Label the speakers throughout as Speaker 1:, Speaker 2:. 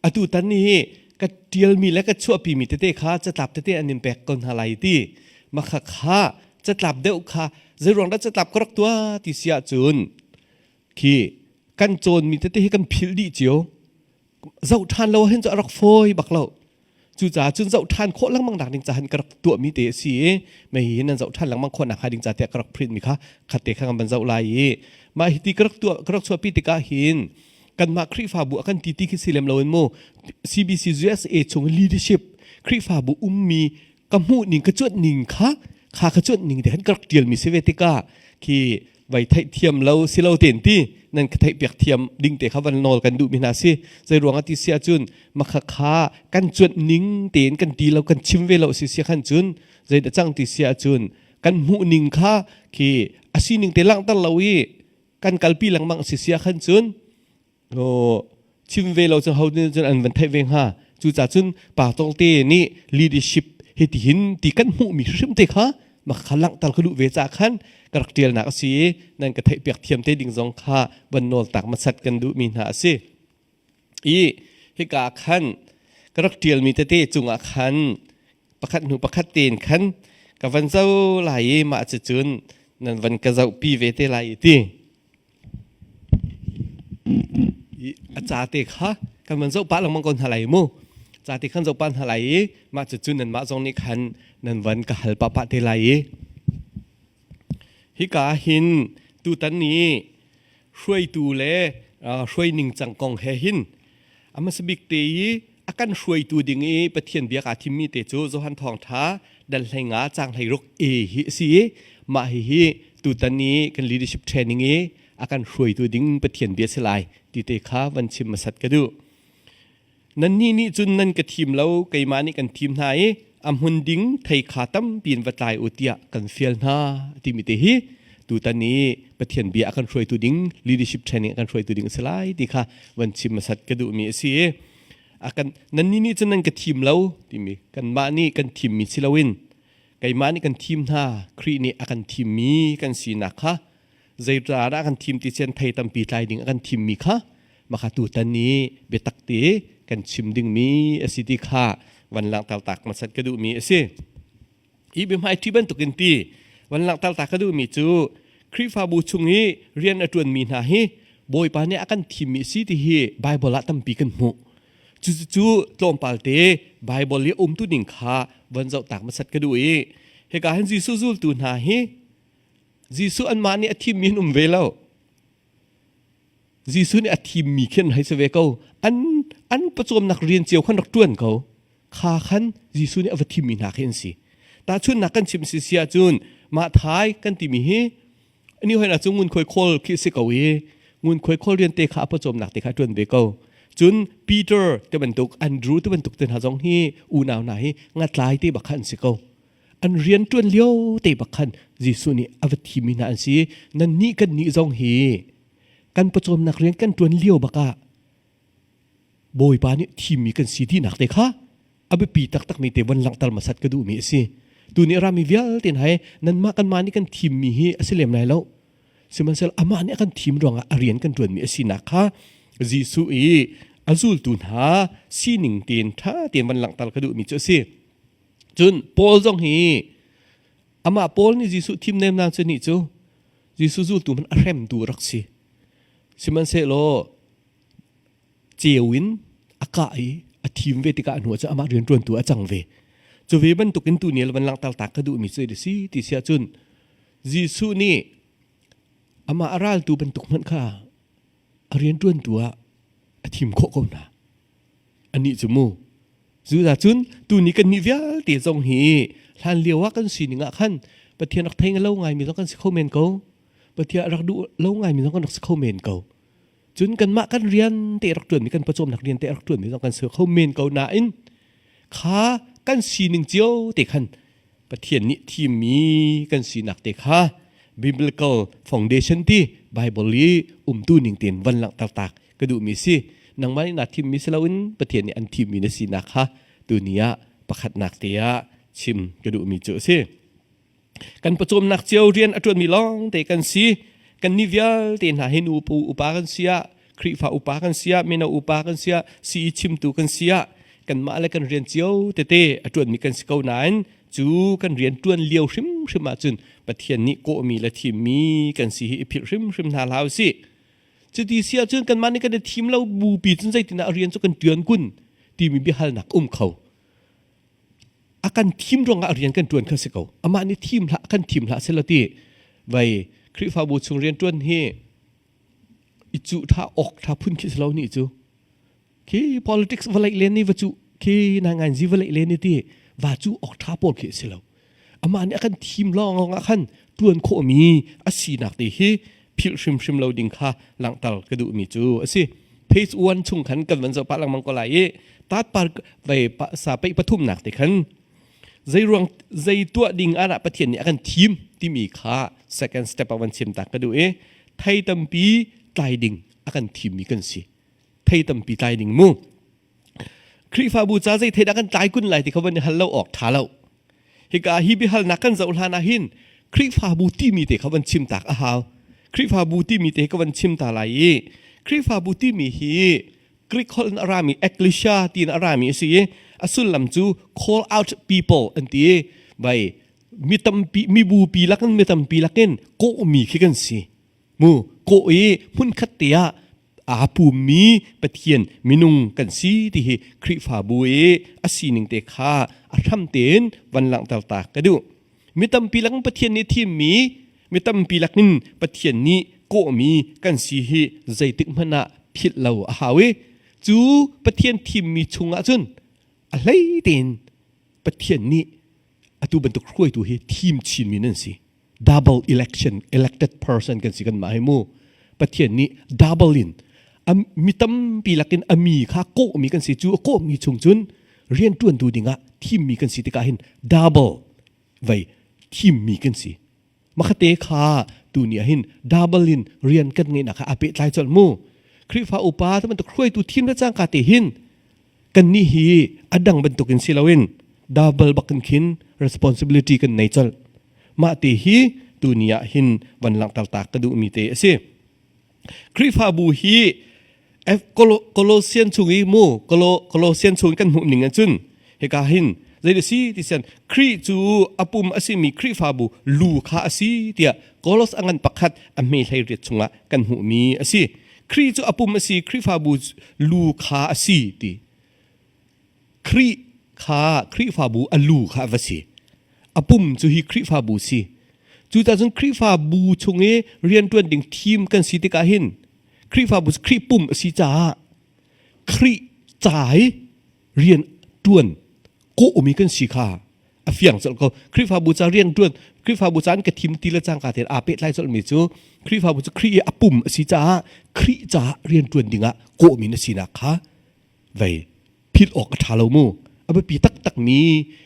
Speaker 1: Atu tan ni hi ka ṭialmi le ka chuahpimi tete kha catlap tete an in pek ko hna lai ti. Makha kha catlap deuh kha zeiruang dah catlap ka rak tuah ti si ahcun khi kan cawnmi tete hi kan philh dih cio. Zoh ṭhan lo hin cu a rak fawi bak lo. Cucaah cun zoh ṭhan khawh lengmang nak ding cahan ka rak tuahmi te a si i mei hi nan zoh ṭhan lengmang khawh nak hnga ding ca tiah ka rak print mi kha khatte kha kan van zoh lai i mah hi ti ka rak tuah ka rak chuahpi tikah hin kanmah Khrihfabu a kan ti ti khi si lem loin mu CBC USA chung leadership Khrihfabu ummi ka hmuh ning ka cuanh ning kha kha ka cuanh ning te han ka rak ṭial mi si ve tikah khi vai theih thiam lo si lo ten ti nan ka theih piak thiam ding te kha van nawl kan duh mi hna si zei ruang ah ti si ahcun makha kha kan cuanh ning tein kan ti lo kan chim ve lo si si khan cun zei dah cang ti si ahcun kan hmuh ning kha khi a sining te langhter lo i kan kalpi lengmang si sia khan cun chim ve lo cu ho nih cun an van theih ve hnga. Cucaah cun pastor te nih leadership hi ti hin ti kan hmuhmi hrim te kha mah kha langhter ka duh ve ca khan ka rak ṭialnak a si i nan ka theihpiak thiam te ding zong kha van nawl tak hmasat kan duhmi hna a si. I hika khan ka rak ṭialmi tete cungah khan pakhat hnu pakhat tein khan ka van zoh lai i mah cucun nan van ka zohpi ve te lai i ti. A ca te kha kan van zoh pah lengmang ko hna lai mu. Ca te khan zoh pah hna lai i mah cucu nanmah zong nih khan nan van ka hal pah pah te lai i hika hin tutan ni hruaitu le hruai ningcang kong he hin a hmasa bik te i a kan hruaitu ding i Pathian bia kaa thimmi te cu Johan Thawngṭha dal hleinga caang 16 A hi a si i mah hihi tutan i kan leadership training i a kan hruaitu ding Pathian bia si lai ti te kha van chim hmasat ka duh. Nannih nih cun nan ka thim lo, keimah nih kan thim hna i a hmun ding thei kha tampi in va tlai u tiah kan fial hna timi te hi tutan i Pathian bia a kan hruaitu ding leadership training a kan hruaitu ding a si lai ti kha van chim hmasat ka duhmi a si i a kan nannih nih cun nan ka thim lo timi kanmah nih kan thimmi si loin keimah nih kan thim hna Khrih nih a kan thimmi kan sinak kha zeidah dah kan thim ti cian thei tampi tlai ding a kan thimmi kha maka tutan i biatak te kan chim dingmi a si ti kha van langhter tak hmasat ka duhmi a si. Hi biahmai ṭhi bantukin ti van langhter ta ka duhmi cu Khrihfabu chung i rian a ṭuanmi hna hi Bawipa nih a kan thimmi a si ti hi Baibal ah tampi kan hmuh. Cucu tlawmpal te Baibal i umtu ning kha van zoh tak hmasat ka duh i hika hin Jesuh zultu hna hi Jesuh anmah nih a thimmi an um ve lo. Jesuh nih a thimmi khi an hei si ve ko. An an pawcawmnak rian cio khan rak ṭuan ko. Kha khan Jesuh nih a va thimmi hna khi an si. Tahchunhnak kan chim si si ahcun mah thai kan timi hi ani hoi na cu ngunkhuai khawl khi si ko i ngunkhuai khawl rian te kha a pawcawmnak te kha ṭuan ve ko. Cun Peter te bantuk Andrew te bantuk te hna zong hi unau hna hi ngatlai te bak kha an si ko. An rian ṭuan lio te bak khan Jesuh nih a va thimmi hna an si. Nannih kan nih zong hi kan pawcawmnak rian kan ṭuan lio bak ah Bawipa nih thimmi kan si tinak te kha a biapi taktakmi te von langhter hmasat ka duhmi a si. Tuni a rami vialte hna hi nanmah kanmah nih kan thimmi hi a si lem lai lo. Sihmanhsehlaw amah nih a kan thim ruangah a rian kan ṭuanmi a sinak kha Jesuh i a zultu hna sining tein ṭha tein van langhter ka duhmi cu a si. Cun Paul zong hi amah Paul nih Jesuh thim nemnang cu nih cu Jesuh zultu hmanh a hremtu rak si. Sihmanhsehlaw ceu in a kah i a thim ve tikah a hnu ah cun amah rianṭuantu a cang ve. Cu ve bantukin tu ni van langhter ta ka duhmi cu a si ti si ahcun Jesuh nih amah a raltu bantuk hmanh kha a rianṭuantu ah a thim khawh ko hna. Anih cu mu Judah cun tuni kan nih vialte zong hi hlan lio ah kan sining ah khan Pathian rak thei lo ngaimi zong kan si kho men ko. Pathian rak duh lo ngaimi zong kan rak si kho men ko. Cun kanmah kan rian te rak ṭuanmi kan pawcawmnak rian te rak ṭuanmi zong kan si kho men ko nain kha kan sining cio te khan Pathian nih thimmi kan sinak te kha biblical foundation ti Bible i umtu ning tein van langhter tak ka duhmi si. Nangmah nih naa thimmi si loin Pathian nih an thimmi na sinak kha tuni ah pakhatnak te ah chim ka duhmi cu a si. Kan pawcawmnak cio rian a ṭuanmi lawng te kan si. Kan ni vialte hna hi nu pu upa kan si ah. Khrihfa upa kan si ah, mino upa kan si ah, CE chimtu kan si ah, kanmah le kan rian cio tete a ṭuanmi kan si ko nain cu kan rian ṭuan lio hrimhrim ahcun Pathian nih kawhmi le thimmi kan si hi i philh hrimhrim hna hlah usih. Cuti si ahcun kanmah nih kan i thim lo bupi cun zeitindah a rian cu kan ṭuan kun timi biahalnak um kho. A kan thim ruangah a rian kan ṭuan kha si ko. Amah nih thim hlah kan thim hlah sela ti vai Khrihfabu chung rian ṭuan hi i cuh ṭha awk ṭha phun khi si lo nih cu. Khi politics vawlei len ni va cu khi naingainzi vawlei len ni ti va cu awk ṭha pawl khi si lo. Amah nih a kan thim lawng ah khan ṭuan khawhmi a sinak te hi philh hrimhrim lo ding kha langhter ka duhmi cu a si. Phase 1 chung khan kan van zoh pah lengmang ko lai i tat par vei sa peih pathumnak te khan zei ruang zei tuah ding ah dah Pathian nih a kan thim timi kha second step ah van chim ta ka duh i thei tampi tlai ding a kan thimmi kan si. Thei tampi tlai ding mu. Khrihfabu ca zei thei dah kan tlai kun lai ti kha van i hal lo awk ṭha lo. Hika hi biahalnak kan zoh hlan ah hin Khrihfabu timi te kha van chim tak a hau. Khrihfabu timi te ka van chim ta lai i Khrihfabu timi hi Greek holh in a rami ecclesia tiin a rami a si i a sullam cu call out people an ti i vai mi tampi mibupi lakin mi tampi lakin kawhmi khi kan si. Mu kawh i hmunkhat te ah aa pummi Pathian minung kan si ti hi Khrihfabu i a sining te kha a hram tein van langhter ta ka duh. Mi tampi lakin Pathian nih thimmi, mi tampi lakin Pathian nih kawhmi kan si hi zeitik hmanh ah philh lo a hau i cu Pathian thimmi chungah cun a hlei tein Pathian nih atu bantuk hruaitu hi thim chinmi nan si. Double election elected person kan si kan mah hi mu Pathian nih double in mi tampi lakin a mi kha kawhmi kan si cu a kawhmi chung cun rian ṭuantu dingah thimmi kan si tikah hin double vei thimmi kan si makhate kha tu ni ah hin double in rian kan ngeihnak kha a pehtlai colh mu Khrihfa upa te bantuk hruaitu thim le cangka te hin kannih hi a dang bantukin si loin double bakin khin responsibility kan nei colh mah te hi tuni ah hin van langhter ta ka duhmi te a si Khrihfabu hi Colossian chung i mu Colossian chung kan hmuh ning ahcun hika hin zei si ti sian Khrih cu a pum a simi Khrihfabu lu kha a si tiah Kolos a ngan pakhat a hme hlei riat chungah kan hmuhmi a si Khrih cu a pum a si Khrihfabu lu kha a si ti Khrih kha Khrihfabu a lu kha a va si a pum cu hi Khrihfabu si cucaah cun Khrihfabu chung i rianṭuan ding thim kan si tikah hin Khrihfabu cu Khrih pum a si caah Khrih ca i rian ṭuan kawhmi kan si kha a fiang colh ko Khrihfabu ca rian ṭuan Khrihfabu ca an ka thim ti le cangka tein aa pehtlai colhmi cu Khrihfabu cu Khrih i a pum a si caah Khrih caah rian ṭuan dingah kawhmi na sinak kha vei philh awk a ṭha lo mu a biapi taktakmi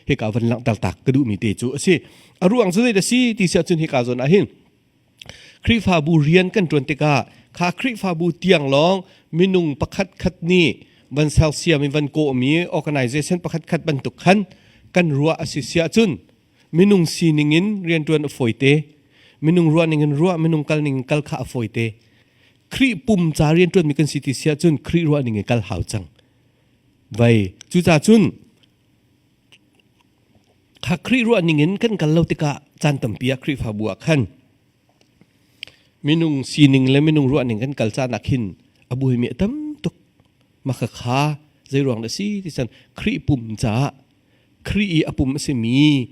Speaker 1: hika van langhter tak ka duhmi te cu a si a ruang cu zei a si ti si ahcun hika zawn ah hin Khrihfabu rian kan ṭuan tikah kha Khrihfabu tiang lawng minung pakhat khat nih van sersiam i van kawhmi organization pakhat khat bantuk khan kan ruah a si si ahcun minung sining in rianṭuan a fawite minung ruah ning in ruah minung kal ning in kal kha a fawite Khrih pum ca rianṭuanmi kan si ti si ahcun Khrih ruah ning in kal hau cang vai cucaah cun Kha Khrih ruah ning in kan kal lo tikah caan tampi ah Khrihfabu ah khan minung sining le minung ruah ning kan kal caan ah khin a buaimi a tam tuk. Mah kha zei ruang dah si ti cun Khrih pum caah Khrih i a pum a simi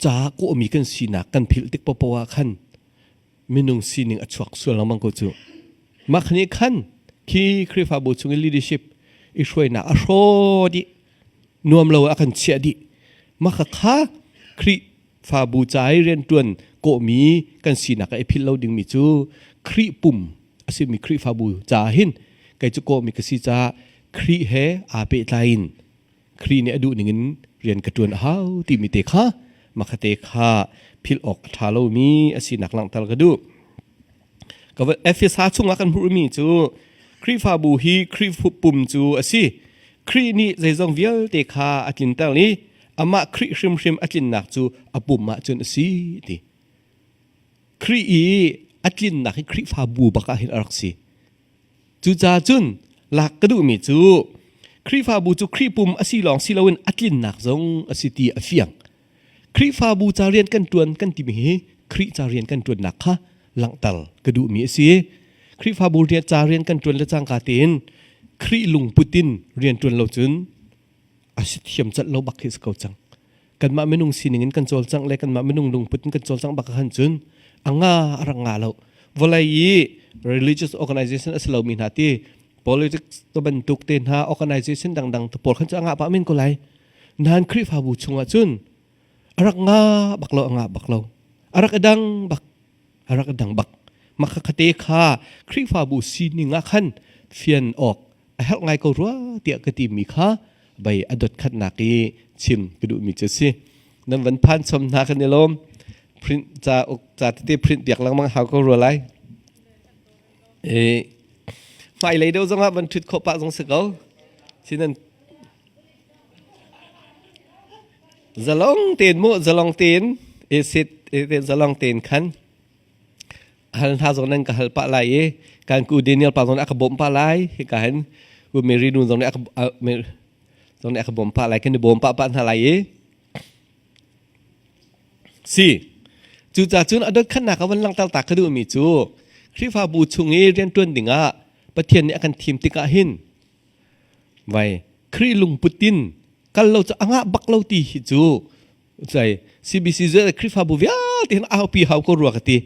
Speaker 1: ca kawhmi kan sinak kan philh tik paohpaoh ah khan minung sining a chuak sual lengmang ko cu. Mah nih khan khi Khrihfabu chung i leadership i hruainak a hraw dih nuam lo a kan chiah dih. Mah kha Khrihfabu ca i rianṭuan kawhmi kan sinak ah i philh lo dingmi cu Khrih pum a simi Khrihfabu caah hin kei cu kawhmi ka si caah Khrih he aa pehtlai in Khrih nih a duh ning in rian ka ṭuan a hau timi te kha makhate kha philh awk a ṭha lomi a sinak langhter ka duh. Ka Efesa chungah kan hmuhmi cu Khrihfabu hi Khrih pum cu a si. Khrih nih zeizong vialte kha a tlinter i amah Khrih hrimhrim a tlinnak cu a pum ah cun a si ti. Khrih i a tlinnak hi Khrihfabu bak ah hin a rak si. Cucaah cun lak ka duhmi cu Khrihfabu cu Khrih pum a si lawng si loin a tlinnak zong a si ti a fiang. Khrihfabu ca rian kan ṭuan kan timi hi Khrih ca rian kan ṭuannak kha langhter ka duhmi a si. Khrihfabu rian ca rian kan ṭuan le cangka tein Khrih lungput in rian ṭuan lo cun a si thiam colh lo bak khi si ko cang. Kanmah minung sining in kan cawlcangh le kanmah minung lungput in kan cawlcangh bak khan cun a nga a rak nga lo. Vawlei i religious organization a si lomi hna ti politics to bantuk te hna organization dangdang te pawl khan cu a ngah pah men ko lai. Nain Khrihfabu chungah cun a rak nga bak lo a nga bak lo. A rak i dang bak. A rak i dang bak. Mah khate kha Khrihfabu sining ah khan fian awk a herh ngai ko rua tiah ka timi kha bei a dot khatnak i chim ka duhmi cu si. Nan van phan chom hna kan i lawm. Print ca uk ca tete print piak lengmang hau ko rua lai. E hmailei deuh zongah van ṭhut khawh pah zong si ko. Sinan zalong tein mu zalong tein e sit e zalong tein khan hal hna zong nan ka hal pah lai i kan ku Daniel pa zong nih a ka bawmh pah lai hika hin ku Mary nu zong nih a ka zong nih a ka bawmh pah lai kan i bawm pah pah hna lai i si cucaah cun a dot khannak a van langhter ta ka duhmi cu Khrihfabu chung i rianṭuan dingah Pathian nih a kan thim tikah hin vai Khrih lungput in kal lo cu a ngah bak lo ti hi cu Cai CBC cu Khrihfabu vialte hin aupi hau ko rua ka ti.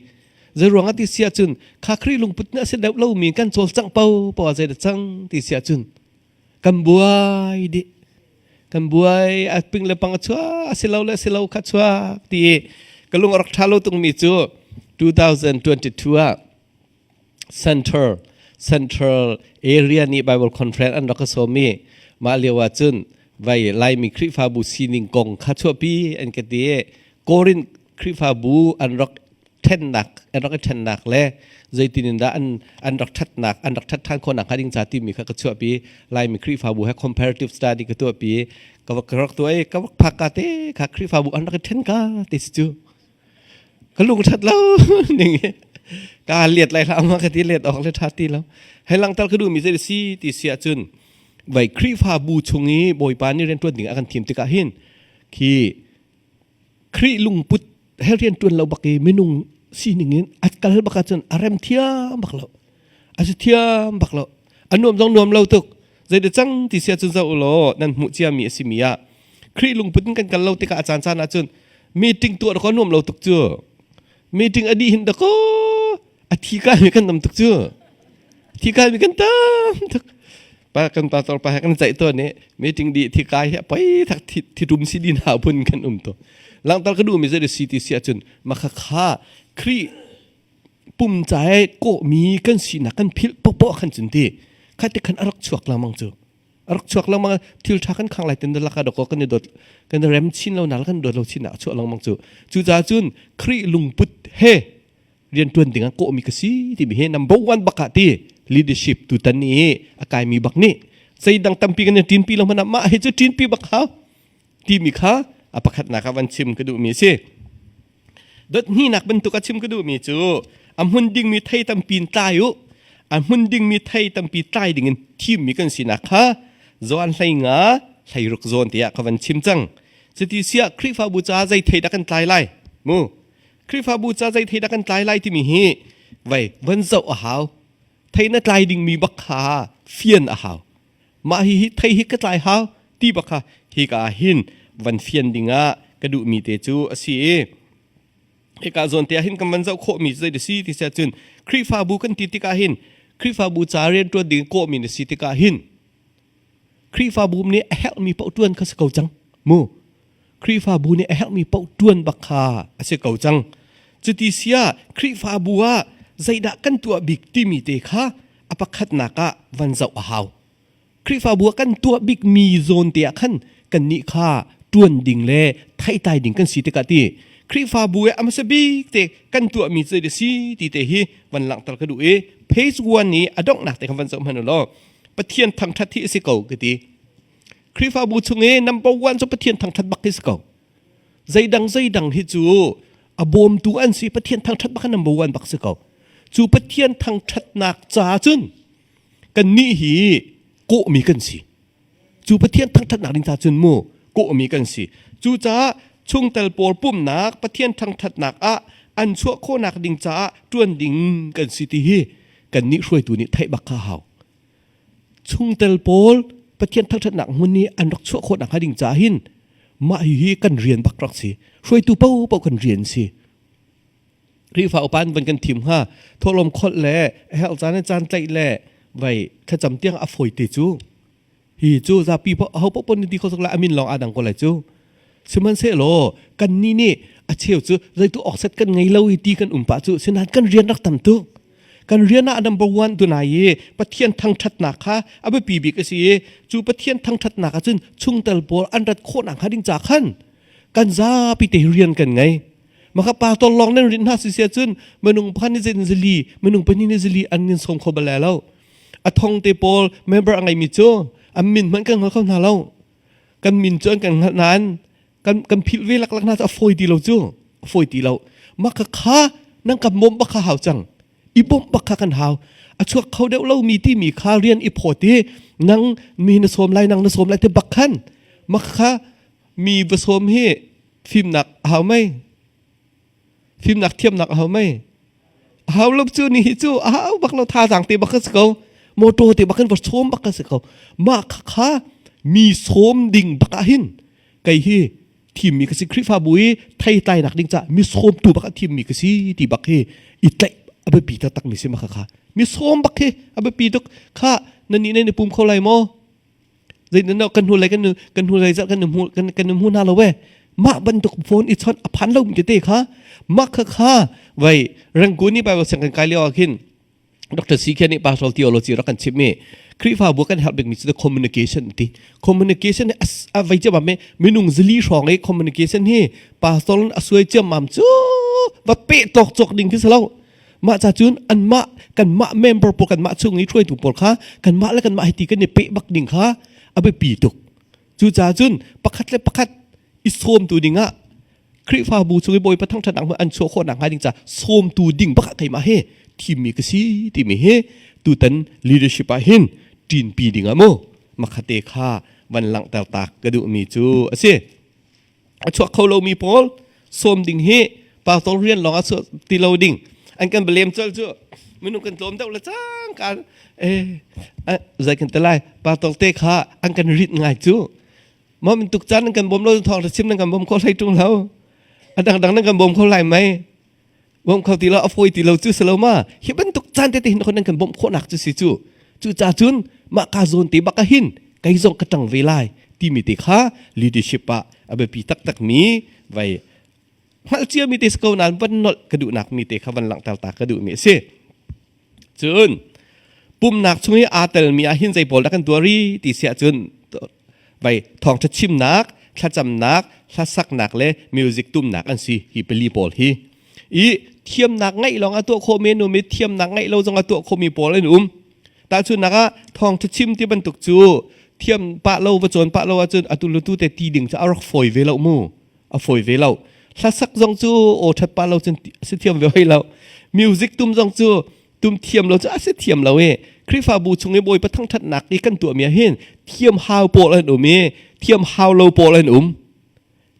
Speaker 1: Zei ruang ah ti si ahcun kha Khrih lungput nih a si deuh lomi kan cawlcangh po po ah zei dah cang ti si ahcun kan buai dih. Kan buai a ping le pang a chuak a si lo le a si lo kha chuak ti i ka lung a rak ṭha lo tungmi cu 2022 ah Central Central Area nih Bible Conference an rak ka sawm i mah lio ah cun vai Laimi Khrihfabu sining kong kha chuahpi an ka ti i Korinth Khrihfabu an rak ṭhennak an rak i ṭhennak le zeitin in dah an an rak ṭhatnak an rak ṭhat ṭhan khawhnak hnga ding ca timi kha ka chuahpi Laimi Khrihfabu he comparative study ka tuahpi ka ka rak tuah i ka rak phak ka te kha Khrihfabu an rak i ṭhen ka ti si cu ka lung ṭhat lo ning hi ka liat lai hlah ma ka ti let awk le ṭha ti lo hei langter ka duhmi zei si ti si ahcun vai Khrihfabu chung i Bawipa nih rianṭuan ding a kan thim tikah hin khi Khrih lungput he rianṭuan lo bak i minung sining in a kal bak ahcun a rem thiam bak lo a si thiam bak lo a nuam zong nuam lo tuk zei cang ti si ahcun zoh law nan hmuh ciami a simi ah Khrih lungput in kan kal lo tikah a caan caan ahcun meeting tuah dakaw nuam lo tuk cu meeting a dih hin dakaw a thi kai mi kan tam tuk cu thi kai mi kan tam tuk pa kan pastor pa he kan ceih tawn i meeting dih thi kai hi poi thak thi thi rum si din ha phun kan um to langtar ka duh mi zei si ti si ahcun makha kha Khrih pum cae kawh mi kan sinak kan philh popoh khan cun ti kha ti khan a rak chuak lengmang cu a rak chuak lengmang thil ṭha kan khang lai tin laka dawk kan i dawt kan i rem chin lo nak kan dawt lo chin nak chuah lengmang cu cucaah cun Khrih lungput he rianṭuan ding ah kawhmi ka si timi hi number one bak ah ti leadership tutan i a kaimi bak nih zeidang tampi kan i ṭinpi lo hmanh ah mah hi cu ṭinpi bak hau timi kha a pakhatnak ah van chim ka duhmi a si. Dot hnihnak bantuk a chim ka duhmi cu a hmun dingmi thei tampi in tlai u a hmun dingmi thei tampi tlai dingin thimmi kan sinak kha Johan 15 hleiruk zawn tiah ka van chim cang. Cuti siah Khrihfabu caah zei thei dah kan tlai lai? Mu Khrihfabu ca zei thei dah kan tlai lai timi hi vai van zoh a hau. Thei na tlai dingmi bak kha fian a hau. Mah hi hi thei hi ka tlai hau ti bak kha hika ah hin van fian dingah ka duhmi te cu a si i hika zawn te ah hin kan van zoh khawhmi cu zei si ti siah cun Khrihfabu kan ti tikah hin Khrihfabu ca rianṭuan ding kawhmi na si tikah hin Khrihfabu nih a herhmi paoh ṭuan kha si ko cang mu Khrihfabu nih a herhmi paoh ṭuan bak kha a si ko cang. Cuti siah Khrihfabu ah zeidah kan tuah bik timi te kha a pakhatnak ah van zoh a hau. Khrihfabu ah kan tuah bikmi zawn te ah khan kannih kha ṭuan ding le theitlai ding kan si tikah ti Khrihfabu i a hmasa bik te kan tuahmi cu a si ti te hi van langhter ka duh i phase one i a donghnak te kha van zoh hmanh u law Pathian thangṭhat hi a si ko ka ti. Khrihfabu chung i number one cu Pathian thangṭhat bak hi si ko. Zeidang zeidang hi cu a bawmtu an si Pathian thangṭhat bak number one bak si ko. Cu Pathian thangṭhatnak ca cun. Kannih hi kawhmi kan si. Cu Pathian thangṭhatnak ding ca cun mu kawhmi kan si. Cucaah chungtel pawl pumhnak Pathian thangṭhatnak ah an chuah khawhnak ding caah ṭuan ding kan si ti hi kannih hruaitu nih theih bak kha hau. Chungtel pawl Pathian thangṭhatnak hmun i an rak chuah khawhnak hnga ding caah hin mah hihi kan rian bak rak si. Hruaitu paohpaoh kan rian si. Khrihfa upa an van kan thim hnga thawhlawm kholh le a herh caan le caan tlaih le vai thlacam tiang a fawi te cu hi cu zapi ho paoh pon ti kho sak la amin lawng aa dang ko lai cu sihmanhsehlaw kan nih nih a cheu cu zeitu awk set kan ngei lo i ti kan um pah cu sinain kan rian rak tam tuk kan rian ah number one tu nai i Pathian thangṭhatnak kha a biapi bik a si i cu Pathian thangṭhatnak ah cun chungtel pawl an rat khawh nak hnga ding ca khan kan zapi te rian kan ngei Maka pastor lawng nan rinh hna si sia cun minung pakhat nih zein zali minung pahnih nih zali an in sawm kho bal lai lo. A thong te pawl member a ngeimi cu an min hmanh kan hngal kho hna lo. Kan min cu an kan hngalh nain kan kan philh ve laklak hna cu a fawi ti lo cu a fawi ti lo. Maka kha nan kan bawmh bak kha hau cang. I bawmh bak kha kan hau. A chuak kho deuh lomi timi kha rian i phawt i nang mi na sawm lai nang na sawm lai te bak khan maka kha mi va sawm hi Fimnak a hau mei? Fimnak thiamnak a hau mei? A hau lo cu ni hi cu a hau bak lo thazaang te bak ka si ko. Motor te bak in va sawm bak ka si ko. Mah kha kha mi sawm ding bak ah hin kei hi thimmi ka si Khrihfabu i theitlainak ding ca mi sawmtu bak ah thimmi ka si ti bak hi i tlaih a biapi taktak mi si ma kha kha mi sawm bak hi a biapi tuk kha nan nih nan i pum kho lai maw Zeitin kan hnulei kan kan hnulei zarh kan hmu kan kan hmu hna lo we mah bantuk phone i chawnh a phan lo mi tete kha mah kha kha vai Rangoon i Bible siang kan kai lio ah khin Dr. CK nih pastoral theology rak kan chimh mi Khrihfabu kan herh bikmi cu communication ti communication a vei ciam me minung zali hrawng i communication hi pastor a suai ciam mam cu va pe tawk cawk ding khi si lo Mah ca cun anmah kanmah member pawl kanmah chung i hruaitu pawl kha kanmah le kanmah hiti kan i peh bak ding kha a biapi tuk. Cucaah cun pakhat le pakhat i sawmtu dingah Khrihfabu chung i Bawipa thangṭhatnak hmun an chuah khawh nakhnga ding ca sawmtu ding bak ah keimah hi thimmi ka si timi hi tutan leadership ah hin ṭinpi ding ah mu makhate kha van langhter tak ka duhmi cu a si. A chuak kho lomi pawl sawm ding hi pastor rian lawng ah chuah ti lo ding an kan blame col cu minung kan tlawm deuh le cang ka eh zai kan te lai pastor te kha an kan rit ngai cu mo min tuk caan an kan bawm lo thawng chim nan kan bawm kho hlei tung lo a dang dang nan kan bawm kho lai mai bawm kho ti lo a fawi ti lo cu si lo ma hi bantuk caan tete hin nan kan bawmh khawhnak cu si cu cu ca cun mah ka zawn te bak ah hin kei zong ka ṭang ve lai timi te kha leadership ah a biapi taktak mi vai hngalh cia mi te si ko nain van nolh ka duhnak mi te kha van langhter ta ka duh mi a si cun pumnak chung i aa telmi ah hin zei pawl dah kan tuah ri ti si ahcun vai thawngṭha chimnak thlacamnak hlasaknak le music tumnak an si hi pali pawl hi i thiamnak ngeih lawng a tuah khawh men um i thiamnak ngeih lo zong a tuah khawhmi pawl an um tahchunhnak ah thawngṭha chim ti bantuk cu thiam pah lo va cawn pah lo ahcun atu le tu te ti ding cu a rak fawi ve lo mu a fawi ve lo hlasak zong cu aw ṭhat pah lo cun si thiam ve hoi lo music tum zong cu tum thiam lo cu a si thiam lo i Khrihfabu chung i Bawipa thangṭhatnak i kan tuahmi ah hin thiam hau pawl an um i thiam hau lo pawl an um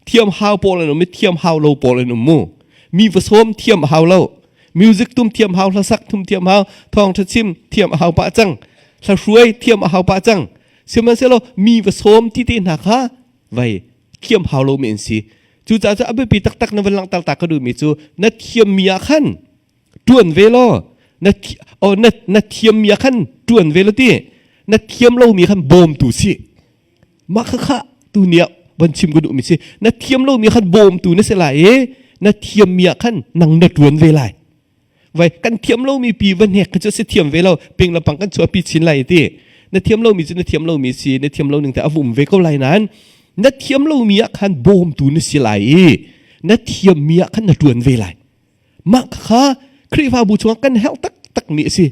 Speaker 1: thiam hau pawl an um i thiam hau lo pawl an um mu mi va sawm thiam hau lo music tum thiam hau hlasak thum thiam hau thawngṭha chim thiam a hau pah cang hla hruai thiam a hau pah cang sihmanhsehlaw mi va sawm ti te hna kha vai thiam hau lo mi an si cucaah cu a biapi taktak na van langhter ta ka duhmi cu na thiammi ah khan ṭuan ve law na oh, na na thiammi ah khan ṭuan ve law ti na thiam lomi khan bawmtu si mah kha kha tu ni ah van chim ka duhmi si na thiam lomi khan bawmtu na si lai i na thiammi ah khan nang na ṭuan ve lai vai kan thiam lomi pi va hnek kha cu si thiam ve lo ping le pang kan chuahpi chin lai ti na thiam lomi cu na thiam lomi si na thiam lo ning te a vum ve ko lai nain na thiam lomi ah khan bawmtu na si lai i na thiammi ah khan na ṭuan ve lai mah kha Khrihfabu chungah kan herh taktak mi a si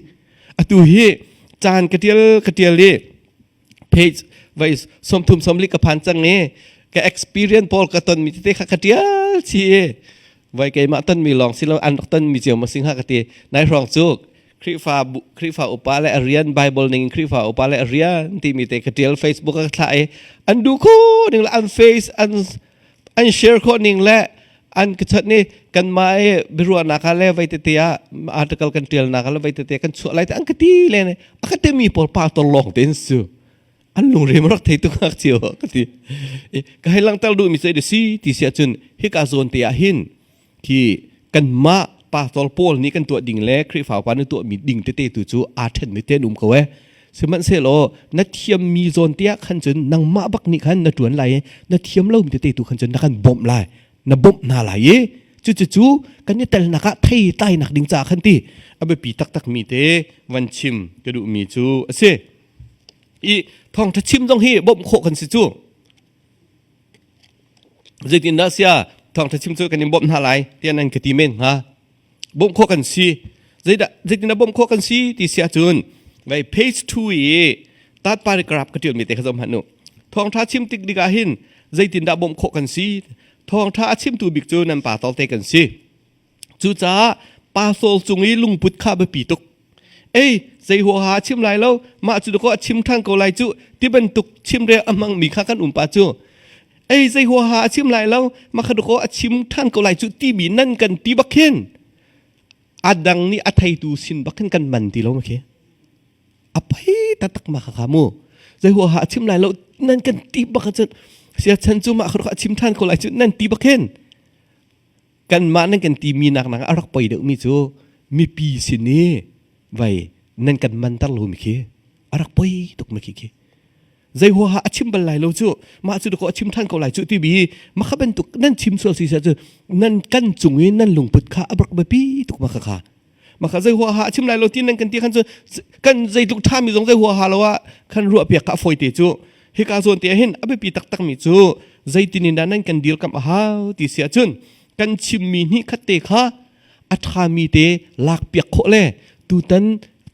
Speaker 1: atu hi caan ka tial ka tial i page vai 30 sawmli ka phan cang i ka experience pawl ka ton mi tete kha ka tial chi i vai keimah ton mi lawng si lo an rak ton mi cio ma sing ha ka ti nai hrawng cu. Khrihfa Khrihfa upa le a rian Bible ning in Khrihfa upa le a rian timi te ka tial Facebook ah ka thlah i an duh kho ning le an face an an share khawh ning le an ka chat ni kanmah i biaruahnak ah le vei tete ah article kan tialnak ah le vei tete kan chuah lai te an ka ti le a ka timi pawl pa tol lawng te su an lungre rak thei tuk ngak cio ka ti ka hei langter duh mi cu si ti si ahcun hika zawn te ah hin khi kanmah pastor pawl nih kan tuah ding le Khrihfa upa nih tuah mi ding tete tu cu aa ṭhen mi te an um ko e sihmanhsehlaw na thiam mi zawn te ah khan cun nangmah bak nih khan na ṭuan lai i na thiam lo mi tete tu khan cun na kan bawmh lai na bawmh hna lai i cucu kan i telnak ah thei tlainak ding caah khan ti a biapi taktak mi te van chim ka duh mi cu a si i thawngṭha chim zong hi bawmh khawh kan si cu Zeitindah sia thawngṭha chim cu kan in bawmh hna lai tiah nan ka ti men hnga. Bawmh khawh kan si. Zeidah zeitindah bawmh khawh kan si ti si ahcun vai page 2 i tat paragraph ka ṭialmi te kha zoh hmanh u. Thawngṭha chim tik dikah hin zeitindah bawmh khawh kan si? Thawngṭha a chimtu bik cu nan pa te kan si. Cucaah pastor cung i lungput kha biapi tuk. Ei, zei huaha a chim lai lo, mah cu dakaw a chim ṭhan ko lai cu ti bantuk chimrel a hmangmi kha kan um pa cu. Ei, zei huaha a chim lai lo, mah kha dakaw a chim ṭhan ko lai cu timi nan kan ti bak khin a dang nih a theitu sin bak khin kan man ti lo ma khi. A pei taktak ma kha kha mu. Zei huaha a chim lai lo nan kan ti bak cun sia chan cu mah kha a chim ṭhan ko lai cu nan ti bak khin kanmah nan kan timi nak nak a rak poi deuhmi cu mipi sin i vai nan kan manter lomi khi a rak poi tuk mi khi khi zei huaha a chim bal lai lo cu mah cu ko a chim than ko lai cu ti bi ma kha bantuk nan chim sual si cu nan kan cung i nan lungput kha a rak biapi tuk ma kha kha ma kha zei huaha a chim lai lo ti nan kan ti khan cu kan zeitluk ṭha mi zong zei huaha lo ah khan ruah piak kha a fawi te cu hika zawn te hin a biapi taktak mi cu zeitin in dah nan kan dirkamh a hau ti si ahcun kan chimmi hnih khat te kha a ṭhami te lak piak khawh le tutan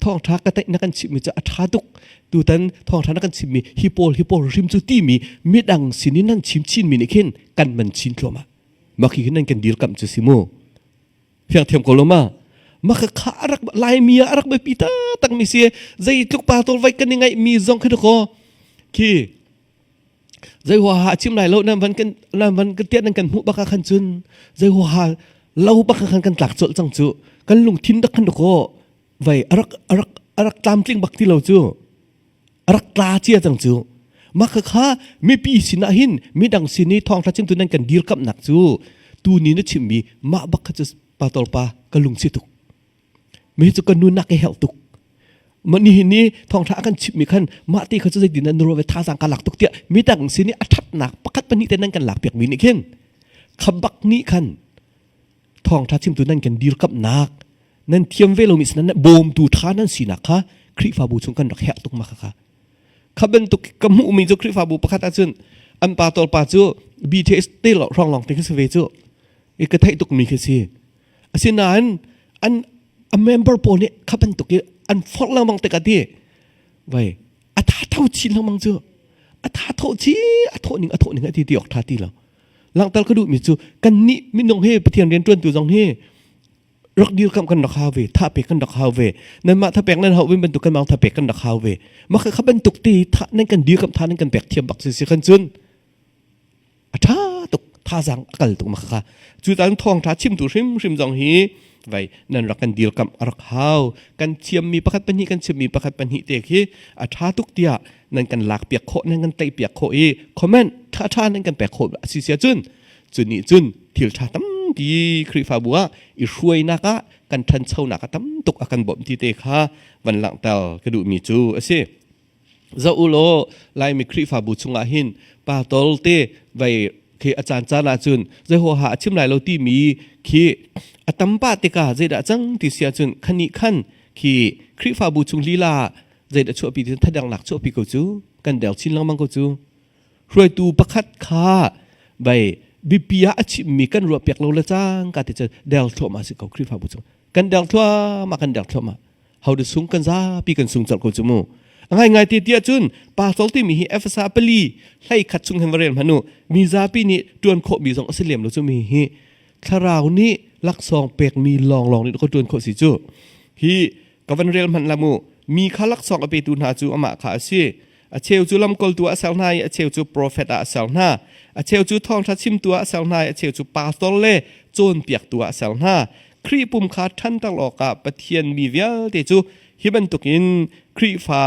Speaker 1: thawngṭha ka na kan chimmi cu a ṭha tuk tutan thawngṭha na kan chimmi hi pawl hi pawl hrim cu timi midang sinin nan chim chinmi nih khin kan man chin thluahmah mah khi nan kan dirkamh cu si mu fiang thiam ko lo ma mah kha kha a rak laimi ah a rak biapi taktak mi si zeitluk pa tol vai kan i ngaih mi zong khi ko khi zei huaha a chim lai lo nan van kan nan van kan tiah nan kan hmuh bak ah khan cun zei huaha lo bak ah khan kan tlak colh cang cu kan lungthin dak khan ko vai a rak a rak a rak tlamtling bak ti lo cu a rak tla cia cang cu mah kha mipi sinah hin midang sin i thawngtha chimtu nan kan dirkamhnak cu tu ni na chimmi mah bak kha cu pastor pa ka lungsi tuk mi cu ka nunnak i helh tuk mah ni hin ni thawngtha a kan chimmi khan mah te kha cu zeitin nan ruah ve thazaang ka lak tuk tiah midang sin i a thatnak pakhat pahnih te nan kan lak piak mi nih khin khabak nih khan thawngtha chimtu nan kan dirkamhnak nan thiam ve lomi sin nan bawmtu ṭha nan sinak kha Khrihfabu chung kan rak herh tuk ma kha kha kha bantuk ka hmuhmi cu Khrihfabu pakhat ahcun an pa tol pa cu BTS te lo hrawng lawng te khi si ve cu i ka theih tukmi khi si asinain an a member pawl nih kha bantuk i an forh lengmang tikah ti vai a tha tho chin lengmang cu a tha tho chi a thawh ning a thawh ning a ti ti awk tha ti lo langhter ka duhmi cu kannih minung hi Pathian rianṭuantu zong hi rak dirkamh kan rak hau ve tha pek kan rak hau ve nanmah thapek nan hau ve bantuk kan mang thapek kan rak hau ve mah kha bantuk te tha nan kan dirkamh tha nan kan pek thiam bak si si kan cun a ṭha tuk thazaang a kal tuk ma kha cu tan thawngṭha chimtu hrimhrim zong hi vai nan rak kan dirkamh a rak hau kan thiammi pakhat pahnih kan chimmi pakhat pahnih te khi a ṭha tuk tiah nan kan lak piak khawh nan kan tlaih piak khawh i comment ṭha ṭha nan kan pek khawh a si sia cun cu nih cun thil ṭha tampi Khrihfabu ah i hruainak ah kan ṭhanchonak ah tam tuk a kan bawmh ti te kha van langhter ka duhmi cu a si. Zoh u law Laimi Khrihfabu chungah hin pa tol te vai khi a caan caan ahcun zei huaha a chim lai lo timi khi a tam pah tikah zeidah cang ti si ahcun khani khan khi Khrihfabu chung lila zeidah chuahpi ti thadangnak chuahpi ko cu kan del chin lengmang ko cu hruaitu pakhat kha vai bipi ah a chimmi kan ruah piak lo le cang ka ti cu del thluahmah si ko Khrihfabu chung kan del thluahmah kan del thluahmah ho sung kan zapi kan sung colh ko cu mu a ngai ngai te tiah cun pastor timi hi Efesa pali hlei khat chung hin va rel hmanu mi zapi nih tuan khawh mi zong a si lem lo cu mi hi thlarau nih laksawng pek mi lawnglawng nih ko tuan khawh si cu hi. Ka van rel hmanh la mu. Mi kha laksawng a petu hna cu amah kha a si. A cheu cu lamkaltu ah a ser hna i a cheu cu profet ah a ser hna. A cheu cu thawngṭha chimtu ah a ser hna i a cheu cu pastor le cawnpiaktu ah a ser hna. Khrih pum kha ṭhanter awkah Pathian mi vialte cu hi bantukin Khrihfa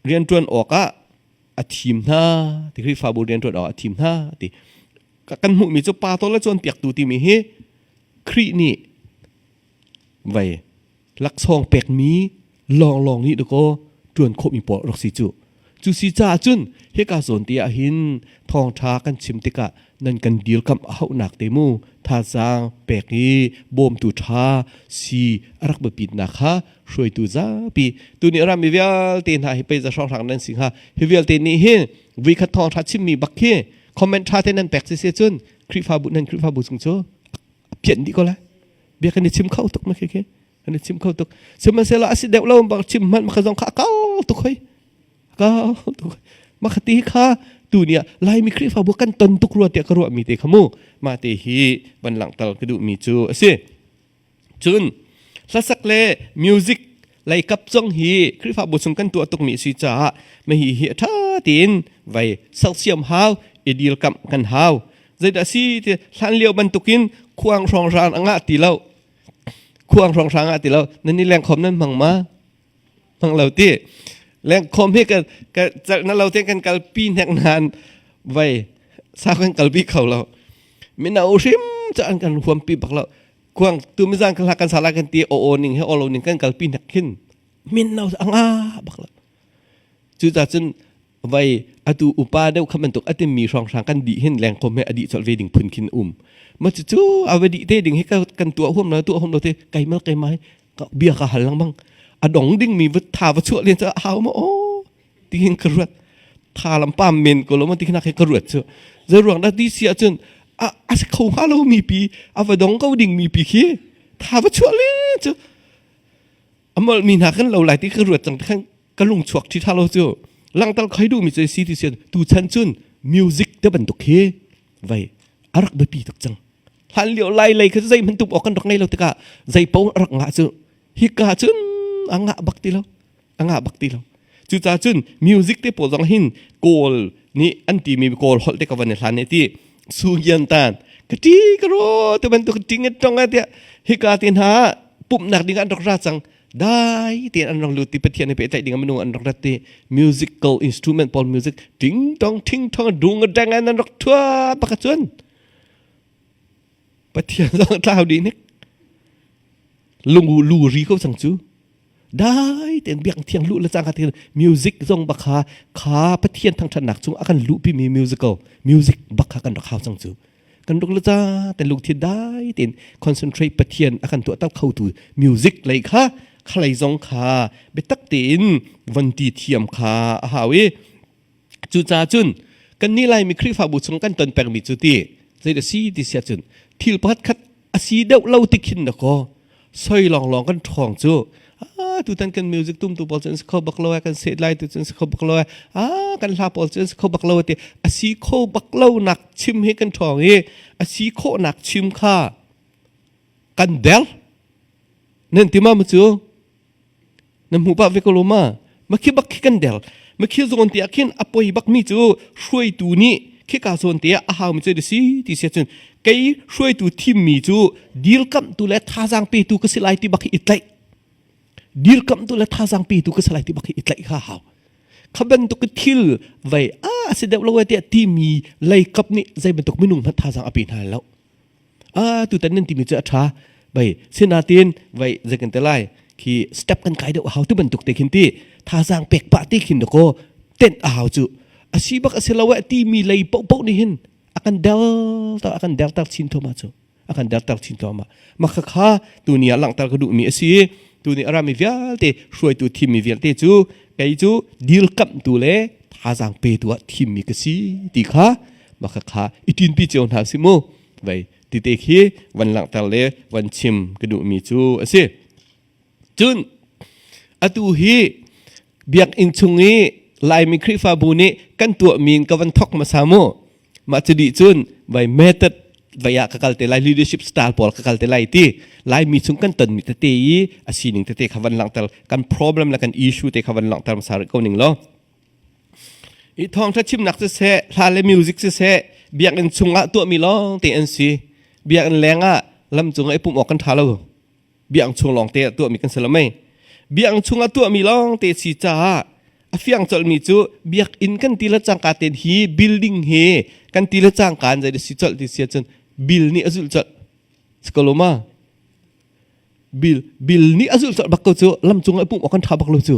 Speaker 1: rianṭuan awkah a thim hna ti Khrihfabu rianṭuan awkah a thim hna ti. Kan hmuhmi cu pastor le cawnpiaktu timi hi Khrih nih vei laksawng pekmi lawnglawng nih dakaw ṭuan khawhmi pawl rak si cu. Cu si caah cun hika zawn te ah hin thawngṭha kan chim tikah nan kan dirkamh a hauhnak te mu thazaang pek i bawmtu ṭha si a rak biapitnak kha hruaitu zapi tuni a rami vialte hna hi pei za hrawnghrang nan si hnga hi vialte nih hin vuikhat thawngṭha chimmi bak khi comment ṭha te nan pek si si cun Khrihfabu nan Khrihfabu chung cu a phianh dih ko lai bia kan i chim kho tuk ma khi khi kan i chim kho tuk sihmanhsehlaw a si deuh lo bak chim hmanh maka zong kha a kau tuk hoi a kau tuk mah kha ti kha tu ni ah Laimi Khrihfabu kan ton tuk rua tiah ka ruahmi te kha mu mah te hi van langhter ka duhmi cu a si cun hlasak le music lei kap zong hi Khrihfabu chung kan tuah tukmi a si caah mah hi hi a ṭha tein vai sersiam hau i dirkamh kan hau zeidah si ti hlan lio bantukin khuang hrawnghrang a ngah ti lo khuang hrawnghrang ah ti lo nan i lengkhom nan hmang ma hmang lo ti lengkhom hi ka ka celh na lo te kan kalpi hnek nan vai sa kan kalpi kho lo mino hrim cha an kan huampi bak lo khuang tu mizang kan kan sala kan ti o o ning he o lo ning kan kalpi hnek khin min no anga bak lo cu ca cun vai atu upa deuh kha bantuk a timmi hrawnghrang kan dih hin lengkhom he a dih colh ve ding phun khin um ma cu cu a va dih te ding hi kan tuah huam lo tuah huam lo te keimal keimai bia ka hal lengmang a dong ding mi va tha va chuah len cu hau ma o ti hin ka ruat tha lam pam men ko lo ma ti khina ka ruat cu zei ruang dah ti si ahcun a a si kho hnga lo mi pi a va dong ko ding mi pi khi tha va chuah len cu a molh mi hna kan lo lai ti ka ruat cang khan ka lung chuak ṭhi ṭha lo cu langtal khai duhmi cu si ti sian tu chan cun music te bantuk hi vai a rak biapi tuk cang hlan lio lai lei kha zei hmanh tuk awk kan rak ngei lo tikah zei paoh a rak ngah cu hika cun a ngah bak ti lo a ngah bak ti lo cucaah cun music te pawl zong hin kawl nih an timi kawl holh te ka van i hlan ne ti su yan tan ka ti ka ro te bantuk ting tong a tiah hika te hna pumhnak ding an rak ra cang dai tein an rak lut ti Pathian he pehtlaih ding ah minung an rak rat ti musical instrument pawl music ting tong thing thong dung dang an rak thua baka cun Pathian zong tlau dih nik lungu lu ri ko cang cu dai tein biak thiang lu le cang ka music zong bakha kha Pathian thangthatnak chung a kan luhpi mi musical music bakha kan rak hau cang cu kan ruk le ca ten lungthin dai tein concentrate Pathian a kan tuah tal khotu music lei kha khalei zong kha biatak tein von ti thiam kha a hau i cucaah cun kan nih Laimi Khrihfabu chung kan ton pengmi cu ti zei da si ti sia cun thil pakhat khat a si deuh lo ti khin na kaw soi lawnglawng kan ṭhawng cu ah tutan kan music tumtu pawl cu an si kho bak lo kan set lai tu cu an si kho bak lo ah kan hla pawl cu an si kho bak lo ti a si kho bak lo nak chim hi kan ṭhawng i a si khawhnak chim kha kan der nan ti ma mu cu Na hmu pah ve ko lo ma? Makhi bak khi kan del. Makhi zawn te ah khin a poi bak mi cu hruaitu nih khika zawn te ah a hau mi cu si ti sia cun kei hruaitu thim mi cu dirkamhtu le thazaang petu ka si lai ti bak hi i tlaih. Dirkamhtu le thazaang petu ka si lai ti bak hi i tlaih kha hau. Kha bantuk thil vei a si deuh lo tiah timi lei kap nih zei bantuk minung hmanh thazaang a pe hna lo. A tutan nan timi cu a ṭha. Bai sinatin vai zei kan te lai khi step kan kai deuh a hau tu bantuk te khin ti thazaang pek pah te khin dakaw tenh a hau cu a si bak a si lo eh timi lei paohpaoh nih hin a kan del a kan derter chin thoma cu a kan derter chin thoma mah kha kha tuni ah langhter ka duhmi a si tuni a rami vialte hruaitu thimmi vialte cu kei cu dirkamhtu le thazaang petu ah thimmi ka si ti kha mah kha kha i tinpi cio hna si mu vei tite khi van langhter le van chim ka duhmi cu a si cun atu hi biakinn chung i Laimi Khrihfabu nih kan tuahmi in ka van thok hmasa mu mah cu dih cun vai method. vai ah ka kal te lai leadership style pawl ka kal te lai ti Laimi chung kan tonmi tete i a sining tete kha van langhter kan problem le kan issue te kha van langhter hmasa rih ko ning law i thawngtha chimnak siseh hla le music siseh biakinn chungah tuahmi lawng te an si biakinn leng ah lam cungah i pumh awk kan tha lo biang chung lawng te ah tuahmi kan si lo mei biang chung ah tuahmi lawng te si caah a fiang colhmi cu biakinn kan ti le cangka ten hi building hi kan ti le cangka in zei si colh ti si ahcun bill nih a zulh colh sikoloma bill bill nih a zulh colh bak ko cu lam cung ah pumh awk kan tha bak lo cu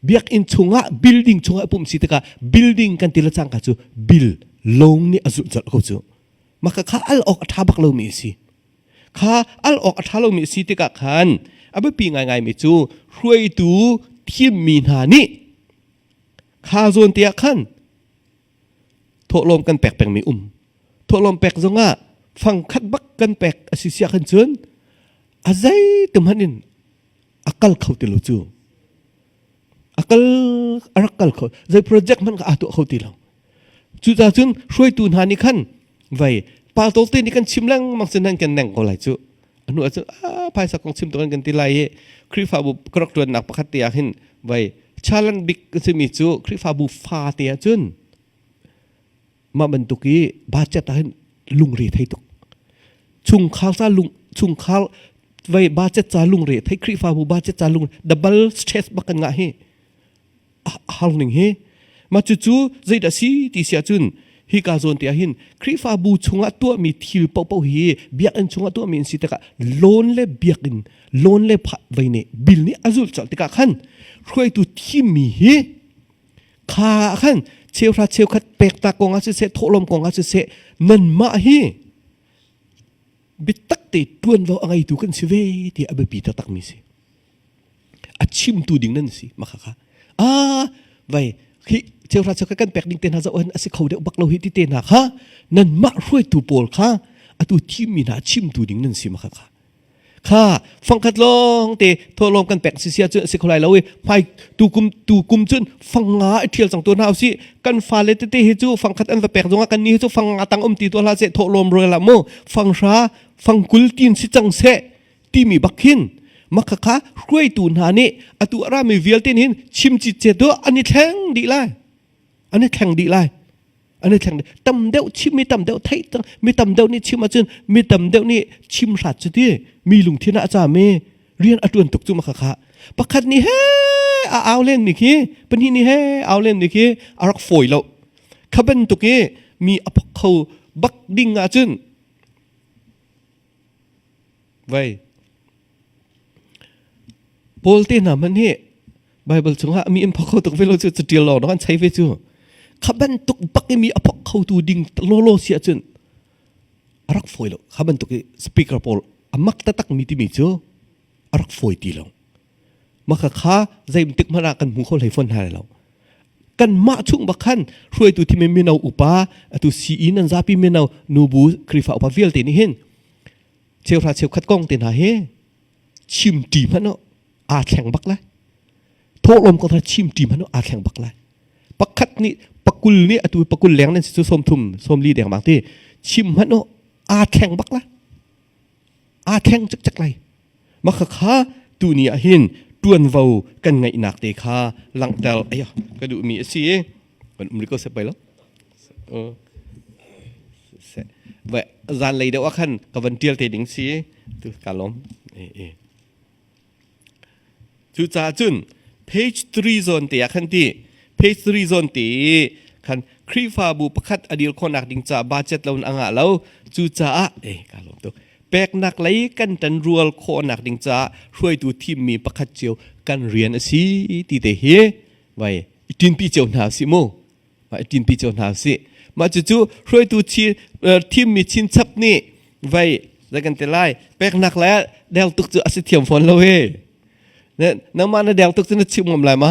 Speaker 1: biakinn chungah building chungah pumh si tikah building kan ti le cangka cu bill lawng nih a zulh colh ko cu maka kha al awk a tha bak lomi a si Kha al awk a ṭha lomi a si tikah khan a biapi ngaingaimi cu hruaitu thimmi hna nih kha zawn te ah khan thawhlawm kan pek pengmi um. Thawhlawm pek zongah fangkhat bak kan pek a si siah khan cun a zeitim hmanh in a kal kho ti lo cu. A kal a rak kal kho zei project hmanh kha aa tuah kho ti lo. Cucaah cun hruaitu hna nih khan vai pa te nih kan chim lengmang sin nan kan neng ko lai cu. A hnu ahcun ah phaisa kong chim tuk kan ti lai i Khrihfabu ka rak ṭuannak pakhat te ah hin vai challenge bik a simi cu Khrihfabu fa te ahcun mah bantuk i budget ah hin lungre thei tuk. Chungkhar ca lung chungkhar vai budget ca lungre thei Khrihfabu budget ca lung double stress bak kan ngah hi. Har ning hi mah cucu zeidah si ti si ahcun hika zawn te ah hin Khrihfabu chungah tuahmi thil paohpaoh hi biakinn chungah tuahmi an si tikah loan le biakinn loan le vei nih bill nih a zulh colh tikah khan hruaitu thimmi hi kha ah khan cheuhra cheukhat pektak kong ah siseh thawhlawm kong ah siseh nanmah hi biatak te ṭuanvo a ngeitu kan si ve ti a biapi taktakmi si. A chimtu ding nan si maka kha ah vai hi cheuhra cheukhat kan pek ding te hna zoh a si kho deuh bak lo hi ti te hna kha nan mah hruaitu pawl kha atu thimmi hna chimtu ding nan si maka kha kha fangkhat lawng te thawhlawm kan pek si sia cun a si kho lai lo i hmai tu kum tu kum cun fang nga i ṭhial cang tu hna usih kan fale tete hi cu fangkhat an va pek zongah kan ni hi cu fang nga tang um ti tu hlah seh thawhlawm rual lah mu fang hra fang kul tin si cang seh timi bak khin maka kha hruaitu hna nih atu a rami vialte nih hin chim citcet tu an i thleng dih lai an i thleng dih lai an i thleng dih tam deuh chim mi tam deuh theih mi tam deuh nih chim ahcun mi tam deuh nih chim hrat cu ti mi lungthin ah a cam i rian a tuan tuk cu maka kha pakhat nih he a au len mi khi pahnih nih he au len mi khi a rak fawi lo kha bantuk i mi a phok kho bak ding ahcun Vai. Paul te hna hmanh hi Bible chungah mi in phok kho tuk ve lo cu catial lawng an chei ve cu. Kha bantuk bak i mi a phok khotu ding lawlaw si ahcun a rak fawi lo. Kha bantuk i speaker pawl a mak taktak mi timi cu a rak fawi ti lo. Maka kha zeitik hmanh ah kan hmu kho hlei fawn hna lo. Kanmah chung bak khan hruaitu thimi mino upa atu CE nan zapi mino nubu Khrihfa upa vialte nih hin cheuhra cheukhat kong te hna hi chim ṭi hmanh uh aa thleng bak lai. Thawhlawm kong hna chim ṭi hmanh uh aa thleng bak lai. Pakhat nih pakul nih atu pakul leng nan si cu 30 40 dengmang ti chim hmanh uh aa thleng bak lai. Aa thleng cikcek lai. Mah kha tuni ah hin ṭuanvo kan ngeihnak te kha langhter aya ka duhmi a si i kan um rih ko seh pei lo. Zanlei deuh ah khan ka van ṭial te ding si tu ka lawm. Cucaah cun page 3 zawn te ah khan ti page 3 zawn te khan Khrihfabu pakhat a dir khawhnak ding caah budget lo in a ngah lo. Cucaah eh ka lawm tuk. Peknak lei kan ṭan rual khawhnak ding caah hruaitu thimmi pakhat cio kan rian a si ti te hi vai i ṭinpi cio hna usih mu. Mah i ṭinpi cio hna usih. Mah cucu hruaitu thimmi chinchap nih vai zei kan ti lai peknak le del tuk cu a si thiam fawn lo he. Nangmah na del tuk cu na chim ngam lai ma?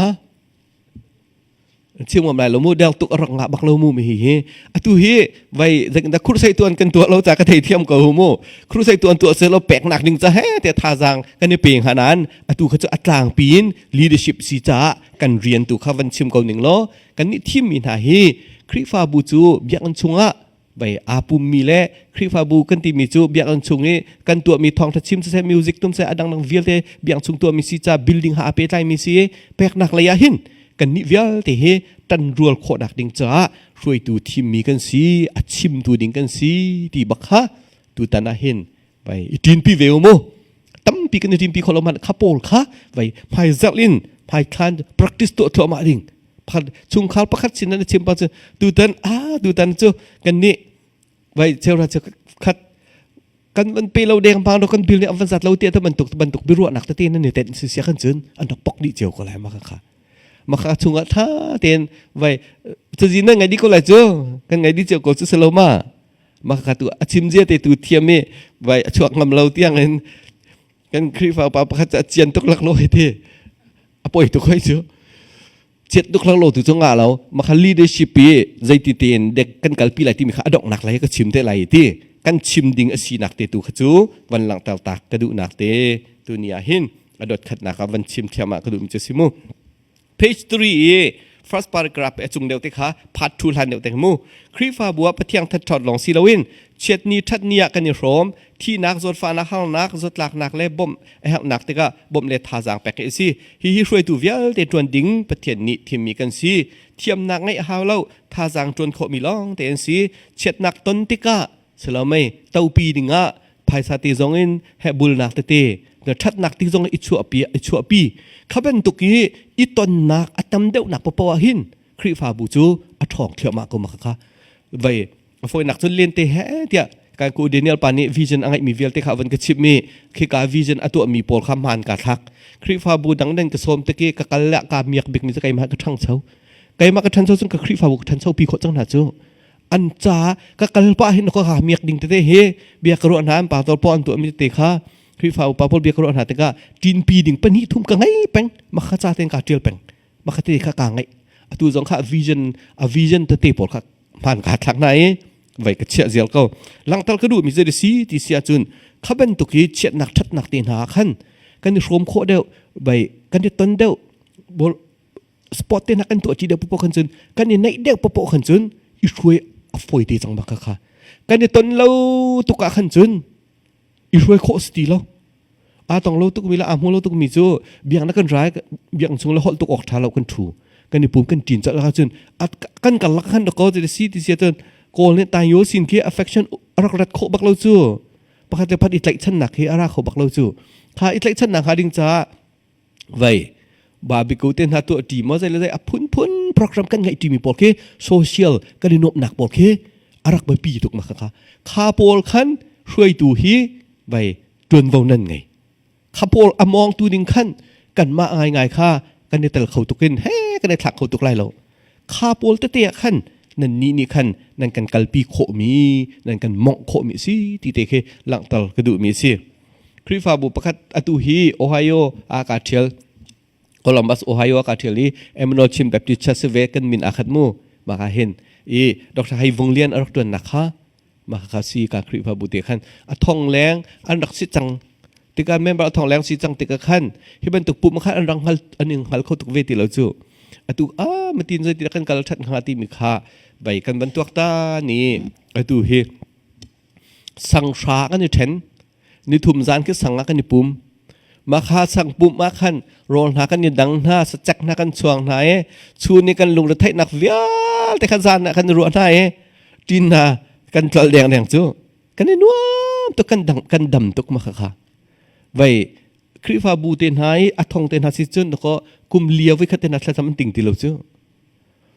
Speaker 1: Chim ngam lai lo mu del tuk a rak ngah bak lo mu mi hi hi. Atu hi vai da khursei tuan kan tuah lo ca ka thei thiam ko mu. Khursei tuan tuah se lo peknak ding ca he te thazaang kan i pe hnga nain atu kha cu a tlangpi in leadership si caah kan rian tu kha van chim ko ning law kan nih thimmi hna hi Khrihfabu cu biakinn chungah. Vai aa pummi le Khrihfabu kan timi cu biakinn chung i kan tuahmi thawngṭha chim siseh music tum seh a dangdang vialte biak chung tuahmi si ca building ha aa pehtlaimi si i peknak lei ah hin kannih vialte hi ṭanrual khawhnak ding caah hruaitu thimmi kan si a chimtu ding kan si ti bak kha tutan ah hin vai i ṭinpi ve u mu tampi kan i ṭinpi kho lo hmanh kha pawl kha vai hmaizarh in hmaithlan practice tuah thluahmah ding chungkhar pakhat sin nan chim pa cu tutan ah tutan cu kan nih vai cheuhra khat kan van pe lo deng bang kan bil nih an van zat lo ti ta bantuk bantuk biruahnak tete nan i tenh si sia kan cun an rak pok dih cio ko lai ma kha ma kha chungah tha ten vai cazi nan ngai di ko lai cu kan ngai di cio ko cu selo ma ma kha tu a chim zia te tu thiam i vai a chuak ngam lo tiang in kan Khrihfa upa pakhat cu a cian tuk lak lo hi ti a poi tuk hoi cu chiat tuk lo tu cu nga lo makha leadership i zeiti tein dek kan kalpi lai timi kha a donghnak lai ka chim te lai ti kan chim ding a sinak te tu kha cu van langhter tak ka duhnak te tu ni ah hin a dot khatnak ah van chim thiam ah ka duh mi cu si mu Page 3 i first paragraph a cung deuh te kha part 2 hlan deuh te mu. Khrihfabu ah Pathian thatṭhawt lawng si loin chiatni ṭhatni ah kan i hrawm, thihnak, zawtfahnak, harnak, zawtlaknak le bawmh a herhnak tikah bawmh le thazaang pek hi a si. Hihi hruaitu vialte ṭuan ding Pathian nih thimmi kan si. Thiamnak ngeih a hau lo, thazaang ṭuan khawhmi lawng te an si. Chiatnak ton tikah Salomei topi dingah phaisa te zong in hehbulnak tete ṭhatnak ti zong i chuahpi i chuahpi kha bantuk i i tonnak a tam deuhnak paoh ah hin Khrihfabu cu a ṭhawng thluahmah ko ma kha vai a fawinak cun lente he tiah kan ku Daniel pa nih vision a ngeihmi vialte kha van ka chimh i khika vision a tuahmi pawl kha hmaan ka thlak Khrihfabu dang den ka sawm tik i ka kal le ka miak bikmi cu keimah ka ṭhangcho keimah ka ṭhancho cun ka Khrihfabu ka ṭhancho pi khawh cang hna cu an ca ka kal pah hin ka ha miak ding tete hi bia ka ruah hna an pastor pawl an tuahmi tete kha Khrihfa upa pawl bia ka ruah hna tikah ṭinpi ding pahnih thum ka ngei peng makha ca ten ka ṭial peng makha te kha ka ngaih atu zong kha vision a vision tete pawl kha hman ka thlak hna i vai ka chiah zial ko langtal ka duh mi zei si ti si ahcun kha bantuk hi chiatnak ṭhatnak te hna khan kan i hrawm khawh deuh bai kan i ton deuh sport te na kan tuah ṭi deuh popoh khan cun kan i naih deuh popoh khan cun i hruai a fawi te cang bak kha kan i ton lo tuk ah khan cun i hruai khawh si ti lo aa tong lo tuk mi le aa hmu lo tuk mi cu biak na kan rai biak chung le holh tuk awk ṭha lo kan ṭhu kan i pum kan ṭin colh ah cun kan karlak khan ko ti si ti sia cun kawl nih tayo sin khi affection rak rat khawh bak lo cu pakhat le pakhat i tlaihchannak hi a ra kho bak lo cu kha i tlaihchannak hnga ding caah Vei barbecue te hna tuah ṭi maw zei le zei a phunphun program kan ngeih ṭimi pawl khi social kan i nuamhnak pawl khi a rak biapi tuk ma kha kha pawl khan hruaitu hi vei ṭuanvo nan ngei kha pawl a mawngtu ding khan kanmah ngaingai kha kan i tel kho tuk in he kan i thlak kho tuk lai lo kha pawl tete ah khan nan nih nih khan nan kan kalpi khawhmi nan kan mongh khawhmi si ti te khi langhter ka duhmi a si Khrihfabu pakhat atu hi Ohio ah kaa ṭhial. Columbus, Ohio ah kaa ṭhial i Emmanuel Chin Baptist Church si ve kan min aa khat mu. Mah ka hin i Dr. Hai Vung Lian a rak ṭuannak kha mah kha si ka Khrihfabu te khan a thong leng an rak si cang tikah member a thong leng si cang tikah khan hi bantuk pum khan an rak hngal an in hngal kho tuk ve ti lo cu atu a matin zei ti kan kal ṭhat hnga timi kha bai kan van tuak ta ni atu hi sanghra kan i ṭhen nithum zan khi sang ah kan i pum makha sang pum ah khan rawl hna kan i dang hna sacek hna kan chuang hna i chun i kan lungre theihnak vialte kha zan ah kan i ruah hna i ṭin hna kan tlol deng deng cu kan i nuam tuk kan dang kan dam tuk ma kha kha vei Khrihfabu te hna i a thong te hna si cun ko kum lia voi khat te hna thlacam an ting ti lo cu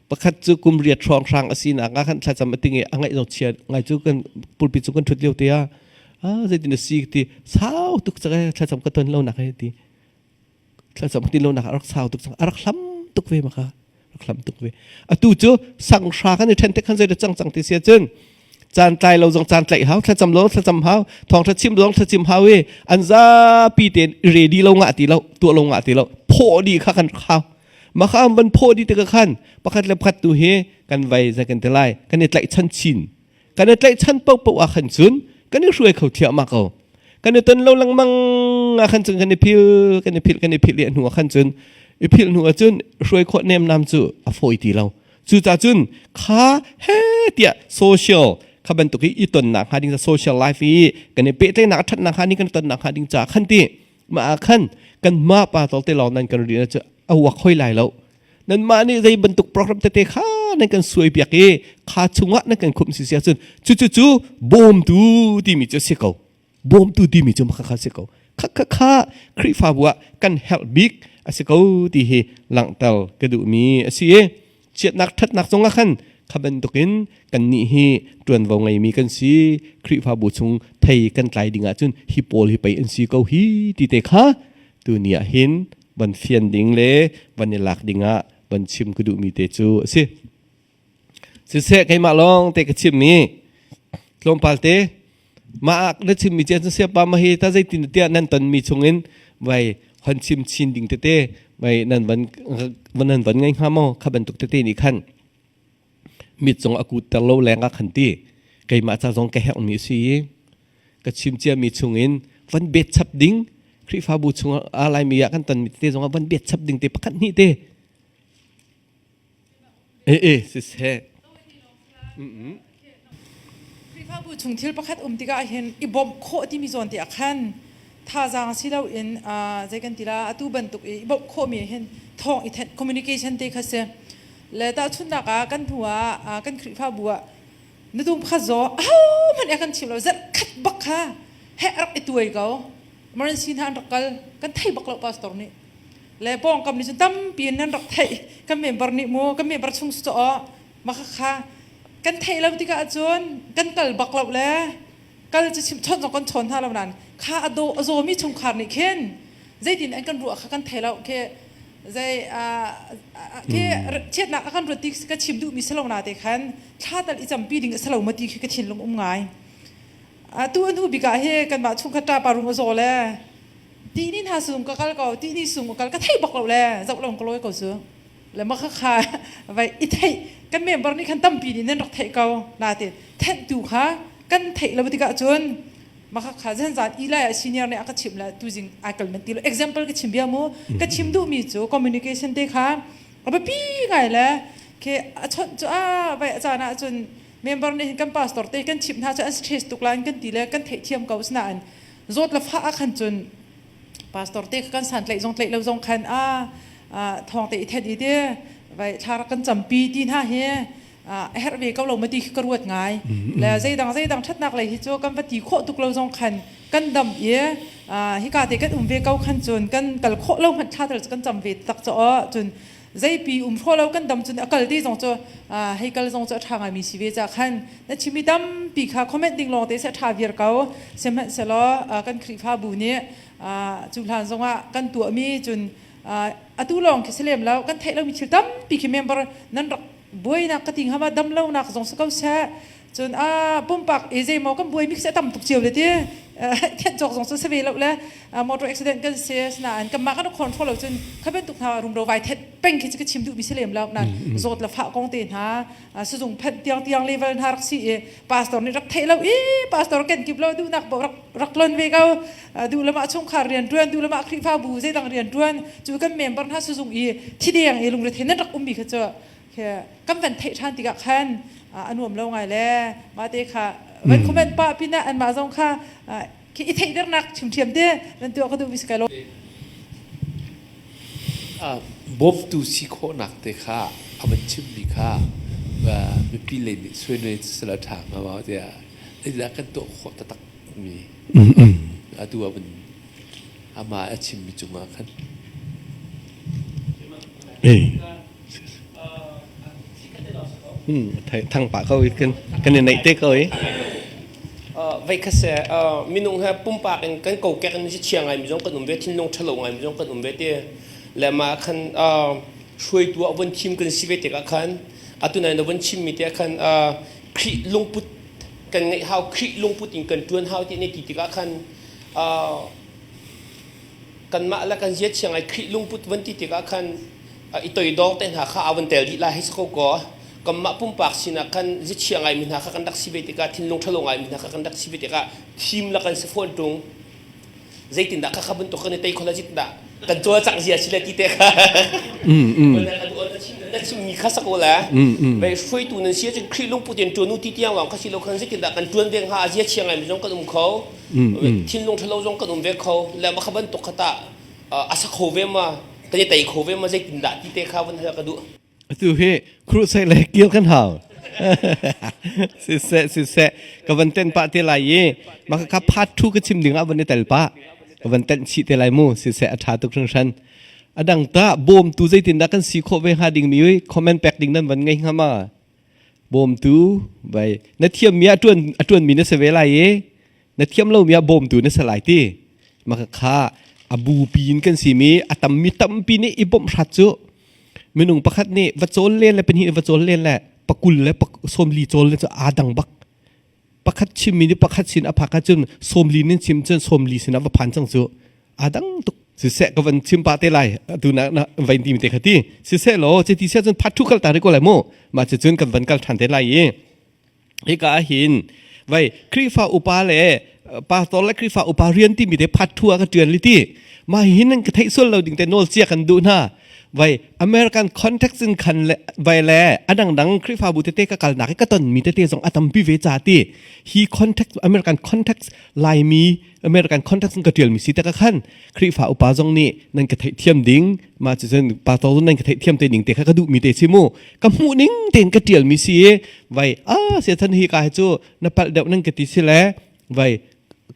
Speaker 1: Pakhat cu kum riat hrawnghrang a sinak ah khan thlacam a ting i a ngaih zong chia ngai cu kan pulpit cu kan ṭhut lio te ah ah zeitin a si ti sau tuk cang ee thlacam ka ton lo nak he ti thlacam ka tin lo nak a rak sau tuk cang a rak hlam tuk ve maka rak hlam tuk ve atu cu sanghra kan i ṭhen te khan zei cang cang ti sia cun caan tlai lo zong caan tlaih hau thlacam lo thlacam hau thawngṭha chim zong thlacim hau i an zapi tein ready lo ngah ti lo tuah lo ngah ti lo phawh dih kha kan hau Maka an van phaw dih tikah khan pakhat le pakhat tu hi kan vai zai kan ti lai kan i tlaihchan chin kan i tlaihchan paohpaoh ah khan cun kan i hruai kho thiahmah ko kan i ton lo lengmang ah khan cun kan i phil kan i philh kan i philh hnu ah khan cun i philh hnu ah cun hruai khawh nemnam cu a fawi ti lo cucaah cun kha he tiah social. Kha bantuk i i tonnak hnga ding social life i kan i pehtlaihnak a ṭhatnak hnga ding kan i tonnak hnga ding ca khan ti mah ah khan kanmah pa te lawng nan kan rian cu a uak hoi lai lo. Nanmah nih zei bantuk program tete kha nan kan suai piak i kha chungah nan kan khumh si si ahcun cucu cu bawmtu timi cu a si ko. Bawmtu timi cu kha kha si ko. Kha kha kha Khrihfabu ah kan herh bik a si ko ti hi langhter ka duhmi a si i chiatnak ṭhatnak zongah khan kha bantukin kannih hi ṭuanvo ngeimi kan si. Khrihfabu chung thei kan tlai ding ahcun hi pawl hi pei an si ko hi ti te kha tuni ah hin van fian ding le van i lak ding ah van chim ka duhmi te cu a si. Siseh keimah lawng te ka chimmi tlawmpal te mah ah na chimmi cu an siapa ma hi ta zeitin tiah nan tonmi chungin vai hon chim chin ding tete vai nan van nan van ngai hnga maw kha bantuk tete nih khan mit zong a kutter lo leng ah khan ti keimah ca zong ka herhmi a si i ka chim ciami chungin van bet chap ding Khrihfabu chung ah Laimi ah kan tonmi tete zong ah van bet chap ding te pakhat hnih te e e siseh
Speaker 2: Khrihfabu chung thil pakhat um tikah hin i bawmh khawh timi zawn te ah khan thazaang si loin zei kan ti la atu bantuk i i bawmh khawhmi hin thawng i thenh communication te kha si le tahchunhnak ah kan hnu ah kan Khrihfabu ah na tum pakhat zaw ahohmanh kan chim lo zarh khat bak kha heh rak i tuai ko emergency hna an rak kal kan thei bak lo pastor nih le pawngkam nih cun tampi in nan rak theih kan member nih mu kan member chung cu aw mah kha kan theih lo tikah cun kan kal bak lo le kal cu chim chawnh zong kan chawn hna lo nain kha a daw a zawmi chungkhar nih khin zeitin an kan ruah kha kan thei lo khi zei khi chiatnak a kan ruat ti ka chim duhmi si lo na te khan thla tal i campi ding a si lo ma ti khi ka thinlung um ngai atu a hnu bik ah hi kanmah chungkhat ṭapa rum a zaw le tihni hna sung ka kal ko tihni sung ka kal ka thei bak lo le zoh lo ka lawi ko cu le ma kha kha vai i theih kan member nih khan tampi nih nan rak theih ko natin thenhtu kha kan theih lo tikah cun ma kha kha zan zan ilai ah senior nih a ka chimh le tuzing ai kal men ti lo example ka chim bia mu ka chim duhmi cu communication te kha a biapi ngai le ke a chawnh cu a vai a caan ah cun member nih hin kan pastor te kan chimh hna cu an stress tuk lai kan ti le kan theihthiam ko asinain zawt le fah ah khan cun pastor te kan san tlaih zong tlaih lo zong khan a thawng te i then i te vai thla rak kan campi ti hna hi a herh ve ko lo ma ti khi ka ruat ngai le zeidang zeidang thatnak lei hi cu kan va ti khawh tuk lo zong khan kan dam i hika te kan um ve ko khan cun kan kal khawh lo hmanh thla tal cu kan cam ve tak cho cun zeipi um hraw lo kan dam cun a kal ti zong cu hei kal zong cu a ṭha ngaimi si ve ca khan na chimmi tampi kha comment ding lawng te se a ṭha viar ko sihmanhsehlaw kan Khrihfabu nih cu hlan zongah kan tuahmi cun atu lawng khi si lem lo kan theih lomi thil tampi khi member nan rak buainak ka ti hnga ma dam lonak zong si ko seh cun a pumpak i zeimaw kan buai mi khi tam tuk cio le ti thianh cawk zong cu si ve lo le motor accident kan si sinain kanmah kan control lo cun kha bantuk hna rumro vai thet peng khi ka chim duh mi si lem lo nan zawt le fah kong te hna sizung phanh tiang tiang level hna rak si i pastor nih rak theih lo i pastor ken kip lo duhnak bo rak rak lon ve ko duh lama chungkhar rian tuan duh lama khrihfabu zeidang rian tuan cu kan member hna sizung i thideng i lungre the nan rak ummi kha cu kan van theih ṭhan tikah khan a nuam lo ngai le mah te kha van comment pah pinah anmah zong kha khi i theihternak chimthiam te nan tuah ka duh mi si kai lo.
Speaker 3: Bawmtu si khawhnak te kha a van chimmi kha mipi lei nih suai sala ṭha hnga ma tiah zeidah kan tuah khawh taktak mi atu ah van amah a chimmi cungah khan
Speaker 1: Thang pah ko i kan kan i neih te ko i.
Speaker 4: Vei kha se minung he pumpak in kan kokek in si chia ngai mi zong kan um ve thinlung ṭhalo ngai mi zong kan um ve te le ma khan hruaitu ah von thim kan si ve tikah khan atu nai na von chim mi te khan Khrih lungput kan ngeih hau Khrih lungput in kan ṭuan hau ti ne ti tikah khan kanmah le kan zia chia ngai Khrih lungput van ti tikah khan i toidor te hna kha a van tel dih lai hei si ko kaw kanmah pumpak sinak khan ziachia ngaimi hna kha kan rak si ve tikah thinlung ṭhalo ngaimi hna kha kan rak si ve tikah thim la kan si fawn ṭung zeitindah kha kha bantuk kan i tei kho la zeitindah Kan cawlcangh zia si le ti te kha. Na chimmi kha sak la. Ve hruaitu nan si ahcun Khrih lungput in ṭuan u ti tiang lawng kha si lo khan zeitindah kan ṭuan ve hnga a zia chia ngaimi zong kan um kho. Thinlung ṭhalo zong kan um ve kho. Le mah kha bantuk kha tah a sa kho ve ma kan i tei kho ve ma zeitindah ti te kha vun hal ka duh.
Speaker 1: Atu hi crusade le kil kan hau. Siseh siseh ka van ten pah te lai i maka ka part 2 ka chim ding ah van i tel pah. Ka van tenh chih te lai mu siseh a tha tuk hringhran. A dang ta bawmtu zeitindah kan si khawh ve hnga ding mi comment pek ding nan van ngei hnga ma? Bawmtu vai na thiam mi a tuan a tuan mi na si ve lai i na thiam lo mi ah bawmtu na si lai ti. Maka kha a bupi in kan si mi a tam mi tampi nih i bawmh hrat cu Minung pakhat nih va cawl len le pahnih va cawl len le pakul le 40 cawl le cu aa dang bak. Pakhat chimmi nih pakhat sin a phak ahcun 40 nin chim cun 40 sin ah va phan cang cu. Aa dang tuk. Siseh ka van chim pah te lai atu na na vain ti mi te kha ti. Siseh law cuti sia cun phat thu kal ta ri ko lai mu. Mah cucun kan van kal ṭhan te lai i hika ah hin vai Khrihfa upa le pastor le Khrihfa upa rian timi te phat thua ka ṭian li ti mah hin nan ka theih sual lo ding te nawl cia kan duh hna vai American context in khan le vai le adang dang Khrihfabu tete ka kalnak i ka ton mi tete zong a tampi ve ca ti hi context American context Laimi American context in ka ṭial mi si te ka khan Khrihfa upa zong nih nan ka theihthiam ding mah cucun pastor zong nan ka theihthiam te ning te kha ka duh mi te si mu ka hmuh ning tein ka ṭial mi si i vai a siathan hi ka hi cu na palh deuh nan ka ti si le vai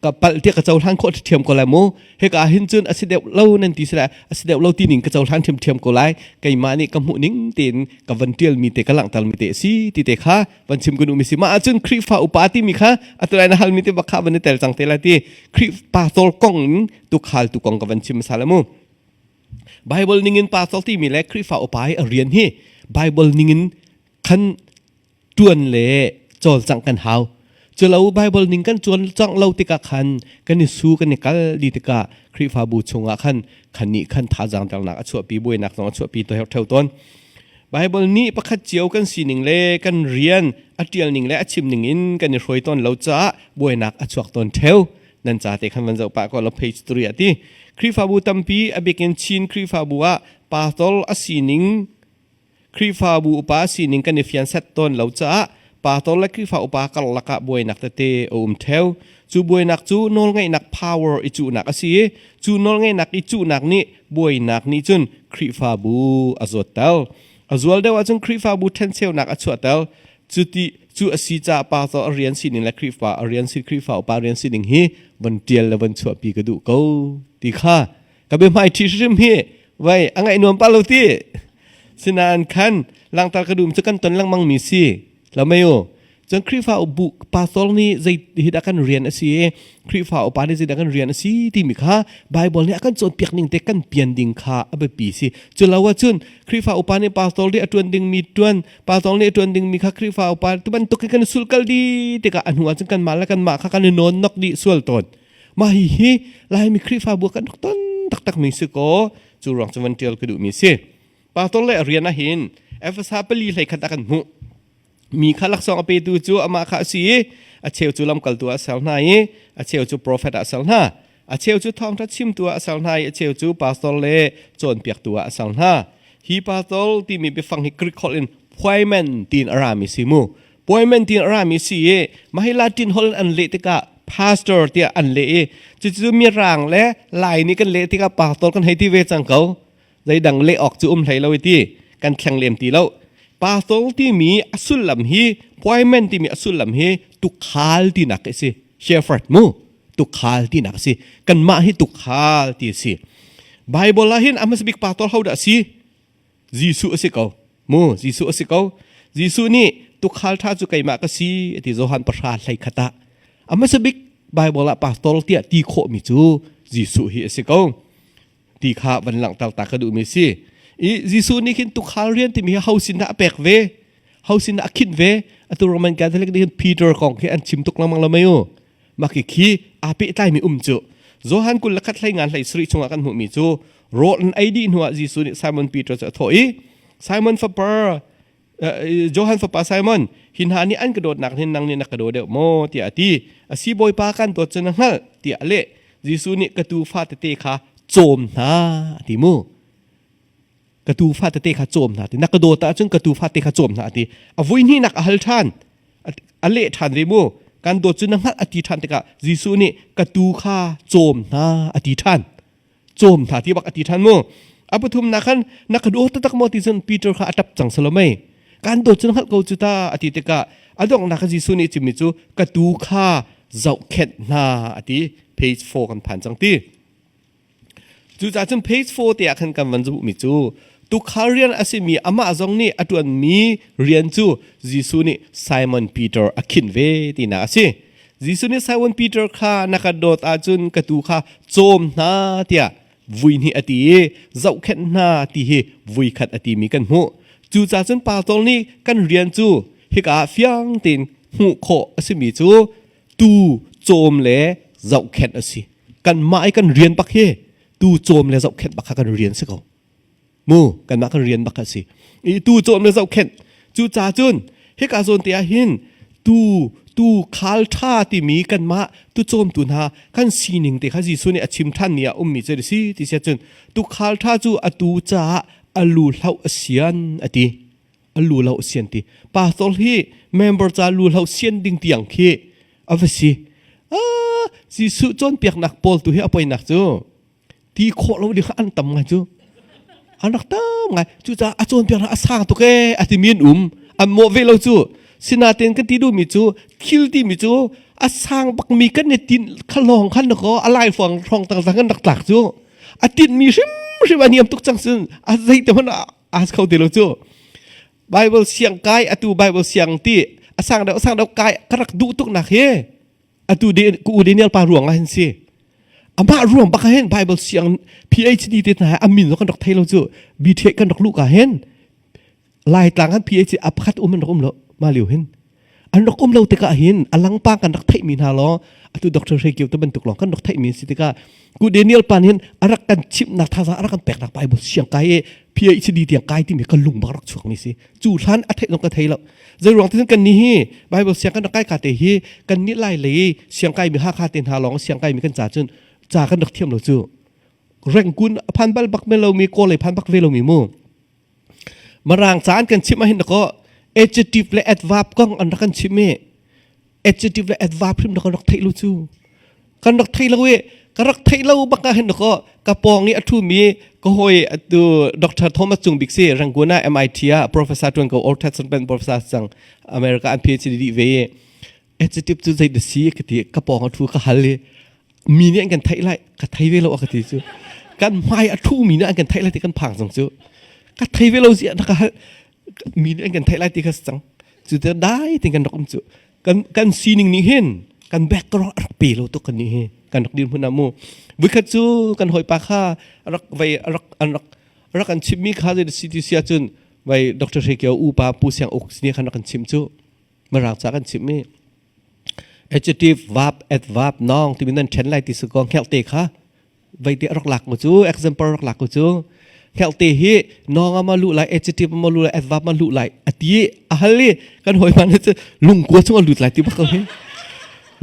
Speaker 1: ka palh tiah ka cohlan khawh ṭhiam ko lai mu hika hin cun a si deuh lo nan ti si le a si deuh lo ti ning ka cohlan ṭhiamṭhiam ko lai keimah nih ka hmuh ning tein ka van ṭial mi te ka langhter mi te a si ti te kha van chim kun um si mah ahcun Khrihfa upa timi kha atu lai na halmi te bak kha van i tel cang te lai ti Khrih pastor kong in tukhal tu kong ka van chim sala mu Bible ningin pastor timi le Khrihfa upa hi a rian hi Bible ningin khan tuan le cawlcangh kan hau culo Bible ning kan cuan cangh lo tikah khan kan i su kan i kal di tikah Khrihfabu chungah khan khan nih khan thazaang dernak a chuahpi buainak zong a chuahpi to theu tawn Bible nih pakhat cio kan sining le kan rian a ṭial ning le a chim ning in kan i hruai tawn lo caah buainak a chuak tawn ṭheu. Nan ca te khan van zoh pah ko lo page 3 ah ti. Khrihfabu tampi a bikin Chin Khrihfabu ah pastor a sining Khrihfabu upa sining kan i fian set tawn lo caah pastor le Khrihfa upa karlak ah buainak tete a um ṭheu. Cu buainak cu nawlngeihnak power i cuhnak a si i cu nawlngeihnak i cuhnak nih buainak nih cun Khrihfabu a zawtter. A zual deuh ahcun Khrihfabu ṭhencheunak a chuahter. Cuti cu a si caah pastor a rian sining le Khrihfa a rian si Khrihfa upa rian sining hi von ṭial le von chuahpi ka duh ko ti kha ka biahmai ṭhi hrim hi vai a ngaih nuam pa lo ti. Sinain khan langtar ka dum cu kan ton lengmang mi si. Lo mei u. Cun Khrihfa bu pastor nih zei hi dah kan rian a si i Khrihfa upa nih zeidah kan rian a si timi kha Bible nih a kan cawnpiak ning te kan pian ding kha a biapi si. Cu lo ahcun Khrihfa upa nih pastor nih a ṭuan dingmi ṭuan, pastor nih a ṭuan dingmi kha Khrihfa upa tu bantuk in kan sulkal dih tikah a hnu ahcun kanmah le kanmah kha kan i nawn nok dih sual tawn. Mah hihi Laimi Khrihfabu kan rak ton taktakmi si kaw cu ruang cu van ṭial ka duhmi si. Pastor le a rian ahhin Efesa pali hlei khat ah kan hmuh. Mi kha laksawng a petu cu amah kha a si i a cheu cu lamkaltu ah a ser hna i a cheu cu profet ah a ser hna. A cheu cu thawngṭha chimtu ah a ser hna i a cheu cu pastor le cawnpiaktu ah a ser hna. Hi pastor timi biafang hi Greek holh in poimen tiin a rami si mu. Poimen tiin a rami si i mah hi Latin holh in an leh tikah pastor tiah an leh i cucu Mirang le Lai nih kan leh tikah pastor kan hei ti ve cang ko. Zeidang leh awk cu um hlei lo i ti kan thleng lem ti lo. Pastor timi a sullam hi poimen timi a sullam hi tukhal tinak a si. Shepherd mu tukhal tinak a si. Kanmah hi tukhal ti a si. Bible ah hin a hmasa bik pastor ho dah a si? Jesuh a si ko. Mu Jesuh a si ko. Jesuh nih tukhal ṭha cu keimah ka si ti Johan pahra hlei khat ah a hmasa bik Bible ah pastor tiah ti khawhmi cu Jesuh hi a si ko. Ti kha van langhter ta ka duhmi si. I Jesuh nih khin tukhal rian timi hi ho sin dah a pek ve? Ho sin dah a khinh ve? Atu Roman Catholic nih hin Peter kong khi an chim tuk lengmang lo mei u. Mah khi khi aa pehtlaimi um cu. Johan 21 hlei ngan hlei sarih chungah kan hmuhmi cu rawl an ei dih hnuah Jesuh nih Simon Peter cu a thawh i Simon fapa Johan fapa Simon, hi hna nih an ka dawtnak hin nang nih na ka daw deuh maw? tiah a ti. A si Bawipa kan dawt cu na hngalh, tiah a leh. Jesuh nih ka tuufa tete kha cawm hna ti mu. Ka tuufa tete kha cawm hna ti. Na ka dawt ahcun ka tuufa te kha cawm hna ti. A vui hnihnak a hal ṭhan. A leh ṭhan ve mu. Kan dawt cu na hngalh a ti ṭhan tikah Jesuh nih ka tuu kha cawm hna a ti ṭhan. Cawm hna ti bak a ti ṭhan mu. A pathumnak khan na ka dawt taktak maw ti cun Peter kha a ṭap cang salomei. Kan dawt cu na hngalh ko cu ta a ti tikah a donghnak Jesuh nih chimmi cu ka tuu kha zohkhenh hna a ti. Page 4 kan phan cang ti. Cucaah cun page 4 te ah khan kan van zuhmi cu tukhal rian a simi amah zong nih a ṭuanmi rian cu Jesuh nih Simon Peter a khinh ve tinak a si. Jesuh nih Simon Peter kha na ka dawt ahcun ka tuu kha cawm hna tiah vui hnih a ti i zohkhenh hna ti hi vui khat a timi kan hmuh. Cucaah cun pastor nih kan rian cu hika ah fiang tein hmuh khawh a simi cu tuu cawm le zohkhenh a si. Kanmah i kan rian bak hi tuu cawm le zohkhenh bak kha kan rian si ko. Mu kanmah kan rian bak kha a si. I tuu cawm le zohkhenh cucaah cun hika zawn te ah hin tuu tuu khal ṭha timi kanmah tucawmtu hna kan sining te kha Jesuh nih a chim ṭhan ni ah ummi cu a si ti si ahcun tukhal ṭha cu a tuu caah a lu hloh a sian a ti. A lu lo sian ti pastor hi member ca lu hlo sian ding tiang khi a va si. Ah, Jesuh cawnpiaknak pawl tu hi a poinak cu ti khawh lo ding kha an tam ngai cu, an rak tam ngai. Cucaah a cawnpiaknak a sang tuk ee a timi an um, an mawh ve lo cu. Sinain kan ti duhmi cu thil timi cu a sang bakmi kan i tinh kha lawng khan ko a lai fuang hrawng tang kan rak tlak cu a tinhmi hrimhrim a niam tuk cang cun a zeite hmanh a kho ti lo cu. Bible siang kai, atu Bible siang ti a sang deuh sang deuh kai ka rak duh tuk nak hi atu de ku Daniel pa ruang ah hin si. Amah ruang bak hin Bible siang PhD te hna a min kan rak thei lo cu. BTH kan rak lu ka hin Laitlang kan PhD a pakhat um an rak um lo ma liu hin an rak um lo tikah hin a langpang kan rak theihmi hna law atu Dr. Hre Kio te bantuk lawng kan rak theihmi si tikah ku Daniel pan hin a rak kan chimhnak thazaang a rak kan peknak Bible siang kai i PhD tiang kai timi ka lung bak rak chuak mi si. Cu hlan a theih zong ka thei lo. Zei ruang ti kan ni hi Bible siang kan rak kai ka te hi kan ni lai lei siang kai mi Hakha te hna lawng siang kai mi kan ca cun ca kan rak thiam lo cu. Rengkun a phan bal bak me lo mi kaw lei phan bak ve lo mi mu. Mirang ca an kan chimh ahhin dakaw adjective le adverb kong an rak kan chimh i adjective le adverb hrim kan rak theih lo cu. Kan rak thei lo i ka rak theih lo bak ah hin dakaw ka pawng i a ṭhumi ka hawi atu Dr. Thomas Cung Bik si Rangoon ah MIT ah professor ṭuan ko Old Testament professor cang America an PhD dih ve i adjective cu zei dah si ka ti ka pawng a ṭhu ka hal i mi nih an kan theih lai ka thei ve lo a ka ti cu. Kan hmai a thu mi nih an kan theih lai ti kan phang cang cu. Ka thei ve lo ziah na ka hal mi nih an kan theih lai ti kha cang cu te dai tin kan rak um cu. Kan kan sining nih hin kan background a rak pe lo tuk kan nih hi kan rak dir hmun ah mu. Vikhat cu kan hawipa kha rak vei rak an rak rak an chimmi kha zei si ti sia cun vai Dr. Hre Kio upa Pu Siang Uk ni khan rak kan chim cu. Mirang ca kan chimmi adjective verb adverb noun timi nan ṭhen lai ti si ko. Hngelh te kha vei te rak lak mu cu, example rak lak mu cu. Hngelh te hi nong ma lu lai, adjective ma lu lai, adverb ma lu lai a ti a hal i kan hawi man cu lungkua chung a lut lai ti bak ko hi.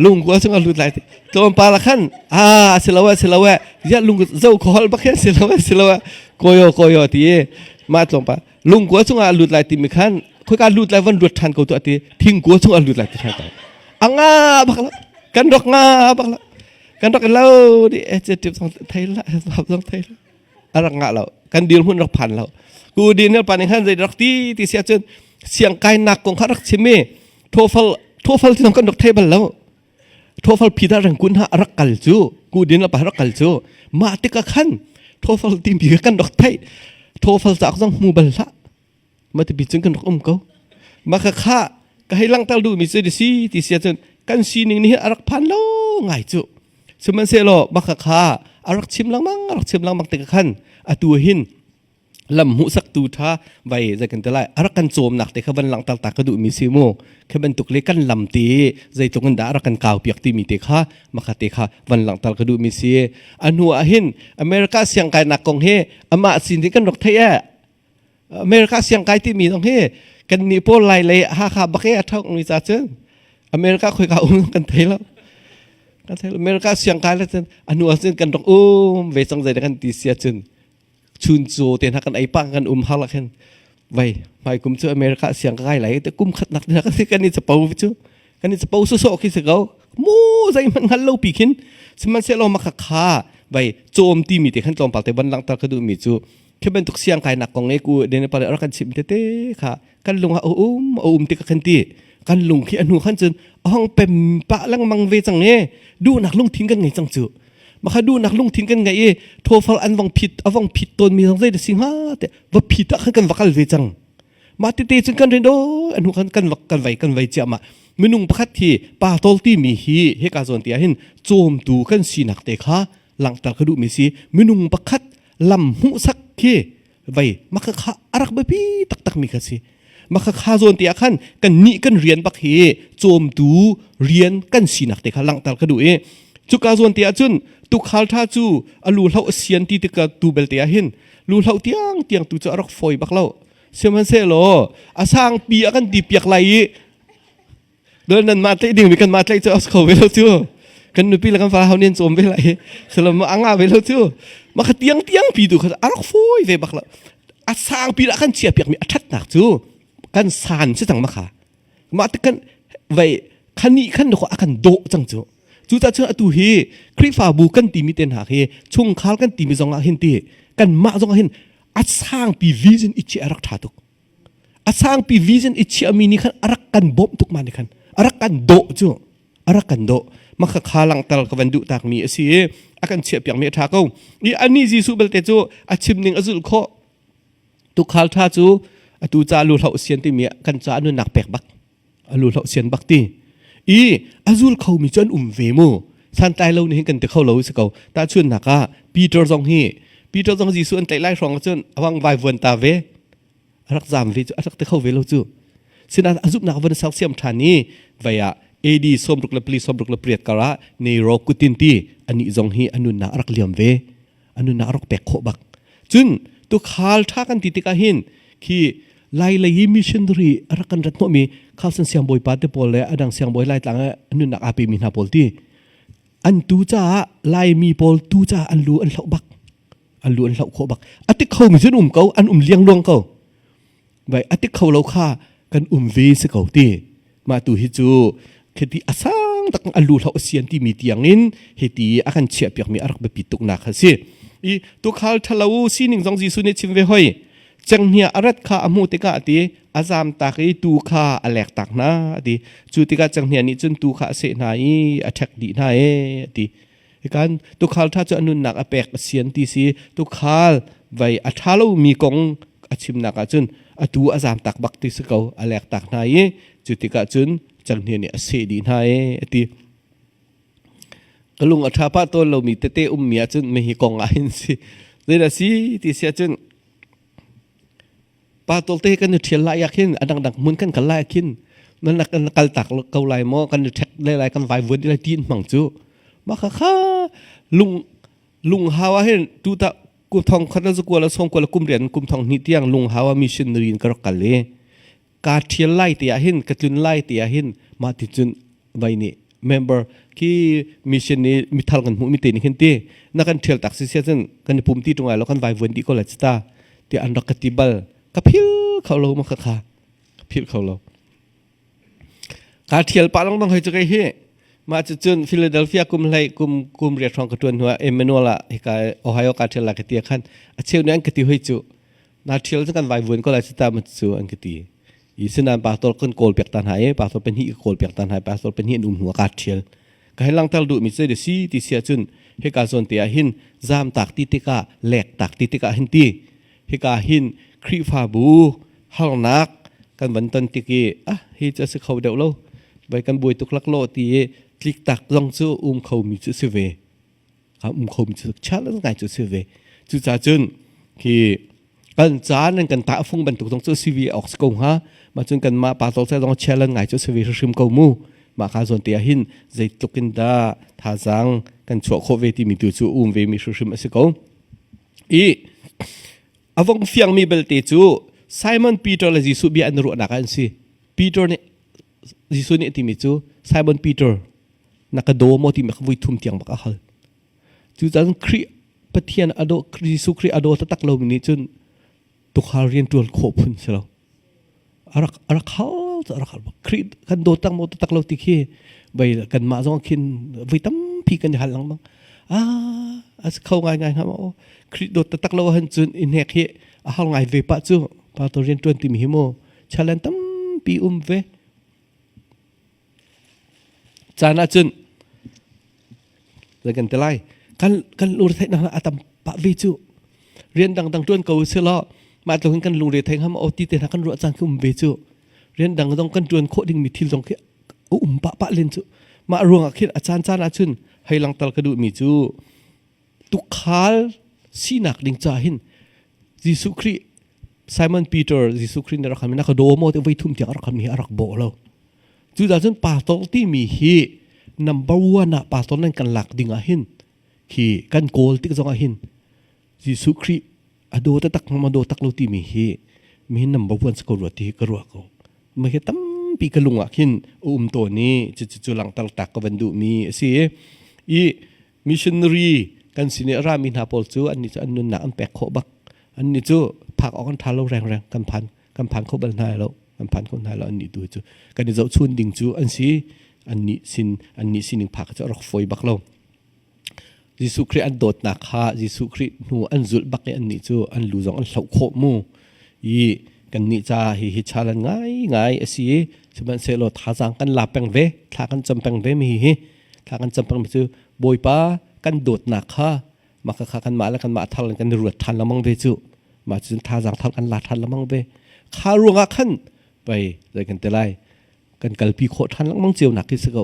Speaker 1: Lungkua chung a lut lai ti tlawmpal ah khan a si lo si lo ya lung zo ko hol bak si lo si lo koyo koyo ti ma tlawmpal lungkua chungah a lut lai timi khan khoika lut lai van ruat ṭhan ko tu ati thingkua chungah a lut lai ti ṭhan ko a nga bak la kan rak nga bak la kan rak lo di adjective zong thei la adverb zong thei la a rak ngah lo kan dirhmun rak phan lo ku dinel pan khan zei rak ti ti sia cun siang kai nak kong kha rak chim i TOEFL TOEFL ti zong kan rak thei bal lo. TOEFL phi dah rangkun ha rak kal cu ku din la pa rak kal cu mah tikah khan TOEFL timi kan rak theih. TOEFL cauk zong hmu bal hlah ma ti cun kan rak um ko. Ma kha kha ka hei langhter duhmi cu si ti sia cun kan sining nih a rak phan lo ngai cu. Sihmanhsehlaw ma kha kha a rak chim lengmang a rak chim lengmang tikah khan atu hin lam hmuhsaktu ṭha vai zei kan ti lai a rak kan cawmnak te kha van langhter ta ka duhmi si mu. Khi bantuk le kan lam te zeitluk in dah a rak kan kau piak timi te kha maka te kha van langhter ka duhmi si. A hnu ah hin America siangkainak kong hi amah sin hi kan rak theih e. America siangkai timi zong hi kan nih pawl lai lei Hakha bak e a thok mi ca cun America khoi ka um kan thei lo. Kan thei America siang kai le cun a hnu ah cun kan rak um ve cang zei kan ti sia cun chun cu te hna kan ei pang kan um har la khin vai hmai kum cu America siang ka kai lai te kum khat nak te kan kan i chapo cu kan i chapo so so khi si ko mu zei hmanh hngal lo pi khin sihmanhsehlaw makha kha vai cawm ti mi te khan tlawmpal te van langhter ka duh mi cu khi bantuk siang kai nak kong e ku den pa rak kan chim te te kha kan lung ah a um a um ti ka kan ti kan lung khi a hnu khan cun a hong pem pa lengmang ve cang e duhnak lungthin kan ngei cang cu makha duhnak lungthin kan ngei i thofal an vong phit a vong phit tawn mi zong zei da si hnga te va phit ah khan kan va kal ve cang mah tete cun kan rin do an hnu khan kan va kan vai kan vai chia ma minung pakhat hi pa tol ti mi hi heka zawn ti ah hin cawmtu kan sinak te kha langhter ka duh mi si minung pakhat lam hmuhsak khi vei maka kha arak biapi taktak mi kha si maka kha zawn ti ah khan kan nih kan rian bak hi cawmtu rian kan sinak te kha langhter ka duh i cuka zawn ti ah cun tukhal tha cu alu hloh sian ti tikah tu belte ah hin lu hloh tiang tiang tu cu a rak fawi bak lo sihmanhsehlaw a sangpi a kan ti piak lai i Dol nan mah tlaih ding mi kan mah tlaih cu a kho ve lo cu. Kan nupi le kan fa hau nin cawm ve lai. Salam a nga ve lo cu. Ma kha tiang tiang pi tu kha a rak fawi ve bak lo. A sang pi lah kan chia piak mi a thatnak cu kan san si cang ma kha. Mah te kan vei khani khan ko a kan dawh cang cu. Cu ta cun atu hi Khrihfabu kan timi te hna hi chungkhar kan timi zong ah hin ti kan mah zong ah hin a sangpi vision i chi a rak tha tuk. A sangpi vision i chiahmi nih khan a rak kan bawmh tuk ma nih khan a rak kan dawh cu a rak kan dawh maka kha langter ka van duh takmi a si i a kan chiahpiakmi a ṭha ko i ani Jesuh belte cu a chim ning a zulh khawh tukhal ṭha cu atu ca lu hloh sian timi kan ca nunnak pek bak a lu hloh sian bak ti i a zul khomi cu an um ve mu santlai lo nih hin kan ti kho lo si ko tahchunhnak ah Peter zong hi Peter zong Jesuh an tlaih lai hrawng cun awang vai vuan ta ve a rak zam ve cu a rak ti kho ve lo cu sinain a zumhnak van sersiam ṭhan i vei ah AD 64 68 kar ah Nero kutin ti anih zong hi a nunnak a rak liam ve a nunnak a rak pek khawh bak cun tukhal ṭha kan ti tikah hin khi lai lei i missionary a rak kan rat hnawhmi Carlson siangbawipa te pawl le adang siangbawi Laitlang ah a nunnak aa pemi hna pawl ti an tu caah Laimi pawl tu caah an lu an hloh bak an lu an hloh khawh bak a ti kho mi cu an um ko an um liangluang ko vai a ti kho lo kha kan um ve si ko ti mah tu hi cu khiti a sang tak an lu hloh sian ti mi tiang in hiti a kan chiah piak mi a rak biapi tuk nak kha si i tukhal thalo sining zong Jesuh nih chim ve hoi cenghngia a rat kha a hmuh tikah ati a zam tak i tu kha a lek tak hna ati cu tikah cenghngia nih cun tu kha a seh hna i a ṭhek dih hna e ati Hikan tukhal ṭha cu a nunnak a pek a sian ti si tukhal vai a ṭha lomi kong a chimnak ahcun atu a zaam tak bak ti si ko a lek tak hna i cu tikah cun canghnia nih a seh dih hna e a ti. Ka lung a ṭha pah tawn lomi tete ummi ahcun mihi kong ah hin si zeidah si ti si ahcun Pa tawlte kan i ṭhial lai ah khin a dangdang hmun kan kal lai ah khin nan kan kal tak ko lai maw kan i ṭhek le lai kan vai vuan lai ti in hmang cu mah kha kha lung lung hau ah hin tu ta kum thong khat le zakua le sawm kua le kum rian kum thong hnih tiang lung hau ah missionary in ka rak kal i kaa ṭhial lai te ah hin ka tlun lai te ah hin mah ti cun vai nih member khi mission ni mithal kan hmuh mi te nih khin ti na kan ṭhial tak si sia cun kan i pum ti ṭung ai lo kan vai vuan dih ko lai ta ti an rak ka ti bal ka phil kho lo ma kha kha ka phil kho lo ka ṭhial pa lengmang hoi cu kei hi mah cu cun Philadelphia kum hlei kum kum riat hrawng ka ṭuan hnuah Emmanuel ah hika Ohio ka ṭhial la ka ti khan a cheu nih an ka ti hoi cu na ṭhial cu kan vai vuan ko lai cu ta ma cu an ka ti i sinan pastor kan kawl piak ta hna i pastor pahnih ka kawl piak ta hna i pastor pahnih an um hnu ah kaa ṭhial ka hei langter duhmi cu si ti si ahcun hika zawn te ah hin zaam tak ti tikah lek tak ti tikah hin ti hika hin Khrihfabu harnak kan van ton tik i ah hi cu a si kho deuh lo vai kan buai tuk laklawh ti i tlik tak zong cu um kho mi cu si ve um kho mi cu challenge ngai cu si ve cucaah cun khi kan caan kan ta fung bantuk zong cu si ve awk si ko hnga mah cun kan mah pastor se zong challenge ngai cu si ve hrim ko mu mah ka zawn te ah hin zeitluk in dah thazaang kan chuah khawh ve timi tu cu um ve mi hrim a si ko i avong fiangmi belte cu Simon Peter le Jesuh bia an ruahnak ah an si Peter nih Jesuh nih a timi cu Simon Peter. Na ka daw maw timi kha voi thum tiang bak a hal. Cucaah Khrih Pathian a daw Jesuh Khrih a daw taktak lomi nih cun tukhal rian ṭuan khawh phun si lo. A rak a rak hal cu a rak hal bak. Khrih kan daw tak maw taktak lo ti khi vei kanmah zong khin voi tampi kan i hal lengmang. Ah, a si kho ngaingai hnga maw? Khrih dawt taktak lo ahcun cun i hnek hi a har ngai ve pah cu. Pastor rian ṭuan timi hi mu challenge tampi um ve. Caan ahcun zei kan ti lai kan kan lungre theihnak a tam pah ve cu rian dangdang ṭuan ko usih law mah tluk in kan lungre thei hnga maw ti te hna kan ruah caan khi um ve cu rian dang zong kan ṭuan khawh dingmi thil zong khi a um pah pah len cu mah ruangah khin a caan caan ahcun hei langter ka duhmi cu tukhal sinak ding ca hin Jesuh Khrih Simon Peter Jesuh Khrih nih rak na ka daw maw ti voi thum tiang a rak hi a rak bawh lo. Cucaah cun pastor timi hi number one ah pastor nan kan lak ding ah hin khi kan kawl tik zong ah hin Jesuh Khrih a daw taktak ma daw tak lo timi hi mi number one si ko rua ti ka ruah ko. Ma hi tampi ka lung ah khin a um tawn i cucu cu langter tak ka van duh mi a si i missionary kan sin i a rami hna pawl cu annih cu an nunnak an pek khawh bak annih cu phak awk an ṭha lo rengreng kan phan kan phan kho bal hna lo kan phan kho hna lo annih tu cu kan i zohchun ding cu an si annih sin annih sining phak cu a rak fawi bak lo Jesuh Khrih an dawtnak kha Jesuh Khrih hnu an zulh bak i annih cu an lu zong an hloh khawh mu i kannih ca hi hi challenge ngai ngai a si i sihmanhsehlaw thazaang kan la peng ve thla kan cam peng ve mi hi thla kan cam peng mi cu Bawipa kan dawtnak kha mah kha kanmah le kanmah thar in kan i ruat ṭhan lengmang ve cu mah cun thazaang thar kan la ṭhan lengmang ve kha ruangah khan pei zei kan ti lai kan kalpi khawh ṭhan lengmang cio nak khi si ko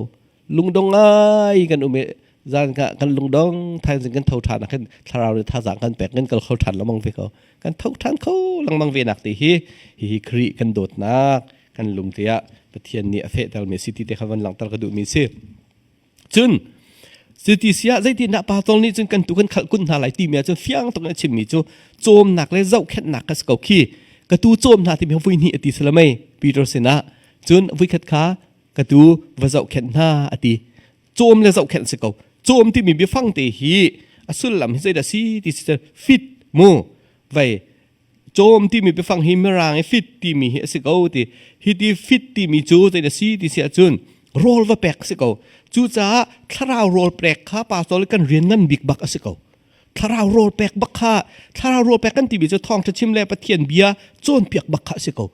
Speaker 1: lungdong ngai kan um i zan ka kan lungdong thaizing kan tho ṭhan ah khin thlarau le thazaang kan pek kan kal kho ṭhan lengmang ve ko kan tho ṭhan kho lengmang ve nak ti hi hihi Khrih kan dawtnak kan lung te ah Pathian nih a fehter mi si ti te kha van langhter ka duh mi si Cun cuti si ah zeitindah pastor nih cun kan tu kan khalh kun hna lai timi ahcun fiang tuk in a chimmi cu cawmnak le zohkhenhnak ka si ko khi ka tu cawm hna timi vui hnih a ti salamei Peter sinah cun vuikhat kha ka tu va zohkhenh hna a ti cawm le zohkhenh si ko cawm timi biafang te hi a sullam hi zeidah si ti si fit mu vei Cawm timi biafang hi mirang i fit timi hi a si ko ti. Hi ti fit timi cu zei a si ti si ahcun rawl va pek si ko. Cucaah thlarau rawl pek kha pastor kan rian ngan bik bak a si ko. Thlarau rawl pek bak kha thlarau rawl pek kan timi cu thawngṭha chim le Pathian bia cawnpiak bak kha a si ko.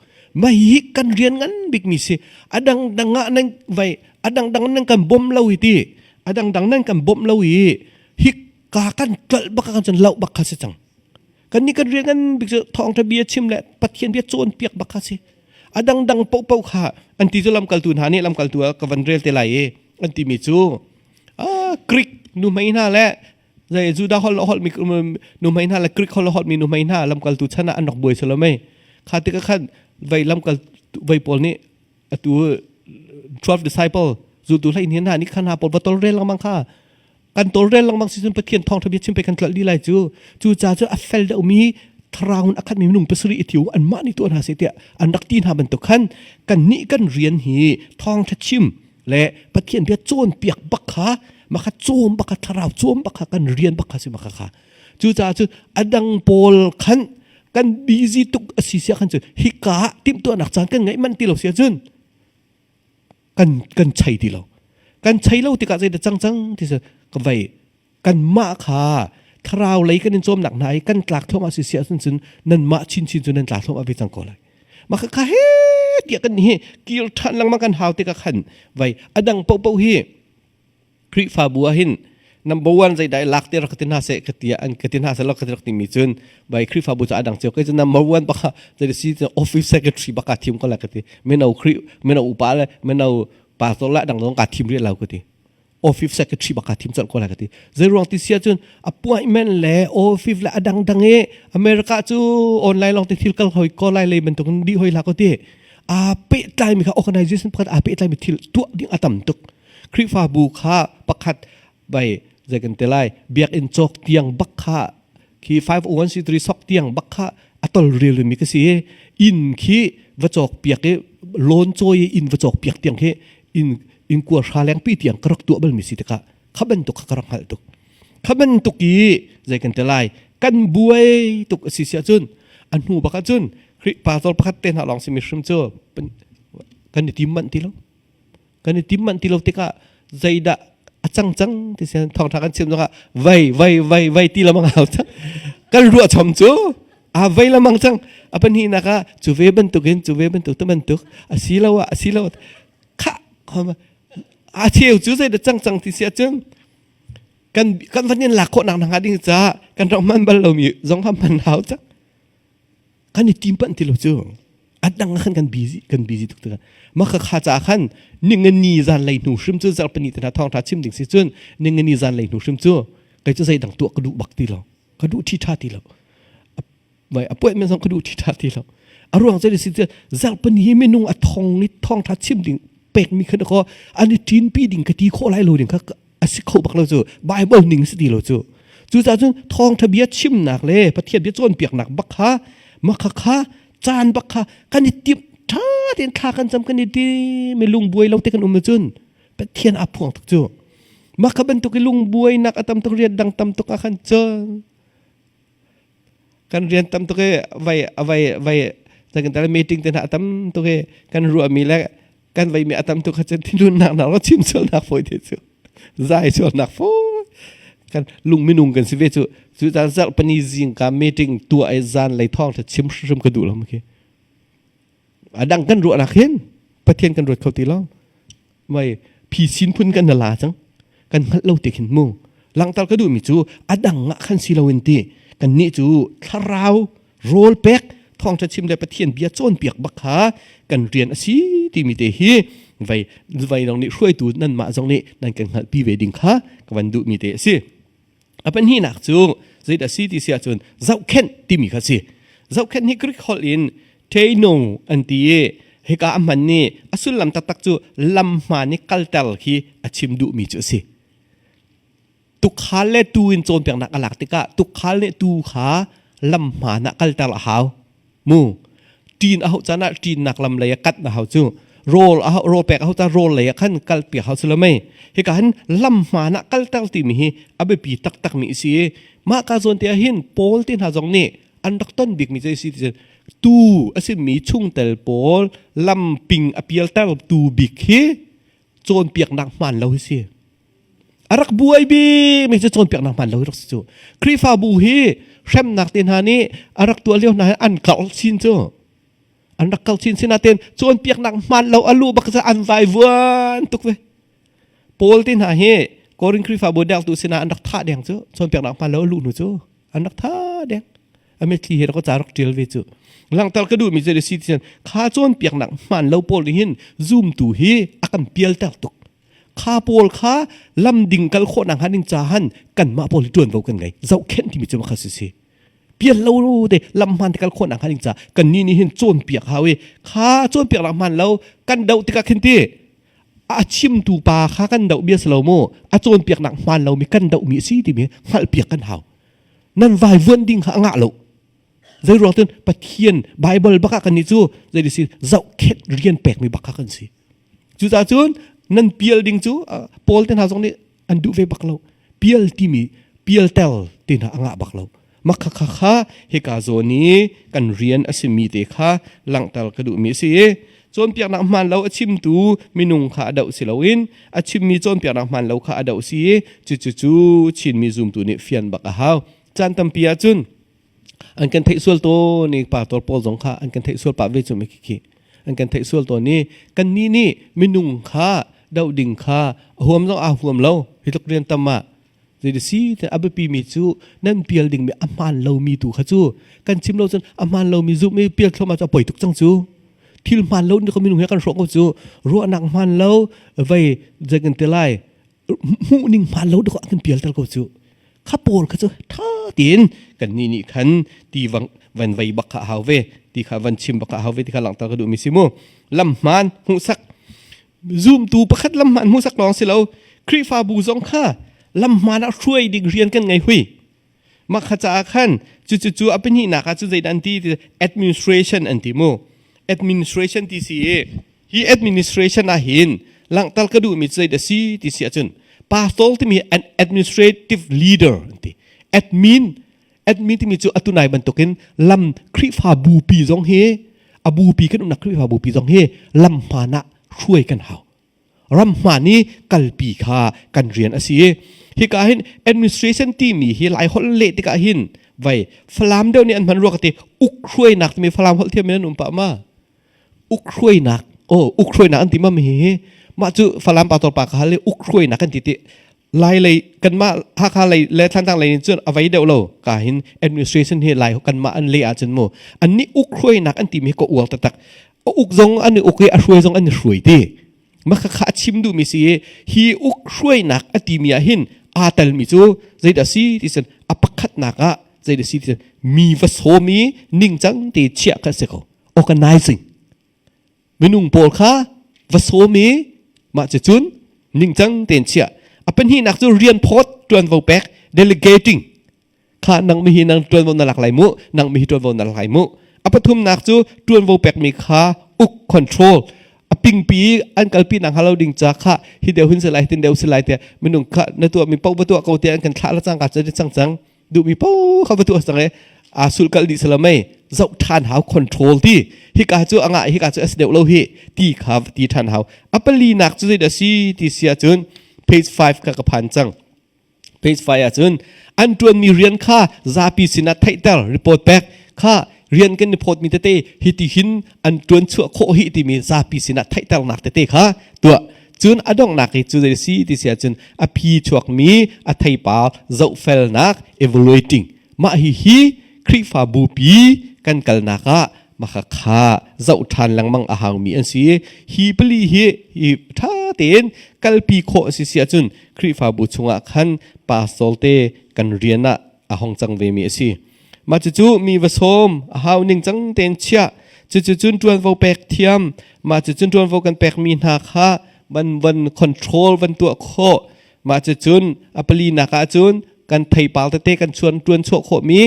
Speaker 1: Mah hi kan rian ngan bik mi si. A dangdang ah nan vai a dangdang nan kan bawm lo hi ti. A dangdang nan kan bawmh lo i hi ka kan tlolh bak kan cun loh bak kha si cang. Kan nih kan rian ngan bik cu thawngṭha bia chim le Pathian bia cawnpiak bak kha si. A dangdang paohpaoh kha an ti cu lamkaltu hna nih lamkaltu ah ka van rel te lai i an timi cu ah Greek nuhmei hna le zei Judah holh holhmi nuhmei hna le Greek holh holhmi nuhmei hna lamkaltu chan ah an rak buai salomei kha tikah khan vei lamkal vei pawl nih atu 12 disciple zultu hlei hna nih khan hna pawl va tolrel lengmang kha kan tawlrel lengmang si cun Pathian thawngṭha bia chim pe kan tlolh dih lai cu cu ca cu a fel deuhmi thlarau in a khatmi minung pasarih i tiu anmah nih tuah hna seh tiah an rak ti hna bantuk khan kannih kan rian hi thawngṭha chim le Pathian bia cawnpiak bak kha maka cawm bak kha thlarau cawm bak kha kan rian bak kha si maka kha cucaah cu a dang pawl khan kan busy tuk a si sia khan cu hika ah timhtuahnak caan kan ngeih manh ti lo sia cun kan kan chei ti lo kan chei lo tikah zeidah cang cang ti si ka vei kanmah kha thlarau lei kan in cawmnak hna i kan tlak thluahmah si si ahcun cun nanmah chinchin cu nan tla thluahmah ve cang ko lai mah kha he tiah kan hi kir ṭhan lengmang kan hau tikah khan vei a dang paohpaoh hi Khrihfabu ah hin number one zeidah i lak te rak ti hna seh ka ti an ka ti hna seh lo ka rak timi cun bai Khrihfabu cu adang cio kai cu number one baka zei si office secretary baka thim ko la ka ti mino Khrih mino upa le mino pastor la dang dong ka thim ri lo ka ti office secretary baka thim chal ko la ka ti zei ruang ti sia cun appointment le office le adang dang e America cu online long te thil kal hoi ko lai le bantuk di hoi la ko ti a pe tlai mi kha organization pakhat a pe tlai mi thil tuah ding atam tuk Khrihfabu kha pakhat bai zei kan ti lai biakinn cawk tiang bak kha khi 501c3 sok tiang bak kha a tol rel mi ka si inn khi va cawk piak i loan cawi inn va cawk piak tiang khi inn In kua hra lengpi tiang ka rak tuah balmi si tikah kha bantuk kha ka rak hngalh tuk. Kha bantuk i zei kan ti lai kan buai tuk a si si ahcun a hnu bak ahcun Khrih pastor pakhat te hna lawng simi hrim cu kan i tim manh ti lo. Kan i tim manh ti lo tikah zeidah a cang cang ti sian thawngtha kan chim zongah vai vai vai vai ti lamang hau cang. Kan ruah chom cu a vai lamang cang. A pahnihnak ah cu ve bantukin cu ve bantuk te bantuk a si lo ah a si lo kha a cheu cu zeidah cang cang ti si ahcun kan kan van in lak khawh nak hnga ding caah kan rak hman bal lomi zong kha hman hau cang. Kan i tim panh ti lo cu a dang ah khan kan busy kan busy tuk tikah mah kha kha ca khan ningani zan lei hnu hrim cu zarhpini te hna thawngtha chim ding si cun ningani zan lei hnu hrim cu kei cu zeidang tuah ka duh bak ti lo ka duh ṭhi ṭha ti lo vai appointment zong ka duh ṭhi ṭha ti lo a ruang cu si cu zarhpini hi minung a thong i thawngtha chim ding pekmi kha ko an i ṭinpi ding ka ti khawh lai lo ding kha a si kho bak lo cu Bible ning si ti lo cu cucaah cun thawngtha bia chimnak le Pathian bia cawnpiaknak bak kha makha kha caan bak kha kan i timh ṭha tein thla kan cam kan i tim i lungbuai lo te kan um cun Pathian aa phuang tuk cu makha bantuk i lungbuainak a tam tuk rian dang tam tuk ah khan cun kan rian tam tuk i vai vai vai kan meeting te hna a tam tuk i kan ruahmi le kan veimi a tam tuk kha cun thinhunnak nak chim sualnak fawi te cu zai sualnak fawi kan lung minung kan si ve cu cu caan zarh pani zing ka meeting tuah ai zan lei thawng tha chim hrim ka duh lo khi a dang kan ruahnak hin pathian kan ruat kho ti lo mai phi sin phun kan la cang kan hngalh lo ti khin mu langtar ka duhmi cu a dang ah khan si loin ti kan nih cu thlarau rawl pek thawngṭha chim le Pathian bia cawnpiak bak kha kan rian a si timi te hi vai vai dong nih hruaitu nanmah zong nih nan kan hngalhpi ve ding kha ka van duhmi te a si. A pahnihnak cu zeidah si ti si ahcun zohkhenh timi kha si. Zohkhenh hi Greek holh in teino an ti i hika a hman ni a sullam taktak cu lam hmaan i kalter khi a chim duhmi cu a si. Tukhal le tuu in cawnpiaknak a lak tikah tukhal nih tuu kha lam hmaan ah kalter a hau. Mu ṭin a hauh caan ah ṭinnak lam lei ah kat na hau cu. Rawl a hauh rawl pek a hauh caan rawl lei ah khan kal piak hau si lo mei. Hika hin lam hmaan ah kalter timi hi a biapi taktakmi a si i mah ka zawn te ah hin Paul te hna zong nih an rak ton bikmi cu a si ti tuu a simi chungtel pawl lamping a pialter tu bik hi cawnpiaknak hmaan lo hi si. A rak buai bikmi cu cawnpiaknak hmaan lo hi rak si cu. Khrihfabu hi hremnak te hna nih a rak tuah lio hna hi an karh chin cu. An rak karh chin sinain cawnpiaknak hmaan lo a luh bak cu an vaivuan tuk ve. Paul te hna hi Korin Khrihfabu dertu sinah an rak thah deng cu cawnpiaknak hmaan lo a luh hnu cu an rak thah deng. A mitthli he rak ca rak ṭial ve cu. Langhter ka duhmi cu si ti kha cawnpiaknak hmaan lo pawl nih hin zumtu hi a kan pialter tuk. Kha pawl kha lam ding kal khawhnak hnga ding cahan kanmah pawl hi ṭuanvo kan ngei. Zohkhenh timi cu makha si si. Pial lo te lam hmaan te kal khawhnak hnga ding ca kan nih nih hin cawnpiak hau i kha cawnpiaknak hmaan lo kan doh tikah khin ti a chimtu pa kha kan doh bia si lo mu a cawnpiaknak hmaan lomi kan dohmi a si timi hngalhpiak kan hau. Nan vaivuan ding kha a ngah lo. Zei ruang cun Pathian Bible bak ah kan nih cu zei si zohkhenh rian pekmi bak kha kan si. Cucaah cun nan pial ding cu Paul te hna zong nih an duh ve bak lo. Pial timi pialtel te hna a ngah bak lo. Mah kha kha kha hika zawn i kan rian a simi te kha langhter ka duhmi a si i cawnpiaknak hmaan lo a chimtu minung kha a doh si loin a chimmi cawnpiaknak hmaan lo kha a doh si i cucu cu Chinmi zumtu nih fian bak a hau. Caan tampi ahcun an kan theih sual tawn i pastor pawl zong kha an kan theih sual pah ve cu mi khi an kan theih sual tawn i kannih nih minung kha doh ding kha a huam zong aa huam lo hi tluk rian tam ah zei si te a biapi mi cu nan pial ding mi a hmaan lomi tu kha cu kan chim lo cun a hmaan lomi zumh mi pial thluahmah cu a poi tuk cang cu thil hmaan lo ni ko minung he kan hrawh ko cu ruahnak hmaan lo vei zei kan ti lai hmuh ning hmaan lo dawh kan pial tel ko cu kha pawl kha cu tha tiin kan nih nih khan ti van van vei bak kha hau ve ti kha van chim bak kha hau ve ti kha langhter ka duh mi si mu lam hmaan hmuhsak zumtu pakhat lam hmaan hmuhsak lawng si lo Khrihfabu zong kha lam hmaan ah hruai ding rian kan ngei hui mah kha caah khan cu cu cu a pahnihnak ah cu zeidah an ti administration an ti mu administration ti si i hi administration ah hin. Langhter ka duhmi cu zeidah si ti si ahcun pastor timi an administrative leader an ti. Admin admin timi cu atu nai bantukin lam Khrihfa bupi zong hi a bupi kan umnak Khrihfa bupi zong hi lam hmaan ah hruai kan hau. Ram hmaan i kalpi kha kan rian a si i hika hin administration timi hi lai holh leh tikah hin vai Falam deuh nih an hman rua ka ti uk hruainak timi Falam holh thiam in an um pah ma uk hruainak oh uk hruainak an ti ma mi hi mah cu Falam pastor pa ka hal i uk hruainak kan ti ti Lai lei kanmah Hakha lei le Thantlang lei in cun a vei deuh lo ka hin administration hi lai kanmah an leh ahcun mu an nih uk hruainak an timi ka uar taktak a uk zong an i uk i a hruai zong an i hruai ti mah kha a chim duhmi si i hi uk hruainak a timi ah hin aa telmi cu zeidah si ti cun a pakhatnak ah zeidah si ti cun mi va sawm i ningcang te chiah kha si ko organizing minung pawl kha va sawm i mah cu cun ningcang tein chiah a pahnihnak cu rian phawt ṭuanvo pek delegating kha nang mi hi nang ṭuanvo na lak lai mu nang mi hi ṭuanvo na lak lai mu a pathumnak cu ṭuanvo pekmi kha uk control a pingpi an kalpi nak halo ding ca kha hi deuh hin si lai tin deuh si lai te minung kha na tuah mi paoh va tuah ko te an kan thlah la cang ka cang cang duhmi paoh kha va tuah cang i aa sulkalh dih salamei zoh ṭhan hau control ti hika cu a ngah hika cu a si deuh lo hi ti kha ti ṭhan hau a palinak cu zeidah si ti si ahcun page 5 kha ka phan cang page 5 ahcun an ṭuanmi rian kha zapi sinah theihter report pek kha rian kan i phawtmi tete hi ti hin an ṭuan chuah khawh hi timi zapi sinah theihternak tete kha tuah Cun a donghnak i cu zei si ti si ahcun a phi chuakmi a theipar zohfelnak evaluating mah hi hi Khrihfabu pi kan kalnak ah mah kha zoh ṭhan lengmang a haumi an si. Hi pali hi hi ṭha tein kalpi khawh a si si ahcun Khrihfabu chungah khan pastor te kan rian ah a hong cang vemi a si. Mah cucu mi va sawm a hau ning cang tein chiah cucu cun ṭuanvo pek thiam mah cucun ṭuanvo kan pekmi hna kha van van control van tuah khawh mah cucun a palinak ah cun kan theipar tete kan chuan ṭuan chuah khawhmi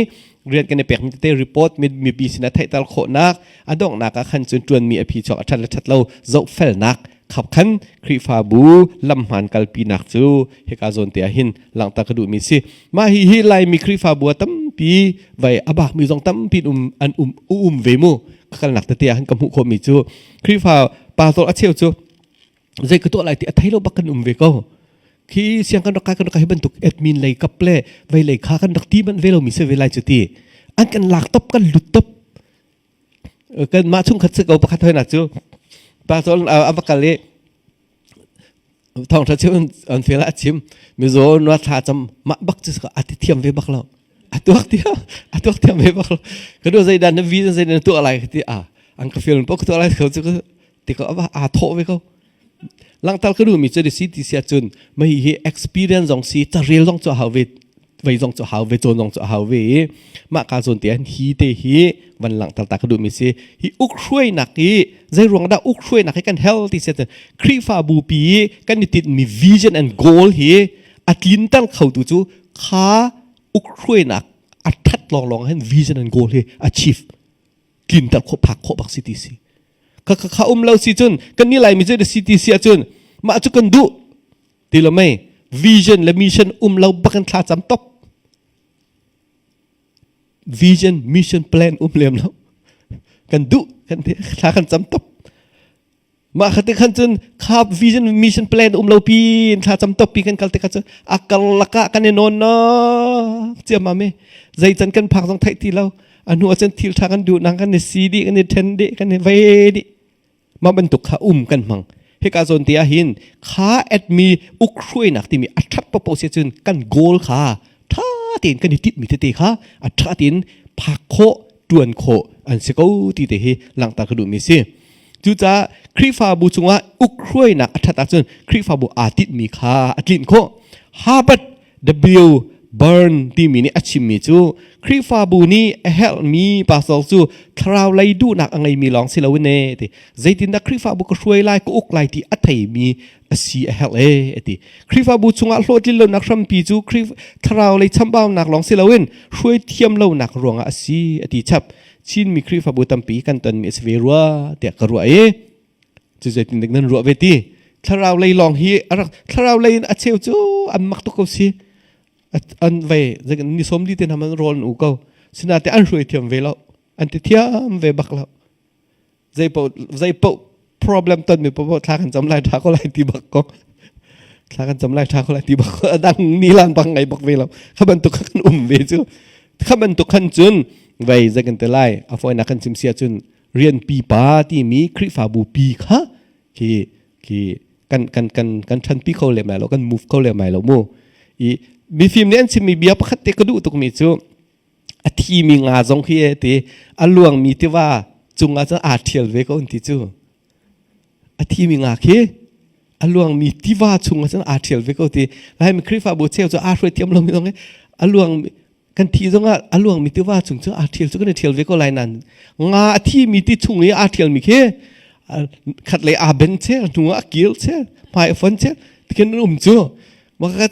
Speaker 1: rian kan i pekmi tete report mipi sinah theihter khawhnak a donghnak ah khan cun ṭuanmi a phi chuak a ṭhat le ṭhat lo zohfelnak khap khan Khrihfabu lamhmaan kalpinak cu hika zawn te ah hin langhter ka duhmi si. Mah hi hi Laimi Khrihfabu ah tampi vai a bakmi zong tampi um an um um ve mu. Ka kalnak tete ah hin ka hmuh khawhmi cu Khrihfa pastor a cheu cu zei ka tuah lai ti a thei lo bak kan um ve ko. Khi siang kan rak kai kan rak kai hi bantuk admin lei kap le vei lei kha kan rak ti manh ve lomi si ve lai cu ti. An kan lak top kan lut top kan mah chungkhat si ko pakhat hoina cu pastor a va kal i thawngṭha chim an fel a chim mizaw na thla cam mah bak cu a ti thiam ve bak lo a tuak thiam a tuak thiam ve bak lo ka du zeidah na vi zeidah na tuah lai ti a an ka film pok tuah lai ko cu ti ko ava aa thawh ve ko Langhter ka duhmi cu si ti si ahcun mah hi experience zong si carel zong cu a hau ve vei zong cu a hau ve cawn zong cu a hau ve i mah ka zawn te ah hi te hi van langhter ta ka duhmi si hi uk hruainak hi zei ruang dah uk hruainak hi kan hel ti si ahcun Khrihfabu pi i kan i tinhmi vision and goal hi a tlinter khotu cu kha uk hruainak a ṭhat lawnglawng hin vision and goal hi achieve tlinter khawh phak khawh bak si ti si kha kha kha um lo si cun kan ni laimi cu si ti si ahcun mah cu kan duh ti lo mei vision le mission um lo bak in thla cam top vision mission plan um lem lo kan duh kan thla kan cam top Mah kha te khan cun kha vision mission plan um lo pi thla cam top pi kan kal te kha cun a karlak ah kan i nawn no ciam me zei can kan phak zong theih ti lo a hnu ah cun thil tha kan duh nang kan i si dih kan i then dih kan i ve dih mah bantuk kha um kan hmang hika zawn te ah hin kha admi uk hruainak timi a that popo si cun kan goal kha tha tein kan i titmi tete kha a tha tein phak khawh tuan khawh an si ko ti te hi langhter ka duhmi si Cucaah Khrihfabu cungah ukhruainak a ṭhat ahcun Khrihfabu aa tinhmi kha a tlinh khawh. Herbert W. Burn timi nih a chimmi cu Khrihfabu nih a herhmi pastor cu thlarau lei duhnak a ngeimi lawng si loin e ti. Zeitindah Khrihfabu ka hruai lai, ka uk lai ti a theimi a si a herh e ti. Khrihfabu chungah hlawhtlin lonak hrampi cu thlarau lei chambaunak lawng si loin hruai thiam lonak ruangah a si a ti chap. Chinmi Khrihfabu tampi kan tonmi a si ve rua tiah ka ruah i cu zeitin dik nan ruah ve ti? Thlarau lei lawng hi a rak thlarau lei in a cheu cu an mak tuk ko si. An ve ni som li te hna man rawl an u ko. Sinate an hruai thiam ve lo. An ti thiam ve bak lo. Zei po zei po problem ton mi po thla kan cam lai tha ko lai ti bak ko. Thla kan cam lai tha ko lai ti bak ko. Adang ni lan bang ngai bak ve lo. Kha bantuk khan um ve cu. Kha bantuk khan cun vei zei kan te lai a foi na kan chim sia cun rian pi pa timi Khrihfabu pi kha khi khi kan kan kan kan ṭhanpi kho lem lai lo kan move kho lem lai lo mu i mifim nih an chimmi bia pakhat te ka duh tukmi cu a thimi nga zong khi e ti a luangmi tiva cungah cun aa ṭhial ve ko an ti cu a thimi nga khi a luangmi tiva chungah cun aa ṭhial ve ko ti laimi Khrihfabu cheu cu aa hruai thiam lomi zong a luang kan thi zongah a luangmi tiva chung cu aa ṭhial cu kan i ṭhial ve ko lai nain nga a thimi ti chung i aa ṭhialmi khi khat lei aa ben che hnu ah a kil che hmai a fon che tikhin an um cu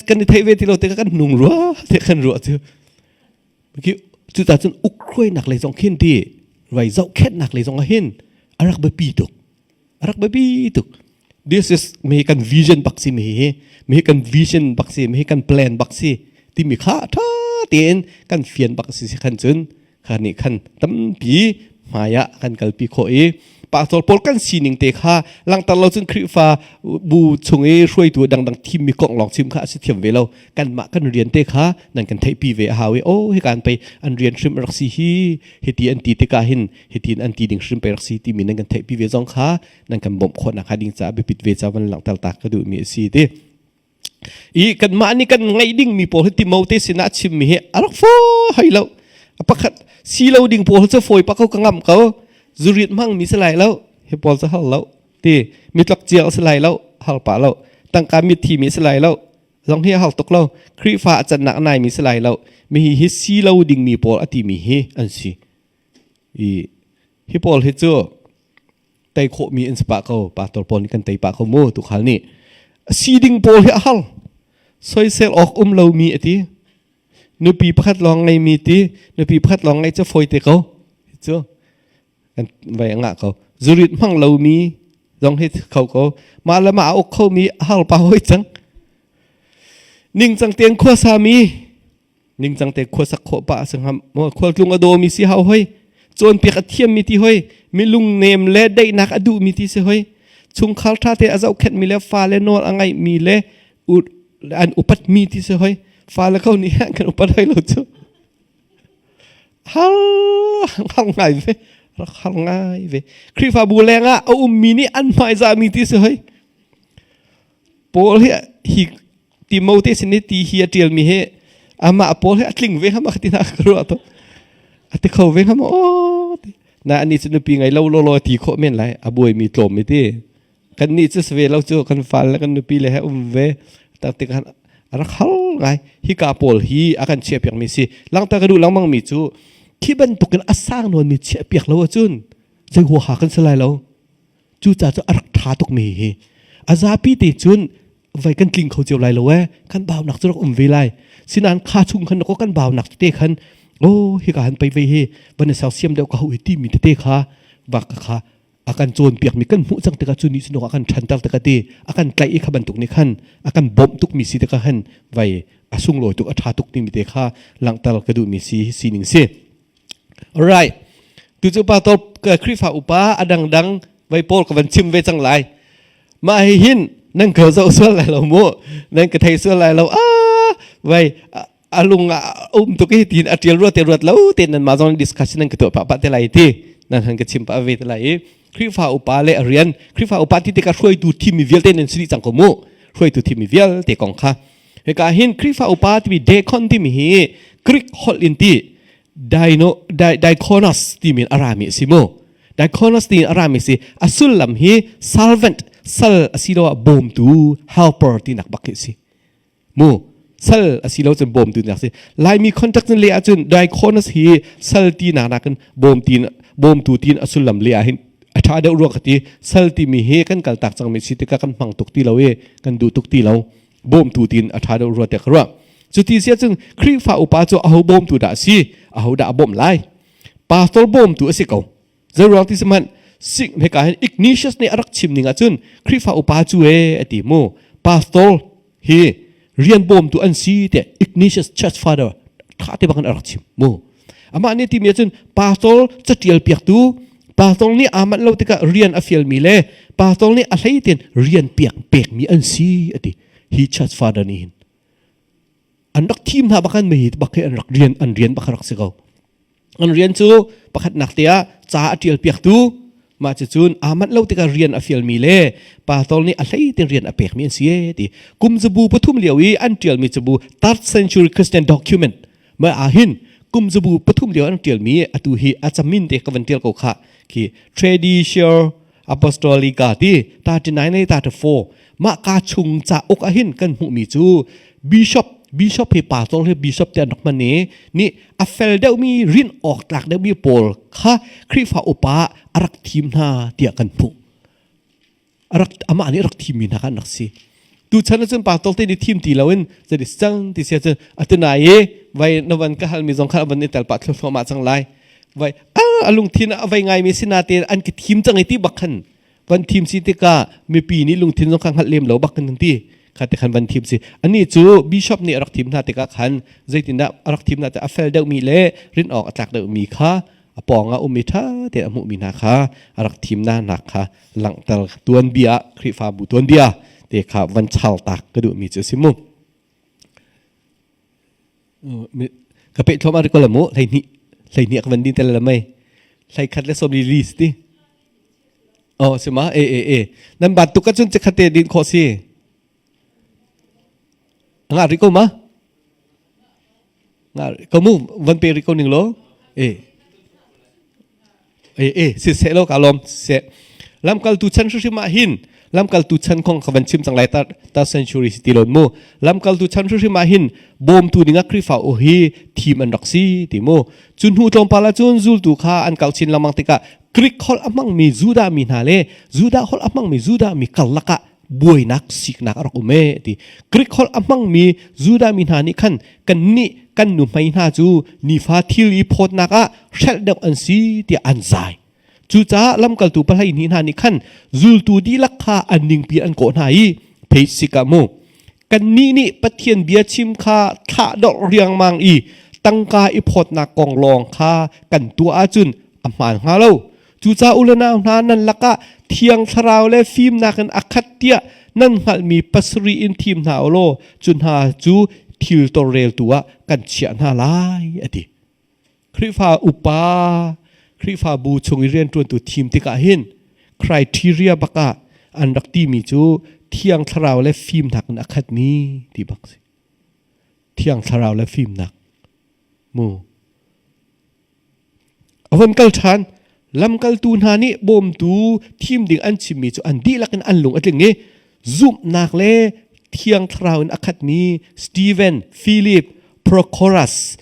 Speaker 1: kan i theih ve ti lo te kan nung rua te kan ruah cu khi cuta cun ukhruainak lei zong khin ti vai zohkhenhnak lei zong ah hin a rak biapi tuk a rak biapi tuk this is mi kan vision bak si mi hi mi kan vision bak si mi kan plan bak si timi kha tha tein kan fian bak si si khan cun kha nih khan tampi hmai ah kan kalpi khawh i pastor pawl kan sining te kha langter lo cun Khrihfa bu chung i hruaitu dangdang thimmi kong lawng chim kha a si thiam ve lo kanmah kan rian te kha nan kan theihpi ve a hau i oh hi kan pei an rian hrim rak si hi hiti an ti tikah hin hitin an ti ding hrim pei rak si timi nan kan theihpi ve zong kha nan kan bawmh khawh nak ding caah biapit ve ca van langhter ta ka duhmi a si ti i kanmah nih kan ngeih ding mi pawl hi Timote sinah chimmi hi a rak fawi hoi lo pakhat si lo ding pawl cu fawi pa ko ka ngam ko zurit hmang mi si lai lo hi pawl cu hal lo ti mitlok cial si lai lo hal pa lo tangka mit thi mi si lai lo zong hi a hal tuk lo Khrihfa a cannak nai mi si lai lo mi hi hi si lo ding mi pawl a ti mi hi an si i hi pawl hi cu tei khawhmi an si pah ko pastor pawl nih kan tei pah ko mu tukhal nih si ding pawl hi a hal soisel awk um lomi a ti nupi pakhat lawng ngeimi ti nupi pakhat lawng ngei cu fawi te ko cu kan vai ngah ko zurit hmang lomi zong hi kho ko mah le mah a uk khomi a hal pa hoi cang ningcang tein khuasami ningcang te khuasak khawh pah a si hnga khualtlung a dawmi si hau hoi cawnpiak a thiammi ti hoi milung nem le daihnak a duhmi ti si hoi chungkhar ṭha te a zohkhenhmi le fale nawl a ngaihmi le an upatmi ti si hoi fale ko nih kan upat hoi lo cu har har ngai ve rak har ngai ve Khrihfabu lengah a ummi nih an hmaizahmi ti si hoi Paul hi hi Timote sin i ti hi a ṭialmi hi amah Paul hi a tling ve hama ti na ka ruah to a ti kho ve hama aw ti na ani cu nupi ngei lo lo ti khawh men lai a buaimi tlawm mi ti kan nih cu ve lo cu kan fal le kan nupi le he um ve tak tik han a rak hal ngai hi ka pawl hi a kan chiah piak mi si langta ka duh lengmang mi cu khi bantukin a sang nawn mi chiah piak lo ahcun zei huaha kan si lai lo Cucaah cu a rak ṭha tukmi hi a zapi te cun vai kan tling kho cio lai lo ee kan baunak cu rak um ve lai sinain kha chung khan ko kan baunak tete khan oh hika han pei ve hi van i sersiam deuh ka hau hi timi tete kha bak kha a kan cawnpiakmi kan hmuh cang tikah cu nih cun a kan ṭhanter tikah ti a kan tlaih i kha bantuk nih khan a kan bawmh tukmi si tikah khan vai a sunglawi tuk a ṭha tuk timi te kha langhter ka duhmi si sining si Alright. Tu cu pastor Khrihfa upa a dangdang vai pawl ka van chim ve cang lai. Mah hi hin nan ka zoh sual lai lo mu. Nan ka thei sual lai lo. Ah, vai a lung ah um tuk hi tin a tial ruat te ruat lo te nan ma zong discussion nan ka tuah pa pa te lai ti. Nan han ka chim pa ve te lai i Khrihfa upa le a rian Khrihfa upa ti tikah hruaitu thimmi vialte nan si dih cang ko mu. Hruaitu thimmi vialte kong kha. Hika hin Khrihfa upa timi deacon timi hi Greek holh in ti dino diakonos timi in a rami a si mu. Diakonos ti in a rami si a sullam hi servant sal asiloah bawmtu helper tinak bak khi a si. Mu sal asilo cun bawmtu tinak si. Laimi context in leh ahcun diakonos hi sal tinak nakin bawm tin bawmtu tin a sullam leh ah hin a ṭha deuh rua ka ti sal timi hi kan kaltak cangmi si tikah kan hmang tuk ti lo i kan duh tuk ti lo bawmtu tiin a ṭha deuh rua tiah ka ruah. Cuti si ahcun Khrihfa upa cu aho bawmtu dah a si? Aho dah a bawmh lai? Pastor bawmtu a si ko. Zeiruang ti sihmanh. Sing heka hin Ignatius nih a rak chim ning ahcun Khrihfa upa cu e a ti mu. Pastor hi rian bawmtu an si te Ignatius Church Father tha te bak in a rak chim mu. Amah nih timi ahcun pastor catial piaktu pastor nih aa manh lo tikah rian a fialmi le pastor nih a hlei tein rian piak pekmi an si a ti. Hi Church Father nih hin an rak thim hna bak an mei bak hi an rak rian an rian bak rak si ko. An rian cu pakhatnak te ah ca a ṭial piaktu mah cucun aa manh lo tikah rian a fialmi le pastor nih a hlei tein rian a pekmi an si e ti. Kum zabu pathum lio i an ṭialmi cabu third century Christian document mah ah hin kum zabu pathum lio an ṭialmi atu hi a camin te ka van ṭial ko khah khi Traditio Apostolica ti 39 le 34 mah ka chung cauk ah hin kan hmuhmi cu bishop bishop hi pastor hi bishop te an rak hman i nih a fel deuhmi rin awk tlak deuhmi pawl kha Khrihfa upa a rak thim hna tiah kan hmuh rak amah nih rak thimmi hna kha an rak si tuchan ahcun pastor te nih thim ti loin zati cang ti sia cun atunai i vai na van ka halmi zong kha van i tel pah thluahmah cang lai vai a lungthin a vai ngaimi sinatein an ka thim cang i ti bak khan van thim si tikah mipi nih lungthin zong kha hngalh lem lo bak kan ti kha te khan van thim si ani cu bishop nih a rak thim hna tikah khan zeitindah a rak thim hna te a fel deuhmi le rin awk a tlak deuhmi kha a pawng ah ummi ṭha tein a hmuhmi hna kha a rak thim hna nak kha langhter tuanbia Khrihfabu tuanbia te kha van chal tak ka duhmi cu a si mu Ka peh thluahmah rih ko la mu 12 12 ka van din te la mei 11 le 10 li ti. Oh si ma e e e nan bat tuk ahcun cikhat te din khawh si. Nga rih ko ma? Nga ko mu van pe rih ko ning law. E E e siseh law ka lawm siseh. Lamkaltu chan hrimhrim ah hin lamkaltu chan kong ka van chim cang lai ta ta century si ti lon mu. Lamkaltu chan hrimhrim ah hin bawmtu ding ah Khrihfa u hi thim an rak si ti mu. Cu hnu tlawmpal ah cun zultu kha an kau chin lengmang tikah Greek holh a hmangmi Judah mi hna le Judah holh a hmangmi Judah mi karlak ah buainak siknak a rak um e ti Greek holh a hmangmi Judah mi hna nih khan kannih kan nuhmei hna cu nifa thil i phawtnak ah hrelh deuh an si tiah an zai cucaah lamkaltu pahlei hnih hna nih khan zultu dihlak kha an ningpi an kawh hna i phei sikah mu kannih nih Pathian bia chim kha thlahdorh riangmang i tangka i phawtnak kong lawng kha kan tuah ahcun a hmaan hnga lo Cucaah u le nau hna nan lakah Thiang Thlarau le fimnak in a khat tiah nan hngalhmi pasarih in thim hna u law cu hna cu thil tawlreltu ah kan chiah hna lai a ti. Khrihfa upa Khrihfabu chung i rianṭuantu thim tikah hin criteria bak ah an rak timi cu Thiang Thlarau le fimnak in a khatmi ti bak si. Thiang Thlarau le fimnak mu A von kal ṭhan. Lamkaltu hna nih bawmtu thim ding an chimmi cu an dihlak in an lung a tling i zumhnak le Thiang Thlarau in a khatmi Stephen, Philip, Prochorus,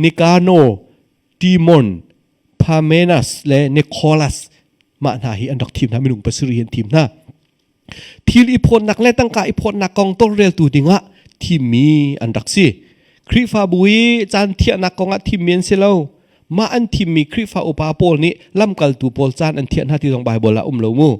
Speaker 1: Nicanor, Timon, Parmenas le Nicholas mah hna hi an rak thim hna minung pasarih hi an thim hna. Thil i phawtnak le tangka i phawtnak kong tawlreltu dingah thimmi an rak si. Khrihfabu i caan thiahnak kongah thimmi an si lo. Mah an thimmi Khrihfa upa pawl nih lamkaltu pawl caan an thiah hna ti zong Baibal ah um lo mu.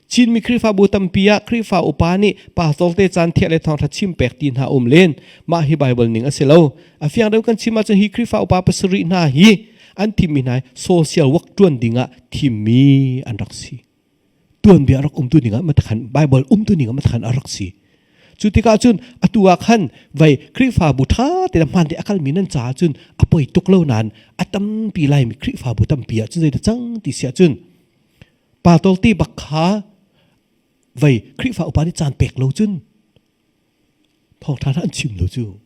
Speaker 1: Chinmi Khrihfabu tampi ah Khrihfa upa nih pastor te caan thiah le thawngṭha chim pek ti hna um len. Mah hi Baibal ning a si lo. A fiang deuh kan chim ahcun hi Khrihfa upa pasarih hna hi an thimmi hna social work ṭuan dingah thimmi an rak si. Tuanbia rak umtu ning ah matakhan Bible umtu ning ah matakhan a rak si. Cu tikah cun atu ah khan vai Khrihfabu ṭha te hmaan te a kalmi nan caah cun a poi tuk lo nain a tampi laimi Khrihfabu tampi ah cun zeidah cang ti si ahcun pastor te bak kha vai Khrihfa upa nih caan pek lo cun thawngṭha hna an chim lo cu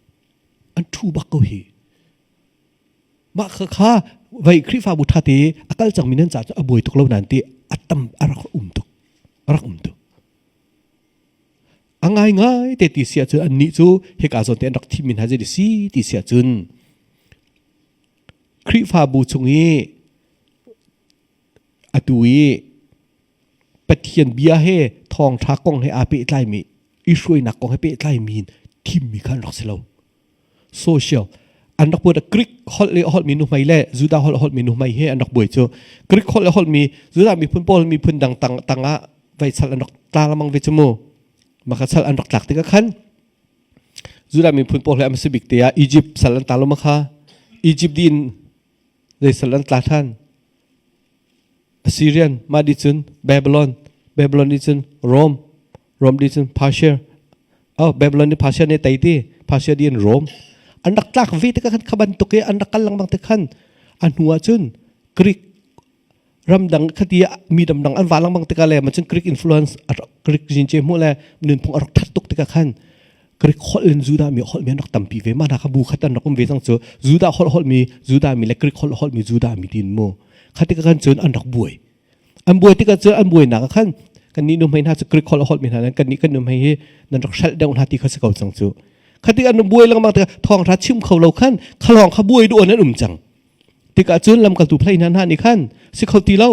Speaker 1: an ṭhu bak ko hi. Mah kha kha vei Khrihfabu ṭha te a kal cangmi nan caah cun a buai tuk lo nain ti a tam a rak um tuk a rak um tuk. A ngaingai te ti si ahcun annih cu hika zawn te an rak thimmi hna zei si ti si ahcun Khrihfabu chung i atu i Pathian bia he thawngṭha kong he aa pehtlaimi i hruainak kong he pehtlaimi in thimmi kha an rak si lo. Social. An rak buai Greek holh le holhmi nuhmei le Judah holh holhmi nuhmei he an rak buai cu. Greek holh le holhmi Judah miphun pawl miphun dang tang tangah vai sal an rak tla lengmang ve cu mu. Maka sal an rak tlak tikah khan Judah miphun pawl he an si bik te ah Egypt sal an ta lo ma kha Egypt din zei sal an tla than Assyrian mah di cun Babylon Babylon di cun Rome Rome di cun Persia oh Babylon ni Persia ne tei ti Persia di in Rome an rak tlak ve tikah khan kha bantuk i an rak kal lengmang te khan a hnu ah cun Greek ramdang khati mi damdang an va lengmang tikah le macun Greek influence Greek jinche hmuh le nunphung a rak that tuk tikah khan Greek holh in Judah mi holh mi an rak tampi ve ma hna kha bu khat an rak um ve cang cu Judah holh holh mi Judah mi le Greek holh holh mi Judah mi tin mu khati khan cun an rak buai an buai tikah cun an buainak ah khan kan nih nu hmei hna cu Greek holh holh mi hna kan nih kan nu hmei hi nan rak hrelh deuh hna ti kha si ko cang cu khati an buai lengmang tikah thawng tha chim kho lo khan khalong kha buai duh an um cang tikah cun lamkaltu phlei hna hna nih khan si kho ti lo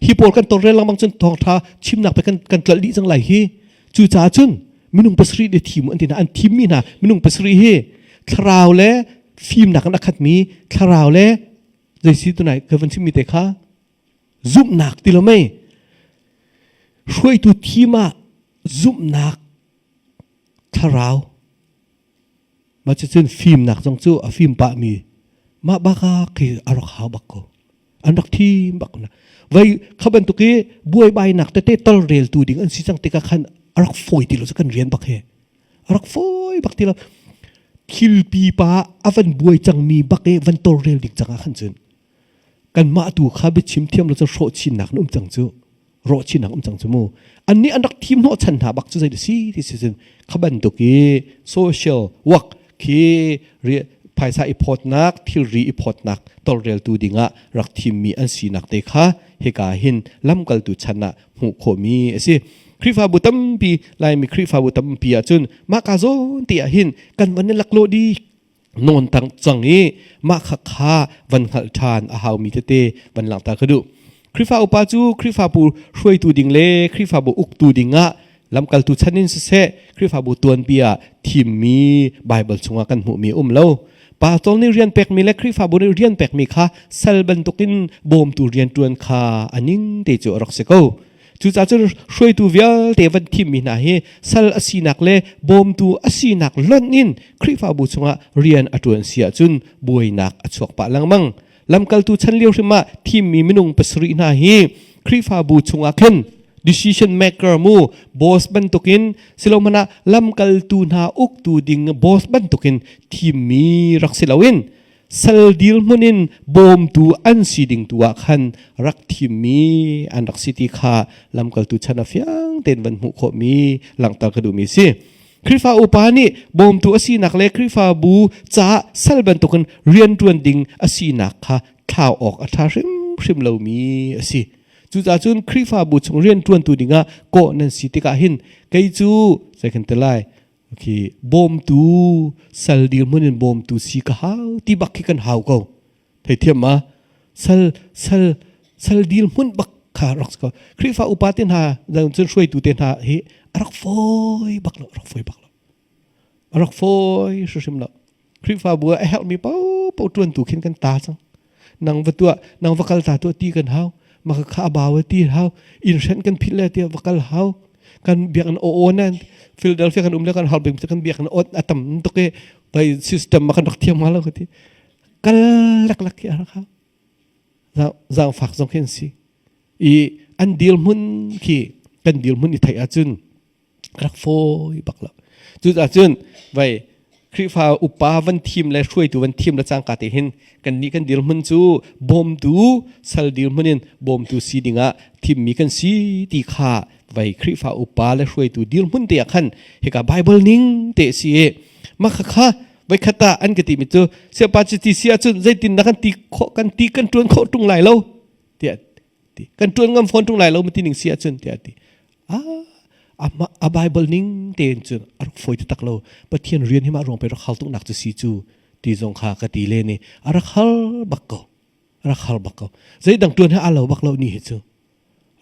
Speaker 1: hi pawl kan tawlrel lengmang cun thawngṭha chimnak pe kan kan tlolh dih cang lai hi cucaah cun minung pasarih le thim an ti hna an thimmi hna minung pasarih hi thlarau le fimnak in a khatmi thlarau le zei si tunai ka van chimmi te kha zumhnak ti lo mei hruaitu thim ah zumhnak thlarau Mah cucun fimnak zong cu a fim pahmi mah bak ah khi a rak hau bak ko. An rak thim bak ko. Vai kha bantuk i buaibainak tete tolreltu ding an si cang tikah khan a rak fawi ti lo cu kan rian bak hi. A rak fawi bak ti lo. Thil pipa a van buai cangmi bak i van tolrel ding cang ah khan cun kanmah tu kha biachim thiam lo cu hrawh chinnak na um cang cu. Rawh chin um cang cu mu annih an rak thim hnawh chan hna bak cu zei si ti si cun kha bantuk i social work khi phaisa i phawtnak thilri i phawtnak tawlreltu dingah rak thimmi an sinak te kha hika hin lamkaltu chan ah hmuh khawhmi a si Khrihfabu tampi Laimi Khrihfabu tampi ahcun mah ka zawn te ah hin kan van i laklawh dih nawn tang cang i mah kha kha van hngalh ṭhan a haumi tete van langhter ka duh. Khrihfa upa cu Khrihfabu hruaitu ding le Khrihfabu uktu dingah lamkaltu chan in siseh Khrihfabu tuanbia thimmi Baibal chungah kan hmuhmi um lo. Pastor nih rian pekmi le Khrihfabu nih rian pekmi kha sal bantukin bawmtu rian ṭuan kha a ning te cu a rak si ko. Cucaah cun hruaitu vialte van thimmi hna hi sal a sinak le bawmtu a sinak lonh in Khrihfabu chungah rian a ṭuan si ahcun buainak a chuak pah lengmang. Lamkaltu chan lio hrim ah thimmi minung pasarih hna hi Khrihfabu chungah khin decision maker mu boss bantukin silomana lamkaltu hna uktu ding boss bantukin thimmi rak si loin sal dirhmun in bawmtu an si ding tu ah khan rak thimmi an rak si ti kha lamkaltu chan a fiang tein van hmuh khawhmi langhter ka duhmi si. Khrihfa upa nih bawmtu a sinak le Khrihfabu caah sal bantukin rianṭuan ding a sinak kha thlau awk a ṭha hrimhrim lomi a si. Cucaah cun Khrihfabu chung rianṭuantu dingah kawh nan si tikah hin kei cu zei kan ti lai khi bawmtu sal dirhmun in bawmtu si ka hau ti bak khi kan hau ko theithiam ma sal sal sal dirhmun bak kha rak ko Khrihfa upa te hna cun hruaitu te hna hi a rak fawi bak lo rak fawi bak lo a rak fawi hrimhrim lo Khrihfabu ah a herhmi paohpaoh ṭuantu khin kan ta cang. Nang va tuah, nang va kal ta tuah ti kan hau. Maka kha a bau ti hau. Inn hrenh kan philh le tiah va kal hau. Kan biakinn aw aw nan Philadelphia kan um le kan hal bing kan biakinn ot a tam tuk i vai system ma kan rak thiam hnga lo ka ti. Kal lak lak khi a rak hau. Zaangfak zong khi an si. I an dirhmun khi kan dirhmun i theih ahcun rak fawi bak lo cucaah cun vai Khrihfa upa van thim le hruaitu van thim le cangka te hin kan nih kan dirhmun cu bawmtu sal dirhmun in bawmtu si dingah thimmi kan si ti kha vai Khrihfa upa le hruaitu dirhmun te ah khan hika Bible ning te si i mah kha vai khat ah an ka ti mi cu siapa cu ti si ahcun zeitin dah kan ti khawh kan ti kan tuan khawh tung lai lo tiah ti kan tuan ngam fawn tung lai lo ti ning si ahcun tiah ti a Bible ning tein cun a rak fawi taktak lo Pathian rian hi mah ruang pe rak hal tuk nak cu si cu ti zong kha ka ti le ni a rak hal bak ko a rak hal bak ko zeidang tuan he a lo bak lo ni hi cu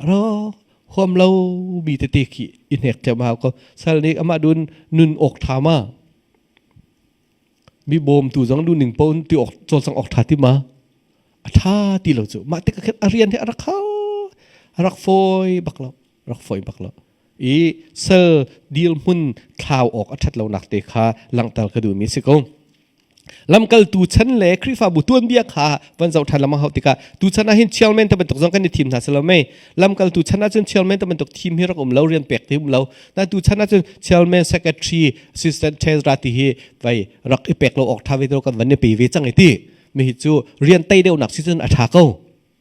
Speaker 1: ro huam lo mi tete khi i hnek thiam hau ko sal nih amah dun nun awk tha ma. Mi bawmtu zong lu ning paoh in ti awk cawlcangh awk ṭha ti ma? A ṭha ti lo cu. Mah tikah khin a rian hi a rak hau. A rak fawi bak lo. Rak fawi bak lo. I sal dil hmun thlau awk a ṭhat lonak te kha langhter ka duhmi a si ko. Lamkaltu chan le Khrihfabu tuanbia kha van zoh ṭhan lengmang hau tikah tuchan ah hin chairman te bantuk zong kan i thim hna si lo mei. Lamkaltu chan ahcun chairman te bantuk thim hi rak um lo, rian pek ti um lo. Na tuchan ahcun chairman, secretary, assistant treasurer ti hi vai rak i pek lo awk ṭha ve lo kan van i pe ve cang i ti. Mi hi cu rian tei deuhnak si cun a ṭha ko.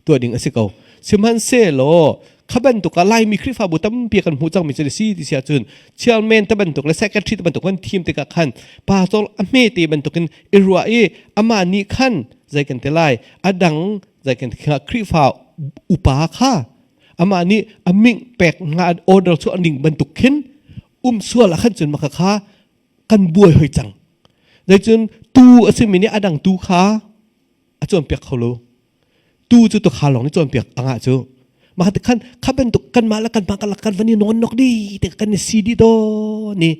Speaker 1: Tuah ding a si ko. Sihmanhsehlaw kha bantuk ah Laimi Khrihfabu tampi kan hmuh cangmi cu si ti si ahcun chairman te bantuk le secretary te bantuk kan thim tikah khan pastor a hme te bantukin i ruah i amah nih khan zei kan ti lai a dang zei kan Khrihfa upa kha amah nih a ming pek nga order chu ning bantuk khin um sual ah khan cun maka kha kan buai hoi cang. Zeicun tu a simi nih a dang tu kha a cawnpiak kho lo. Tu cu tukhal lawng nih cawnpiak a ngah cu. Mah ti khan kha bantuk kanmah le kanmah kan kan van i nawn nok dih te kan i si dih tawn i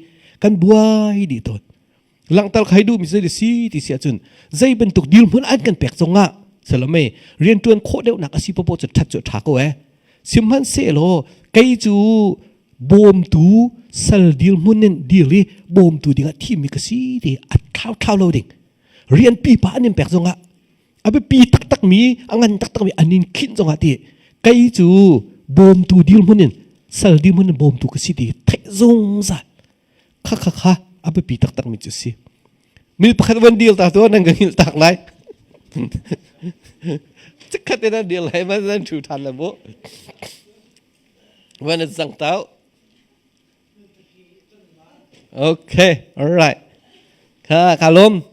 Speaker 1: kan buai dih tawn. Langhter khai duh mi zei si ti si ahcun zei bantuk dirhmun an kan pek zongah salome riantuan khawh deuhnak a si popo cu that cu tha ko eh. Sihmanhsehlaw kei cu bawmtu sal dirhmun in dir i bawmtu dingah thimmi ka si ti a thlau thlau lo ding. Rian pipa an in pek zongah a biapi taktakmi a ngan taktakmi an in khinh zongah ti kei cu bawmtu dirhmun in sal dirhmun in bawmtu ka si ti theih zungzal kha kha kha a biapi taktakmi cu si mi pakhat van deal ta tu nan ka hngilh tak lai chikkhat in an deal lai ma nan thu than la bu van zang tau Okay, all right. Kha kalom.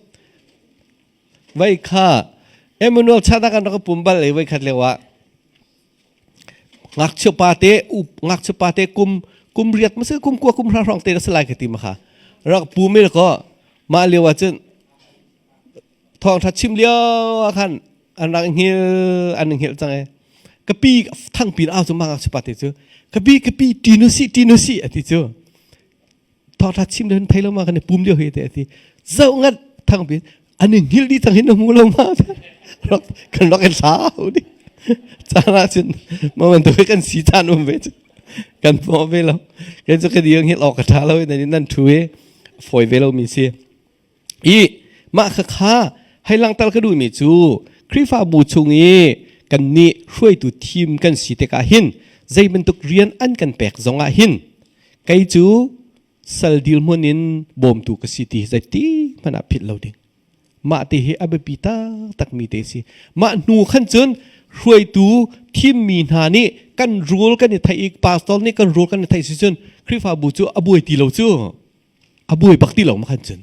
Speaker 1: Vai kha Emmanuel chana kan rak pum bal ei vai khat lewa. Ngakchia pa te up ngakchia pa te kum kum riat ma se kum kua kum hra rong te na salai ka ti ma kha. Rak pu mi ko ma lewa cun thawng tha chim lio ah khan an rak hngil an hngil cang e. Kapi thang pin au cu ma ngakchia pa te cu kapi kapi tinu si tinu si ati cu. Thawngtha chim le thei lo ma kan i pum lio hi te ati zoh ngat thang bi an i hngil di cang hin na hmu lo ma rak kan rak in thlau di caan ah cun ma man tu kan si caan um ve cu kan mo ve lo kan cu ka ding hil awk ka tha lo nan nan thu i foi ve lo mi si I mah khakha hei langhter ka duhmi cu Khrihfabu chung i kannih hruaitu thim kan si tikah hin zei bantuk rian an kan pek zongah hin kei cu sal dirhmun in bawmtu ka si ti zeiti hmanh ah philh lo ding. Mah ti hi a biapi taktakmi te si. Mah hnu khan cun hruaitu thimmi hna nih kan rule kan i theih i pastor nih kan rule kan i theih si cun Khrihfabu cu a buai ti lo cu. A buai bak ti lo ma khan cun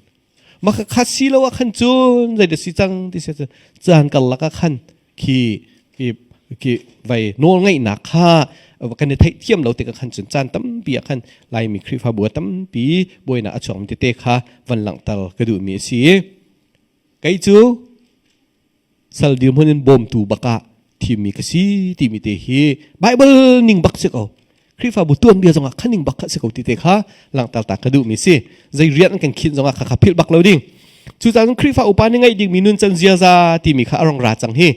Speaker 1: ma kha si lo ah khan cun zei dah si cang ti si cun caan karlak ah khan khi khi khi vai nawl ngeihnak kha kan i theih thiam lo tikah khan cun caan tampi ah khan Laimi Khrihfabu ah tampi buainak a chuak mi tete kha van langhter ka duhmi a si kei cu sal dirhmun in bawmtu bak ah thimmi ka si timi te hi Bible ning bak si ko. Khrihfabu tuanbia zongah kha ning bak kha si ko ti te kha langhter ta ka duhmi si. Zei rian an kan khinh zongah kha kha philh bak lo ding. Cucaah cun Khrihfa upa nih ngeih dingmi nuncan ziaza timi kha a rong ra cang hi.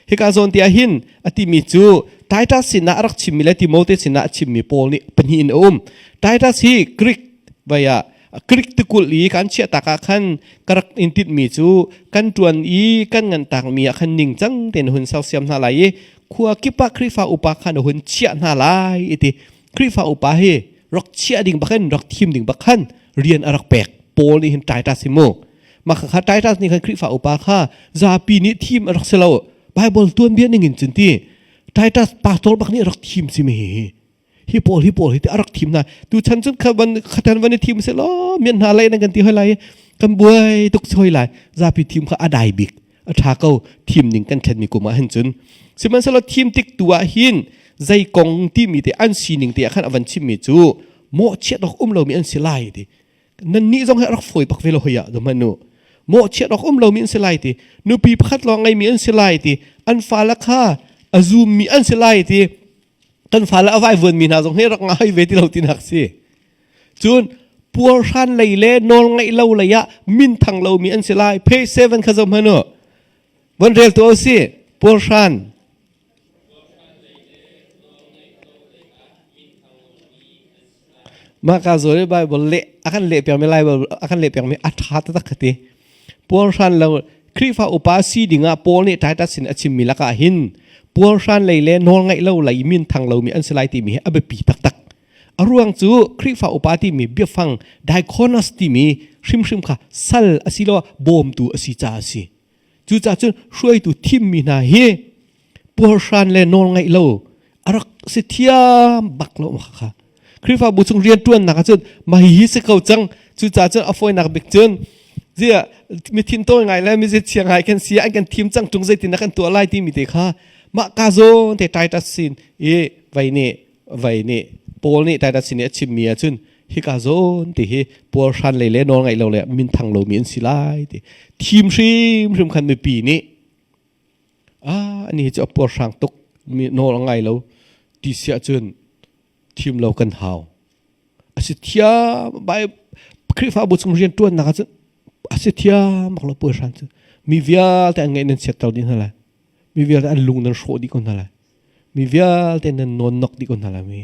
Speaker 1: Hika zawn ti ah hin a timi cu Titus sinah a rak chimmi le Timote sinah a chimmi Paul nih pahnih in a um. Titus hi Greek vai ah Greek tikulh i kan chiah tak ah khan ka rak in tinhmi cu kan ṭuan i kan ngan takmi ah khan ningcang tein hun sersiam hna lai i khua kip ah Khrihfa upa khan a hun chiah hna lai i ti Khrihfa upa hi rak chiah ding bak in rak thim ding bak khan rian a rak pek Paul nih hin Titus hi mu mah kha Titus nih khan Khrihfa upa kha zapi nih thim a rak si lo Bible tuanbia ning in cun ti Titus pastor bak nih rak thim si mi hi hi pawl hi pawl hi ti a rak thim hna tu chan cun kha van khathan van i thim se law mian hna lai nan kan ti hoi lai kan buai tuk hoi lai zapi thim kha a dai bik a tha ko thim ning kan thlen mi kum ah hin cun sihmanhsehlaw thim tik tu ah hin zei kong timi te an sining te ah khan a van chim mi cu mawhchiat awk um lomi an si lai ti nan nih zong hi a rak fawi bak ve lo hoi ah hman nu mawhchiat awk um lomi an si lai ti nupi pakhat lawng ngeimi an si lai ti an fale kha a zummi an si lai ti kan fale a vaivuanmi hna zong hi rak ngai ve ti lo tinak si cun Puarhran lei le nawl ngaih lo lei ah minthang lomi an si lai. Page 7 kha zoh hmanh u. Von rel tu si. Puarhran. Mah ka zawn i Bible leh a kan leh piakmi Bible a kan leh piakmi a ṭha taktak ka ti. Puarhran lo Khrihfa upa si dingah Paul nih Titus sin a chimmi lakah hin puarhran lei le nawlngaih lo lei minthang lomi an si lai timi hi a biapi taktak. A ruang cu Khrihfa upa timi biafang diakonos timi hrimhrim kha sal asiloah bawmtu a si caah a si. Cucaah cun hruaitu thimmi hna hi puarhran le nawlngaih lo a rak si thiam bak lo ma kha. Khrihfabu chung rianṭuannak ahcun mah hihi si ko cang. Cucaah cun a fawinak bik cun ziah mi thintawi ngai le mi ziachia ngai kan si an kan thim cang ṭung zeitin dah kan tuah lai timi te kha mah ka zawn te Titus sin i vei nih vei nih Paul nih Titus sin i a chimmi ahcun hika zawn ti hi puarhran lei le nawl ngaih lo le minthang lomi an si lai ti thim hrimhrim khan mipi nih ah ani hi cu a puarhrang tuk mi nawl a ngai lo ti si ahcun thim lo kan hau a si thiam bai Khrihfabu chung rian ṭuannak ahcun a si thiam bak lo puarhran cu mi vialte an ngaih nan chiatter dih hna lai mi vialte an lung nan hrawh dih ko hna lai mi vialte nan nawn nok dih ko hna lai mi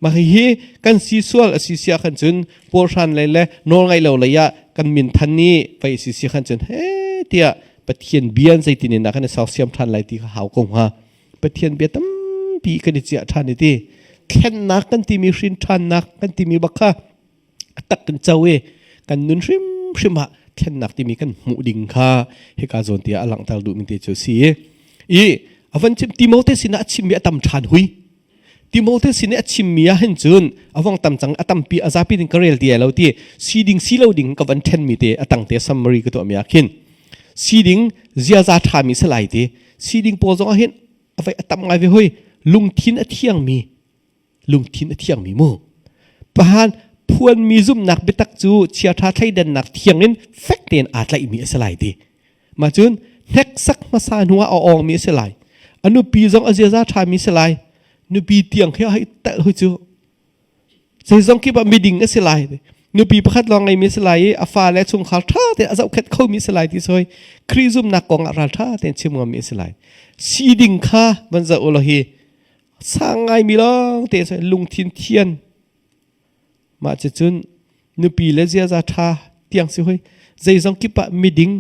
Speaker 1: Mah hihi kan si sual a si sia khan cun puarhran lei le nawl ngaih lo lei ah kan min than i pei si si khan cun he tiah Pathian bia zeitin in dah kan i sersiam ṭhan lai ti kha hau ko hnga. Pathian bia tampi kan i ciah ṭhan i ti thlennak kan timi hrin ṭhannak kan timi bak kha a tak kan co i kan nun hrimhrim ah thlennak timi kan hmuh ding kha hika zawn tiah a langhter duhmi te cu a si i a van chim Timote sinah a chimmi a tam ṭhan hui Timote sin i a chimmi ah hin cun a vong tam cang a tampi a zapi ding ka rel ti ai lo ti si ding si lo ding ka van ṭhenmi te a tang te summary ka tuahmi ah khin si ding ziaza ṭhami si lai ti si ding pawl zong ah hin a vai a tam ngai ve hoi lungthin a thiangmi lungthin a thiangmi mu pahan phuanmi zumhnak biatak cu chiaṭha thleidannak thiang in fek tein aa tlaihmi a si lai ti Mah cun hneksak hmasa hnuah a awngmi a si lai. A nupi zong a ziaza ṭhami si lai. Nupi tiang khi hei telh hui cu. Zeizong kip ah miding a si lai. Nupi pakhat lawng ngeimi a si lai i a fale chungkhar ṭha tein a zohkhenh khomi a si lai ti soi Khrih zumhnak kong ah ral ṭha tein chim ngammi a si lai. Si ding kha van zoh u law hi sang ngaimi lawng te lungthin thian Mah cucun nupi le ziaza ṭha tiang si hoi zeizong kip ah miding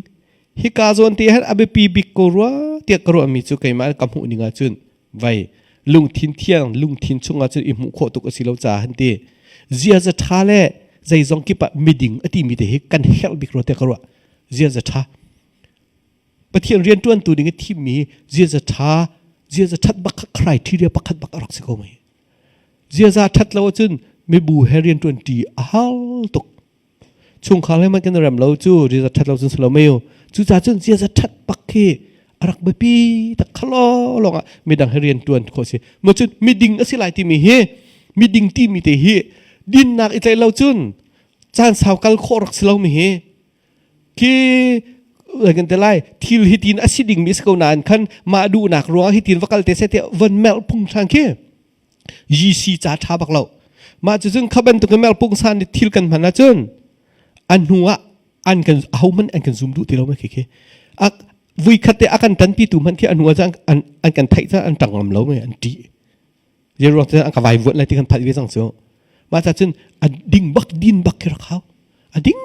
Speaker 1: hika zawn te han a biapi bik ko rua tiah ka ruahmi cu keimah ka hmuh ning ahcun vai lungthin thiang lungthin chungah cun i hmuh khawh tuk a si lo caah han ti ziaza ṭha le zeizong kip ah miding a timi te hi kan herh bik rua tiah ka ruah ziaza ṭha Pathian rianṭuantu ding i thimmi ziaza ṭha ziaza ṭhat bak criteria pakhat bak a rak si ko mei Ziaza ṭhat lo ahcun mibu he rianṭuan ṭi a har tuk. Chungkhar he hmanh kan i rem lo cu ziaza ṭhat lo cun si lo mei u. Cucaah cun ziaza ṭhat bak khi a rak biapi tak kha lawng ah midang he rianṭuan khawh si. Maw cun miding a si lai timi hi miding timi te hi dinnak i tlaih lo cun caan sau kal khawh rak si lo mi hi khi kan te lai thil hi tin a si dingmi si ko nain khan mah duhnak ruangah hi tin va kal te se te von melh phung than khi GC ca tha bak lo mah cu cun kha bantuk in melh pung san ni thil kan hman ahcun an hnu ah an kan aho man an kan zoom duh ti lo mai khi khi a vui khat te a kan tan pi tu man khi an hnu ah an an kan theih ca an tang ngam lo mai an ṭih Zei ruang cu an ka vai vuan lai ti kan phat ve cang cu. Mah ca cun a ding bak din bak khi rak hau. A ding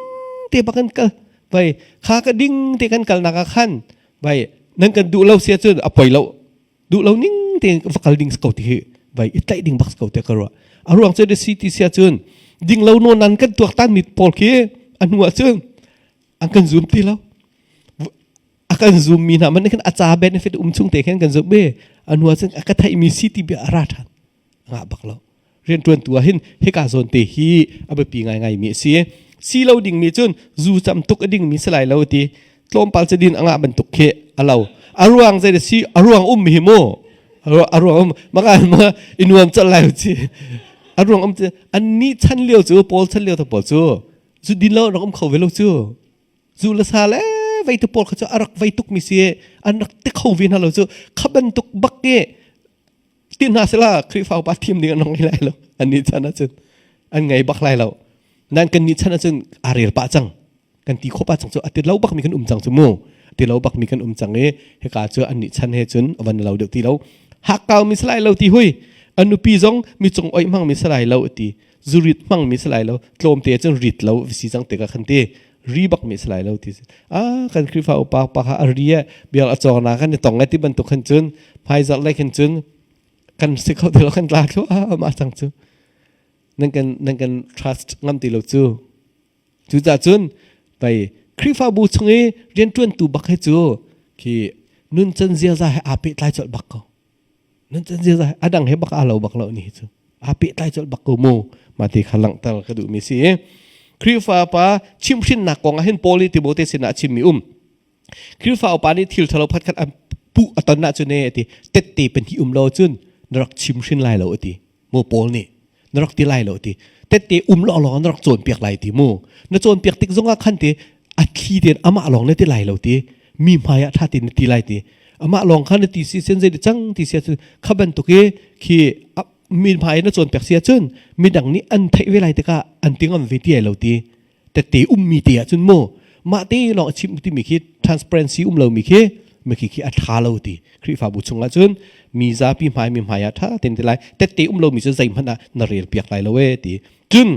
Speaker 1: te bak kan kal. Vai kha ka ding te kan kalnak ah khan vai nan kan duh lo sia cun a poi lo. Duh lo ning te va kal ding ko ti hi vai i tlaih ding bak ko te ka ruah. A ruang cu si ti sia cun ding lo no nan kan tuak tan mi pawl khi a hnu ah cun an kan zum ti lo. A kan zummi hna man khan a ca benefit um chung te khan kan zumh i a hnu cun a ka theihmi si ti bia a ra ṭhan ngah bak lo rianṭuan tu ah hin hika zawn te hi a biapi ngaingai mi a si si lo dingmi cun zu cam tuk a dingmi si lai lo ti tlawmpal cu din a ngah bantuk khi a lo a ruang zei si a ruang um hi mu a ruang um maka ma i nuam cal lai chi a ruang um an ni chan lio cu paul chan lio to paul cu zu din lo rak um kho ve lo cu zu le sa le vei tu pawl kha cu a rak vei tuk mi si an rak ti kho ve hna lo cu kha bantuk bak i ti hna sila Khrihfa upa thim ding an ngei lai lo an ni chan ahcun an ngei bak lai lo. Nan kan nih chan ahcun aa rel pah cang. Kan ti khawh pah cang cu a ti lo bak mi kan um cang cu mu. Ti lo bak mi kan um cang i hika cu an nih chan he cun a van lo deuh ti lo. Hakkau mi salai lo ti hui. A nupi zong mi cung oih hmang mi salai lo ti. Zurit hmang mi salai lo. Tlawmte cun rit lo si cang te ka khan ti. Ri bak mi salai lo ti. Ah kan Khrihfa upa pa kha a ri e bial a cawng na kan i tong e ti bantuk khan cun hmaizarh lei khan cun kan si kho ti lo kan tla thluahmah cang cu. Nan kan nan kan trust ngam ti lo cu. Cucaah cun pei Khrihfabu chung i rianṭuantu bak hi cu khi nuncan ziaza he aa pehtlai colh bak ko. Nuncan ziaza he a dang he bak aa lo bak lo ni hi cu. Aa pehtlai colh bak ko mu. Mah ti kha langhter ka duhmi si. Khrihfa pa chimhhrinnak kong ah hin Paul nih Timote sinah a chimmi um. Khrihfa upa nih thil ṭhalo phatkhat an puh a ton ahcun e ti tette pahnih um lo cun na rak chimhrin lai lo a ti. Mu Paul nih na rak ti lai lo ti tette um law lawng na rak cawnpiak lai ti mu na cawnpiak tik zongah khan ti a thli tein amah lawng na ti lai lo ti mi hmai ah ṭha tein na ti lai ti amah lawng kha na ti si sen zei cang ti sia cun kha bantuk i khi mi hmai na cawnpiak si ahcun midang nih an theih ve lai tikah an ti ngam ve ti ai lo ti tette ummi te ahcun mu mah te lawng a chim timi khi transparency um lomi khi mi khi khi a ṭha lo ti Khrihfabu chungah cun mi zapi hmai mi hmai ah ṭha tein ti lai tette um lomi cu zeihmanh ah na rel piak lai lo e ti cun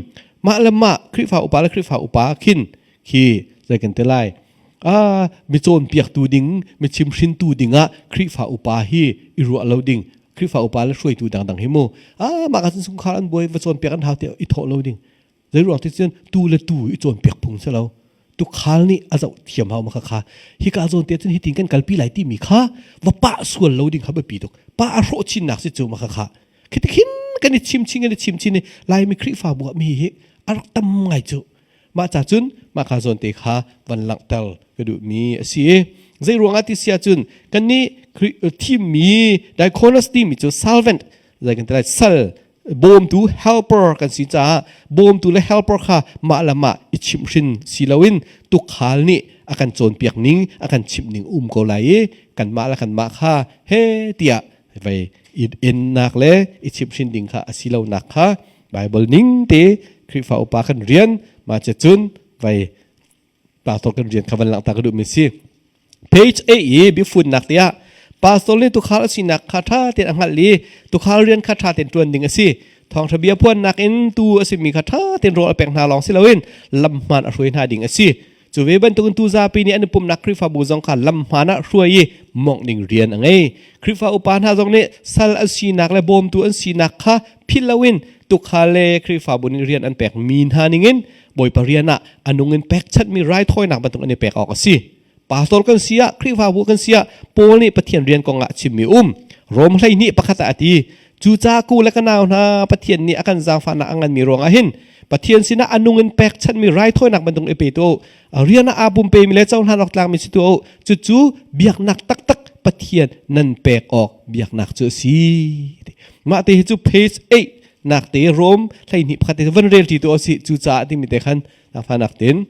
Speaker 1: mah le mah Khrihfa upa le Khrihfa upa khin khi zei kan ti lai ah mi cawnpiaktu ding mi chimhrintu dingah Khrihfa upa hi i ruah lo ding Khrihfa upa le hruaitu dangdang hi mu ah mah ka cun chungkhar an buai va cawnpiak an hau ti i thawh lo ding Zeiruang ti cun tu le tu i cawnpiak phung si lo. Tukhal nih a zoh thiam hau ma kha kha hika zawn te cun hitin kan kalpi lai timi kha va pah sual lo ding kha biapi tuk. Pa a hrawh chinnak si cu ma kha kha. Khiti khin kan i chim chin kan i chim chin i Laimi Khrihfabu ah mi hi a rak tam ngai cu. Mah ca cun mah kha zawn te kha van langhter ka duhmi a si. Zei ruangah ti sia cun kannih thimmi diakonos timi cu servant zei kan ti lai sal bawmtu helper kan si caah bawmtu le helper kha mah le mah i chimhhrin si loin tukhal nih a kan cawnpiak ning a kan chimh ning um ko lai i kanmah le kanmah kha he tiah vei i ennak le i chimhhrin ding kha a si lonak kha Bible ning te Khrihfa upa kan rian ma che cun vei pastor kan rian kha van langhter ka duhmi si. Page 8 i biafunnak tiah pastor nih tukhal a sinak kha ṭha tein a hngalh i tukhal rian kha ṭha tein ṭuan ding a si. Thawngṭha bia phuannak in tu a simi kha ṭha tein rawl a pek hna lawng si loin lam hmaan a hruai hna ding a si. Cu ve bantukin tu zapi nih an i pumhnak Khrihfabu zong kha lam hmaan ah hruai i mawngh ding rian a ngei. Khrihfa upa hna zong nih sal an sinak le bawmtu an sinak kha philh loin tukhal le Khrihfabu nih rian an pekmi hna ningin Bawipa rian ah a nung in pekchanhmi raithawinak bantuk an i pek awk a si. Pastor kan si ah, Khrihfabu kan si ah, Paul nih Pathian rian kong ah a chimmi um. Rom 12 pakhat ah a ti, Cucaah ku le ka nau hna, Pathian nih a kan zaangfahnak a nganmi ruangah hin Pathian sinah a nung in pekchanhmi raithawinak bantuk i pe tu u. Rian ah aa pumpemi le cohlan awk tlakmi si tu u. Cucu biaknak taktak Pathian nan pek awk biaknak cu a si. Mah te hi cu page 8 nak te Rom 12 pakhat te van rel ti tu a si cucaah timi te khan zaangfahnak tin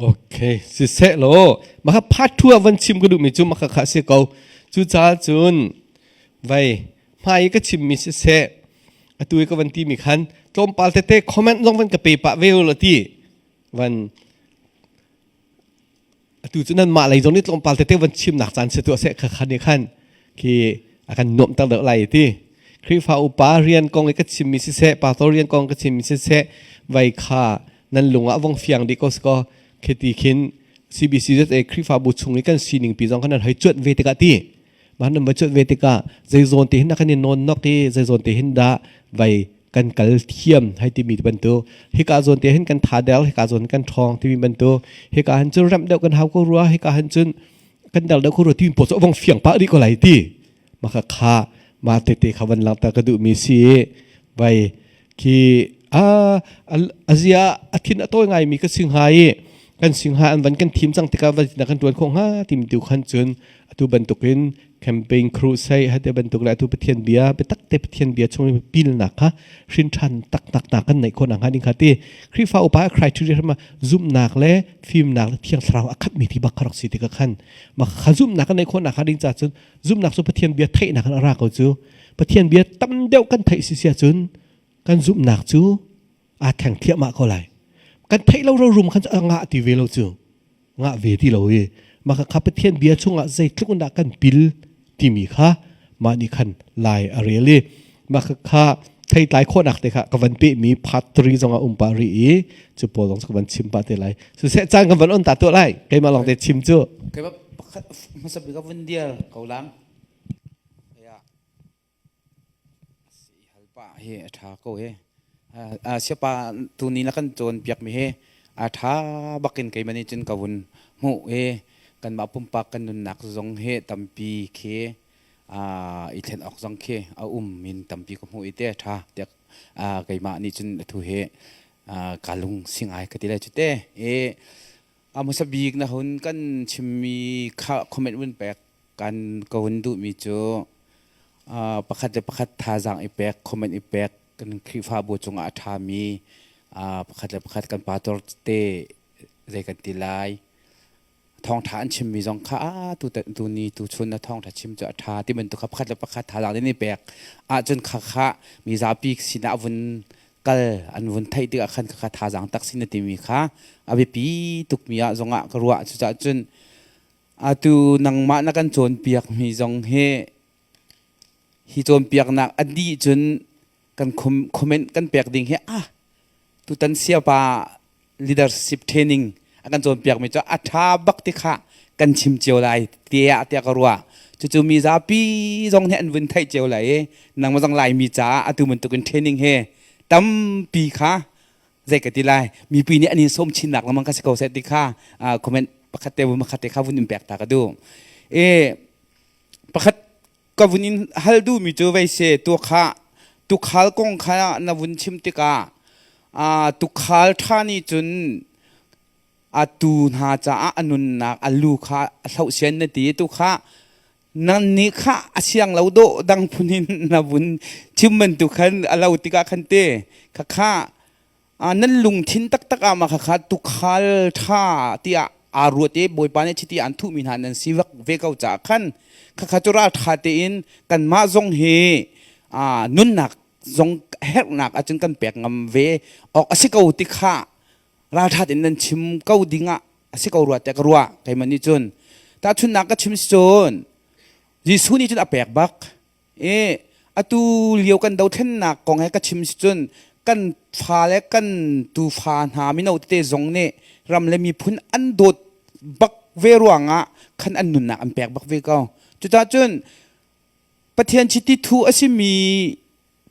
Speaker 1: Okay, siseh law maka part 2 ah van chim ka duhmi cu maka kha si ko. Cucaah cun vai hmai ka chimmi siseh atu i ka van timi khan tlawmpal tete comment zong van ka pe pah ve u law ti van Atu cu nanmah lei zong nih tlawmpal tete van chimnak caan si tuah seh kha nih khan khi a kan nuamhter deuh lai ti. Khrihfa upa rian kong i ka chimmi siseh, pastor rian kong ka chimmi siseh, vai kha nan lung ah vong fiang dih ko si kaw khiti khin CBCZA Khrihfabu chung i kan sining pi zong khan nan hei cuanh ve tikah ti. Mah nan va cuanh ve tikah zeizawn te hin dah kan i nawn nok i zeizawn te hin dah vai kan kal thiam hei timi bantuk hika zawn te hin kan tha del hika zawn kan ṭhawng timi bantuk hika han cun remh deuh kan hau ko rua hika han cun kan dal deuh ko rua timi pawl cu vong fiang pah dih ko lai ti maka kha ma tete kha van langhter ka duhmi si vai khi a azia a thin a tawi ngaimi ka si hnga i. Kan singha an van kan thim cang tikah va na kan tuan khawh hnga timi tu khan cun atu bantukin campaign crusade hate bantuk le atu Pathian bia biatak te Pathian bia chung i pilnak kha hrin ṭhan taktak na kan neih khawh nakhnga ding kha ti Khrihfa upa criteria ma zumhnak le fimnak le thiang thlarau a khatmi ti bak kha rak si tikah khan ma kha zumhnak kan neih khawh nakhnga ding ca cun zumhnak cu Pathian bia theihnak in a ra ko cu Pathian bia tam deuh kan theih si sia cun kan zumhnak cu aa thleng thliahmah ko lai kan theih lo rorum khan a ngah ti ve lo cu ngah ve ti lo i mah kha Pathian bia chungah zeitluk in dah kan pil timi kha mah nih khan lai a rel i mah kha theitlai khawhnak te kha ka van pehmi part 3 zong a um pah rih i cu pawl zong ka van chim pah te lai siseh caan kan van on ta tuah lai keimah lawng te chim cu
Speaker 5: keimah pakhat hmasa bik ka vun dial ko lang ya hal pah hi a ṭha ko hi. Siapa tuni na kan cawnpiakmi hi a ṭha bakin keimah nih cun ka vun hmuh i kanmah pumpak kan nunnak zong hi tampi khi i thlen awk zong khi a um in tampi ka hmuh i te a ṭha tiah keimah nih cun atu hi ka lung si ngai ka ti lai cu te. I a hmasa bik na hun kan chimmi kha comment vun pek Kan ka hun duhmi cu pakhat le pakhat thazaang i pek, comment i pek, kan Khrihfabu cungah a ṭhami pakhat le pakhat kan pastor te zei kan ti lai. Thawngṭha an chimmi zong kha tu tuni tuchun na thawngṭha chim cu a ṭha ti bantuk kha pakhat le pakhat thazaang in i pek ahcun kha kha mi zapi sinah a vun kal an vun theih tikah khan kha thazaang tak sin na timi kha a biapi tukmi ah zongah ka ruah. Cucaah cun Atu nangmah na kan cawnpiakmi zong hi hi cawnpiaknak a dih cun kan comment kan pek ding hi ah tutan siapa leadership training a kan cawnpiakmi cu a ṭha bak ti kha kan chim cio lai tiah tiah ka ruah. Cucu mi zapi zong nih an vun theih cio lai i nangmah zong Laimi caah atu bantukin training hi tampi kha zei ka ti lai mipi nih an in sawm chinnak lengmang ka si ko seh ti kha comment pakhat te pakhat te kha vun in pek ta ka duh e pakhat ka vun in hal duh mi cu vei se tu kha tukhal kong kha na vun chim tikah tukhal tha nih cun a tu hna caah a nunnak a lu kha a hloh sian na ti tu kha nan nih kha a siang lo dawh dang phun in na vun chim bantuk khan a lo tikah khan te kha kha nan lungthin taktak ah ma kha kha tukhal ṭha tiah aa ruat i Bawipa nih chiti an thuhmi hna nan si ve ko caah khan kha kha cu ralṭha tein kanmah zong hi nunnak zong herhnak ahcun kan pek ngam ve awk a si ko ti kha ralṭhat in nan chim ko dingah a si ko rua tiah ka ruah keimah nih cun tahchunhnak ka chim si cun Jesuh nih cun a pek bak i atu lio kan dothlennak kong he ka chim si cun kan fa le kan tufa hna mino tete zong nih ram le miphun an dawt bak ve ruangah khan an nunnak an pek bak ve ko cucaah cun Pathian chiti thu a simi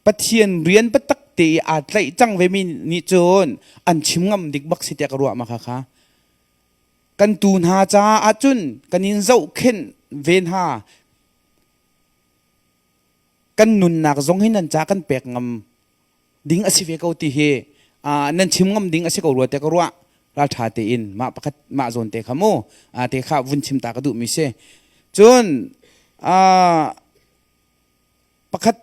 Speaker 5: Pathian rian biatak te i aa tlaih cang vemi nih cun an chim ngam dik bak si tiah ka ruah ma kha kha. Kan tu hna caah ahcun kan in zohkhenh ve hna. Kan nunnak zong hi nan ca kan pek ngam ding a si ve ko ti hi nan chim ngam ding a si ko rua tiah ka ruah. Ralṭha tein mah pakhat mah zawn te kha mu te kha vun chim ta ka duhmi si. Cun pakhat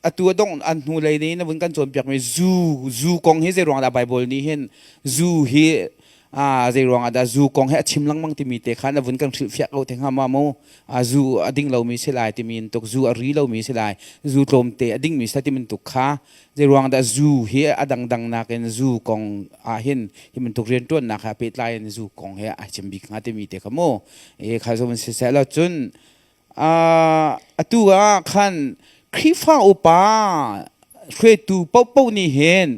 Speaker 5: atu a dongh an hnu lei nih na vun kan cawnpiakmi zu zu kong hi zei ruang dah Bible nih hin zu hi zei ruang ah dah zu kong hi a chim lengmang timi te kha na vun kan hrilhfiah ko te hnga ma mu zu a ding lomi si lai timi in tuk zu a ri lomi si lai zu tlawmte a dingmi si lai timi tuk kha zei ruang dah zu hi a dangdang nakin zu kong ah hin hi bantuk rianṭuannak he a pehtlai in zu kong hi a chim bik hnga timi te kha mu e kha zo siseh lo cun Atu ah khan Khrihfa upa hruaitu paohpaoh nih hin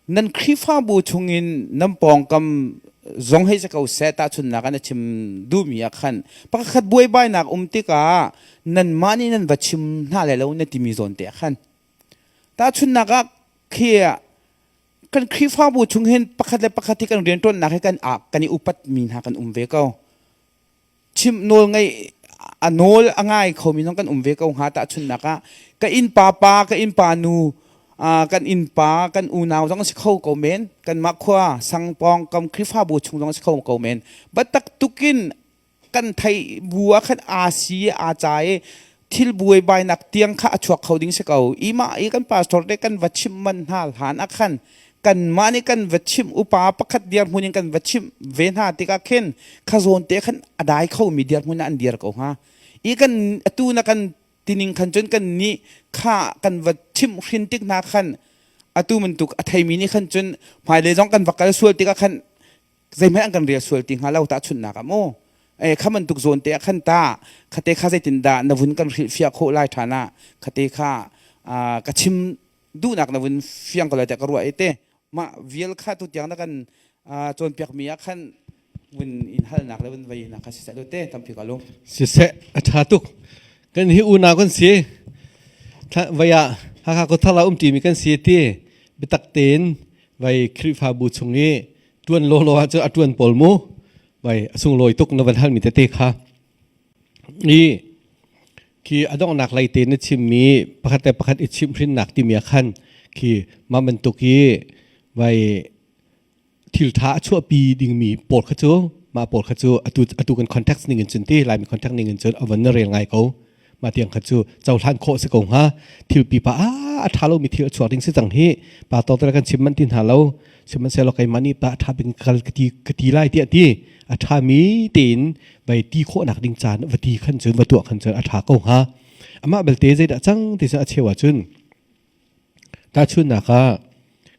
Speaker 5: nan Khrihfabu chungin nan pawngkam zong hei si ko seh tahchunhnak ah na chim duhmi ah khan pakhat buaibainak um tikah nanmah nih nan va chim hna lai lo na timi zawn te ah khan tahchunhnak ah khi kan Khrihfabu chung hin pakhat le pakhat hi kan rianṭuannak hi kan kan i upatmi hna kan um ve ko. Chimh nawl ngeih a nawl a ngai khomi zong kan um ve ko hnga tahchunhnak ah ka innpa pa ka innpa nu Kan innpa kan unau zong si kho ko men, kanmah khua sangpawng kam Khrihfabu chung zong si kho ko men. Biatak tukin kan theih bu ah khan aa si aa ca i thil buaibainak tiang kha a chuak kho ding si ko. Imah i kan pastor te kan va chimh man hna hlan ah khan kanmah nih kan va chimh upa pakhat dirhmun in kan va chimh ve hna tikah khin kha zawn te khan a dai khomi dirhmun ah an dir ko hnga. I kan atu na kan tining khan cun kan nih kha kan va chimh hrin tik hna khan atu bantuk a theimi nih khan cun hmailei zong kan va kal sual tikah khan zeihmanh an kan rel sual ti hnga lo tahchunhnak ah mu e kha bantuk zawn te ah khan ta khate kha zeitin dah na vun kan hrilhfiah khawh lai ṭhan ah khate kha ka chim duhnak na vun fiang ko lai tiah ka ruah i te mah vial kha tu tiang na kan cawnpiak mi ah khan vun in halnak le vun vei nak kha siseh te tampi ka lung
Speaker 1: siseh a ṭha tuk kan hi unau kan si vai ah Hakha Kothala um ṭimi kan si ti biatak tein vai Khrihfabu chung i ṭuan lawlaw ah cu a ṭuan pawl mu vai a sunglawi tuk na van halmi tete kha i khi a donghnak lei te na chimmi pakhat le pakhat i chimhhrinnak timi ah khan khi mah bantuk i vai thil ṭha a chuahpi dingmi pawl kha cu mah pawl kha cu atu atu kan context ning in cun ti Laimi context ning in cun a van na rel ngai ko mah tiang kha cu cohlan khawh si ko hnga. Thil pipa a a ṭha lomi thil a chuak ding si cang hi pa tawk kan chim manh ti hna lo. Sihmanhsehlaw keimah nih pa a ṭha bik kal ka ti ka ti lai tiah ti a ṭhami tein vai ti khawhnak ding caan va ti khan cun va tuah khan cun a ṭha ko hnga. Amah belte zeidah cang ti cu a cheu ahcun tahchunhnak ah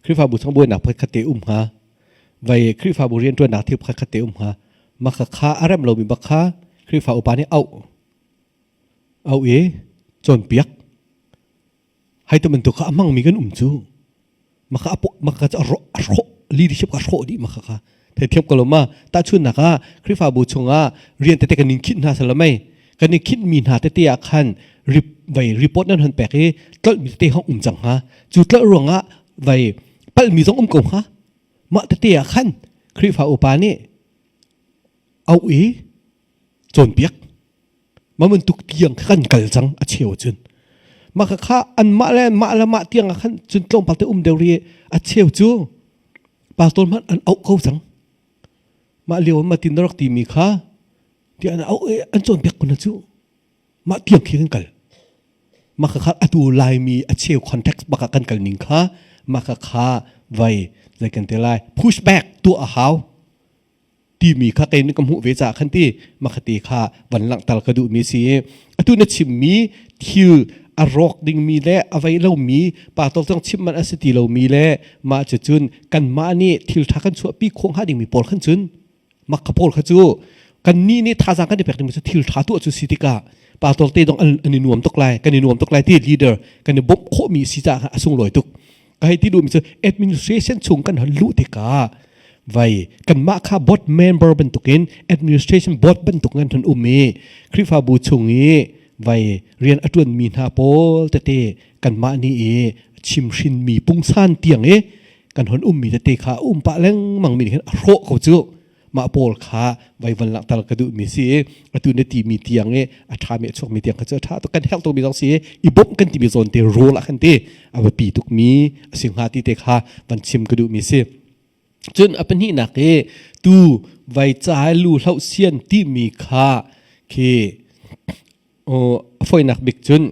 Speaker 1: Khrihfabu chung buainak pakhat te um hnga. Vai Khrihfabu rianṭuannak thil pakhat te um hnga. Mah kha a rem lomi bak kha Khrihfa upa nih auh Au i cawnpiak. Hai tu bantuk kha a hmangmi kan um cu. Maka a maka cu a rawh a hrawh leadership ka hrawh dih maka kha. Theithiam ko lo ma tahchunnak ah Khrihfabu chungah rian tete kan in khinh hna salamai kan in khinh mi hna tete ah khan rip vai report nan hon pek i tlolh mi tete hong um cang hnga cu tlolh ruangah vai palh mi zong um ko hnga mah tete ah khan Khrihfa upa nih au i cawnpiak ma bantuk tiang kan kal cang a cheu cun mah kha an mah le mah le mah tiang ah khan cun tlawmpal te um deuh ri a cheu cu pastor hmanh an auh ko cang mah lio ma tin rak timi kha ti an auh an cawnpiak kun cu mah tiang khi kan kal mah kha atu laimi a cheu context baka kan kal ning kha mah kha vai zei kan te lai push back tuah a hau timi kha kei nih ka hmuh ve caah khan ti makhati kha van langhter ka duhmi si atu na chimmi thil a rawk dingmi le a vei lomi pa tawk cang chim man a si ti lomi le mah cu cun kanmah nih thil ṭha kan chuahpi khawh hnga dingmi pawl khan cun makha pawl kha cu kannih nih thazaang kan i pek dingmi cu thil ṭha tuah cu si tikah pa tawk te dong an i nuam tuk lai kan i nuam tuk lai ti leader kan i bawmh khawhmi si caah a sunglawi tuk ka hei ti duhmi cu administration chung kan hon luh tikah vai kanmah kha board member bantukin administration board bantuk ngan hon um i Khrihfabu chung i vai rian a ṭuanmi hna pawl tete kanmah nih i chimhrinmi pungsan tiang i kan hon ummi tete kha um pah lengmang mi nih khin a hrawh ko cu mah pawl kha vai van langhter ka duhmi si i atu na timi tiang i a ṭhami a chuakmi tiang kha cu a ṭha tuk kan herh tukmi zong si i i bawmh kan timi zawn te rawl ah khan ti a biapi tukmi a si hnga ti te kha van chim ka duhmi si cun a pahnihnak i tu vai cai lu hloh sian timi kha khi a fawinak bik cun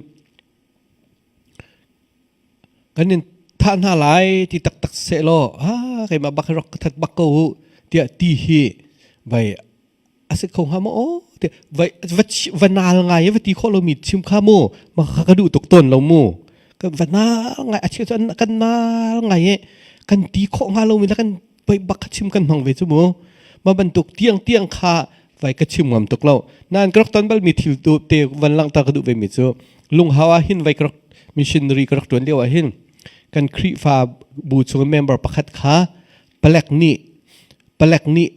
Speaker 1: Kan in thah hna lai ti taktak sehlaw ah keimah bak rak ka that bak ko u tiah ti hi vai a si kho hnga maw aw ti vai va va nal ngai va ti khawh lomi chim kha mu ma kha ka duh tuk tawn lo mu ka va nal ngai a cheu cu kan nal ngai i kan ti khawh hnga lomi le kan pei bak kha chim kan hmang ve cu mu ma bantuk tiang tiang kha vai ka chim ngam tuk lo nain ka rak ton balmi thil tu te van langhter ka duh ve mi cu lunghau ah hin vai ka rak missionary ka rak tuan lio ah hin kan Khrihfa bu chung member pakhat kha palek nih palek nih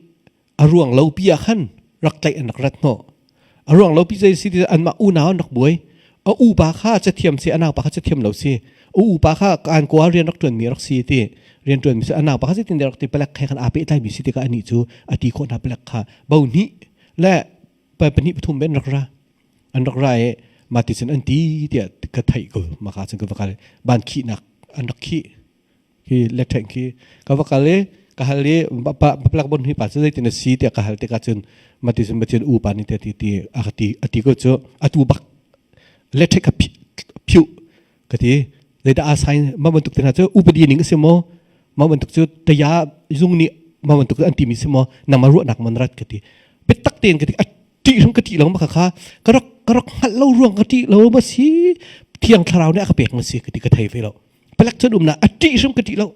Speaker 1: a ruang lo pi ah khan rak tlaih an rak rat hnawh a ruang lo pi zei si ti anmah unau an rak buai a u pa kha cathiam si a nau pa kha cathiam lo si a u pa kha kaan kua rian rak ṭuan mi rak si ti rian ṭuan mi si a nau pa kha zeitin rak ti palek khe khan aa pehtlai mi si tikah anih cu a ti khawh hna palek kha bo hnih le pahnih pathum ben rak ra an rak ra i mah ti cun an ti tiah ka theih ko maka cun ka va kal ban khihnak. an rak khih khi letṭheng khi ka va kal i ka hal i pa plak bon hi pa cu zeitin a si tiah ka hal tikah cun mati cun macun u pa nih te ti ti a ka ti a ti ko cu atu bak letṭhek ka phiuh ka ti zeidah a sign ma bantuk te hna cu upadi ning a si maw ma bantuk cu taya zung nih ma bantuk an timi si maw nangmah ruahnak man rat ka ti biatak tein ka ti a ṭih hrim ka ṭih lo ma kha kha ka rak ka rak hngalh lo ruang ka ṭih lo ma si thiang thlarau nih a ka pek ma si ka ti ka thei ve lo palek cun umna a ṭih hrim ka ṭih lo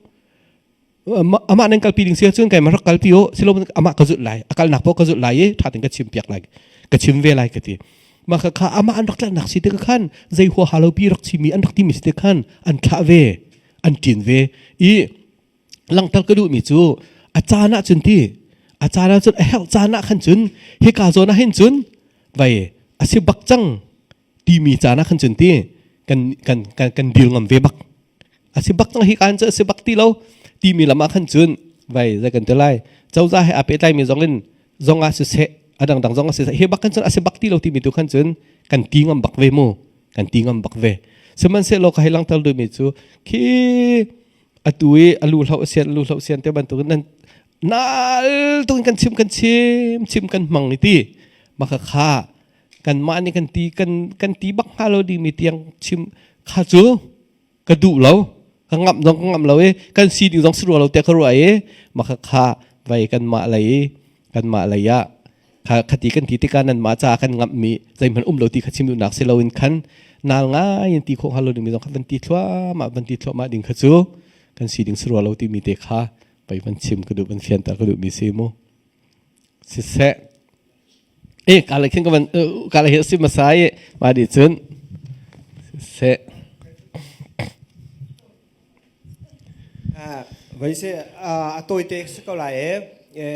Speaker 1: amah nan kalpi ding si ahcun keimah rak kalpi u silo amah ka zulh lai a kalnak paoh ka zulh lai i ṭha tein ka chim piak lai ka chim ve lai ka ti mah kha kha amah an rak tlannak si te khan zei huaha lo pi rak chimi an rak timi si te khan an thlah ve an ṭin ve i langhter ka duhmi cu a caan ah cun ti a caan ah cun a herh caan ah khan cun hika zawn ah hin cun vai a si bak cang timi caan ah khan cun ti kan kan kan kan dil ngam ve bak a si bak cang hi kaan cu a si bak ti lo timi lam ah khan cun vai zei kan ti lai cozah he aa pehtlai mi zong in zong ah siseh a dangdang zong ah siseh hi bak kan cun a si bak ti lo timi tu khan cun kan ti ngam bak ve mu kan ti ngam bak ve sihmanhsehlaw ka hei langter duhmi cu khi atu i a lu hloh sian lu hloh sian te bantuk nan nal tuk in kan chim kan chim chim kan hmang i ti maka kha kanmah nih kan ti kan kan ti bak hnga lo dingmi tiang chim kha cu ka duh lo ka ngamh zong ka ngamh lo i kan si ding zong si rua lo tiah ka ruah i maka kha vai kanmah lei kanmah lei ah kha khati kan ti tikah nanmah caah kan ngamhmi zeihmanh um lo ti kha chim duhnak si loin khan nal ngai in ti khawh hnga lo dingmi zong kha van ti thluahmah van ti thluahmah ding kha cu kan si ding si rua lo timi te kha pei van chim ka duh van fianter ka duhmi si mu siseh e kala khin ka van kala hi si masai ma di cun siseh
Speaker 6: Vai se a tawite si ko lai e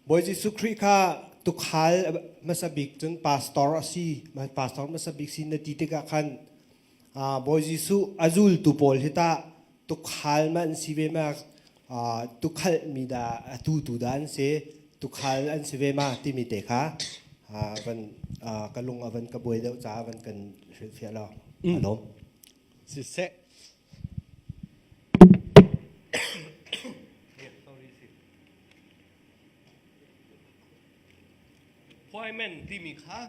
Speaker 6: Bawi Jesuh Khrih kha tukhal hmasa bik cun pastor a si pastor hmasa bik si na ti tikah khan Bawi Jesuh a zultu pawl hi tah tukhal ma an si ve ma tukhal mi dah a tutu dah an si tukhal an si ve ma timi te kha van ka lung a van ka buai deuh caah van kan hrilhfiah law a lawm.
Speaker 1: Siseh. Appointment timi kha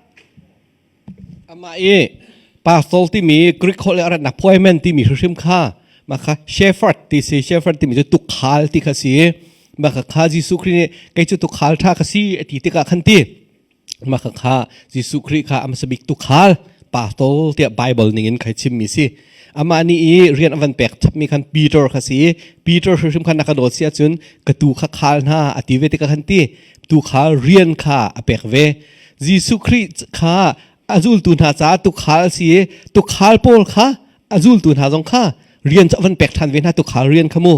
Speaker 1: amah i pastor timi Greek holh i a ratnak appointment timi hrimhrim kha mah kha shepherd ti si shepherd timi cu tukhal ti kha si mah kha kha Jesuh Khrih nih kei cu tukhal ṭha ka si a ti tikah khan ti mah kha Jesuh Khrih kha a hmasa bik tukhal pastor tiah Bible ning in khai chimmi si amah nih i rian a van pek chapmi khan Peter kha si Peter hrimhrim khan na ka dawt si ahcun ka tu kha khal hna a ti ve tikah khan ti tukhal rian kha a pek ve Jesuh Khrih kha a zultu hna caah tukhal si i tukhal pawl kha a zultu hna zong kha rian cu a van pek ṭhan ve hna tukhal rian kha mu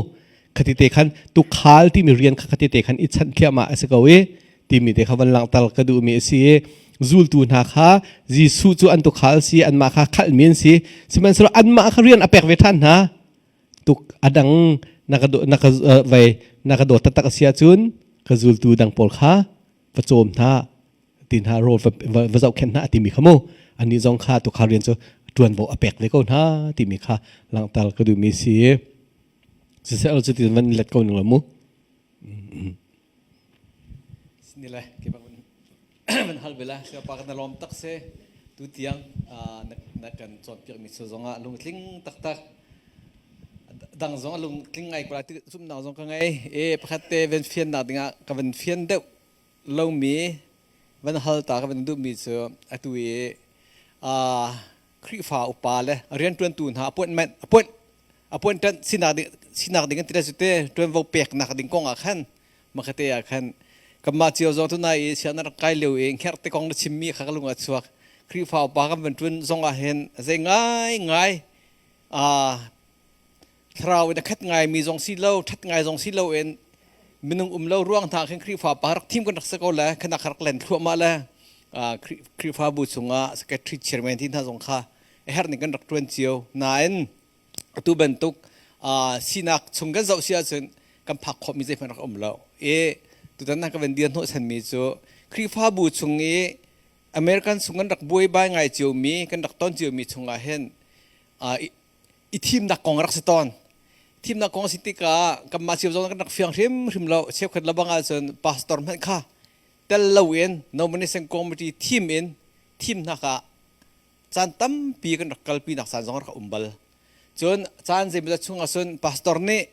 Speaker 1: khati te khan tukhal timi rian kha khati te khan i chanh thliahmah a si ko i timi te kha van langhter ka duhmi a si i zultu hna kha Jesuh cu an tukhal si anmah kha khalhmi an si sihmanhsehlaw anmah kha rian a pek ve ṭhan hna tuk a dang na ka na ka vai na ka dawt taktak a si ahcun ka zultu dang pawl kha va cawm hna ti hna rawl va, va zohkhenh hna timi kha mu annih zong kha tukhal rian cu ṭuanvo a pek ve ko hna timi kha langhter ka duhmi si siseh cu ti van let ko ning lo mu
Speaker 7: Sinile ke bang van hal bela siapa kan lom tak se tu tiang na kan cawnpiak mi cu zongah lungtling taktak dang zong lungtling ngai ko ti zumnak zong ka ngei e pakhat te van fian nak dingah ka van fian deuh lomi van hal ta ka van duh mi cu atu i Khrihfa upa le rianṭuantu hna appointment appoint appointment sinak ding sinak ding an ti cu te ṭuanvo peknak ding kong ah khan makate ah khan kanmah cio zong tunai i sian rak kai lio i hngerh te kong na chimmi kha ka lung ah chuak Khrihfa upa kan van ṭuan zong ah hin zei ngai ngai thlarau in a khat ngaimi zong si lo ṭhat ngai zong si lo in minung um lo ruang hna khin Khrihfa pa rak thim kan rak si ko le khanak rak len thluahmah le Khrihfabu chungah secretary chairman ti hna zong kha a herh ning kan rak ṭuan cio nain atu bantuk sinak chung kan zoh si ahcun kan phak khawhmi zeihmanh rak um lo i tutan ka van dir hnawh chanmi cu Khrihfabu chung i American chung kan rak buaibai ngai ciomi kan rak ton ciomi chungah hin. I thimnak kong rak si tawn. Thimnak kong si tikah kanmah cio zong kan rak fiang hrimhrim lo. Cheukhat lebang ahcun pastor hmanh kha tel loin nomination committee thim in thimnak ah caan tampi kan rak kalpi nak caan zong rak um bal. Cun caan zeimawzat chung ahcun pastor nih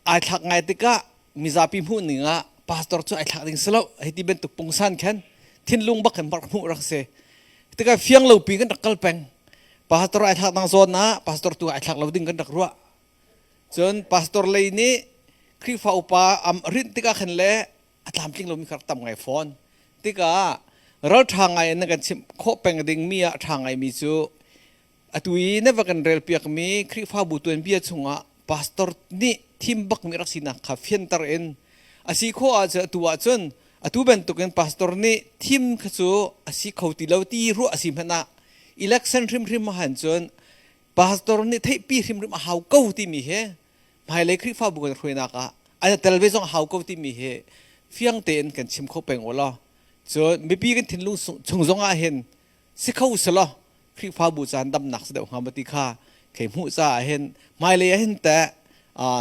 Speaker 7: ai thlak ngai tikah mizapi hmuh ning ah pastor cu ai thlak ding si lo hei ti bantuk pungsan khan thinlung bak khan rak hmuh rak si. Tikah fiang lo pi kan rak kal peng. Pastor ai thlak dang zawn ah pastor tu ai thlak lo ding kan rak ruah. Cun pastor lei nih Khrihfa upa am rinh tikah khan le a tlamtling lomi kha rak tam ngai fawn. Tikah ralṭha ngai in na kan chimh khawh peng dingmi ah ṭha ngaimi cu atu i na va kan relpiakmi Khrihfabu tuanbia chungah pastor nih thim bakmi rak sinak kha fianter in a si khawh ahcun atu ahcun atu bantukin pastor nih thim kha cu a si kho ti lo ti ruah a si hmanh ah election hrimhrim ahhan cun pastor nih theihpi hrimhrim a hau ko timi hi hmailei Khrihfabu kan hruainak ah an tel ve zong a hau ko timi hi fiang tein kan chim kho peng u law cun mipi kan thinlung chung zong ah hin si kho selaw Khrihfabu caan damnak si deuh hnga maw ti kha kei hmuh caah hin hmailei ah hin teh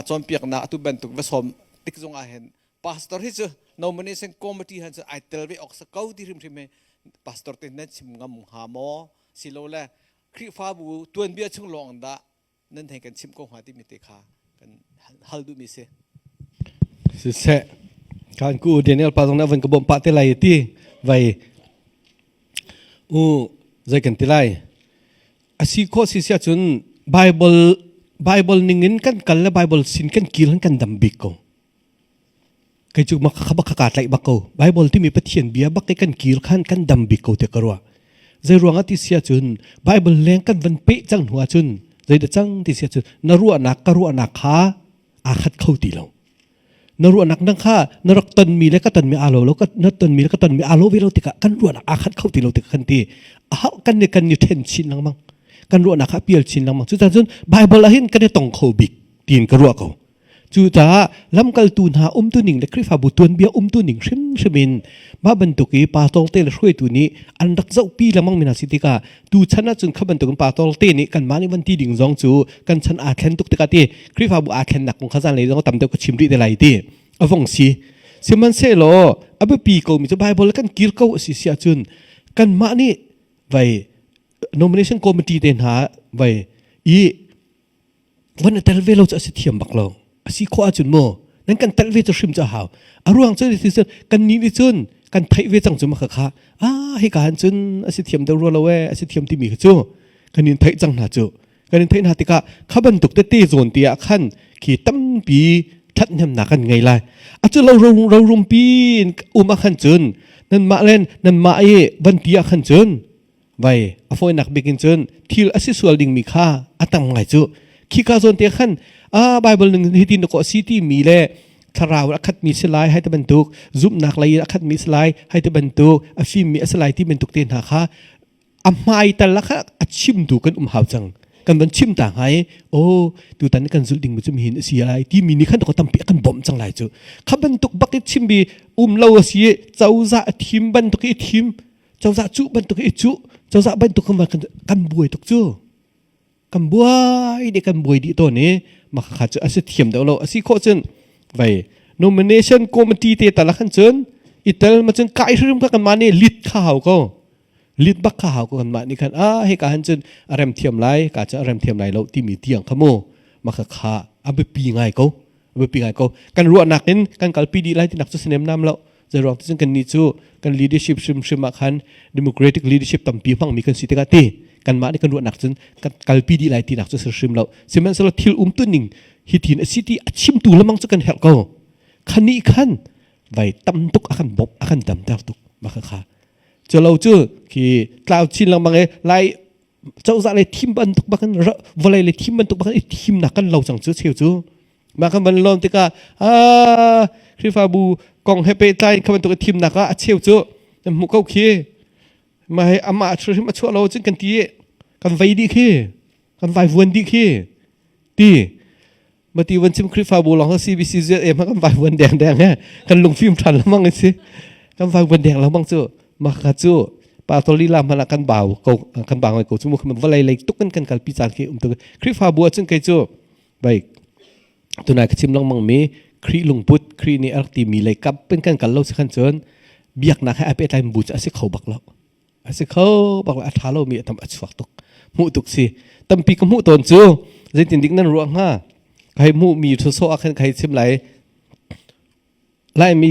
Speaker 7: cawnpiaknak atu bantuk va sawm tik zong ah hin pastor hi cu nomination committee han cu ai tel ve awk sa ko ti hrimhrim hi pastor te nan chim ngam hnga maw silole Khrihfabu tuanbia chung lawng dah nan hei kan chimh ko hnga timi te kha kan hal duhmi si.
Speaker 1: Siseh, kan ku Daniel pa zong na van ka bawmh pah te lai ti vai u zei kan ti lai asi khawh si sia cun Bible Bible ning in kan kal le Bible sin kan kil kan dam bik ko Kei cu kha bak ka tlaih bak ko. Bible timi Pathian bia bak kan kir khan kan dam bik ko te ka ruah. Zei ruang ah ti sia cun Bible leng kan van peh cang hnu ahcun zei dah cang ti sia cun na ruahnak ka ruahnak kha aa khat kho ti lo. Na ruahnak nang kha na rak tonmi le ka tonmi aa lo lo na tonmi le ka tonmi aa lo ve lo tikah kan ruahnak aa khat kho ti lo tikah kan ti a kan ni kan ni then chin lengmang kan ruahnak kha pial chin lengmang cucaah cun Bible ah hin kan i tong kho bik tiin ka ruah ko. Cucaah lamkaltu hna umtuning le Khrihfabu tuanbia umtuning hrimhrim in mah bantuk i pastor te le hruaitu nih an rak zohpi lengmang mi hna si tikah tu chan ahcun kha bantukin pastor te nih kanmah nih van ti ding zong cu kan chan aa thlen tuk tikah ti Khrihfabu aa thlennak kong kha zanlei zong tam deuh ka chim rih te lai ti a vong si. Sihmanhsehlaw a biapi komi cu Bible kan kir ko a si si ahcun kanmah nih vai nomination committee te hna vai i van i tel ve lo cu a si thiam bak lo a si khawh ahcun maw nan kan tel ve cu hrim cu a hau a ruang cu ti cun kan nih nih cun kan theih ve cang cu ma kha ah hika han cun a si thiam deuh rua lo e a si thiam timi kha cu kan in theih cang hna cu kan in theih hna tikah kha bantuk tete zawn ti ah khan khi tampi ṭhathnemnak kan ngei lai a cu lo ro ro rumpi in um ah khan cun nanmah len nanmah i van ti ah khan cun Vai a fawinak bik in cun thil a si sual dingmi kha a tam ngai cu. Khika zawn te khan a Bible ning hitin ko si ti mi le thlarau a khatmi si lai hai te bantuk zumhnak lei a khatmi si lai hai te bantuk a fimmi a si lai ti bantuk te hna kha a hmai tal kha a chimtu kan um hau cang kan van chim ta ngai o tutan kan zulh ding mi cu mihin a si lai ti mi nih khan ko tampi a kan bawmh cang lai cu kha bantuk bak i chim bi um lo a si cozah a thim bantuk i thim cozah cuh bantuk i cuh cozah bantuk kan kan buai tuk cu kan buai dih kan buai dih tawn i mah kha cu a si thiam deuh lo a si khawh cun vai nomination committee te tal khan cun i tel ma cun kai hrim kha kanmah nih lit kha hau ko lit bak kha hau ko kanmah nih khan a hei ka han cun a rem thiam lai ka cu a rem thiam lai lo timi tiang kha mu mah kha kha a biapi ngai ko a biapi ngai ko kan ruahnak in kan kalpi dih lai tinak cu si nem nam lo Zeiruang ti cun kannih cu kan leadership hrimhrim ah khan democratic leadership tampi hmangmi kan si tikah ti kanmah nih kan ruahnak cun kan kalpi dih lai tinak cu si hrim lo. Sihmanhsehlaw thil umtuning hi tin a si ti a chimtu lamang cu kan herh ko. Khani khan vai tam tuk a kan bawmh a kan damter tuk mah kha cu lo cu khi tlau chin lengmang i lai cozah le thim bantuk bakin vawlei le thim bantuk bakin i thimnak kan lo cang cu cheu cu Mah kan van lawm tikah ah Khrihfabu kong he pehtlai kha bantuk thimnak ah a cheu cu nan hmuh ko khi mah he amah hrim a chuah lo cun kan ti kan vei dih khi kan vai vuan dih khi ti mati van chim Khrihfabu lawng CBC ZA ma kan vai vuan deng deng he kan lungfim than lamang si kan vai vuan deng lamang cu mah kha cu. Pastor lila hmanh ah kan bau ko kan bau ngai ko cu mu vawlei lei tuk in kan kalpi caan khi um tuk. Khrihfabu ah cun kei cu baik tunai ka chim lengmang mi Khrih lungput Khrih nih a rak timi lei kap in kan kal lo si khan cun biaknak he ai pehtlai bu cu a si kho bak lo. A si kho bak lo a ṭha lomi a tam a chuak tuk. Hmuh tuk si. Tampi ka hmuh tawn cu zeitin dik nan ruah hnga? Ka hei hmuhmi sawsawh ah khan ka hei chim lai. Laimi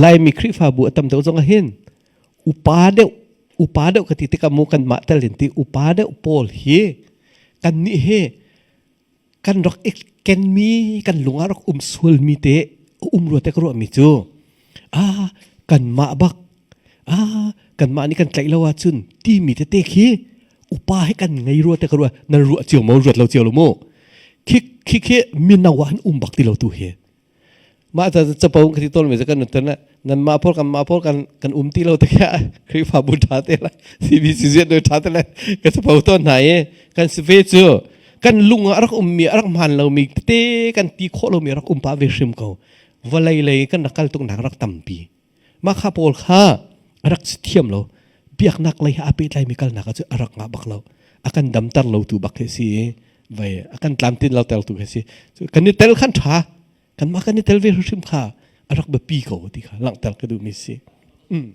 Speaker 1: Laimi Khrihfabu a tam deuh zong ah hin upa deuh upa deuh ka ti tikah mu kanmah tel in ti upa deuh pawl hi kannih hi kan rak i kenmi kan lung ah rak um sualmi te um rua te ka ruahmi cu ah kanmah bak ah kanmah nih kan tlaih lo ahcun timi tete khi upa hi kan ngei rua te ka ruah nan ruah cio maw ruat lo cio lo mu khi khi khi mino ah an um bak ti lo tu hi Mah ca capo ka ti tawn mi cu kan tan nan mah pawl kan mah pawl kan kan um ti lo te kha Khrihfabu tha te la CBC ziat doi tha te la ka capo tawn hna i kan si ve cu kan lung ah rak um mi rak hmaan lo mi te kan ti khawh lo mi rak um pa ve hrim ko vawlei lei kan rak kal tuk nak rak tampi mah kha pawl kha a rak si thiam lo biaknak lei he aa pehtlai mi kalnak ah cu a rak ngah bak lo a kan damter lo tu bak hi si vai a kan tlamtlin lo ter tu hi si kan i tel khan tha kan mah kan i tel ve hrim kha a rak biapi ko ti kha langhter ka duh mi si mm.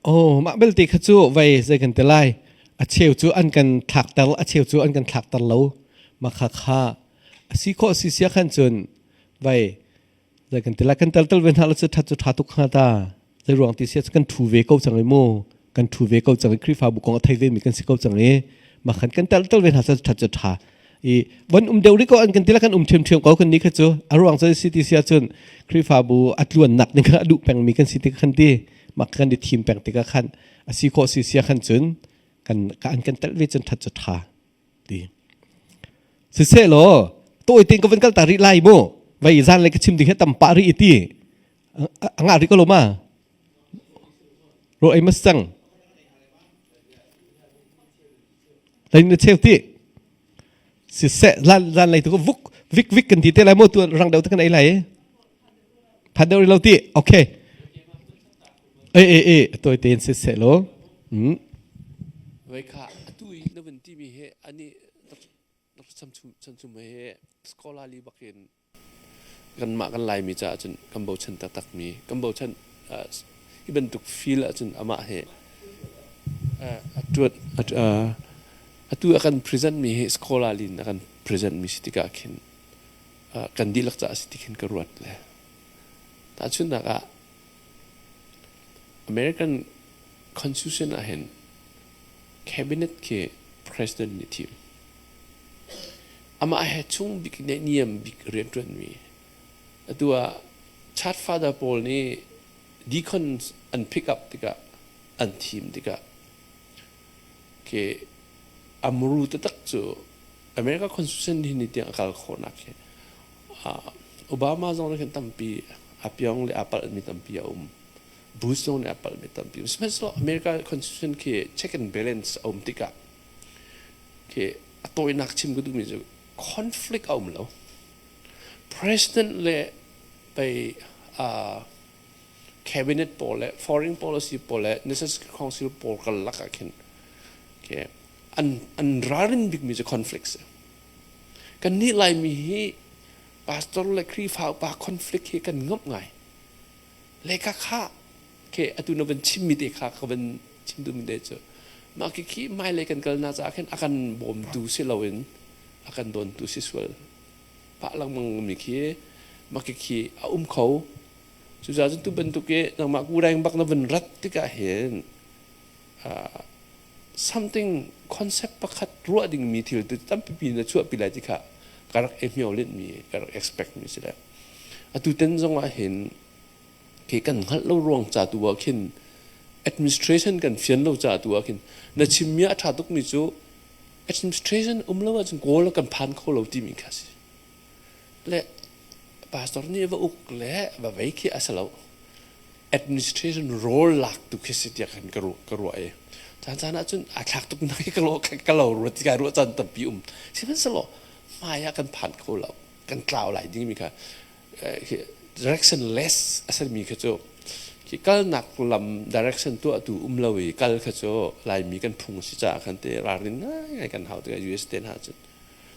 Speaker 1: Oh, mah belte kha cu vei zei kan ti lai. A cheu cu an kan thlakter, a cheu cu an kan thlakter lo. Mah kha kha a si khawh si sia khan cun vei zei kan ti lai kan tel tel ve hna lo cu ṭhat cu ṭha tuk hnga ta. Zei ruang ti sia kan ṭhu ve ko cang i mu. Kan ṭhu ve ko cang i Khrihfabu kong a thei ve mi kan si ko cang i mah khan kan tel tel ve hna cu ṭhat cu ṭha. I von um deuh rih ko an kan ti la kan um ṭhiamṭhiam ko kan ni kha cu a ruang cu si ti sia cun Khrihfabu a tluannak ding kha a duh pengmi kan si ti khan ti mah kan i thim peng tikah khan a si khawh si sia khan cun kan an kan tel ve cun ṭhat cu ṭha ti. Siseh law tawi tein ka van kal ta rih lai mu vai zan le ka chim ding he tam pah rih ti a ngah rih ko lo ma ro ei mas cang Lai na cheu ti siseh zan zan lei tu vuk vik vik kan ti te lai mu tu rang deuh te kan ei lai phan deuh lo ti okay e e e toi tein siseh lo mm
Speaker 3: Vai kha atu i na van timi he ani chan chung he scholarly bakin kanmah kan Laimi caah cun kan bochan taktakmi kan bochan hi bantuk field ahcun amah he a ṭuan atu a kan present mi hi scholarly in a kan present mi si tikah khin kan dihlak caah si ti khin ka ruat le tahchunhnak ah American Constitution ah hin cabinet khi president nih thim Amah he chung bik naihniam bik rianṭuanmi. Atu ah church father pawl nih deacons an pick up tikah an thim tikah ke a muru taktak cu America Constitution hi ni tiang a kal khawhnak hi Obama zong nih khin tampi a piong le a palhmi tampi a um. Bush zong nih a palhmi tampi. Sihmanhsehlaw America Constitution khi check and balance a um tikah khi a tawinak chim ka duhmi cu conflict a um lo. President le pei uh, cabinet pawl le foreign policy pawl le national security council pawl karlak ah khin okay, an an ralrin bikmi cu conflict si. Kan nih Laimi hi pastor le Khrihfa upa conflict hi kan ngamh ngai. Le ka kha ke atu na van chimmi te kha ka van chim duhmi te cu mah khi khi hmailei kan kalnak caah khin a kan bawmtu si loin a kan dawntu si sual pah lengmang mi khi mah khi khi a um kho cucaah cun tu bantuk i nangmah kureng bak na van rat tikah hin something concept pakhat ruah dingmi thil tu tampi na chuahpi lai ti kha ka rak i hmio mi ka rak expect mi si le atu ten zong ah hin khi kan hngalh lo ruang ca tu ah khin administration kan fian lo ca tu ah khin na chimmi a ṭha tukmi cu Administration um lo ahcun goal kan phan kho lo timi kha si. Le pastor nih va uk le va vei khi a si lo. Administration role lak tu khi si tiah khan ka ruah ka ruah i caan caan ahcun aa thlak tuk nak hi ka lo ka lo ruat kai ruah caan tampi um. Sihmanhsehlaw hmai ah kan phan kho lo. Kan tlau lai dingmi kha directionless a simi kha cu khi kalnak lam direction tuahtu um lo i kal kha cu Laimi kan phung si caah khan te ralrin ngaingai kan hau tikah US te hna cun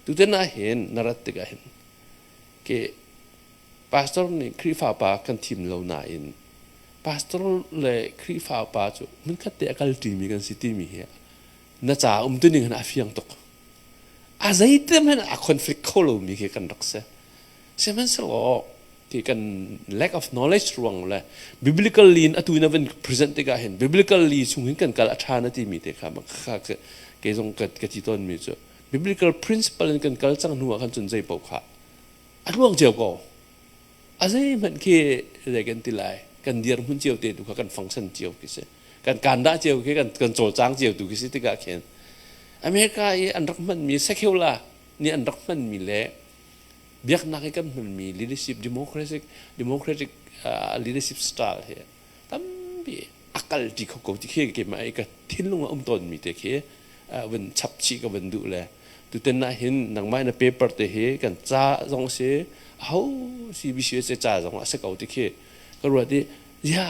Speaker 3: tutan ah hin na rat tikah hin ke pastor nih Khrihfa pa kan thim lo nain pastor le Khrihfa pa cu hmunkhat te a kal ṭimi kan si timi hi na ca um tu ning hin a fiang tuk a zeitem hin a conflict kho lomi khi kan rak si Sihmanhsehlaw ti kan lack of knowledge ruang le biblically in atu in a van present tikah hin biblically chung hin kan kal a ṭha na timi te kha kha kei zong ka ka ti tawnmi cu biblical principle in kan kal cang hnu ah khan cun zei paoh kha a luang cio ko a zeihmanh khi zei kan ti lai kan dirhmun cio te tu kha kan function cio khi si kan kandah cio khi kan kan cawlcang cio tu khi si tikah khin America i an rak hmanmi secular nih an rak hmanmi le biaknak i kan hmanmi leadership democratic democratic uh, leadership style hi tampi a kal ti kho ko ti khi keimah i ka thinlung a um tawnmi te khi vun chap chih ka vun duh le tuten ah hin nangmah na paper te hi kan ca zong si ho CBC ca zong a si ko ti khi ka ruat i ya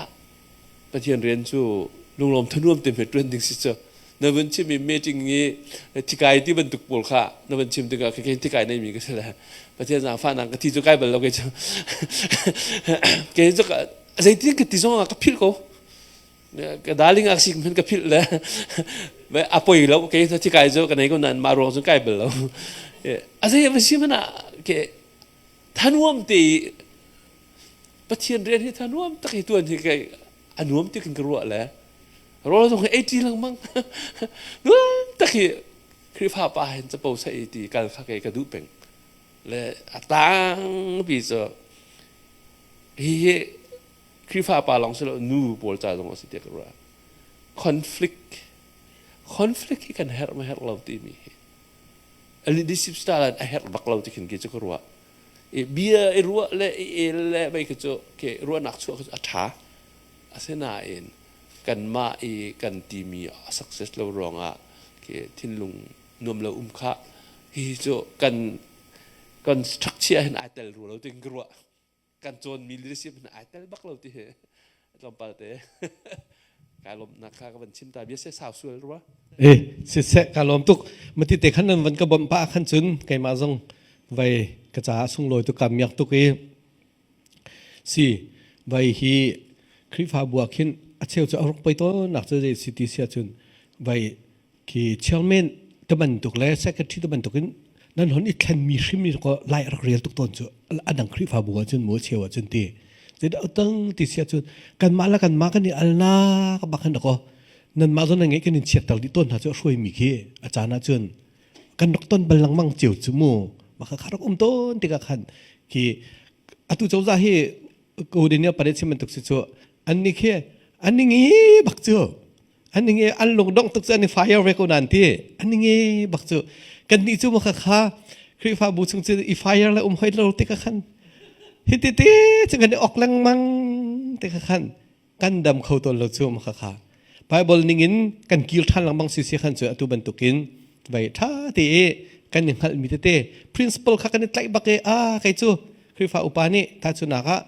Speaker 3: Pathian rian cu lunglawm thanuam te hme ṭuan ding si cu na vun chim i meeting i thikai ti bantuk pawl kha na vun chim tikah kei thikai nei mi ka si le Pathian zaangfahnak ka thi cu kai bal lo kei cu kei cu zeitin ka ti zong ah ka philh ko ka darling ak sik hman ka philh le a poi lo kei thikai cu ka nei ko nan mah ruang cun kai bal lo a zei a si mana ke thanuam te Pathian rian hi tha nuam tak hi tuan hi kai a nuam ti kan ka ruah le rawl zong hi ei ṭi lengmang nuam tak hi Khrihfa pa hin capo sai ti kal kha kei ka duh peng le a tang pi cu hi hi Khrihfa pa lawng si lo nu pawl ca zong a si tiah ka ruah conflict conflict hi kan herh ma herh lo timi hi a leadership style a herh bak lo ti khin ki cu ka ruah i bia i ruah le i el le mei khi cu ke ruahnak chuah khi cu a ṭha asinain kanmah i kan timi a success lo ruangah ke thinlung nuam lo um kha hi cu kan kan structure hin ai tel ru lo ting ka ruah kan cawnmi leadership hin ai tel bak lo ti hi tlawmpal te Kai lawmhnak kha ka van chim ta bia se sau sual rua.
Speaker 1: Eh siseh ka lawm tuk mati te khan nan van ka bawmh pah khan cun keimah zong vai ka caah sunglawi tuk ka miak tuk i si vai hi Khrihfabu ah khin a cheu cu a ruk poi tawn nak cu zei si ti sia cun vai khi chairman te bantuk le secretary te bantuk in nan hon i thlenmi hrim i ko lai rak rel tuk tawn cu a dang Khrihfabu ah cun mu cheu ah cun ti zeidah utang ti sia cun kanmah le kanmah kan i alnak bak han ko nanmah zon ngeih kan in chiatter dih tawn hna cu a hruaimi khi a caan ah cun kan rak ton bal lengmang cio cu mu maka kha rak um tawn tikah khan khi atu cozah hi ko daniel pare chim bantuk si cu an ni khi an ni ngi bak cu an nge an lungdongh tuk cu an i fire ve ko nan ti an nge bak cu kan nih cu maka kha Khrihfabu chung cu i fire le um hoi lo te ka khan hi ti te cu kan i ok lengmang te ka khan kan dam kho tawn lo cu maka kha Bible ning in kan kir ṭhan lengmang si si khan cu atu bantukin vai ṭha te i kan i hngalhmi tete principle kha kan i tlaih bak i a kei cu Khrihfa upa nih ta cu nak ah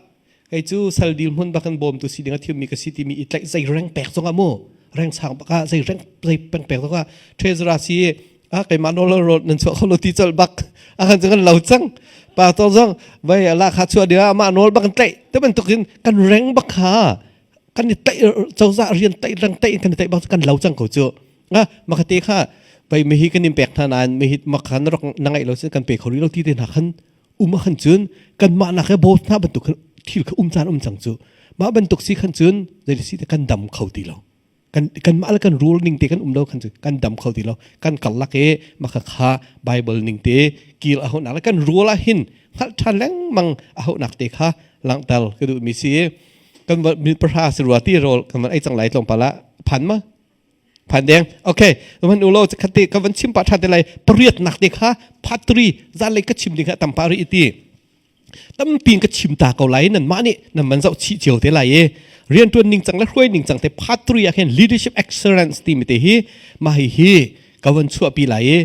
Speaker 1: kei cu sal dil hmun bak in bawmtu si ding a thimmi ka si timi i tlaih zei reng pek zong ah mu reng sang bak ah zei reng zei peng pek zong ah treasurer si a keimah nawl ro nan chuah kho lo ti colh bak a kan cu kan lo cang pastor zong vai la kha chuah ding ah amah nawl bak in tlaih te bantuk in kan reng bak kha kan i tlaih cozah rian tlaih reng tlaih kan i tlaih bak kan lo cang ko cu nga makate kha vai mihi kan in pek hna nain mihi makhan rak na ngaih lo sin kan pe kho rih lo ti te hna khan um ah khan cun kanmah nak he bawt hna bantuk thil kha um caan um cang cu mah bantuk si khan cun zei si te kan dam kho ti lo kan kanmah le kan rule ning te kan um lo khan cu kan dam kho ti lo kan karlak i maka kha bible ning te kil a honak le kan rule ah hin hngalh ṭhan lengmang a honak te kha langhter ka duh mi si kan min pahra si rua ti rawl kan van ei cang lai tlawmpal ah phan ma? Phan deng. Okay. Man ulo khate ka van chim pa tha te lai pariat nak te kha part 3 zan lei ka chim ding kha tam pa ri ti. Tampi ka chim ta ko lai nan mah nih nan man zoh chih cio te lai i riantuan ning cang le hruai ning cang te part 3 ah khin leadership excellence timi te hi mah hi hi ka van chuahpi lai i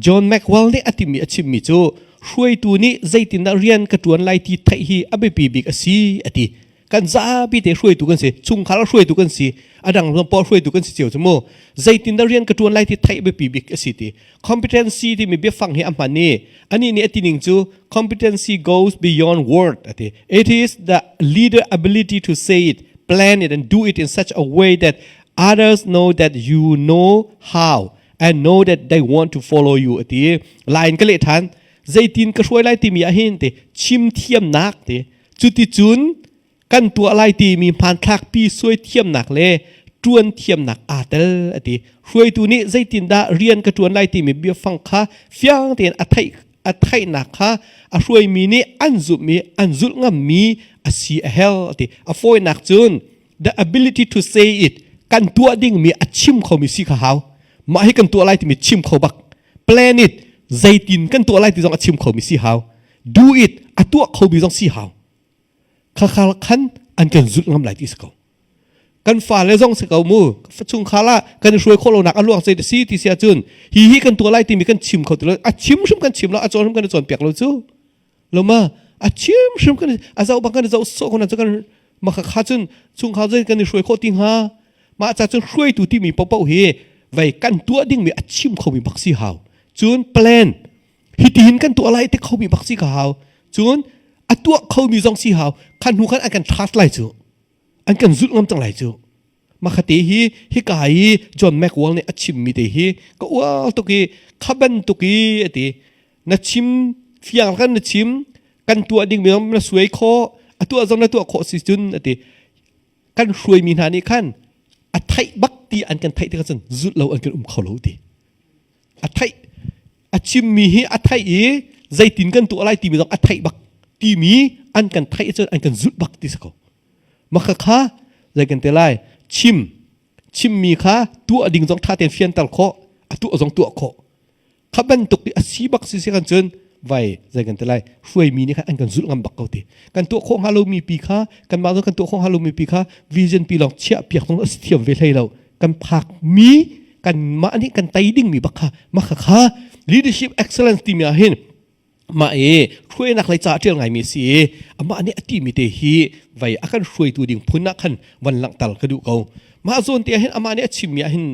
Speaker 1: John Maxwell nih a timi a chimmi cu hruaitu nih zeitindah rian ka ṭuan lai ti theih hi a biapi bik a si a ti. Kan zapi te hruaitu kan si, chungkhar hruaitu kan si, a dang zong pawl hruaitu kan si cio cu mu. Zeitindah rian ka ṭuan lai ti theih biapi bik a si ti. Competency timi biafang hi a hman i anih nih a ti ning cu competency goes beyond word a ti. It is the leader ability to say it, plan it and do it in such a way that others know that you know how and know that they want to follow you ati line ka leh than zeitin ka hruai lai timi ahhin te chim thiamnak te cuticun kan tuah lai timi hmanthlak pi suai thiamnak le tuan thiamnak aa tel ati hruaitu nih zeitindah rian ka tuan lai timi biafang kha fiang tein a theih a theihnak kha a hruaimi nih an zumh i an zulh ngammi a si a hel ati a fawinak cun the ability to say it kan tuah dingmi a chim khomi si kha hau mah hi kan tuah lai timi chim kho bak plan it zeitin kan tuah lai ti zong a chim khomi si hau do it a tuah khomi zong si hau kha khan an kan zulh ngam lai ti si ko kan fale zong si ko mu chungkhar ah kan i hruai khawh lonak a luang zei si ti si ahcun hi hi kan tuah lai timi kan chim kho ti lo a chim hrim kan chim lo a cawn hrim kan i cawnpiak lo cu loma a chim hrim kan a zoh bang kan zoh sawh ko na cu kan maka kha cun chungkhar zei kan i hruai khawh ti hnga mah ca cun hruaitu timi popo hi vei kan tuah dingmi a chim khomi bak si hau cun plan hitihin kan tuah lai ti khomi bak si ka hau cun a tuah khomi zong si hau khan hnu khan an kan trust lai cu an kan zulh ngam cang lai cu Makhate hi hika i John Maxwell nih a chimmi te hi ka ual tuk i kha bantuk i a ti na chim fiang kan na chim kan tuah ding mi na suai khawh a tuah zong na tuah khawh si cun a ti kan hruaimi hna nih khan a theih bak ti an kan theih tikah cun zulh lo an kan um kho lo ti a theih a chimmi hi a theih i zeitin kan tuah lai timi zong a theih bak timi an kan theih cun an kan zulh bak ti si ko Maka kha zei kan te lai chim chimmi kha tuah ding zong ṭha tein fianter khawh a tuah zong tuah khawh kha bantuk i a si bak si si kan cun vai zei kan te lai hruaimi nih khan an kan zulh ngam bak ko ti kan tuah khawh hnga lomi pi kha kanmah zong kan tuah khawh hnga lomi pi kha vision pi lawng chiah piak zong a si thiam ve hlei lo kan phak mi kanmah nih kan tei dingmi bak kha maka kha leadership excellence timi ah hin mah i hruainak lei ca a ṭial ngaimi a si i amah nih a timi te hi vei a kan hruaitu ding phun ah khan van langhter ka duh ko mah zawn te ah hin amah nih a chimmi ah hin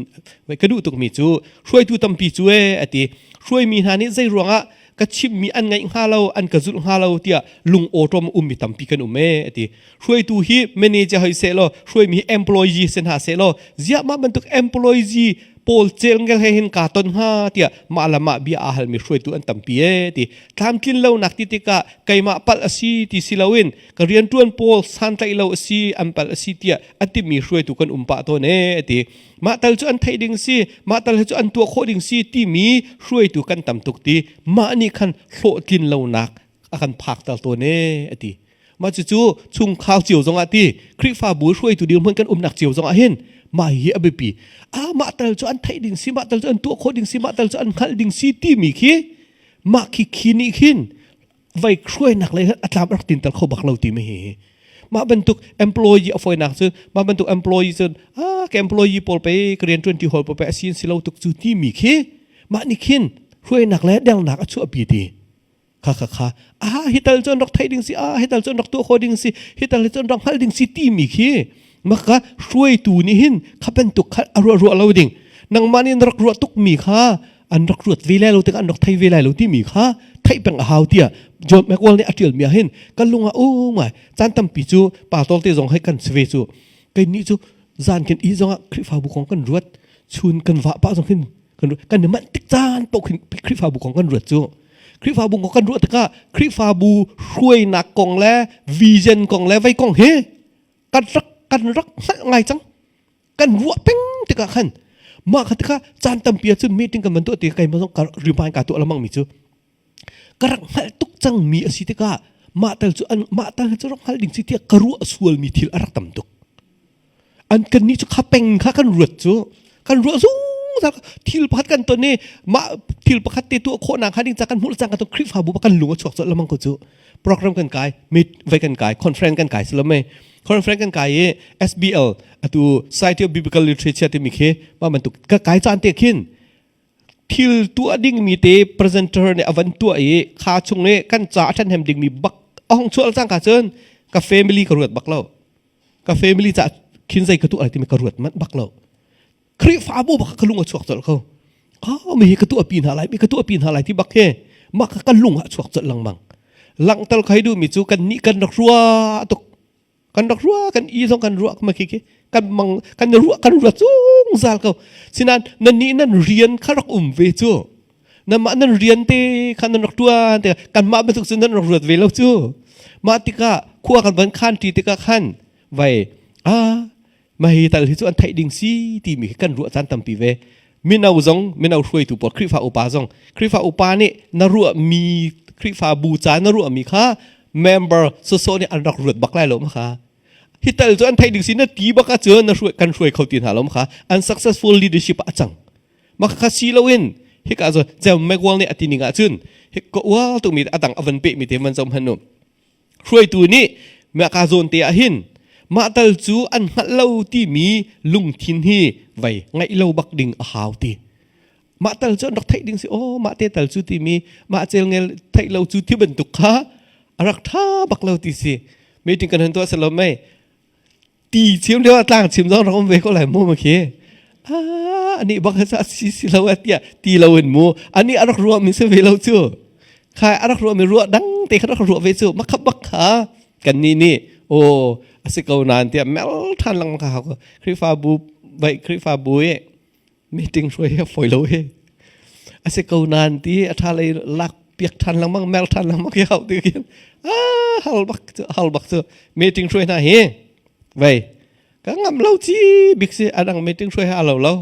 Speaker 1: vei ka duh tukmi cu hruaitu tampi cu e a ti hruaimi hna nih zei ruangah ka chimmi an ngaih hnga lo an ka zulh hnga lo tiah lung awṭawm ummi tampi kan um e a ti hruaitu hi manager hoi seh law hruaimi hi employee si hna seh law ziah mah bantuk employee pawl celngel he hin kaa ton hnga tiah mah le mah bia aa halmi hruaitu an tampi e ti tlamtlin lonak ti tikah keimah palh a si ti si loin ka rianṭuan pawl santlaih lo a si an palh a si tiah a timi hruaitu kan um pah tawn e ti mah tal cu an theih ding si mah tal cu an tuah khawh ding si timi hruaitu kan tam tuk ti mah nih khan hlawhtlin lonak a kan phakter tawn e a ti mah cucu chungkhar cio zongah ti Khrihfabu hruaitu dirhmun kan umnak cio zongah hin mah hi a biapi ah mah tal cu an theih ding si mah tal cu an tuah khawh ding si mah tal cu an hngalh ding si timi khi mah khi khi nih khin vai hruainak lei a tlam rak tinter kho bak lo timi hi mah bantuk employee a fawinak cun mah bantuk employee cun ah ka employee pawl pe ka rian ṭuan ti hawl pawl pe a sin si lo tuk cu timi khi mah nih khin hruainak le dernak a chuahpi ti kha kha kha ah hi tal cun rak theih ding si ah hi tal cun rak tuah khawh ding si hi tal cun rak hngalh ding si timi khi maka hruaitu nih hin kha bantuk kha a ruah ruah lo ding nangmah nih na rak ruah tuk mi kha an rak ruat ve lai lo tikah an rak thei ve lai lo timi kha theih peng a hau tiah John McWall nih a ṭial mi ah hin kan lung ah u ngai caan tampi cu pastor te zong hei kan si ve cu kei nih cu zan kan i zongah Khrihfabu kong kan ruat chun kan vah pah zong hin kan kan i manh tik caan paoh khin Khrihfabu kong kan ruat cu Khrihfabu kong kan ruah tikah Khrihfabu hruainak kong le vision kong le vei kong hi kan rak kan rak hngalh ngai cang kan ruah peng tikah khan mah kha tikah caan tampi ahcun meeting kan van tuah ti keimah zong ka remind ka tuah lengmang mi cu ka rak hngalh tuk cang mi a si tikah mah tal cu an mah tal cu rak hngalh ding si tiah ka ruah sual mi thil a rak tam tuk an kan nih cu kha peng kha kan ruat cu. Kan ruah zungzal thil pakhat kan ton i mah thil pakhat te tuah khawhnak hnga ding ca kan hmuh le cang kan Khrihfabu kan lung a chuak colh lamang ko cu. Program kan kai, meet vai kan kai, conference kan kai silam mei. Conference kan kai i SBL atu Society of Biblical Literature timi khi mah bantuk ka kai caan te khin thil tuah dingmi te presenter nih a van tuah i kha chung i kan ca a ṭhahnem dingmi bak a hong chuah cang ka cun ka family ka ruat bak lo. Ka family ca khin zei ka tuah lai timi ka ruat manh bak lo. Khrihfabu bak ka lung a chuak colh ko. Ah mi hi ka tuah pi hna lai, mi ka tuah pi hna lai ti bak he mah ka kan lung ah chuak colh lengmang. Langhter khai duhmi cu kan nih kan rak ruah tuk. Kan rak ruah, kan i zong kan ruah ma khi khi kan mang kan ruah kan ruat zungzal ko. Sinan nan nih nan rian kha rak um ve cu. Nanmah nan rian te kha nan rak tuan te kanmah bantuk cun nan rak ruat ve lo cu. Mah tikah khua kan van khan ṭi tikah khan vai ah mah hi tal hi cu an theih ding si timi hi kan ruah caan tampi ve. Mino zong mino hruaitu pawl Khrihfa upa zong Khrihfa upa nih na ruahmi Khrihfabu ca na ruahmi kha member sawsawh nih an rak ruat bak lai lo ma kha. Hi tal cu an theih ding si na ti bak ahcun na hruai kan hruai kho ti hna lo ma kha. Unsuccessful leadership ah a cang. Mah kha si loin hika cu Cem Megwal nih a ti ning ahcun hika ual tukmi a dang a van pehmi te van zoh hmanh u. Hruaitu nih mah zawn te ah hin mah tal cu an hngalh lo timi lungthin hi vei ngaih lo bak ding a hau ti. Mah tal cu an rak theih ding si aw mah te tal cu timi mah celngel theih lo cu ti bantuk kha a rak ṭha bak lo ti si. Meeting kan han tuah selo mei ti chim lio ah tlang chim zong rak um ve ko lai mu ma khi ah ani bak sa si si lo tiah ti lo in mu ani a rak ruah mi si ve lo cu khai a rak ruah mi ruah dang te kha rak ruah ve cu ma khap bak kha kan ni nih o a si ko nan tiah mel than lang kha ko Khrihfabu vai Khrihfabu i meeting hruai hi a fawi lo hi a si ko nan ti a tha lei lak piak than lengmang mel than lengmang hi hau ti khin ah hal bak cu hal bak cu meeting hruai hna hi vei ka ngam lo chi bik si adang meeting hruai ha lo lo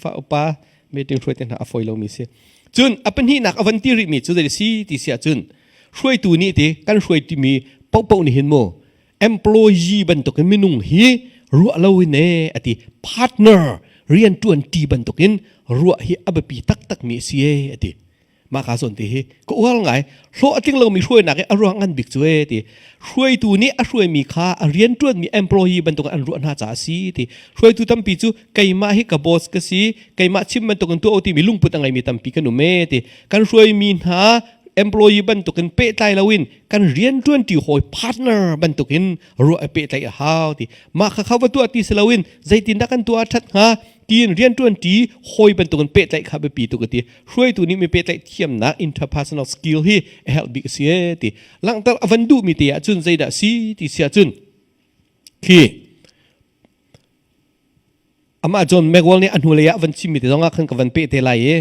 Speaker 1: fa upa meeting hruai te hna a fawi lo mi si cun a pahnihnak a van ti rih mi cu zei si ti si ahcun hruaitu nih ti kan hruai timi paohpaoh nih hin mu employee bantukin minung hi ruah lo in e ati partner rian tuan ti bantukin ruah hi a biapi taktak mi a si e ati mah ka zawn te hi ka ual ngai hlawh a tling lomi hruainak i a ruang ngan bik cu e ti hruaitu nih a hruaimi kha a rian tuanmi employee bantuk an ruah hna caah a si ti hruaitu tampi cu keimah hi ka boss ka si keimah chim bantukin tuah u timi lungput a ngeimi tampi kan um e ti kan hruaimi hna employee bantukin pehtlai loin kan rianṭuanṭi hawi partner bantukin ruah i pehtlaih a hau ti mah kha kha va tuah ti si loin zeitindah kan tuah ṭhat hnga tiin rianṭuanṭi hawi bantukin pehtlaih kha biapi tuk a ti hruaitu nih mi pehtlaih thiamnak interpersonal skill hi a herh bik a si e ti langhter a van duhmi te ahcun zeidah si ti si ahcun khi Amah John Maxwell nih a hnulei ah van chimmi te zongah khan ka van peh te lai i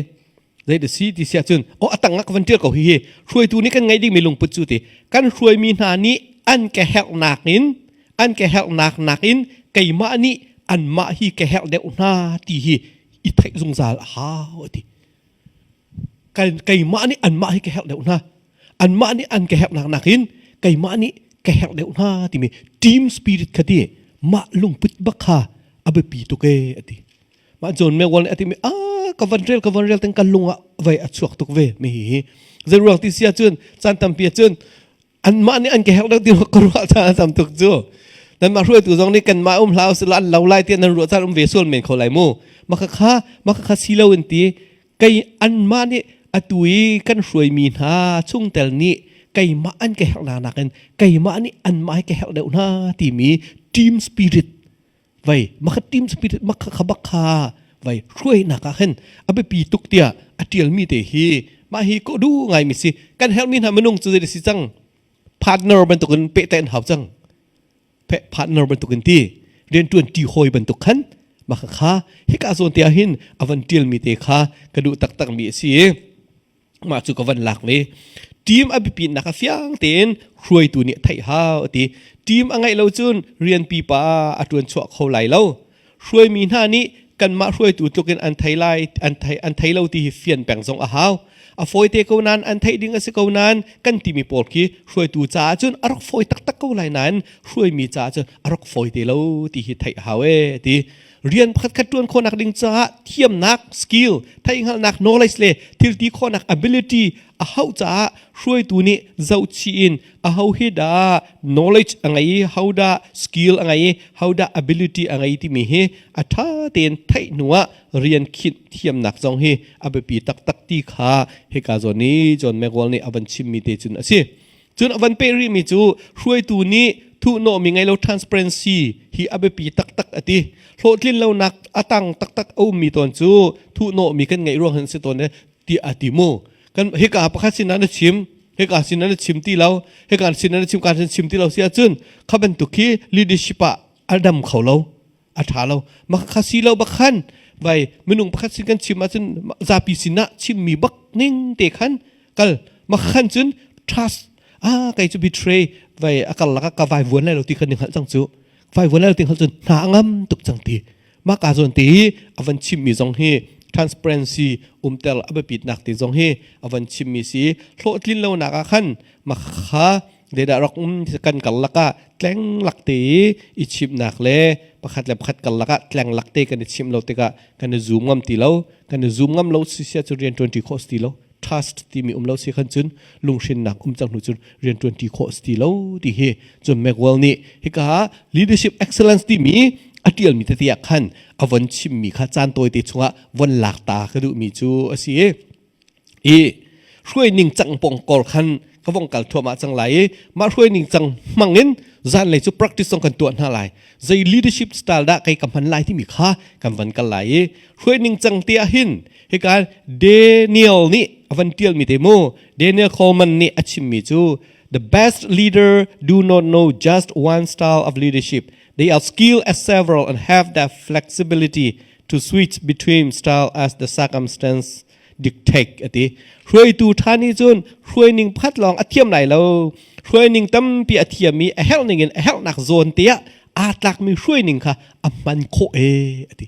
Speaker 1: zei da si ti si ahcun oh a tang ah ka van ṭial ko hihi hruaitu nih kan ngeih dingmi lungput cu ti kan hruaimi hna nih an ka herhnak in an ka herhnak nakin keimah nih anmah hi ka herh deuh hna ti hi i theih zungzal a hau a ti. Keimah nih anmah hi ka herh deuh hna anmah nih an ka herhnak nakin keimah nih ka herh deuh hna timi team spirit kha ti mah lungput bak kha a biapi tuk e a ti mah John Maxwell nih a timi a ka van rel ka van rel teng kan lung ah vei a chuak tuk ve mi hi hi zei ruang ti sia cun caan tampi ah cun anmah nih an ka herh deuh ti ka ruah caan a tam tuk cu nanmah hruaitu zong nih kanmah um hlah usih an lo lai tiah nan ruah caan um ve sual men kho lai mu maka kha maka kha si lo in ti kei anmah nih atu i kan hruaimi hna chungtel nih keimah an ka herh nakin keimah nih anmah hi ka herh deuh hna timi team spirit vai maka team spirit maka kha bak kha vai hruainak ah khin a biapi tuk tiah a tialmi te hi mah hi ko du ngai mi si kan herhmi hna minung cu zei si cang partner bantukin pehtlaih an hau cang partner bantukin ti riantuan ti hawi bantuk khan mah kha hika zawn te ah hin a van tialmi te kha ka duh taktak mi a si i mah cu ka van lak ve team a biapitnak a fiang tein hruaitu nih theih hau a ti team a ngeih lo cun rian pipa a ṭuan chuah kho lai lo hruaimi hna nih kanmah hruaitu tlukin an thei lai an thei an thei lo ti hi fian peng zong a hau a fawi te ko nain an theih ding a si ko nain kan timi pawl khi hruaitu caah cun a rak fawi taktak ko lai nain hruaimi caah cun a rak fawi te lo ti hi theih a hau e ti. Rian pakhat khat ṭuan khawhnak ding caah thiamnak, skill, theihhngalhnak, knowledge le thil ti khawhnak ability a hauh caah hruaitu nih zohchih in aho hi dah knowledge a ngei i ho dah skill a ngei i ho dah ability a ngei timi hi a ṭha tein theih hnuah rian khinh thiamnak zong hi a biapi taktak ti kha hika zawn i John Maxwell nih a van chimmi te cun a si. Cun a van peh rihmi cu hruaitu nih thuhnawhmi ngei lo transparency hi a biapi taktak a ti. Hlawhtlin lonak a tang taktak a ummi tawn cu thuhnawhmi kan ngeih ruang hin si tawn ti a ti mu. Kan hika pakhat sinah na chim, hika sinah na chim ti lo, hika sinah na chim ka sin chim ti lo si ahcun kha bantuk khi leadership ah a dam kho lo. A ṭha lo. Mah kha si lo bak khan vai minung pakhat sin kan chim ahcun zapi sinah chimmi bak ning te khan kal mah khan cun trust ah kei cu betray vai a kal laka ka vai vuan lai lo ti khan ni hngalh cang cu vai vuan lai lo ti hngalh cun hna a ngam tuk cang ti mah ka zawn te hi a van chimmi zong hi transparency umter a biapitnak te zong hi a van chimmi si hlawhtlin lonak ah khan mah kha Zeidah rak um kan karlak ah tleng lak te i i chimhnak le pakhat le pakhat karlak ah tleng lak te kan i chimh lo tikah kan i zoom ngam ti lo. Kan i zoom ngam lo si sia cu rian ṭuanṭi khawh si ti lo. Trust timi um lo si khan cun lunghrinnak um cang hnu cun rian ṭuanṭi khawh si ti lo ti hi cun Maxwell nih hika ah leadership excellence timi a ṭialmi tete ah khan a von chimmi kha caan tawite chungah von lak ta ka duhmi cu a si i i hruai ning cang pong kor khan ka vong kal thuamah cang lai i mah hruai ning cang hmang in zanlei cu practice zong kan tuah hna lai zei leadership style dah kei ka hman lai timi kha kan van kal lai i hruai ning cang te ah hin hika Daniel nih a van tial mi te mu Daniel Coleman nih a chimmi cu the best leader do not know just one style of leadership they are skilled at several and have the flexibility to switch between style as the circumstance dictate a ti. Hruaitu ṭha nih cun hruaining pakhat lawng a thiam lai lo. Hruaining tampi a thiam i a herh ning in a herhnak zawn te ah aa tlakmi hruaining kha a hman khawh ee a ti.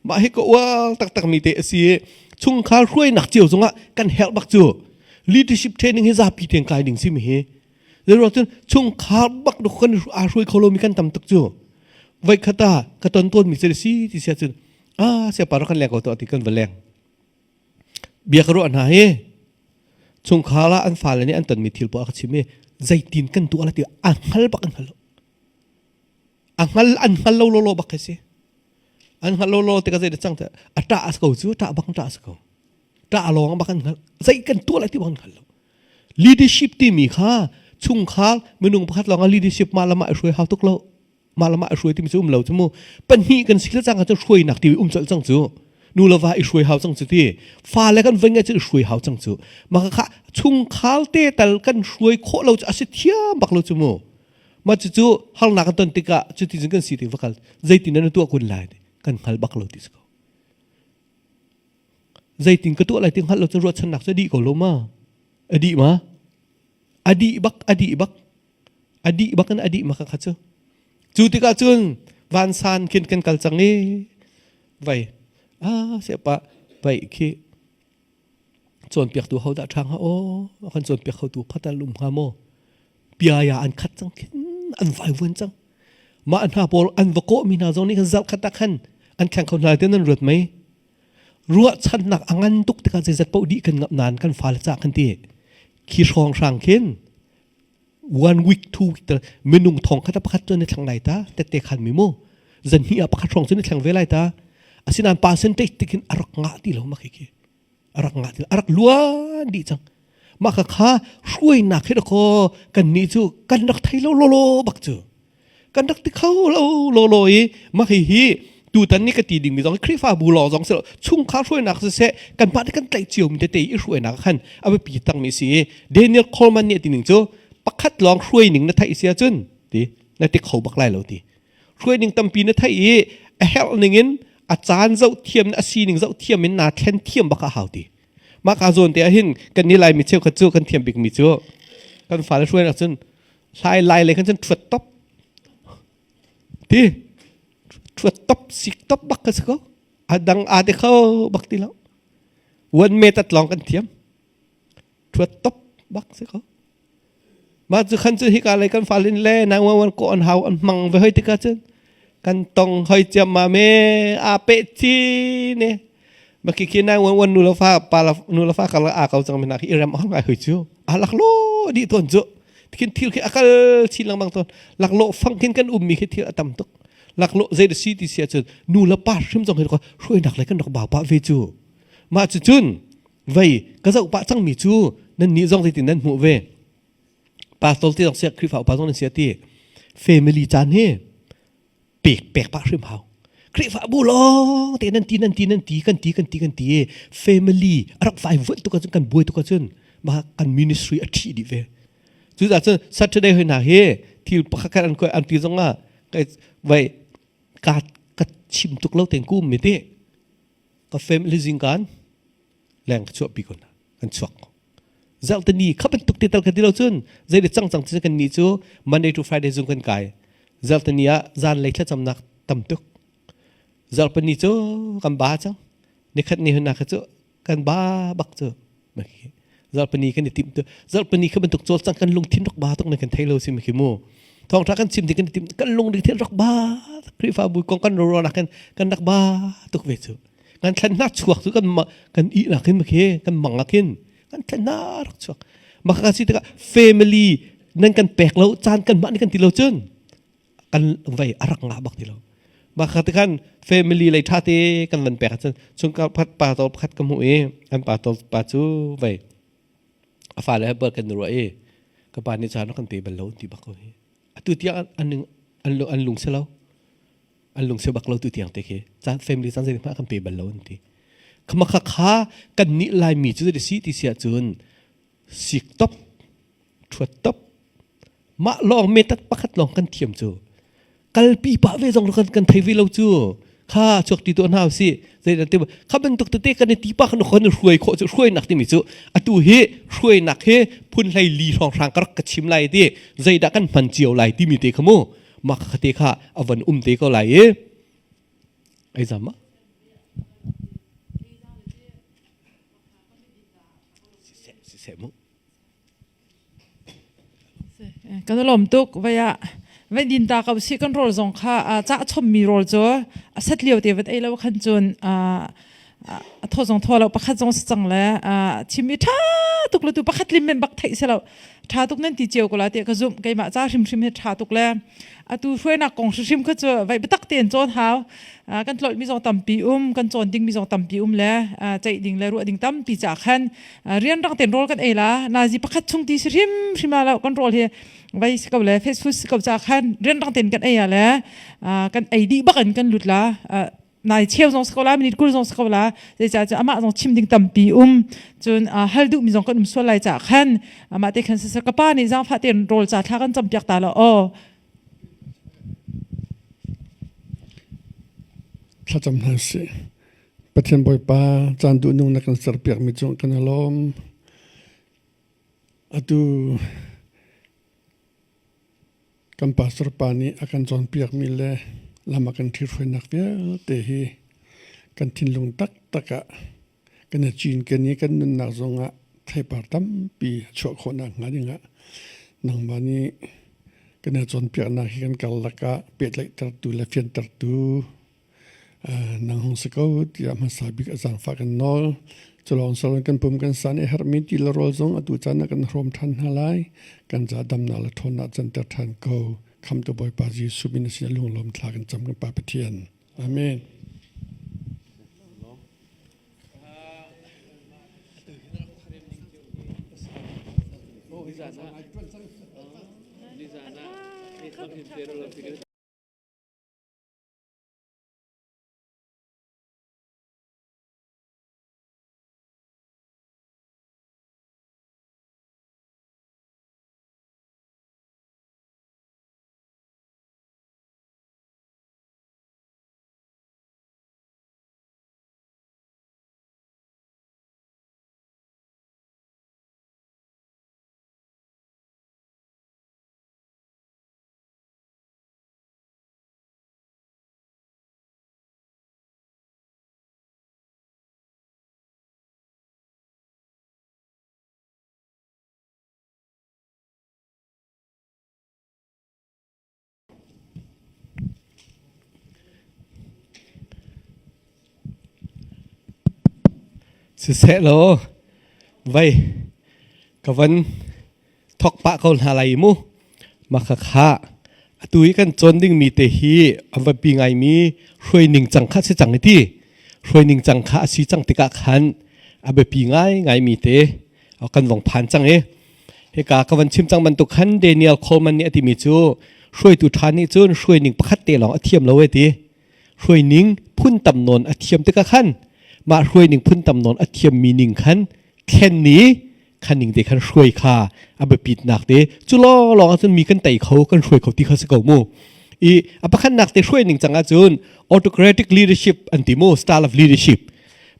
Speaker 1: Mah hi ka ual taktakmi te a si i chungkhar hruainak cio zongah kan herh bak cu. Leadership training hi zapi tein kai ding si mi hi. Zeiruang cun chungkhar bak kan aa hruai kho lomi kan tam tuk cu. Voikhat ah ka ton tawnmi cu si ti sia cun ah siapa rak kan leng ko tuah ti kan va leng. Bia ka ruah hna hi chungkhar ah an fale nih an tonmi thil poah ka chim i zeitin kan tuah la ti a hngal bak an hngal lo. A hngal an hngal lo lo lo bak khi si. An hngal lo lo tikah zei cang a ṭah a si ko cu ṭah bak ṭah a si ko. Ṭah lawng bak an hngal. Zei kan tuah lai ti bak an hngal lo. Leadership timi kha chungkhar minung pakhat lawng ah leadership mah le mah i hruai hau tuk lo. Mah le mah i hruai timi cu um lo cu mu. Pahnih kan si le cang ahcun hruainak ti um colh cang cu. Nu le va i hruai hau cang cu ti. Fale kan voi ngeih cu i hruai hau cang cu. Mah kha chungkhar te tal kan hruai khawh lo cu a si thiam bak lo cu mu. Mah cucu harnak kan ton tikah cuti cun kan si ti va kal zeitin na tuah kun lai kan hngal bak lo ti si ko. Zeitin ka tuah lai ti hngalh lo cun ruahchannak cu a dih ko lo ma? A dih ma? A dih bak, a dih bak. A dih bak in a dih ma kha cu. Cu tikah cun vansan khin kan kal cang i vai ah siapa vai khi cawnpiaktu ho dah ṭha hnga aw a kan cawnpiak khotu phat an um hnga maw piaya an khat cang khin an vaivuan cang mah hna pawl an va kawhmi hna zong nih khan zarh khat ah khan an thleng kho hna ti nan ruat mei ruahchannak a ngan tuk tikah zeizat paoh dih kan ngap nain kan fale cah kan ti khi hrawng hrang khin one week two week minung thong khat pakhat cu ni thleng lai ta tette khan mi mu zan hnih ah pakhat hrawng cu ni thleng ve lai ta asinain percentage tikin a rak ngah ti lo ma khi khi a rak ngah ti a rak luan dih cang mah kha kha hruainak hi ko kan nih cu kan rak thei lo lolo bak cu kan rak ti kho lo lolo i mah hi hi tutan ni ka ti dingmi zong Khrihfabu lawng zong si lo chungkhar hruainak siseh kan mah kan tlaih cio mi tete i hruainak khan a biapi takmi si i Daniel Coleman nih a ti ning cu pakhat lawng hruai ning na theih si ahcun ti na ti kho bak lai lo ti hruai ning tampi na theih i a herh ning in a caan zoh thiam a sining zoh thiam in naa thlen thiam bak a hau ti mah ka zawn te ah hin kan ni lai mi cheukhat cu kan thiam bik mi cu kan fale hruainak cun hlai lai le khan cun thuat top ti thuat top sik top bak ka si ko a dang a te kho bak ti lo one meter long kan thiam thuat top bak si ko mah cu khan cu hika lei kan falin le 911 ko an hau an hmang ve hoi tikah cun. Kan tong hoi ciammam e a pe chi ne. Maki khi 911 nu le fa pa la nu le fa karlak aa ko cang mi hna khi i rem hang ngai hoi cu. A laklawh dih tawn cu. Khin thil khi a kal chin lengmang tawn. Laklawh fang khin kan ummi khi thil a tam tuk. Laklawh zei da si ti si ahcun nu le pa hrim zong hi hruainak le kan rak bau pah ve cu. Mah cucun vei ka zoh pah cangmi cu nan nih zong zeitin nan hmuh ve. Pastor te zong sia Khrihfa upa zong nan sia ti. Family caan hi pek pek pah hrim hau. Khrihfabu lawng te nan ti nan ti nan ti kan ti kan ti kan ti family a rak vai vuan tuk ahcun kan buai tuk ahcun mah kan ministry a ṭhi dih ve. Cucaah cun Saturday hoi hna hi thil pakhat khat an an ti zong ah kai vai ka ka chim tuk lo ten kum mi ti ka family zingkan leng ka chuahpi ko hna kan chuak ko. Zarhtini kha bantuk te tal ka ti lo cun zei de cang cang ti kan ni cu Monday to Friday zung kan kai. Zarhtini ah zan lei thlacamnak tam tuk. Zarhpini cu kan ba cang. Nikhat ni hun kha cu kan ba bak cu. Zarhpini kan i tim tu. Zarhpini kha bantuk cawlcang kan lungthin rak ba tuk na kan thei lo si khi mu. Thawngtha kan chim ti kan i tim kan lungthin rak ba Khrihfabu kong kan ro kan kan rak ba tuk ve cu. Kan thlen hna chuak cu kan kan ihnak hin khi kan mang ah khin kan thlen hna rak chuak maka ka si tikah family nan kan pek lo caan kan mah nih kan ti lo cun kan vei a rak ngah bak ti lo maka tikhan family lei tha te kan van pek ahcun chungkhar pakhat pa tol pakhat ka hmuh i an pa tol pa cu vei a fale he bal kan ruah i ka pa nih caan kan pe bal lo ti bak ko hi atu tiang an an an lung si lo an lungsi bak lo tu tiang te khi caan family caan zei hmah kan pe bal lo an ti khama kha kha kan nih laimi cu si ti si ahcun sik top thuat top mah lawng metat pakhat lawng kan thiam cu kalpi pah ve zong kan kan thei ve lo cu kha chuak ti tu hna si zei ti kha bantuk tete kan i ti pa kan kan hruai khawh cu hruainak timi cu atu hi hruainak hi phun hlei li hrawng hrang ka rak ka chim lai ti zeidah kan hman cio lai timi te kha mu mah kha te kha a van um te ko lai i ai zam ma siseh mu
Speaker 2: Kan lawm tuk vai ah vai din ta ko si kan rawl zong kha ca chom mi rawl cu a set lio te vat ei lo khan cun a thaw zong thaw lo pakhat zong si cang le chim i ṭha tuk le tu pakhat lim men bak theih si lo ṭha tuk nan ti cio ko la tiah ka zumh keimah ca hrimhrim hi ṭha tuk le atu hruainak kong hrimhrim kha cu vai biatak tein cawn hau kan tlolh mi zong tampi um kan cawn ding mi zong tampi um le ceih ding le ruah ding tampi ca khan rianrang tein rawl kan ei la nazi pakhat chung ti si hrim hrim lo kan rawl hi vai si ko le fast food si ko ca khan rianrang tein kan ei le kan ei dih bak in kan lut la nai cheu zong si ko la minute 20 zong si ko la zeicah cu amah zong chim ding tampi um cun hal duh mi zong kan um sual lai ca khan amah te khan siseh ka pa nih zaangfah tein rawl ca thla kan campiak ta lo aw
Speaker 8: Thlacam hna sih. Pathian Bawipa caan duh nung na kan serpiak mi cung kan i lawm. Atu Kan pastor pa nih a kan cawnpiakmi le lam a kan ṭhithruainak vialte hi kan thinlung taktak ah kan i cinken i kan nunnak zongah theipar tampi a chuah khawhnak hnga dingah nangmah nih kan i cawnpiaknak hi kan karlak ah pehtlaihtertu le fiantertu Nang hung si ko tiah hmasa bik a zaangfah kan nawl. Culawng sal kan pum kan san i herhmi ti le rawl zong atu caan ah kan hrawm ṭhan hna lai. Kan ca damnak le ṭhawnnak canter ṭhan ko. Khamtu Bawipa Jesuh min a sin lunglawm thla kan cam kan Pa Pathian. Amen.
Speaker 1: Siseh law vai ka van thok pah ko hna lai mu. Maka kha atu i kan cawn dingmi te hi a va pi ngaimi hruai ning cang kha si cang ti. Hruai ning cang kha a si cang tikah khan a biapi ngai ngaimi te kan vong phan cang i hika ka van chim cang bantuk khan Daniel Coleman nih a timi cu hruaitu ṭha nih cun hruai ning pakhat te lawng a thiam lo e ti. Hruaining phun tam nawn a thiam tikah khan mah hruaining phun tam nawn a thiammi ning khan thlen ni khan ning te khan hruai kha a biapitnak te cu lawng ahcun mi kan tei kho kan hruai kho ti kha si ko mu. I a pakhatnak te hruai ning cang ahcun autocratic leadership an ti mu, style of leadership.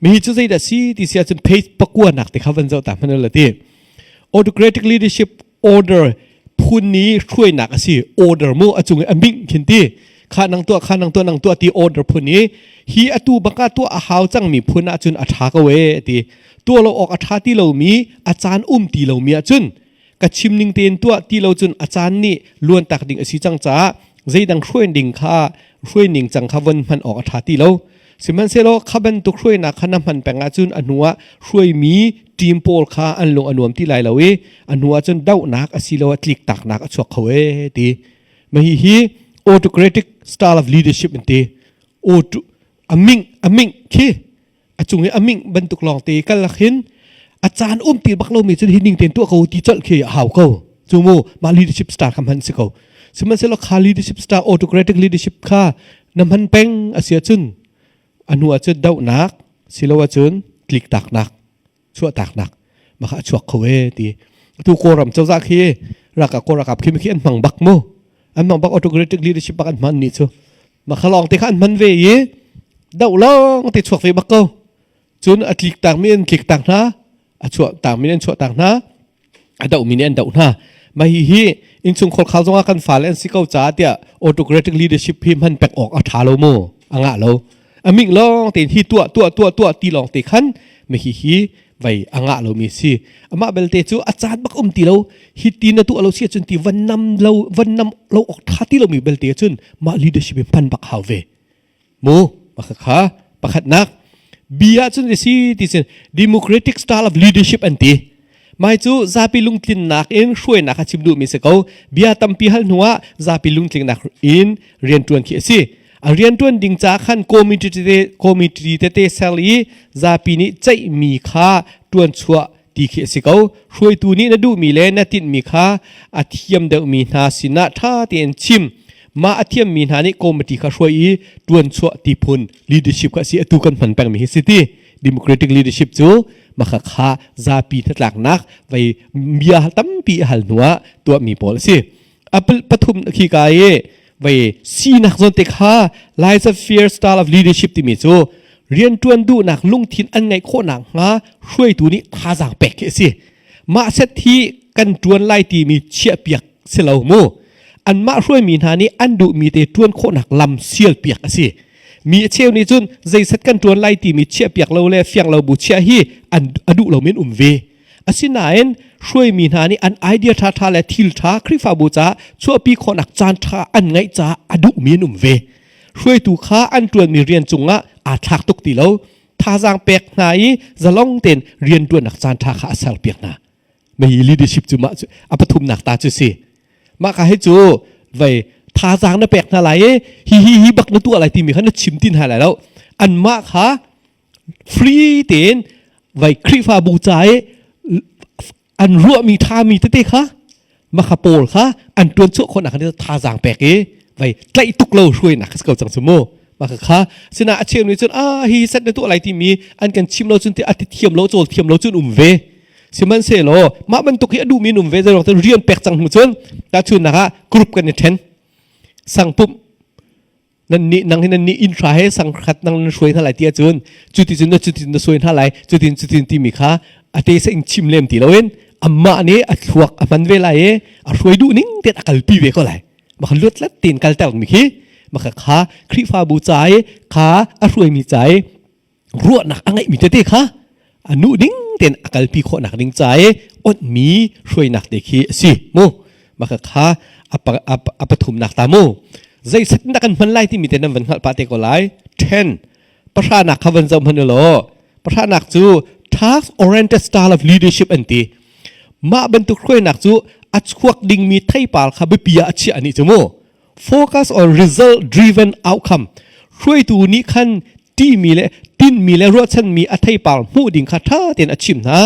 Speaker 1: Mi hi cu zeidah si ti si ahcun page pakua nak te kha van zoh ta hmanh la ti. Autocratic leadership order phun ni hruainak a si. Order mu a cung i a ming khin ti kha nang tuah, kha nang tuah, nang tuah ti order phun i hi atu baka tuah a hau cangmi phun ahcun a ṭha ko e ti. Tuah lo awk a ṭha ti lomi, a caan um ti lomi ahcun ka chim ning tein tuah ti lo cun a caan nih luan tak ding a si cang caah zeidang hruai ding kha hruai ning cang kha von hman awk a ṭha ti lo. Sihmanhsehlaw kha bantuk hruainak kha na hman peng ahcun a hnuah hruaimi team pawl kha an lung a nuam ti lai lo i a hnuah cun dohnak asiloah tliktaknak a chuak kho ee ti. Mah hihi autocratic style of leadership an ti. Auto a ming a ming khi a cung i a ming bantuk lawng te kal hin a caan um ti bak lomi cun hi ning tein tuah ko ti colh khi a hau ko. Cu mu mah leadership style kha hman si ko. Sihmanhsehlaw kha leadership style autocratic leadership kha na hman peng a si ahcun a hnu ahcun dohnak silo ahcun tliktaknak chuahtaknak mah kha a chuak kho e ti. Atu Kawlram cozah khi ralkap Kawlralkap khi khi an hmang bak mu, an hmang bak. Autocratic leadership bak an hman ni cu. Mah kha lawng te kha an hman ve i doh lawng te chuak ve bak ko. Cun a tlik tak mi an tlik tak hna, a chuah tak mi an chuah tak hna, a dohmi nih an doh hna. Mah hi hi innchungkhar khal zongah kan fale an si ko caah tiah autocratic leadership hi hman pek awk a ṭha lo mu, a ngah lo. A ming lawng tein hi tuah tuah tuah tuah ti lawng te khan ma hi hi vei a ngah lomi si. Amah belte cu a caan bak um ti lo, hi ti na tuah lo si ahcun ti van nam lo van nam lo awk ṭha ti lomi belte cun mah leadership hi hman bak hau ve mu. Kha pakhatnak. B ahcun si ti sin democratic style of leadership an ti. Mai cu zapi lungtlinnak in hruainak a chim duhmi si ko. Bia tampi hal hnuah zapi lungtlinnak in rianṭuan khi a si. A rianṭuan ding ca khan committee tete committee tete ser i zapi nih ceihmi kha ṭuan chuah ti khi a si ko. Hruaitu nih na duhmi le na tinhmi kha a thiam deuhmi hna sinah ṭha tein chim. Mah a thiammi hna nih committee kha hruai i ṭuan chuah ti phun leadership kha a si. Atu kan hman pengmi hi si ti. Democratic leadership cu maka kha zapi hnatlaknak vei bia tampi a hal hnuah tuahmi pawl a si. Apple pathum khi ka i vei sinak zawn te kha laissez-faire style of leadership timi cu rianṭuan duhnak lungthin an ngeih khawhnak hnga hruaitu nih thazaang pek khi a si. Mah set hi kan ṭuan lai timi chiahpiak si lo mu. Anmah hruaimi hna nih an duhmi te ṭuan khawhnak lam sialpiak a si. Mi a cheu nih cun zeiset kan ṭuan lai timi chiahpiak lo le fiang lo bu chiah hi an a duh lomi an um ve. Asinain hruaimi hna nih an idea ṭhaṭha le thil ṭha Khrihfabu caah chuahpi khawhnak caan ṭha an ngeih caah a duhmi an um ve. Hruaitu kha an ṭuanmi rian cungah aa thlak tuk ti lo. Thazaang pek hna i zalong tein rian ṭuannak caan ṭha kha a serpiak hna. Mei leadership cu mah cu a pathumnak ta cu si. Mah ka hi cu vei thazaang na pek hna lai i hi hi hi bak na tuah lai timi kha na chim tin hna lai lo. Anmah kha free tein vai Khrihfabu ca i an ruahmi ṭhami tete kha makha pawl kha an ṭuan chuah khawhnak kha thazaang pek i vai tlaih tuk lo hruainak kha si ko cang cu mu. Maka kha sina a cheu nih cun a hi set na tuah lai timi an kan chim lo cun ti a ti thiam lo cawl thiam lo cun um ve. Sihmanhsehlaw mah bantuk hi a duhmi an um ve. Zeiruang rian pek cang hnu cun tahchunnak ah group kan i ṭhen sangpumh nan nih nang hi nan nih inn hra he sang khat nang nan hruai hna lai ti ahcun cuti cun na cutin na suai hna lai cutin cutin timi kha a te sa in chim lem ti loin amah nih a thluak a hman ve lai i a hruai duh ning tein a kalpi ve ko lai. Maka luat lat tein kalter mi khi maka kha Khrihfabu ca i kha a hruaimi ca i ruahnak a ngeihmi tete kha a nu ding tein a kalpi khawhnak ding ca i onhmi hruainak te khi a si mu. Maka kha a pathumnak ta mu. Zeiset na kan hman lai timi te nan van hngalh pah te ko lai. 10 pahranak kha van zoh hmanh law. Pahranak cu. Task oriented style of leadership an ti. Mah bantuk hruainak cu a chuak dingmi theipar kha biapi ah a chiah ani cu mu. Focus on result driven outcome. Hruaitu nih khan timi le tinmi le ruahchanmi a theipar hmuh ding kha ṭha tein a chim hna.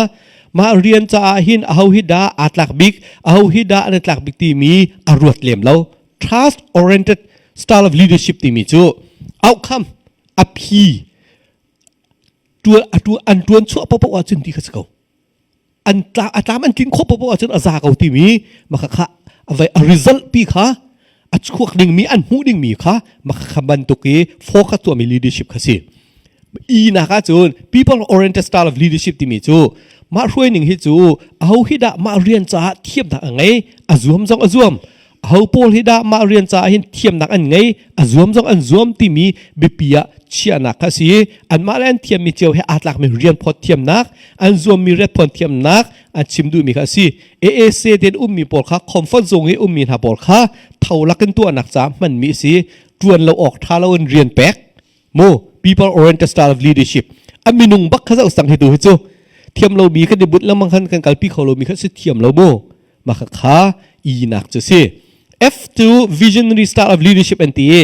Speaker 1: Mah rian caah hin aho hi dah aa tlak bik, aho hi dah an i tlak bik timi a ruat lem lo. Trust oriented style of leadership timi cu outcome a phi an ṭuan chuah paohpaoh ahcun ti kha si ko. An tla a tlam an tlin khawh paohpaoh ahcun a za ko timi maka kha a result pi kha a chuak dingmi an hmuh dingmi kha maka kha bantuk i focus tuahmi leadership kha si. I nak ahcun people oriented style of leadership timi cu mah hruai ning hi cu aho hi dah mah rian caah thiamnak a ngei a zuam zong a zuam aho pawl hi dah mah rian caah hin thiamnak an ngei a zuam zong an zuam timi biapi ah chiahnak kha si anmah le an thiammi cio he aa tlakmi rian phawt thiamnak an zuammi rian phawt thiamnak an chim duhmi kha a si AAC ten ummi pawl kha comfort zone i ummi hna pawl kha tho lakin tuahnak caah hmanmi a si ṭuan lo awk ṭha lo in rian pek mu people oriented style of leadership a minung bak kha zoh sang hi tu hi cu thiam lomi kan i bunh lengmang khan kan kalpi kho lomi kha si thiam lo mu mah kha inak cu si F cu visionary style of leadership an ti i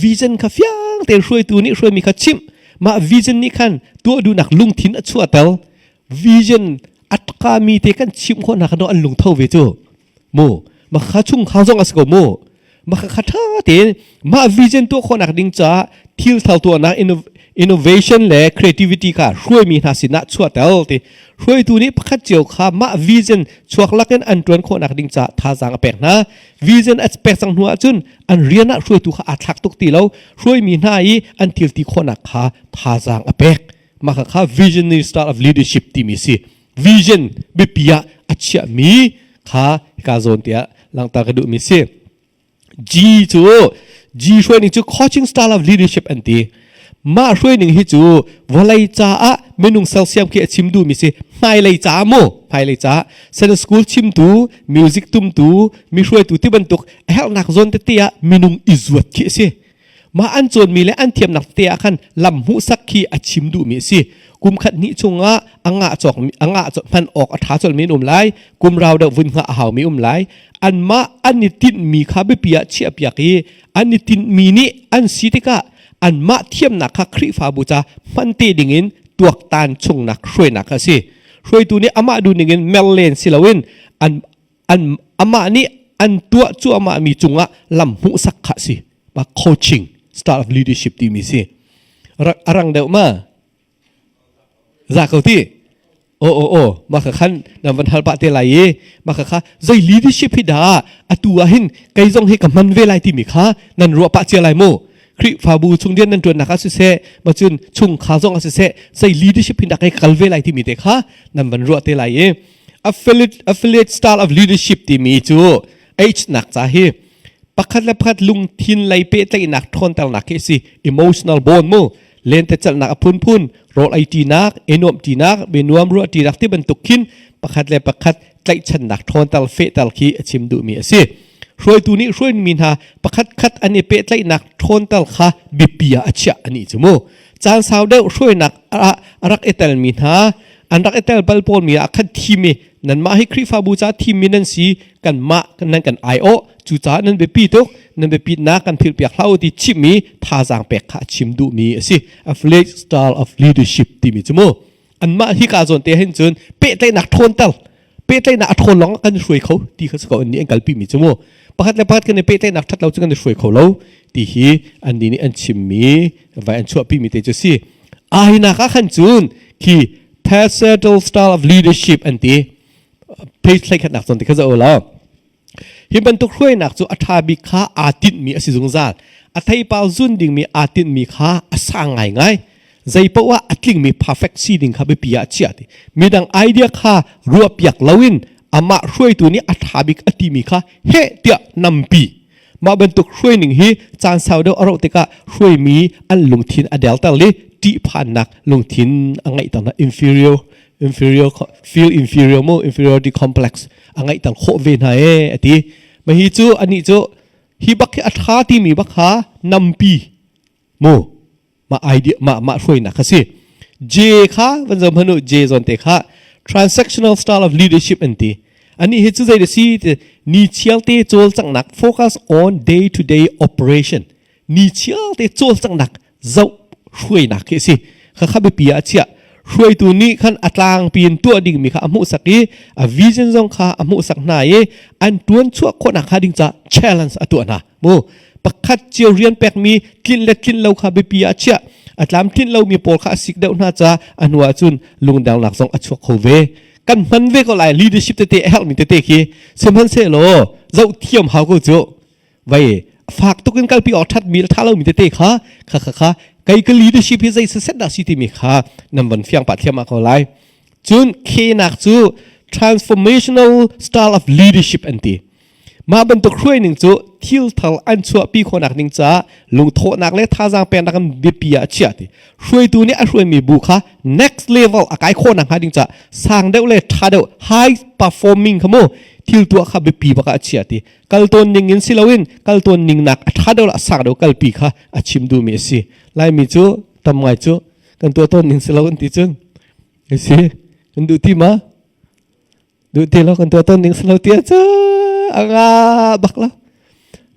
Speaker 1: vision kha fiang tein hruaitu nih hruaimi kha chimh mah vision nih khan tuah duhnak lungthin a chuahter vision a ṭhami te kan chimh khawh hna kha an lungtho ve cu mu mah kha chungkhar zong a si ko mu mah kha ṭha tein mah vision tuah khawhnak ding caah thil thar tuahnak innovation le creativity kha hruaimi hna sinah chuahter ti hruaitu nih pakhat cio kha mah vision chuak lakin an ṭuan khawhnak ding caah thazaang a pek hna vision a pek cang hnu ahcun an rian ah hruaitu kha aa thlak tuk ti lo hruaimi hna i an thil ti khawhnak kha thazaang a pek mah kha visionary style of leadership timi si vision biapi ah a chiahmi kha hika zawn tiah langhter ka duhmi si G cu G hruaining cu coaching style of leadership an ti mah hruaining hi cu vawlei caah minung sersiam khi a chim duhmi si hmailei caah mu hmailei caah Sunday school chimtu music tumtu mi hruaitu ti bantuk a herhnak zawn tete ah minung i zuat khi a si Mah an cawnmi le an thiamnak tete ah khan lam hmuhsak khi a chim duhmi a si. Kum khat hnih chungah a ngah cawk a ngah hman awk a ṭha colmi an um lai. Kum rau deuh vun hngah a haumi um lai. Anmah an i tinhmi kha biapi ah chiahpiak i an i tinhmi nih an si tikah anmah thiamnak kha Khrihfabu ca hman te dingin tuaktan chungnak hruainak kha a si. Hruaitu nih amah duh ningin mer len si loin an an amah nih an tuah cuahmah mi cungah lam hmuhsak kha si ma coaching style of leadership timi si a rang deuh ma za ko ti o o o ma kha khan nan van hal pah te lai i ma kha kha zei leadership hi dah atu ah hin kei zong hi ka hman ve lai timi kha nan ruah pah cia lai mu Khrihfabu chung rian nan ṭuannak ah siseh ma cun chungkhar zong ah siseh zei leadership hin dah kai kal ve lai timi te kha nan van ruah te lai i affiliate, affiliate style of leadership timi cu H nak ca hi pakhat le pakhat lungthin lei pehtlaihnak ṭhawnternak khi a si emotional bond mu lentecelhnak a phunphun rawl ei ṭinak i nuamh ṭinak mi nuam ruah ṭinak ti bantuk khin pakhat le pakhat tlaihchannak ṭhawnter fehter khi a chim duhmi a si hruaitu nih hruaimi hna pakhat khat an i pehtlaihnak ṭhawnter kha biapi ah a chiah ani cu mu caan sau deuh hruainak ah a rak i telmi hna an rak i tel bal pawl mi ah khan thim i nanmah hi Khrihfabu ca thimmi nan si kanmah nan kan aiawh cucaah nan biapi tuk nan biapitnak kan philhpiak hlah u ti chimmi thazaang pek kha a chim duhmi a si affiliate style of leadership timi cu mu anmah hi ka zawn te hin cun pehtlaihnak ṭhawnter pehtlaihnak a ṭhawn lawng kan i hruai kho ti kha si ko an nih an kalpi mi cu mu pakhat le pakhat kan i pehtlaihnak ṭhat lo cu kan i hruai kho lo ti hi annih nih an chimmi vai an chuahpi mi te cu si ahinak ah khan cun khi pastoral style of leadership an ti page thlai khatnak zawn ti kha zoh law hi bantuk hruainak cu a ṭha bik kha aa tinhmi a si zungzal a theipau zun dingmi aa tinhmi kha a sang ngaingai zei paoh ah a tlingmi perfect si ding kha biapi ah a chiah ti midang idea kha ruahpiak loin amah hruaitu nih a ṭha bik a timi kha heh tiah nampi Mah bantuk hruaining hi caan sau deuh a rauh tikah hruaimi an lungthin a delter li ṭihphannak lungthin a ngeihter hna inferior inferior feel inferior mu inferiority complex a ngeihter khawh ve hna ee a ti. Mah hi cu anih cu hi bak hi a ṭha timi bak kha nampi mu mah idea mah mah hruainak kha si. J kha van zom hanu J zawn te kha transactional style of leadership an ti. Ani hi cu zei si ni chialte cawlcanghnak focus on day to day operation ni chialte cawlcanghnak zoh hruainak khi a si. Khakha biapi ah a chiah. Hruaitu nih khan a tlangpi in tuah dingmi kha a hmuhsak i a vision zong kha a hmuhsak hna i an tuan chuah khawhnak hnga ding caah challenge a tuah hna. Mu pakhat cio rian pekmi tlinh le tlinh lo kha biapi ah a chiah. A tlamtlinh lomi pawl kha a sik deuh hna caah a hnu ah cun lungdangnak zong a chuak kho ve. Kan hman ve ko lai leadership tete a herhmi tete khi sihmanhsehlaw zoh thiam hau ko cu. Vai fak tuk in kalpi awk that mi le tha lomi tete kha kha kha kha kei ka leadership hi zei set dah si timi kha nan van fiang pah thiam ah ko lai. Cun K nak cu transformational style of leadership an ti. Mah bantuk hruaining cu thil thar an chuahpi khawhnak ding caah lungthawhnak le thazaang peknak in biapi ah a chiah ti. Hruaitu nih a hruaimi bu kha next level a kai khawhnak hnga ding caah sang deuh le ṭha deuh high performing kha mu thil tuah kha biapi bak ah a chiah ti. Kal tawn ning in si loin kal tawn ning nak a ṭha deuh le a sang deuh kalpi kha a chim duhmi a si. Laimi cu tam ngai cu kan tuah tawn ning si lo an ti cun. Si kan duh ti ma? Duh ti lo kan tuah tawn ning si lo ti cu a nga bak lo.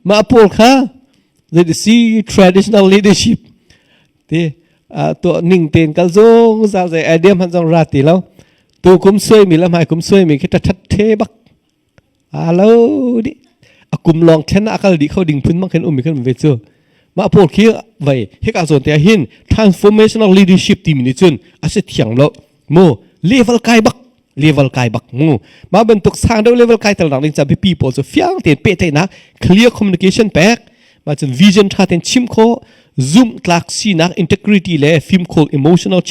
Speaker 1: Mah pawl kha si traditional leadership ti tuah ning tein kal zungzal zei idea hmanh zong ra ti lo. Tu kum suaimi le hmai kum suaimi khi ṭhat the bak. A lo dih. A kum lawng thlen ah a kal dih kho ding phun bang khin um mi khan ve cu. Mah pawl khi vai hika zawn te ah hin transformational leadership timi nih cun a si thiang lo. Mu level kai bak level kai bak mu mah bantuk sang deuh level kai tel nak ding ca biapi pawl cu fiang tein pehtlaihnak clear communication pek mah cun vision tha tein chim khawh zumh tlak sinak integrity le fimkhul emotional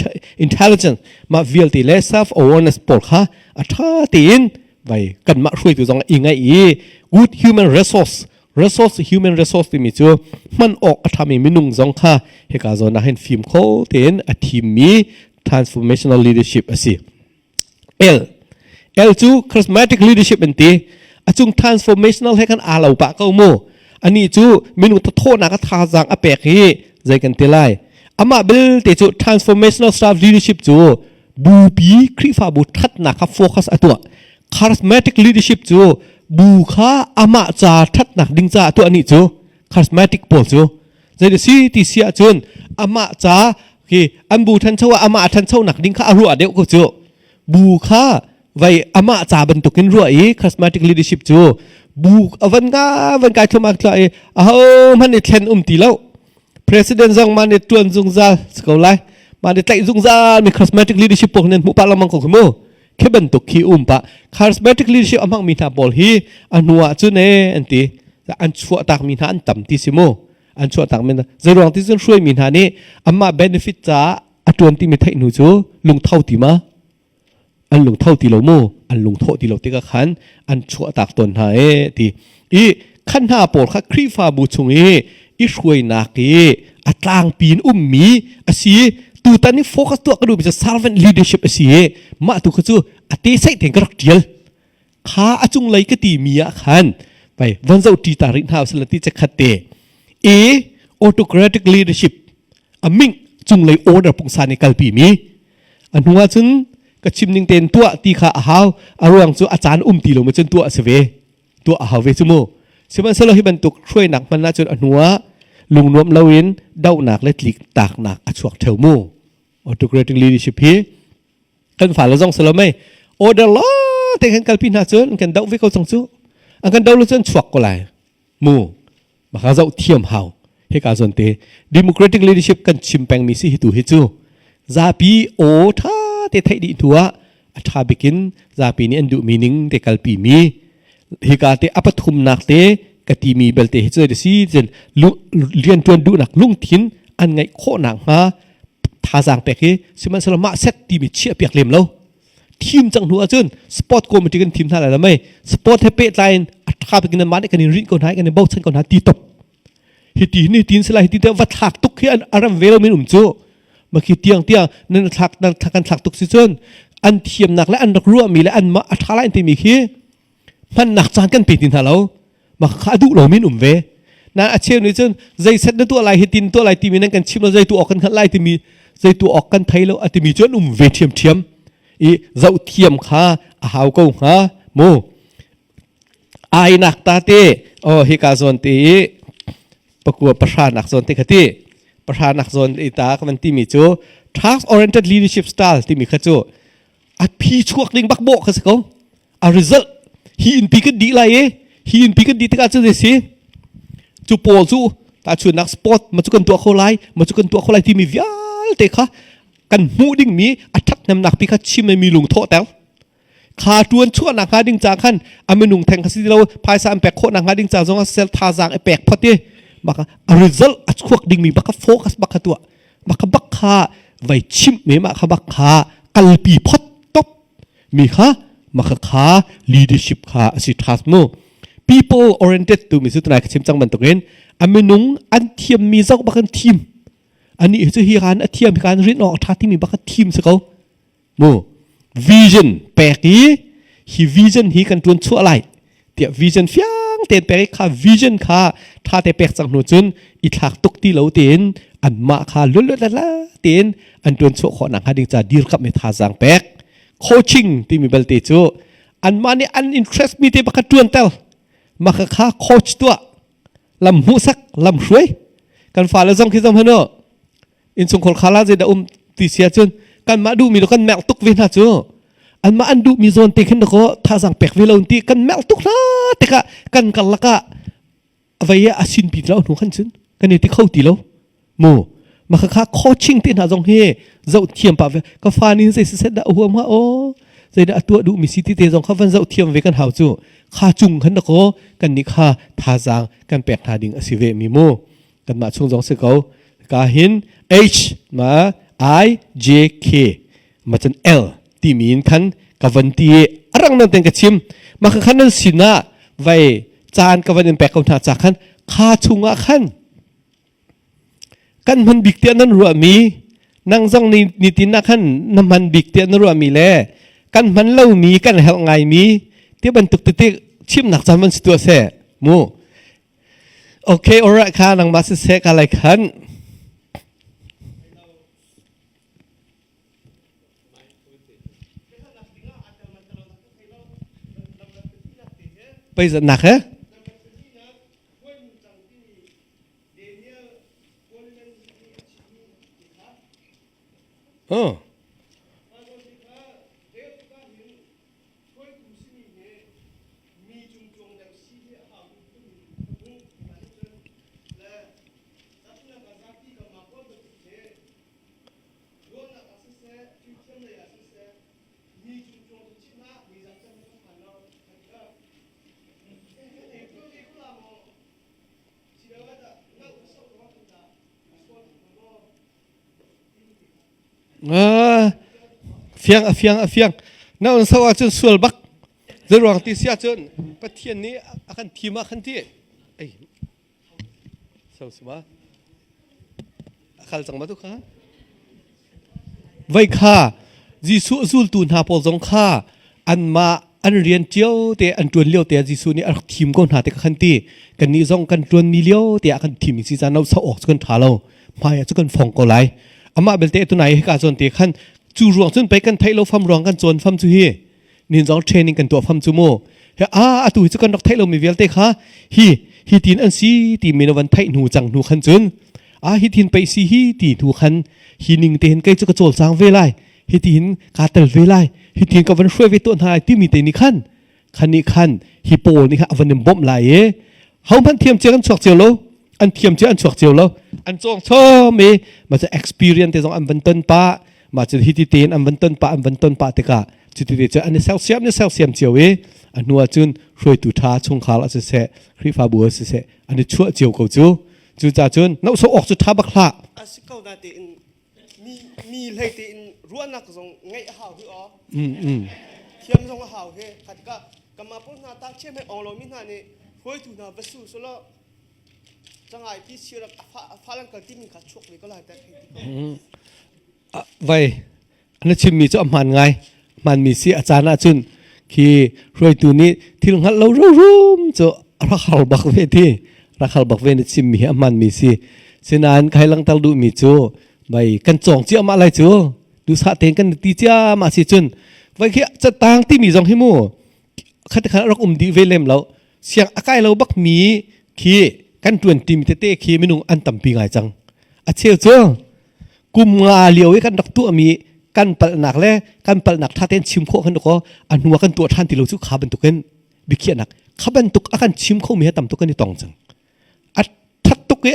Speaker 1: intelligence mah vialte le self awareness pawl kha a tha tein vai kanmah hruaitu zong i ngaih i good human resource resource human resource timi cu hman awk a ṭhami minung zong kha hika zawn ah hin fim kho tein a thimmi transformational leadership a si. L L cu charismatic leadership an ti. A cung transformational he khan aa lo pah ko mu. Ani cu minung thawhnak a thazaang a pek hi zei kan ti lai. Amah belte cu transformational staff leadership cu bupi Khrihfabu ṭhatnak kha focus a tuah. Charismatic leadership cu bu kha amah ca ṭhatnak ding caah tuah ni cu charismatic pawl cu zei si ti si ahcun amah ca khi an bu ṭhancho ah amah ṭhanchonak ding kha a ruah deuh ko cu bu kha vai amah ca bantukin ruah i charismatic leadership cu bu avan nga van kai thlum ak thla i aho hmanh i thlen um ti lo President zong mah nih tuan zungzal si ko lai. Mah nih tlaih zungzal mi charismatic leadership pawl nan hmuh pah lengmang ko khi mu. Khi bantuk khi um pah. Charismatic leadership a hmang mi hna pawl hi a hnu ah cun e an ti. An chuah tak mi hna an tam ti si mu. An chuah tak mi hna. Zeiruang ti cun hruai mi hna nih amah benefit caah a tuan ti mi theih hnu cu lungtho ti ma an lungtho ti lo mu an lungthawh ti lo tikah khan an chuahtak tawn hna e ti i khan hna pawl kha Khrihfabu chung i i hruainak i a tlangpi in ummi a si tutan i focus tuah ka duhmi cu servant leadership a si i mah tu kha cu a te seih tein ka rak tial kha a cunglei ka ti mi ah khan vai van zoh ṭi ta rih hna usila ti cekhat te A autocratic leadership a ming cunglei order pungsan i kalpi mi A hnu ah cun ka chim ning tein tuah ti kha a hau. A ruang cu a caan um ti lo ma cun tuah a si ve. Tuah a hau ve cu mu. Sihmanhsehlaw hi bantuk hruainak hman ahcun a hnu ah lungnuam loin dohnak le tlik taknak a chuak theo mu. Autocratic leadership hi kan fale zong si lo mei order lo te kan kalpi hna cun an kan doh ve ko cang cu. An kan doh lo cun chuak ko lai. Mu maka zoh thiam hau hika zawn te democratic leadership kan chim pengmi si hi tu hi cu zapi aw tha te theih dih hnu ah a tha bikin zapi nih an duhmi ning te kalpi mi hika te a pathumnak te ka timi belte hi cu si cun riantuan duhnak lungthin an ngeih khawhnak hnga thazaang pek hi sihmanhsehlaw mah set timi chiah piak lem lo thim cang hnu ahcun sport committee kan thim hna lai lo mei sport he pehtlai in a tha bik in mah nih kan in rinh ko hna kan in bochan ko hna ti top hi ti ni tin sila hi ti te va thlak tuk hi an aram ve lo min um cu makhi tiang tiang nan thlak nan thlak kan thlak tuk si cun an thiamnak le an rak ruah mi le an mah a tha lai timi khi hmannak caan kan pe ti hna lo mah kha a duh lomi an um ve na a cheu nih cun zei set na tuah lai hi tin tuah lai timi nan kan chim lo zei tu awk kan hngalh lai timi. Zei tu awk kan thei lo a timi cu an um ve ṭhiamṭhiam. I zoh thiam kha a hau ko hnga mu. Ainak ta te oh hika zawn te i pakua pahra nak zawn te kha ti pahra nak zawn i ta ka van timi cu task oriented leadership style timi kha cu a phi chuak ding bak bawh kha si ko. A result hi in pi kan dih lai i hi in pi kan dih tikah cu zei si cu pawl cu tahchunnak sport ma cu kan tuah kho lai ma cu kan tuah kho lai timi vialte kha kan hmuh dingmi a ṭhathnemnak pi kha chim mi lungthawh ter kha ṭuan chuahnak hnga ding ca khan a minung theng kha si lo phaisa an pek khawhnak hnga ding ca zong ah sel thazaang i pek phot i maka a result a chuak dingmi baka focus bak kha tuah maka bak kha vai chimh me ma kha bak kha kalpi phot top mi kha maka kha leadership kha a si ṭhat mu people oriented tu mi cu tunai ka chim cang bantukin a minung an thiam mi zoh bak an thim ani cu hi kan a thiam hi kan rin awk ṭha timi bak a thim si ko mu vision pek i hi vision hi kan ṭuan chuah lai tiah vision fiang tein pek i kha vision kha ṭha te pek cang hnu cun i thlak tuk ti lo tein anmah kha lulut la tein an ṭuan chuah khawh nak hnga ding ca dirkamh i thazaang pek coaching timi belte cu anmah nih an interest mi te pakhat ṭuan tel maka kha coach tuah lam hmuhsak lam hruai kan fale zong khi zong hanu innchungkhar khala zeidah um ti si ahcun kanmah duhmi lo kan merh tuk ve hna cu anmah an duhmi zawn te khin dakaw thazaang pek ve lo ti kan merh tuk hna tikah kan karlak ah vei a sin pi lo hnu khan cun kan i ti kho ti lo mu maka kha coaching te hna zong hi zoh thiam pa ve ka fa nih zei set dah a huam ha o zeidah a tuah duhmi si ti te zong kha van zoh thiam ve kan hau cu kha cung khan dakaw kan nih kha thazaang kan pek hna ding a si ve mi mu kanmah chung zong si ko ka hin H ma I J K ma cun L timi in khan ka van ti i a rang nan ten ka chim ma kha khan nan sinah vai caan ka van in pek ko hna ca khan kha chungah khan kan hman bik tiah nan ruahmi nang zong ni nitin ah khan na hman bik tiah na ruahmi le kan hman lomi kan helh ngaimi ti bantuk tete chimnak caan van si tuah seh mu Okay, alright kha nangmah siseh ka lai khan. Peizatnak he? Oh.
Speaker 6: Hruaitu simi hi mi cungcuang deuh si hi a hau timi ka hmuh ahcun le tahchunhnak ah zapi kanmah pawl bantuk hi ruahnak ah siseh fimthiam lei ah siseh mi cungcuang cu chim ah mi zah cem hi kan phan lo hihi ko la maw siloah dah nau ka soh ruang kan dah a sual tuk maw
Speaker 1: Fiang a fiang a fiang. Na on so ahcun sual bak. Zeiruang ti si ahcun Pathian nih a kan thim ah khan ti. Ei. So si ma. A khal cang ma tu kha. Vai kha Jesuh zultu hna pawl zong kha anmah an rian cio te an ṭuan lio te ah Jesuh nih a rak thim ko hna te kha khan ti kannih zong kan ṭuanmi lio te ah kan thim si caan lo so awk cu kan ṭha lo hmai ah cu kan fong ko lai amah belte tunai hika zawn te khan cu ruang cun pei kan theih lo fam ruang kan cawn fam cu hi nin zong training kan tuah fam cu mu he a atu hi cu kan rak theih lomi vialte kha hi hi tin an si ti mi na van theih hnu cang hnu khan cun a hi tin pei si hi ti hnu khan hi ning te hin kei cu ka cawlcang ve lai hitihin kaa tel ve lai hitihin ka van hruai ve tuah hna lai timi te nih khan khan nih khan hi pawl nih khan a van in bawmh lai i ho hmanh thiam cia kan chuak cio lo an thiam cia an chuak cio lo an cawng chom i mah cu experience te zong an van ton pah mah cu hiti tein an van ton pah an van ton pah tikah cuti te cu an i sersiam an i sersiam cio i a hnu ah cun hruaitu ṭha chungkhar a siseh Khrihfabu a siseh an i chuah cio ko cu cucaah cun nohsawh awk cu ṭha bak hlah
Speaker 4: a si ko natein mi mi hlei tein ruahnak zong ngeih a hau hi aw thiam zong a hau hi kha tikah kanmah pawl hna ta thiam he ong lomi hna nih hruaitu hna va su selaw cangai ti sirak a fa lan kal timi kha chuak ve ko lai ta thei ti ko
Speaker 1: vai na chimmi cu a hmaan ngai hmaanmi si a caan ahcun khi hruaitu nih thil hngalh lo rum cu a rak har bak ve ti rak har bak ve na chimmi hi a hmaanmi si sinain kai langter duhmi cu. Bai kan cawng ciahmah lai cu. Duhsah tein kan ti ciahmah si cun vai khi catang timi zong hi mu khat khat rak um dih ve lem lo. Siang a kai lo bak mi khi kan tuan timi tete khi minung an tampi ngai cang. A cheu cu kum nga lio i kan rak tuahmi kan palhnak le kan palhnak ṭha tein chim khawh kan ko a hnu ah kan tuah ṭhan ti lo cu kha bantukin biakhiahnak kha bantuk a kan chim khomi he tam tuk kan i tong cang. A ṭhat tuk i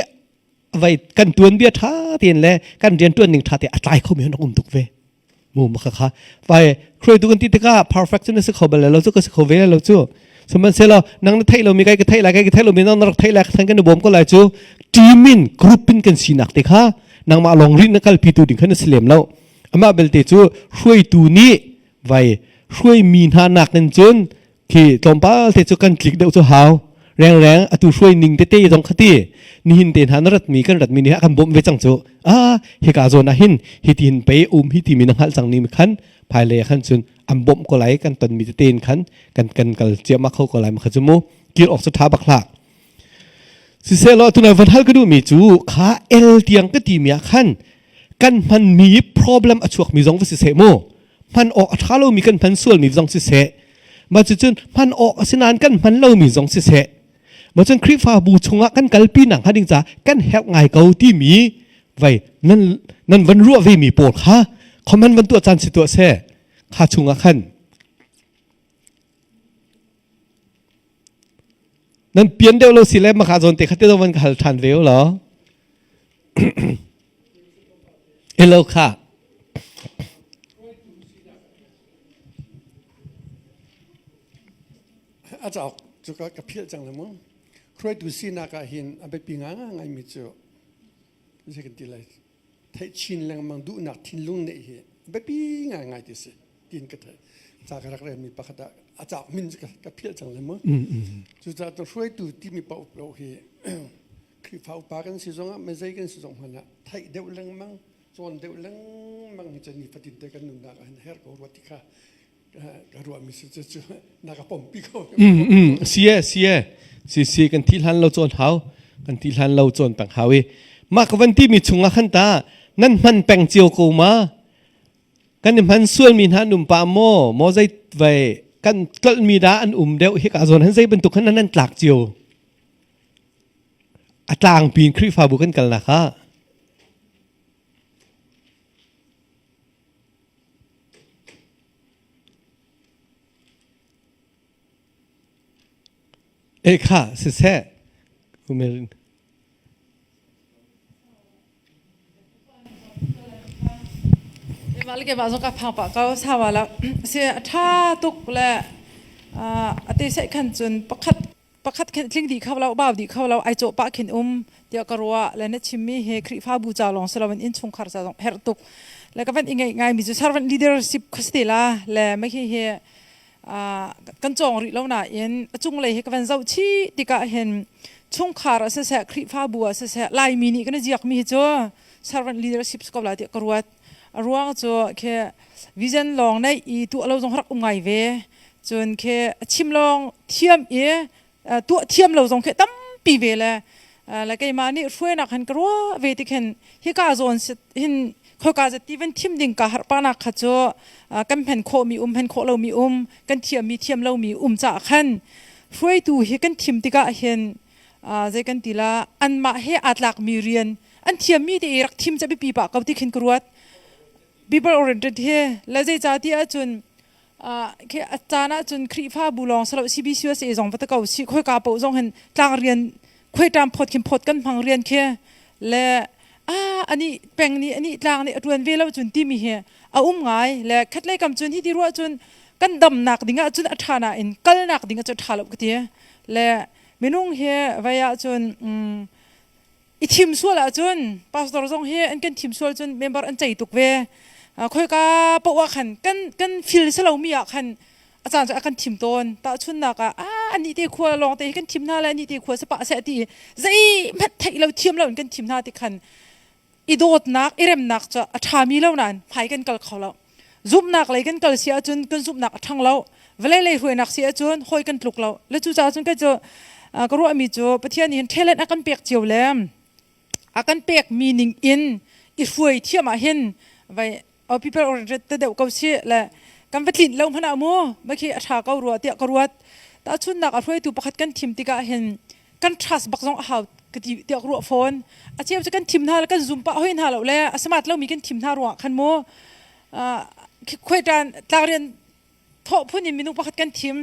Speaker 1: vai kan tuanbia ṭha tein le kan rianṭuan ning ṭha tein a tlai khomi han rak um tuk ve. Mu ma kha kha vai hruaitu kan ti tikah perfect cu na si kho bal lo cu ka si kho ve lo cu sihmanhsehlaw nang na theih lomi kai ka theih lai kai ka theih lomi nang na rak theih lai ka kan i bawm ko lai cu team in group in kan sinak te kha nangmah lawng rin na kalpi tu ding kha na si lem lo amah belte cu hruaitu nih vai hruaimi hna nak in cun khi tlawmpal te cu kan tlik deuh cu hau rengreng atu hruai ning tete zong khati nihin te hna na ratmi kan ratmi nih a kan bawmh ve cang cu ah hika zawn ah hin hi ti hin pei um hi ti mi na hngalh cang ni khan phaile khan cun an bawmh ko lai kan ton mi tete in khan kan kan kal ciahmah kho ko lai ma kha cu mu kir awk cu tha bak hlah siselaw tunai van hal ka duh mi cu kha el tiang ka ti mi ah khan kan hman mi problem a chuak mi zong va si seh mu hman awk a ṭha lomi kan hman sualmi zong siseh mah cucun hman awk a si nain kan hman lomi zong siseh mah cun Khrihfabu chungah kan kalpi nak hnga ding ca kan herh ngai ko timi vai nan nan van ruah ve mi pawl kha comment van tuah caan si tuah seh kha chungah khan nan pian deuh lo si le maka zawn te kha te van ka hal ṭhan ve law Hello kha.
Speaker 8: A cauk cu ka ka philh cang le mu. Hruaitu sinak ah hin a biapi ngai mi cu zei kan ti lai theih chin lengmang duhnak thinlung neih hi biapi ngaingai ti si tiin ka theih ca ka rak relmi pakhat ah a cauk min cu ka philh cang le mu cucaah tu hruaitu timi paoh paoh hi Khrihfa upa kan si zongah mezei kan si zong hmanh ah theih deuh lengmang cawn deuh lengmang hi cu nifatin te kan nunnak ah hin herh ko rua ti kha ka ruahmi si cu cu na ka pompi ko.
Speaker 1: Si e si e si si kan thi hlan lo cawn hau kan thi hlan lo cawn peng hau i mah ka van ti mi chungah khan ta nan hman peng cio ko ma kan i hman sualmi hna an um pa maw maw zei vai kan tlolhmi dah an um deuh hi ka zawn han zei bantuk khan nan tlak cio a tlangpi in Khrihfabu kan kalnak ah E kha siseh umerin
Speaker 2: Mah le keimah zong ka phang pah ko sawa la si a tha tuk le a te sai khan cun pakhat pakhat khin tling dih kho lo bau dih kho lo ai cawh pah khin um tiah ka ruah le na chimmi hi Khrihfabu ca lawng si loin innchungkhar ca zong herh tuk le ka van i ngeih ngaimi cu servant leadership kha si te la le mah hi hi kan cawng rih lo nain a cunglei hi ka van zoh chih tikah hin chungkhar ah siseh Khrihfabu ah siseh Laimi nih kan i ziakmi hi cu servant leadership si ko lai tiah ka ruat a ruang cu khi vision lawng neih i tuah lo zong rak um ngai ve cun khi a chim lawng thiam i tuah thiam lo zong khi tampi ve le le keimah nih hruainak hin ka ruah ve tik hin hika zawn hin khoika zat ti van thim ding ka harh pa nak kha cu kan hmen khawhmi um hmen khawh lomi um kan thiammi thiam lomi um caah khan hruaitu hi kan thim tikah hin zei kan ti la anmah he aa tlakmi rian an thiammi te i rak thim ca biapi pah ko ti khin ka ruat people oriented hi le zeica ti ahcun khi a caan ahcun Khrihfabu lawng si lo CBCUSA zong va ta ko si khoika paoh zong hin tlang rian khuaiṭam phawt khin phawt kan hmang rian khi le a ani peng nih ani tlang nih a ṭuan ve lo cun timi hi a um ngai le khatlei kam cun hi ti ruah cun kan damnak ding ah cun a ṭha nain kalnak ding ah cun a ṭha lo ka ti le minung hi vai ah cun i thim sual ahcun pastor zong hi an kan thim sual cun member an cei tuk ve khoika paoh ah khan kan kan fil si lomi ah khan a caan cu a kan thim tawn tahchunnak ah a anih te khua lawng te hi kan thim hna le anih te khua si pah seh ti zeihmanh theih lo thiam lo in kan thim hna ti khan i dawtnak i remnak cu a ṭhami lo nain hmai kan kal kho lo zumhnak lei kan kal si ahcun kan zumhnak a ṭhang lo vawlei lei hruainak si ahcun hawi kan tluk lo le cucaah cun kei cu ka ruahmi cu Pathian nih hin talent a kan pek cio le a kan pekmi ning in i hruai thiam ah hin vai people oriented te deuh ko si le kan va tlinh lo hmanh ah mu makhi a tha ko rua tiah ka ruat. Tahchunnak a hruaitu pakhat kan thim tikah hin kan trust bak zong a hau ka ti tiah ka ruah fawn. A cheu cu kan thim hna le kan zum pah hoi hna lo le a smart lomi kan thim hna ruangah khan mu khuai ṭan tlangrian thawh phun in minung pakhat kan thim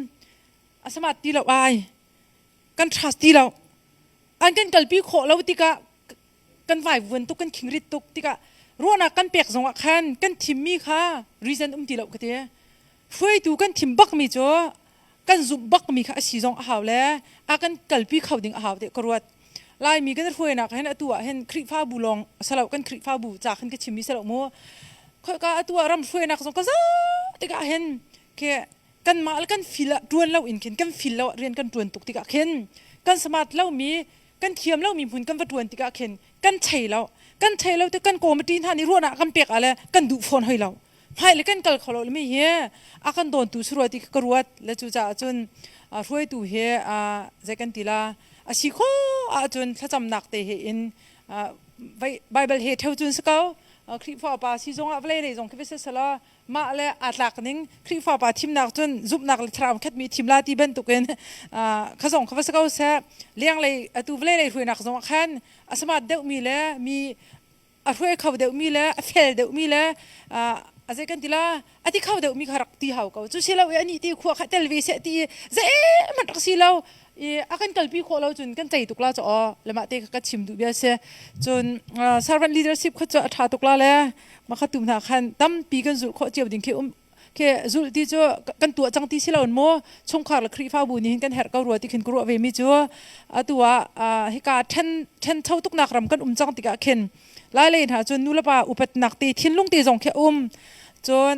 Speaker 2: a smart ti lo ai kan trust ti lo an kan kalpi khawh lo tikah kan vaivuan tuk kan khingrit tuk tikah ruahnak kan pek zongah khan kan thimmi kha reason um ti lo ka ti. Hruaitu kan thim bakmi cu kan zumh bakmi kha a si zong a hau le a kan kalpi kho ding a hau te ka ruat. Laimi kan hruainak hin atu ah hin Khrihfabu lawng salo kan Khrihfabu ca khan ka chimmi salo mu. Khoika atu ah ram hruainak zong ka zoh tikah hin ke kanmah le kan feel ah ṭuan lo in khin kan feel lo ah rian kan ṭuan tuk tikah khin kan smart lomi kan thiam lomi hmun kan va ṭuan tikah khin kan chei lo kan chei lo te kan committee hna nih ruahnak kan pek ah le kan duh fawn hoi lo hmai le kan kal kho lo mi hi a kan dawntu si rua ti ka ruat le cu caah cun hruaitu hi zei kan ti la a si kho ahcun thlacamnak te he in Bible he theu cun si ko Khrihfa upa si zongah vawlei lei zong khi va siselaw mah le aa tlak ning Khrihfa upa thimnak cun zumhnak le thlarau khatmi thim la ti bantukin kha zong kha va si ko seh lenglei atu vawlei lei hruainak zong ah khan a smart deuhmi le mi a hruai kho deuhmi le a fel deuhmi le a zei kan ti la a ti kho deuhmi kha rak ti hau ko cu si lo i anih ti khua kha tel ve seh ti zeihmanh rak si lo i a kan kalpi khawh lo cun kan cei tuk la cu aw le mah te kha ka chim duh bia si cun servant leadership kha cu a ṭha tuk la le mah kha tu hna khan tampi kan zulh khawh cio ding khi um khi zulh ti cu kan tuah cang ti si lo in mu chungkhar le Khrihfabu nih hin kan herh ko rua ti khin ka ruah ve mi cu atu ah hika ṭhen ṭhencho tuknak ram kan um cang tikah khin lai lei hna cun nulepa upatnak te thinlung te zong khi a um cun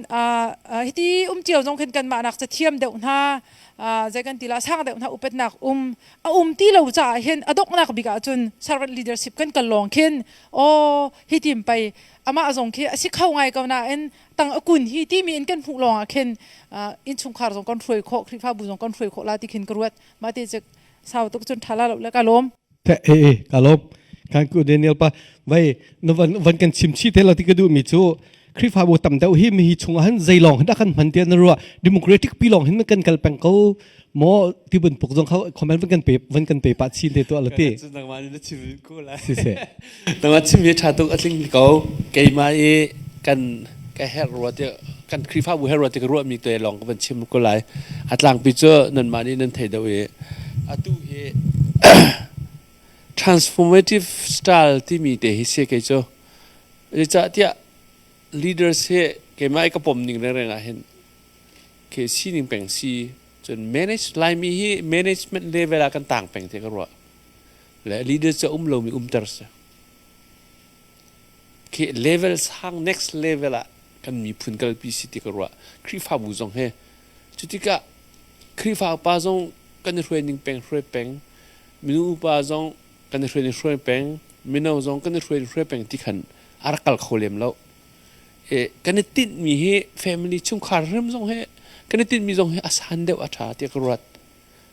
Speaker 2: hiti um cio zong khin kanmah nak cathiam deuh hna zei kan ti la sang deuh hna upatnak um a um ti lo caah hin a donghnak bik ah cun servant leadership kan kal lawng khin aw hi tim pei amah zong khi a si kho ngai ko nain tang a kun hi timi in kan hmuh lawng ah khin innchungkhar zong kan hruai khawh Khrihfabu zong kan hruai khawh la ti khin ka ruat mah te cu sau tuk cun tha la lo le ka lawm.
Speaker 1: E e ka lawm kan ku Daniel pa vai na van van kan chim chi te lo ti ka duh mi cu Khrihfabu tam deuh hi mi hi chungah han zeilong hin kan hman tian ruah democratic pi long hin kan kal peng ko mo ti bun puk zong kha comment van kan pe van kan pe pa chin te to la ti
Speaker 3: cu nangmah nih na chim ko lai
Speaker 1: si se
Speaker 3: nangmah chim hi tha tuk a tling ko keimah i kan ka herh rua ti kan Khrihfabu herh rua ti ka ruah mi te lawng ka van chim ko lai a tlangpi cu nanmah nih nan thei deuh i atu hi transformative style timi te hi si kei cu zeicahtiah leaders hi keimah i ka pom ning rengreng ah hin ke sining peng si cun manage Laimi hi management level ah kan tang peng te ka ruah le leader cu um lomi umter si ke level sang next level ah kan miphun kalpi si ti ka ruah Khrihfabu zong he cutikah Khrihfa upa zong kan i hruai ning peng hruai peng minu upa zong kan i hruai ning hruai peng mino zong kan i hruai ning hruai peng ti khan a rak kal kho lem lo kan i tinhmi hi family chungkhar hrim zong hi kan i tinhmi zong hi a san deuh a ṭha tiah ka ruat.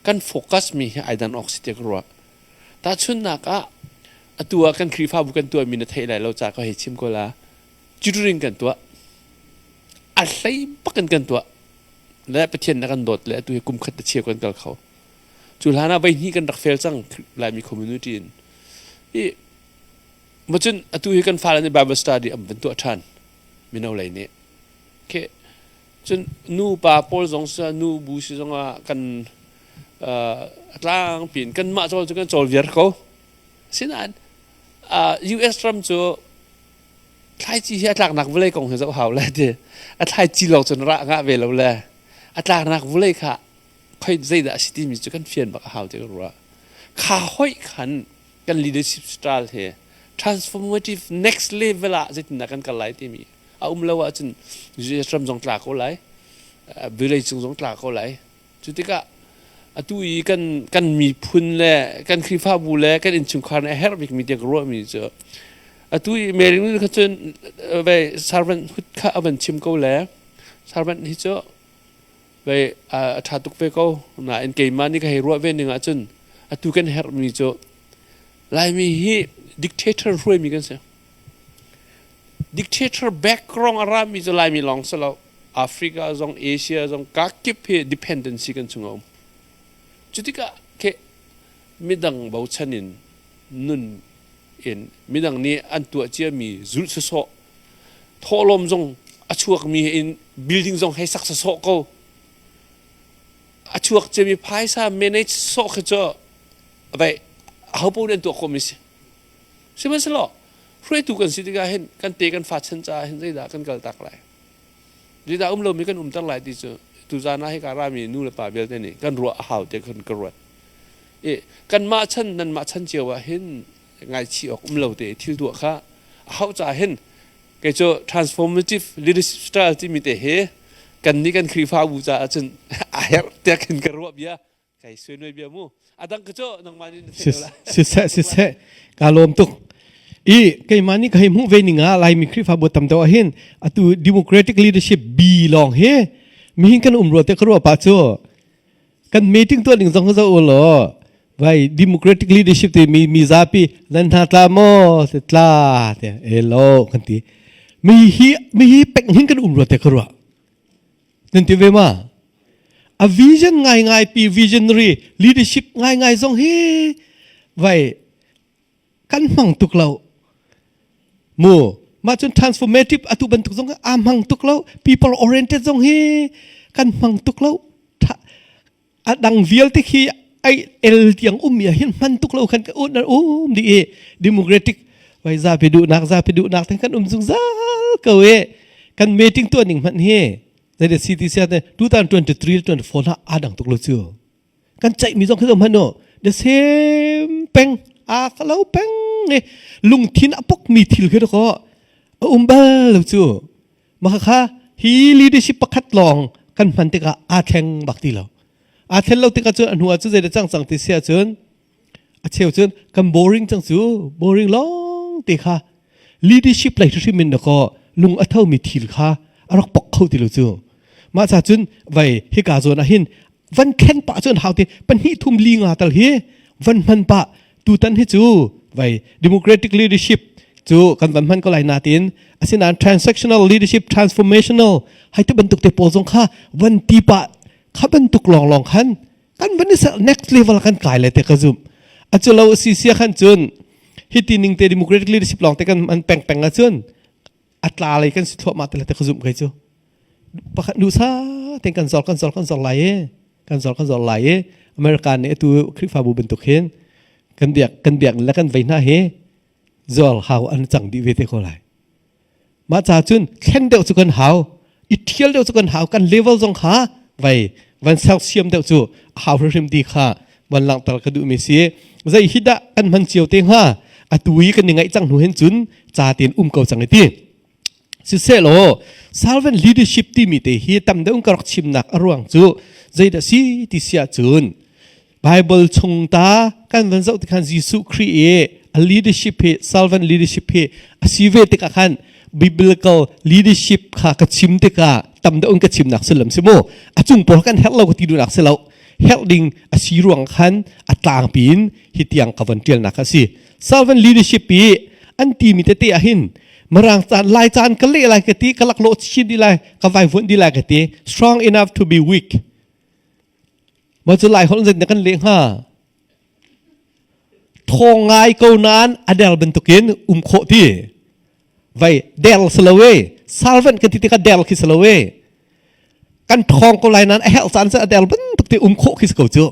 Speaker 3: Kan focus mi hi ai dan awk si tiah ka ruah. Tahchunhnak ah atu ah kan Khrihfabu kan tuahmi na theih lai lo ca ka hei chim ko la. Tutoring kan tuah. A hlei bak in kan tuah. Le Pathian na kan dawt le atu hi kum khat te cheu kan kal kho. Cu hlan ah voi hnih kan rak fail cang Laimi community in. I Macun atu hi kan fale nih Bible study an van tuah ṭhan mino lei nih. Okay. Cun nu pa pawl zong si nu bu si zongah kan uh, a tlangpi in kanmah cawl cu kan cawl viar ko. Sinain uh, US ram cu thlaici hi a tlaknak vawlei kong hi zoh hau le ti. A thlaici lawng cun rah ngah ve lo le a tlaknak vawlei kha khoi zeidah a si timi cu kan fian bak a hau ti ka ruah. Kha hoih khan kan leadership style he transformative next level ah zeitindah kan kal lai timi a um lo ahcun US ram zong tla ko lai village cung zong tla ko lai cu tikah atu i kan kan miphun le kan Khrihfabu le kan innchungkhar nih a herh bikmi tiah ka ruahmi cu atu i Mary nih kha cun ve servant hood kha a van chim ko le servant hi cu ve a ṭha tuk ve ko nain keimah nih ka hei ruah ve ning ahcun atu kan herhmi cu Laimi hi dictator hruaimi kan si. Dictator background a rami cu Laimi lawng si lo. Africa zong Asia zong kakip hi dependency kan chung a um. Cutikah ke midang bochan in nun in midang nih an tuah ciami zulh sawsawh thawhlawm zong a chuakmi in building zong hei sak sawsawh ko a chuak ciami phaisa manage sawh khi cu vai aho paoh nih an tuah khawhmi si sihmanhsehlaw hruaitu kan si tikah hin kan te kan fa chan caah hin zeidah kan kal tak lai zeidah um lomi kan umter lai ti cu tuzan ah hika rami nu le pa vialte nih kan ruah a hau te kan ka ruat i kanmah chan nanmah chan cio ah hin ngaichih awk um lo te thil tuah kha a hauh caah hin kei cu transformative leadership style timi te hi kan nih kan Khrihfabu caah cun a herh tiah khin ka ruah bia kai suai bia mu adang ka cu nangmah nih na theih la
Speaker 1: siseh siseh ka lawm tuk i keimah nih ka hei hmuh ve ning ah Laimi Khrihfabu tam deuh ah hin atu democratic leadership B lawng hi mihin kan um rua te ka ruah pa cu kan meeting tuah ning zong zo law vai democratic leadership te mi mi zapi nan hna tla maw te tla te elo kan ti mi hi mi hi pek hin kan um rua te ka ruah nan ti ve ma a vision ngai ngai pi visionary leadership ngai ngai zong hi vai kan hmang tuk lo mu mah cun transformative atu bantuk zong aa hmang tuk lo people oriented zong hi kan hmang tuk lo a dang vialte khi ai el tiang um mi hin hman tuk lo khan ka un um di i democratic vai zapi duhnak zapi duhnak ten kan um zungzal ko e kan meeting tuah ning hmanh hi zei CTC te 2023 24 na a dang tuk lo cu kan ceih mi zong khi hman no the same peng a ka lo peng e lungthin a pok mi thil khi ko a um bal lo cu maka kha hi leadership pakhat lawng kan hman tikah aa thleng bak ti lo aa thlen lo tikah cun a hnu ah cu zei cang cang ti sia cun a cheu cun kan boring cang cu boring lawng te kha leadership lei hrim in ko lung a tho mi thil kha a rak pok kho ti lo cu mah ca cun vai hika zawn ah hin van khen pah cun hau te pahnih thum li nga tal hi van hman pah tutan hi cu vai democratic leadership cu kan van hman ko lai natin asinain transactional leadership transformational hai te bantuk te pawl zong kha van ti pah kha bantuk lawng lawng khan kan van i next level kan kai le te ka zum a cu lo si sia khan cun hi ti ning te democratic leadership lawng te kan an peng peng ah cun a tla lei kan si thluahmah te le te ka zum kai cu pakhat nu sa ten kan zor kan zor kan zor lai e kan zor kan zor lai e America nih atu Khrihfabu bantuk hin kan biak kan biak le kan vei hna hi zor hau an cang dih ve te ko lai Mah ca cun thlen deuh cu kan hau, i ṭhial deuh cu kan hau, kan level zong kha vai van sersiam deuh cu a hau hrimhrim ti kha van langhter ka duhmi si. Zei hi dah kan hman cio te hnga? Atu i kan i ngaih cang hnu hin cun ca tein um ko cang i ti. Siselaw, servant leadership timi te hi tam deuh in ka rak chimnak a ruang cu zeidah si ti si ahcun Bible chung ta kan van zoh tikhan Jesuh Khrih i a leadership hi servant leadership hi a si ve tikah khan biblical leadership kha ka chim tikah tam deuh in ka chimnak sullam si mu a cung pawl kan herh lo ka ti duhnak si lo herh ding a si ruang khan a tlangpi in hi tiang ka von tialnak a si servant leadership i an timi tete ah hin mirang caan lai caan ka leh lai ka ti ka laklawh chin di lai ka vaivuan di lai ka ti strong enough to be weak Mah cu Lai holh zeitin kan leh hnga? Thawng ngai ko nain a der bantukin um khawh ti. Vai der si lo e. Servant kan ti tikah der khi si lo e. Kan thawng ko lai nain a herh caan cu a der bantuk te um khawh khi si ko cu.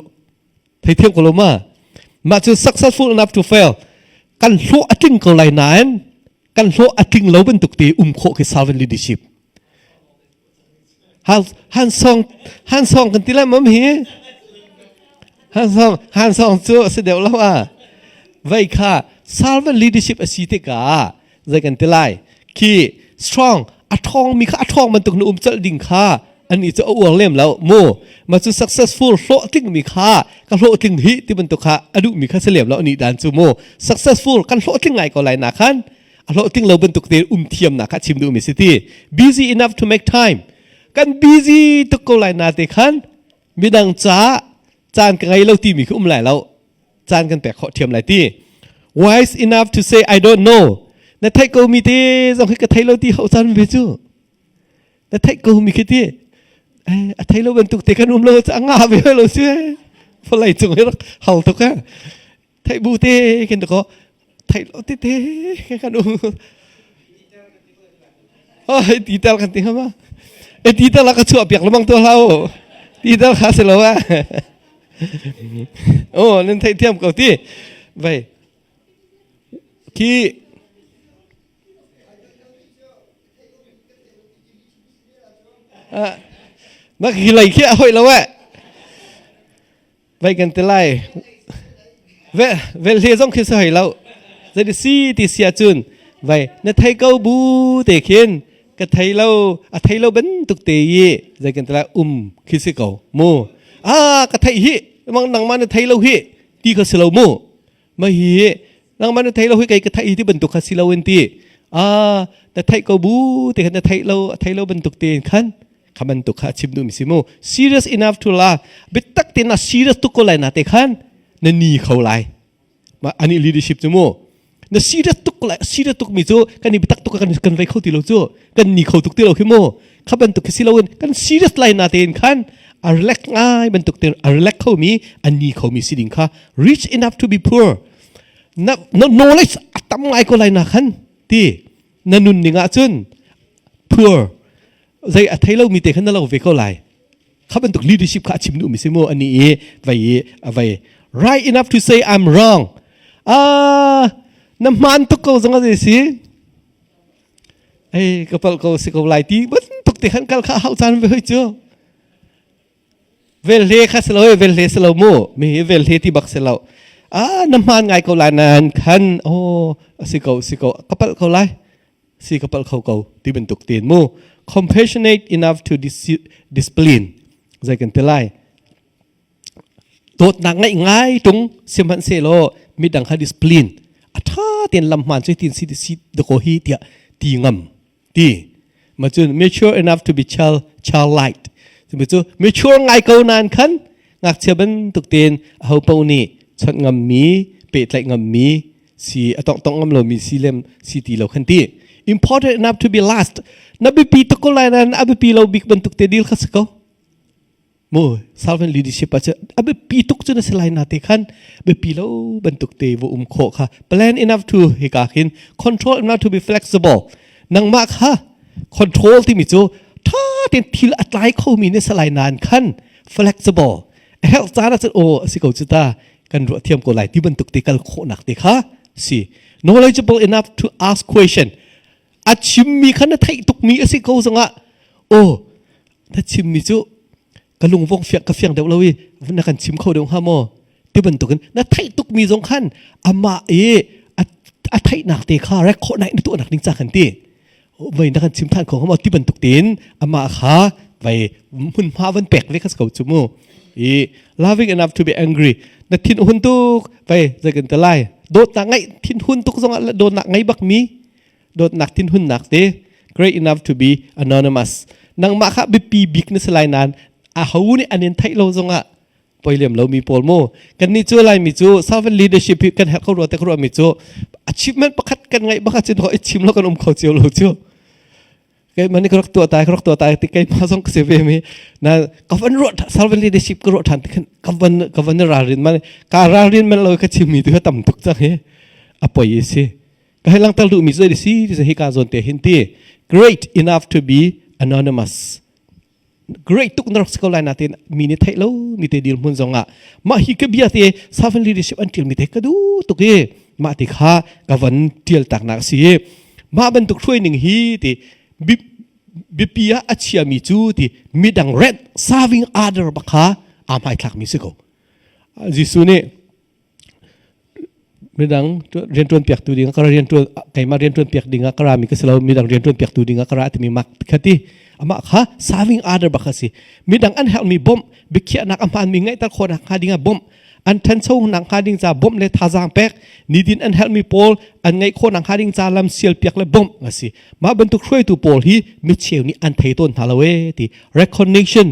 Speaker 1: Thei thiam ko lo ma? Mah cu successful enough to fail. Kan hlawh a tling ko lai nain kan hlawh a tling lo bantuk te um khawh khi servant leadership. Han song han song kan ti lai mam hi han song han song cu a si deuh lo a vei kha servant leadership a si tikah zei kan ti lai khi strong a ṭhawng mi kha a ṭhawng bantuk na um colh ding kha ani cu a uar lem lo mu ma cu successful hlawhtling mi kha ka hlawhtling hi ti bantuk kha a duh mi kha si lem lo ani dan cu mu successful kan hlawhtling ngai ko lai na khan a hlawhtling lo bantuk te um thiamnak kha chim duhmi si ti busy enough to make time kan busy tuk ko lai na te khan midang ca caan ka ngei lo timi khi um lai lo caan kan pek khawh thiam lai ti wise enough to say I don't know. Na theih ko mi te zong hi ka thei lo ti hau caan ve cu. Na theih ko mi khi ti a thei lo bantuk te kan um lo a nga ve lo si. Vawlei cung hi rak hal tuk eh. Theih bu te khin ko theih lo te te kan um. Oi ti tel kan ti hama. E ti tel ka chuah piak lemang to hlau. Ti tel kha si lo eh. Oh, nan theih thiam ko ti. Vai. Khi Na khi lei khi a hoi lo eh. Vai kan ti lai. Ve vel hle zong khi sa hoi lo. Zei si ti sia cun vai na thei ko bu te khin ka thei lo a thei lo bantuk te i zei kan ti lai um khi si ko mu ah ka thei hi mang nangmah na thei lo hi ti kha si lo mu ma hi nangmah na thei lo hi kei ka thei ti bantuk kha si lo in ti ah na theih ko bu te khan na theih lo a thei lo bantuk te khan kha bantuk kha a chim duh mi si mu serious enough to la bitak te na serious tuk ko lai na te khan na ni kho lai ma ani leadership cu mu na serious tuk lai serious tuk mi cu kan i bitak tuk kan kan vei kho ti lo cu kan ni kho tuk ti lo khi mu kha bantuk khi si loin kan serious lai na tein khan a relax ngai bantuk te a relax kho mi an ni kho mi si ding kha rich enough to be poor na na knowledge a tam ngai ko lai na khan ti na nun ning ah cun poor zei a thei lo mi te khan na lo ve ko lai kha bantuk leadership kha a chim duh mi si mu ani i vai i vai right enough to say I'm wrong ah na hmaan tuk ko zong a si ei ka palh ko si ko lai ti bantuk te khan kal kha hau caan ve hoi cu vel hle kha si lo vel hle si lo mu mi hi vel hle ti bak si lo ah na hmaan ngai ko lai nan khan oh si ko si ko ka palh ko lai si ka palh kho ko ti bantuk tin mu compassionate enough to discipline zei kan ti lai dawtnak ngaih ngai tung sihmanhsehlaw midang kha discipline a tha ten lam hmaan cu tin si si dako hi tiah ti ngam ti ma cun mature enough to be child childlike cu mature ngai ko nan khan ngakchia bantuk ten aho paoh nih chawnh ngam mi pehtlaih ngam mi si a tong tong ngam lomi si lem si ti lo khan ti important enough to be last na biapi tuk ko lai nan a biapi lo bik bantuk te deal kha si ko mu servant leadership ah a biapi tuk cu na si lai na te khan biapi lo bantuk te va um khawh kha plan enough to hika khin control enough to be flexible nangmah kha control timi cu tha ten thil a tlai khomi na si lai nan khan flexible a herh caan ah cun aw a si ko cu ta kan ruah thiam ko lai ti bantuk te kal khawhnak te kha si knowledgeable enough to ask question a chimmi kha na theih tukmi a si ko zongah aw na chimmi cu ka lungvong fiang ka fiang deuh lo i na kan chim kho deuh hnga maw ti bantukin na theih tukmi zong khan amah i a theihnak te kha rek khawh na tuahnak ding ca kan ti voi na kan chim than kho hnga maw ti bantuk tein amah kha vai hmunhma van pek ve kha ko chu mu i loving enough to be angry na thin hun tuk vai zei kan te lai dawtnak ngai thin hun tuk zong ah dawtnak ngai bak mi dawtnak thin hunnak te great enough to be anonymous nangmah kha biapi bik na si lai nain a ho nih an in theih lo zongah poi lem lo mi pawl mu kan nih cu laimi cu servant leadership hi kan herh ko rua te ka ruah mi cu achievement pakhat kan ngaih bak ahcun i chim lo kan um kho cio lo cu keimah nih ka rak tuah tai ka rak tuah tai ti keimah zong ka si ve mi na ka van ruah servant leadership ka ruah than ti khan ka van ka van ralrin man ka ralrin man lo ka chim mi tu tam tuk cang hi a poi si ka hei langter duh mi cu si ti hi ka zawn te hin ti great enough to be anonymous great tuk na rak si ko lai natin mi nih theih lo mi te dir hmun zong ah mah hi ka bia te servant leadership an tial mi te ka du tuk i mah ti kha ka van tial tak nak si mah bantuk hruai ning hi ti biapi ah a chia mi cu ti midang rent serving other bakha aa hmaithlak mi si ko Jesuh nih midang rianṭuan piaktu ding ka rianṭuan keimah rianṭuan piak ding ah ka rami ka si lo midang rianṭuan piaktu ding ah ka ra timi mak khati amah kha serving other bak a si midang an herhmi bawmh biakhiahnak a hmaanmi ngaihter khawhnak hnga ding ah bawmh an ṭhancho nak hnga ding ca bawmh le thazaang pek nidin an herhmi pawl an ngeih khawhnak hnga ding ca lam sial piak le bawmh a si mah bantuk hruaitu pawl hi micheu nih an thei tawn hna lo e ti recognition.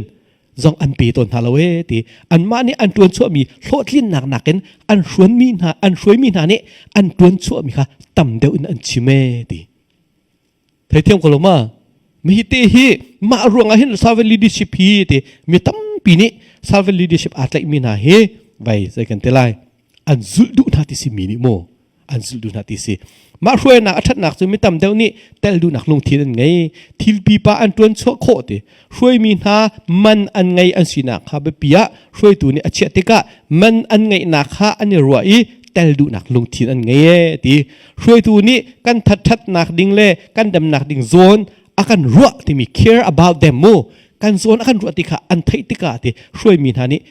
Speaker 1: zong an pe tawn hna lo ee ti. Anmah nih an ṭuan chuahmi hlawhtlinnak nakin an hruanmi hna an hruaimi hna nih an ṭuan chuahmi kha tam deuh in an chim ee ti. Theithiam ko lo ma? Mi te hi mah ruangah hin servant leadership hi ti mi tampi nih servant leadership aa tlaihmi hna hi vai zei kan ti lai an zulh duh hna ti si mi nih maw an zulh duh hna ti si mah hruainak a ṭhatnak cu mi tam deuh nih tel duhnak lungthin an ngei thil pipa an ṭuan chuah khawh ti hruaimi hna man an ngei an sinak kha biapi ah hruaitu nih a chiah tikah man an ngeihnak kha an i ruah i tel duhnak lungthin an ngei e ti hruaitu nih kan thatṭhatnak ding le kan damnak ding zawn a kan ruah timi care about them mu kan zawn a kan ruah ti kha an theih tikah ti hruaimi hna nih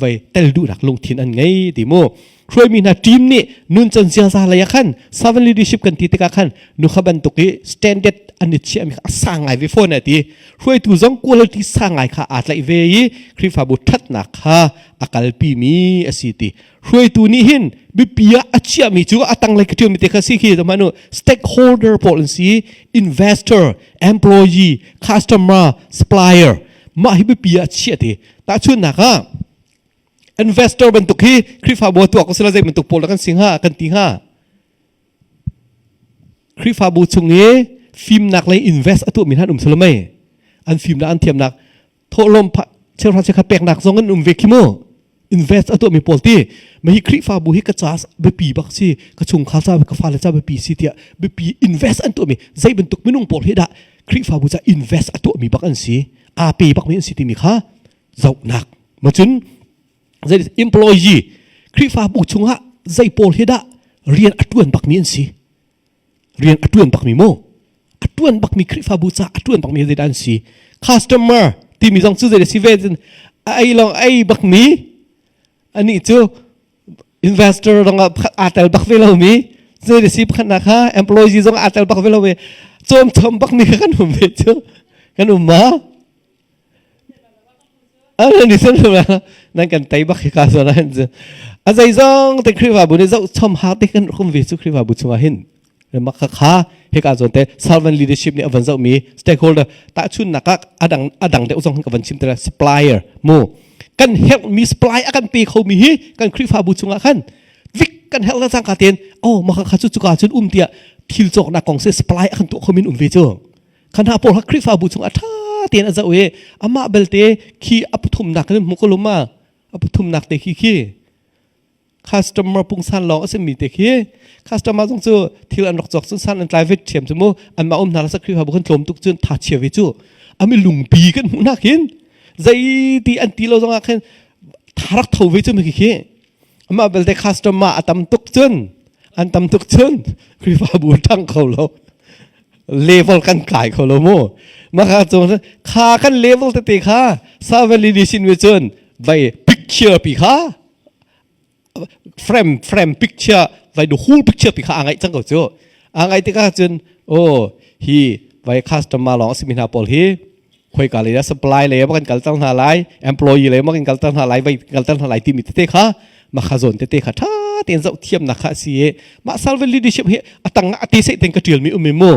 Speaker 1: vai tel duhnak lungthin an ngei ti mu hruaimi hna team nih nuncan ziaza lei ah khan servant leadership kan ti tikah khan nu kha bantuk i standard an i chiahmi kha a sang ngai ve fawn ti hruaitu zong quality sang ngai kha aa tlaih ve i Khrihfabu ṭhatnak kha a kalpi mi a si ti hruaitu nih hin biapi ah a chiahmi cu a tanglei ka ṭialmi te kha si khi manu stakeholder pawl an si investor employee customer supplier mah hi biapi ah a chiah ti Tahchunhnak ah investor bantuk hi Khrihfabu tuah ko sila zei bantuk pawl kan si hnga kan ti hnga. Khrihfabu chung i fimnak lei invest a tuahmi hna an um silo mei. An fimnak an thiamnak thawhlawm cheuhra cheukhat peknak zong an um ve khi mu. Invest a tuahmi pawl ti mah hi Khrihfabu hi ka ca biapi bak si ka chungkhar ca ka fale ca biapi si tiah biapi invest an tuahmi zei bantuk minung pawl hi dah Khrihfabu ca invest a tuahmi bak an si. Aa pe bakmi an si timi kha zohnak ma cun zei employee Khrihfabu chungah zei pawl hi dah rian a tuan bakmi an si rian a tuan bakmi mu a tuan bakmi Khrihfabu ca a tuan bakmi zei dah an si customer timi zong cu zei si ve a ei lawng ei bakmi anih cu investor zong ah aa tel bak ve lomi zei si pakhatnak kha employee zong aa tel bak ve lomi cawm chom bak mi kha kan um ve cu kan um ma ni sen nan kan tei bak hi ka so nan a zei zong te Khrihfabu nih zoh chom ha te kan um ve cu Khrihfabu chungah hin mak kha kha hika zawn te servant leadership nih a van zohmi stakeholder tahchunnak ah adang adang deuh zong ka van chim te supplier mu kan herhmi supply a kan pe khomi hi kan Khrihfabu chungah khan vik kan herh la cangka ten oh maka kha cu cuka cun um tiah thil cawknak kong se supply a kan tuah khomin um ve cu khan ha pawl kha Khrihfabu chungah tha tein a zoh i amah belte khi a pathumnak kan hmu ko luma a pathumnak te khi khi Customer pungsan lawng a simi te khi customer zong cu thil an rak cawk cun san an tlai ve ṭhiam cu mu anmah um hna la Khrihfabu kan tlawm tuk cun tha chia ve cu ami lungpi kan hmuh nak hin zei ti an ti lo zong ah khin tha rak tho ve cu mi khi amah belte customer a tam tuk cun an tam tuk cun Khrihfabu ṭhang kho lo level kan kai kho lo mu maka cu kha kan level tete kha savali sin ve cun vai picture pi kha frame frame picture vai the whole picture pi kha a ngaih cang ko cu a ngaih tikah cun oh hi vai customer lawng simi hna pawl hi khoika lei ah supply lei ah kan kal cang hna lai employee lei ah kan kal cang hna lai vai kal cang hna lai timi tete kha makha zawn tete kha tha tein zoh thiamnak kha a si i mah servant leadership hi atang a te sei ten ka tial mi um mi mu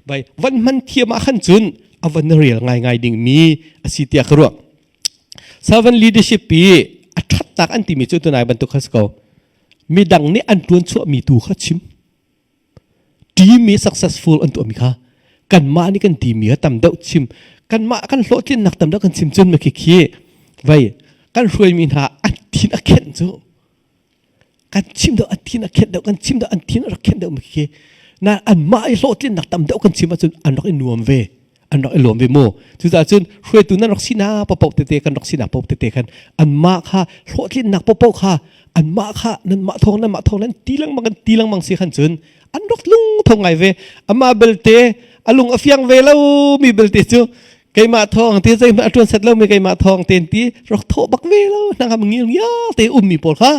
Speaker 1: vai van hman thiam ah khan cun a van rel ngai ngai ding mi a si tiah ka ruah Servant leadership i a ṭhatnak an timi cu tunai bantuk kha si ko. Midang nih an ṭuan chuahmi tu kha chim. Team i successful an tuahmi kha kanmah nih kan timi kha tam deuh chim. Kanmah kan hlawhtlinnak tam deuh kan chim cun khi khi vai kan hruaimi hna an thin a khenh cu kan chim deuh an thin a khenh deuh kan chim deuh an thin a rak khenh deuh mi khi na anmah i hlawhtlinnak tam deuh kan chim ahcun an rak i nuam ve an rak i lawm ve mu cucaah cun hruaitu nan rak sinak paoh tete kan rak sinak paoh tete khan anmah kha hlawhtlinnak paoh kha anmah kha nanmah thawng nanmah thawng nan ti lengmang kan ti lengmang si khan cun an rak lung tho ngai ve amah belte a lung a fiang ve lo mi belte cu keimah thawng ti zeihmanh a ṭuan set lomi keimah thawng ten ti rak thawh bak ve lo hnangam ngil ngial te ummi pawl kha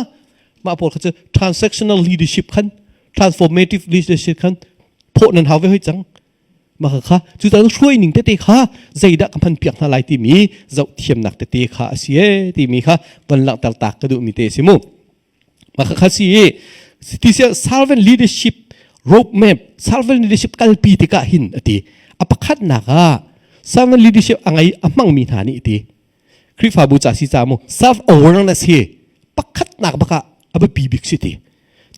Speaker 1: mah pawl kha cu transactional leadership khan transformative leadership khan phawh nan hau ve hoi cang mah kha cu caan hruai ning tete kha zeidah ka hman piak hna lai timi zoh thiamnak tete kha a si e timi kha van langhter tak ka duhmi te si mu Mah kha si i ti sia servant leadership roadmap servant leadership kalpi tikah hin a ti. A pakhatnak ah servant leadership a ngei a hmangmi hna nih ti. Khrihfabu ca si ca mu self awareness hi pakhatnak bak ah a biapi bik si ti.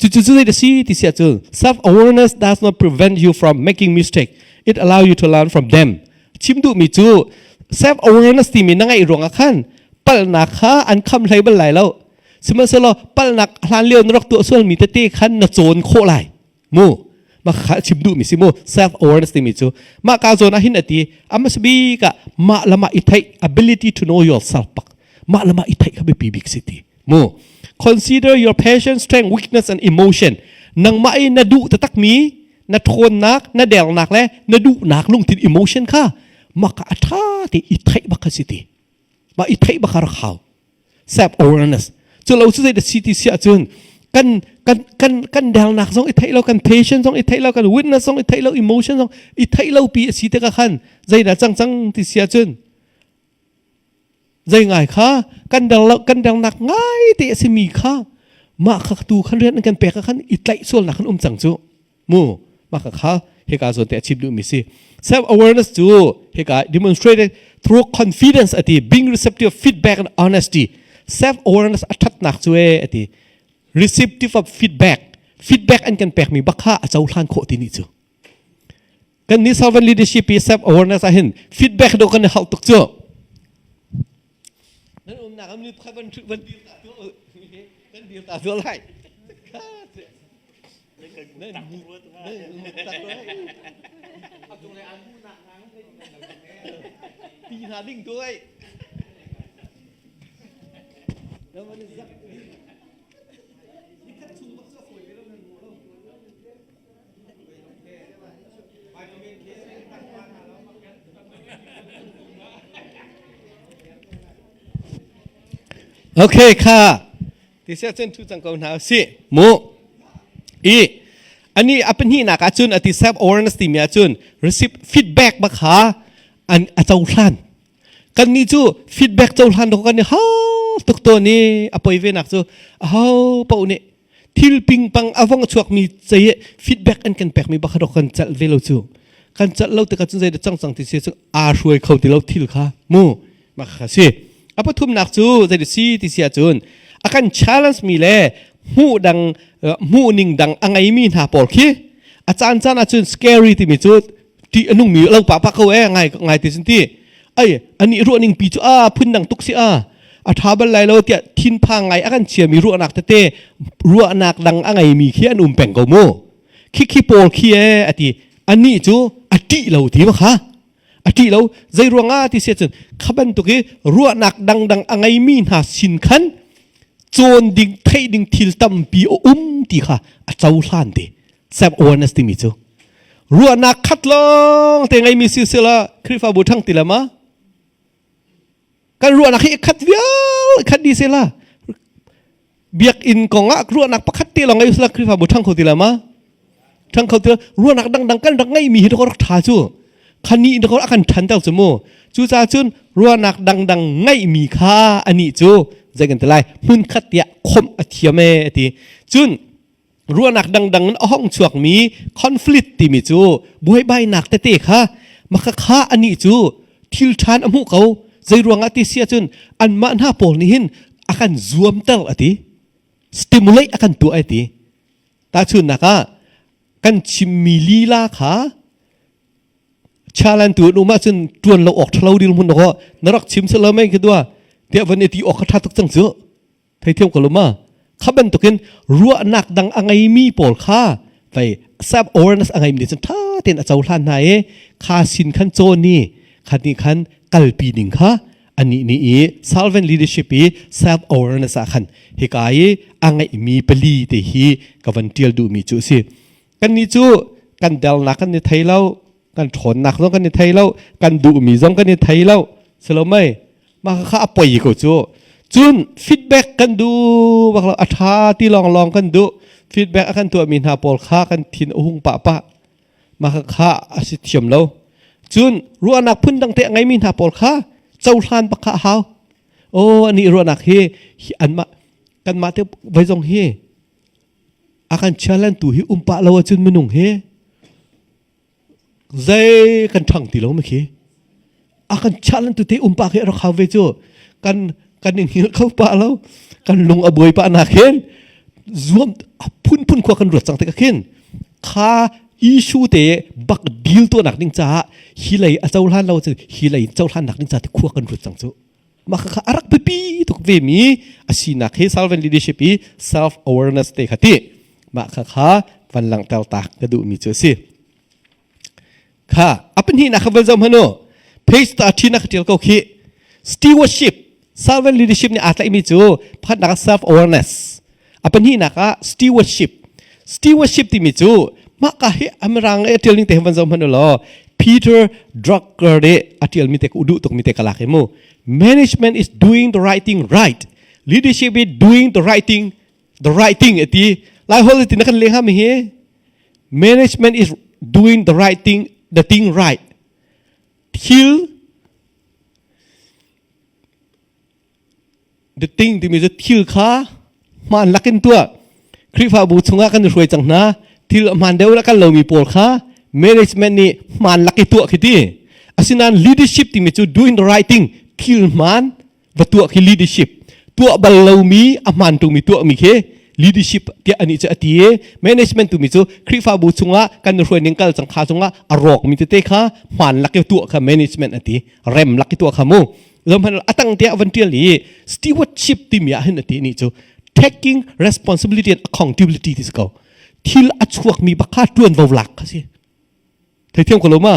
Speaker 1: Cucu cu zei si ti si ahcun self awareness does not prevent you from making mistake. It allow you to learn from them. Chim duhmi cu self awareness timi na ngeih ruangah khan palhnak kha an kham hlei bal lai lo. Sihmanhsehlaw palhnak hlan lio na rak tuah sualmi tete khan na cawn khawh lai. Mu mah kha chim duhmi si mu self awareness timi cu mah ka zawn ah hin ati amasabik ah mah lama i theih ability to know yourself pak mah lama i theih kha biapi bik si ti mu consider your passion strength weakness and emotion nangmah i na duh taktak mi na ṭhawnnak na dernak le na duhnak lungthin emotion kha mah ka a ṭha te i theih bak kha si ti mah i theih bak kha rak hau self awareness cu lo cu zei da si ti si ahcun kan kan kan kan delnak zong i theih lo kan passion zong i theih lo kan witness zong i theih lo emotion zong i theih lo pi a si tikah khan zeidah cang cang ti si ahcun zei ngai kha kan del lo kan delnak ngai te a simi kha mah kha tu khan rian an kan pek khan i tlaih sualnak khan um cang cu mu mah kha kha hika zawn te a chim duhmi si self awareness cu hika demonstrated through confidence ati being receptive of feedback and honesty self awareness a thatnak cu e ati receptive of feedback feedback an kan pekmi bak kha a cohlan khawh ti ni cu kan ni servant leadership i self awareness ah hin feedback do kan i hauh tuk cu nan umnak am ni pakhat van van dir ta tu kan dir ta tu lai Ti hna ding tu ai. Okay kha ti sia cun thu cang ko hna si mu i ani a pahnihnak ah cun ati self awareness timi ah cun receive feedback bak kha an a cohlan kan nih cu feedback cohlan dawh kan i hau tuk tawn i a poi ve nak cu a ho paoh nih thil pingpang a vong chuakmi cei feedback an kan pekmi bak kan calh ve lo cu kan calh lo tikah cun zei cang cang ti si cu aa hruai kho ti lo thil kha mu mah kha si a pathumnak cu zei si ti si ahcun a kan challenge mi le hmuh dang hmuh ning dang a ngeimi hna pawl khi a caan caan ahcun scary timi cu ṭih a nungmi lo pa pa ko e ngai ngai ti cun ti ai ani ruah ning pi cu a phun dang tuk si a a ṭha bal lai lo tiah thinphang ngai a kan chiami ruahnak tete ruahnak dang a ngeimi khi an um peng ko mu khi khi pawl khi e ati anih cu a ṭih lo ti ma kha a ṭih lo zei ruangah ti si cun kha bantuk i ruahnak dangdang a ngeimi hna sin khan cawn ding theih ding thil tampi a um ti kha a cohlan te self awareness timi cu ruahnak khat lawng te ngeimi si sila Khrihfabu ṭhang ti lama kan ruahnak hi khat vial khat di sela biakinn kong ah ruahnak pakhat te lawng ngei sila Khrihfabu ṭhang kho ti lama ṭhang kho ti ruahnak dangdang kan rak ngeimi hi rak ṭha cu khani rak a kan ṭhan ter cu mu cucaah cun ruahnak dangdang ngeihmi kha anih cu zei kan ti lai hmun khat tiah khomh a thiam e ati cun ruahnak dangdang in a hong chuakmi conflict timi cu buaibainak tete kha maka kha anih cu thil ṭhan a hmuh ko zei ruangah ti si ahcun anmah hna pawl nih hin a kan zuamter a ti stimulate a kan tuah a ti tahchunhnak ah kan chimmi lila kha chalan tu an um ahcun ṭuan lo awk ṭhalo dil hmun na rak chim selo mei khi dua tiah van i ti awk kha ṭha tuk cang cu Theithiam ko lo ma? Kha bantukin ruahnak dang a ngeimi pawl kha vei self awareness a ngeimi nih cun ṭha tein a cohlan hna i kha sin khan cawn i kha nih khan kalpi ning kha anih nih i servant leadership i self awareness ah khan hika i a ngeihmi pali te hi ka van ṭial duhmi cu a si. Kannih cu kan delnak kan i thei lo, kan ṭhawnnak zong kan i thei lo, kan duhmi zong kan i thei lo. Si lo mei? Mah kha a poi ko cu. Cun feedback kan duh bak lo, a ṭha ti lawnglawng kan duh. Feedback a kan tuahmi hna pawl kha kan thin a hung pah pah. Mah kha a si thiam lo. Cun ruahnak phundang te a ngeimi hna pawl kha cohlan bak kha a hau. Oh, ani ruahnak hi, hi anmah kanmah te voi zong hi a kan challenge tu hi um pah lo ahcun minung hi zei kan ṭhang ti lo ma khi a kan challenge tu te um pah khi rak hau ve cu. Kan kan i hngilh kho pah lo. Kan lung a buai pah nak hin zuam phunphun khua kan ruat cang tikah khin kha issue te bak deal tuahnak ding caah hi lei a cohlan lo cun hi lei cohlan nak ding ca ti khua kan ruat cang cu. Mah kha a rak biapi tuk ve mi a sinak hi servant leadership i self awareness te kha ti mah kha kha van langhter tak ka duh mi cu a si. Kha a pahnihnak kha van zoh hmanh u. Page ta ṭhinak ka ṭial ko khi. Stewardship, servant leadership nih aa tlaihmi cu pakhatnak ah self awareness. A pahnihnak ah stewardship. Stewardship timi cu mah ka hi Amirang i a ṭial ning te van zoh hmanh u law Peter Drucker nih a ṭialmi te ka duh tukmi te ka lak i mu. Management is doing the right thing right. Leadership is doing the right thing the right thing ati. Lai hol ti na kan leng ha mi hi. Management is doing the right thing, the thing right. Thil the thing timi cu thil kha hmaan lakin tuah. Khrihfabu chungah kan i hruai cang hna. Thil hmaan deuh la kan lomi pawl kha management nih hmaan lak i tuah khi ti. Asinain leadership timi cu doing the right thing, thil hmaan va tuah khi leadership tuah bal lomi a hmaan tungmi tuahmi khi leadership tiah anih cu a ti i management tumi cu Khrihfabu chungah kan hruai ning kal cang kha chungah a rawkmi tete kha hmaan lak i tuah kha management a ti rem lak i tuah kha mu zomhan atang tiah van tial i stewardship timi ah hin a ti ni cu taking responsibility and accountability ti si ko thil a chuakmi bak kha tuanvo lak kha si theithiam ko lo ma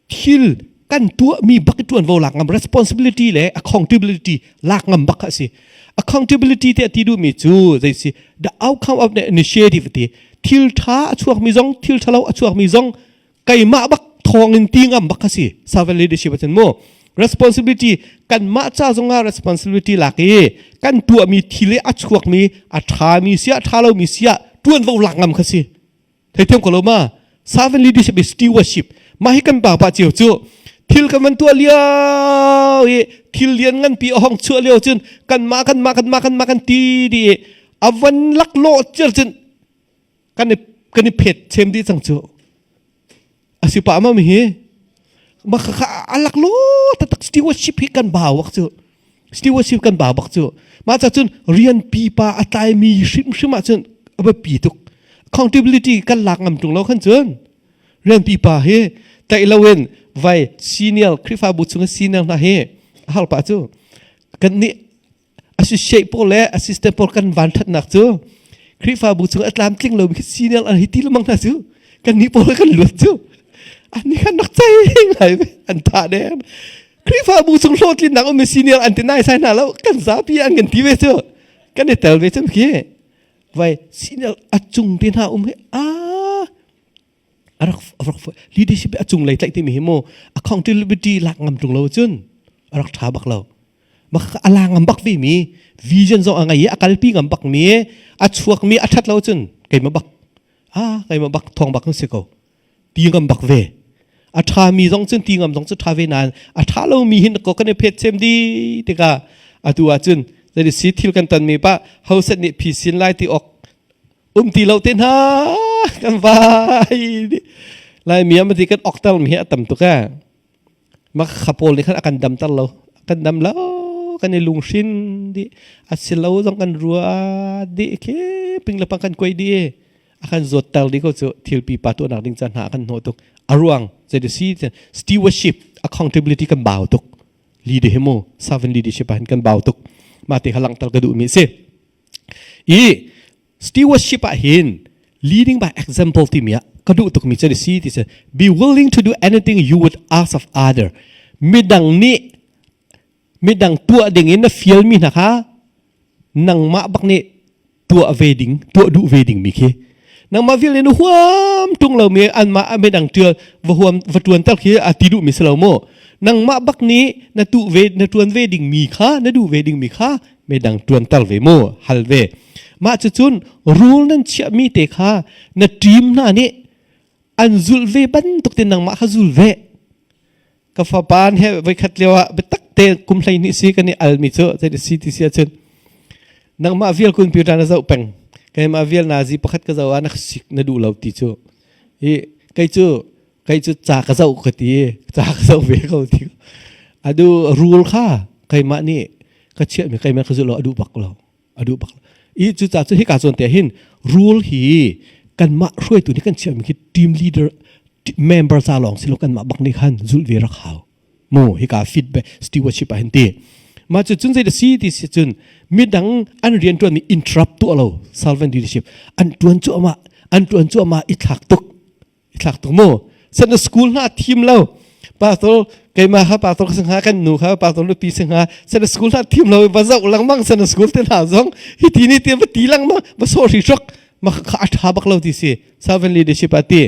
Speaker 1: Thil kan tuahmi bak i ṭuanvo lak ngam responsibility le accountability lak ngam bak kha a si. Accountability te a ti duhmi cu zei si the outcome of the initiative ti thil ṭha a chuakmi zong thil ṭhalo a chuakmi zong keimah bak thawng in ti ngam bak kha si servant leadership ahcun mu responsibility kanmah ca zongah responsibility lak i kan tuahmi thil i a chuakmi a ṭhami siah ṭha lomi siah ṭuanvo lak ngam kha si. Theithiam ko lo ma? Servant leadership is stewardship. Mah hi kan pa pa cio cu thil kan van tuah lio i thil lian nganpi a hong chuah lio cun kan mah kan mah kan mah kan mah kan ti di i a van laklawh cer cun kan i kan i phet chem dih cang cu. Asi pa ma mi hi ma kha kha a laklawh taktak stewardship hi kan bau bak cu. Stewardship kan bau bak cu. Mah ca cun rian pipa a tlaimi hrimhrim ah cun a biapi tuk. Accountability kan lak ngam ṭung lo khan cun rian pipa hi tlaih loin vai senior Khrihfabu chung i senior hna hi a har pah cu kan nih associate pawl le assistant pawl kan van ṭhatnak cu Khrihfabu chung a tlamtling lomi khi senior an hei ti lengmang hna cu kan nih pawl kan luat cu an nih khan rak cei ngai an tha deng Khrihfabu chung hlawhtlinnak um mi senior an ti nai sai hna lo kan zapi an kan ti ve cu kan i tel ve cu khi vai senior a cung te hna um hi a a rak rak leadership a cung lei tlaih timi hi mu accountability lak ngam tung lo cun a rak tha bak lo a la ngam bak ve mi vision zong a ngei i a kalpi ngam bak mi a chuak mi a that lo cun keimah bak ah keimah bak thong bak si ko ti ngam bak ve a tha mi zong cun ti ngam zong cu tha ve nain a tha lo mi hin ko kan i phet chem di tikah atu ah cun zei si thil kan ton mi pa hoset nih phi sin lai ti ok um ti lo te hna kan vai lai mi am ti kan ok tal mi hi a tam tuk e ma kha pawl nih khan a kan dam tar lo kan dam lo kan i lunghrin di a si lo zong kan rua di khi ping le pang kan kuai di a kan zawt ter di ko cu thil pipa tuahnak ding ca hna kan hnawh tuk a ruang zei si stewardship accountability kan bau tuk leader hi mu servant leadership ah hin kan bau tuk mah te kha langhter ka duh mi si i Stewardship ah hin leading by example timi ah ka duh tukmi cu si ti si be willing to do anything you would ask of other midang nih midang tuah ding in na fialmi hna kha nangmah bak nih tuah ve ding tuah duh ve ding mi khi nangmah vial in huam tung lo mi anmah midang tial va huam va tuan tal khi a ti duh mi si lo mu nangmah bak nih na tu ve na tuan ve ding mi kha na duh ve ding mi kha midang ṭuanter ve mu hal ve mah cucun rul nan chiahmi te kha na ṭim hna nih an zulh ve bantuk te nangmah kha zul ve ka fapa he voikhat lio ah biatak te kum 12 si kan i almi cu zei si ti si ahcun nangmah vial computer na zoh peng keimah vial nazi pakhat ka zoh ah na sik na duh lo ti cu i kei cu kei cu ca ka zoh ka ti ca ka zoh ve ko ti adu rul kha. Keimah nih ka chiahmi keimah ka zulh lo a duh bak lo. A duh bak lo. I cucaah cu hika zawn te hin rule hi kanmah hruaitu nih kan chiahmi khi team leader member ca lawng si lo kanmah bak nih khan zulh ve rak hau. Mu hika feedback stewardship ah hin ti. Mah cu cun zei da si ti si cun midang an rian tuan mi interrupt tuah lo servant leadership an tuan cuahmah an tuan cuahmah i thlak tuk i thlak tuk mu san na school hna thim lo pastor keimah kha pastor ka si hnga kan nu kha pastor nupi si hnga san na school hna thim lo va zoh lengmang san na school te hna zong hi ti ni te va ti lengmang va sawh hri hrok ma kha a tha bak lo ti si servant leadership a ti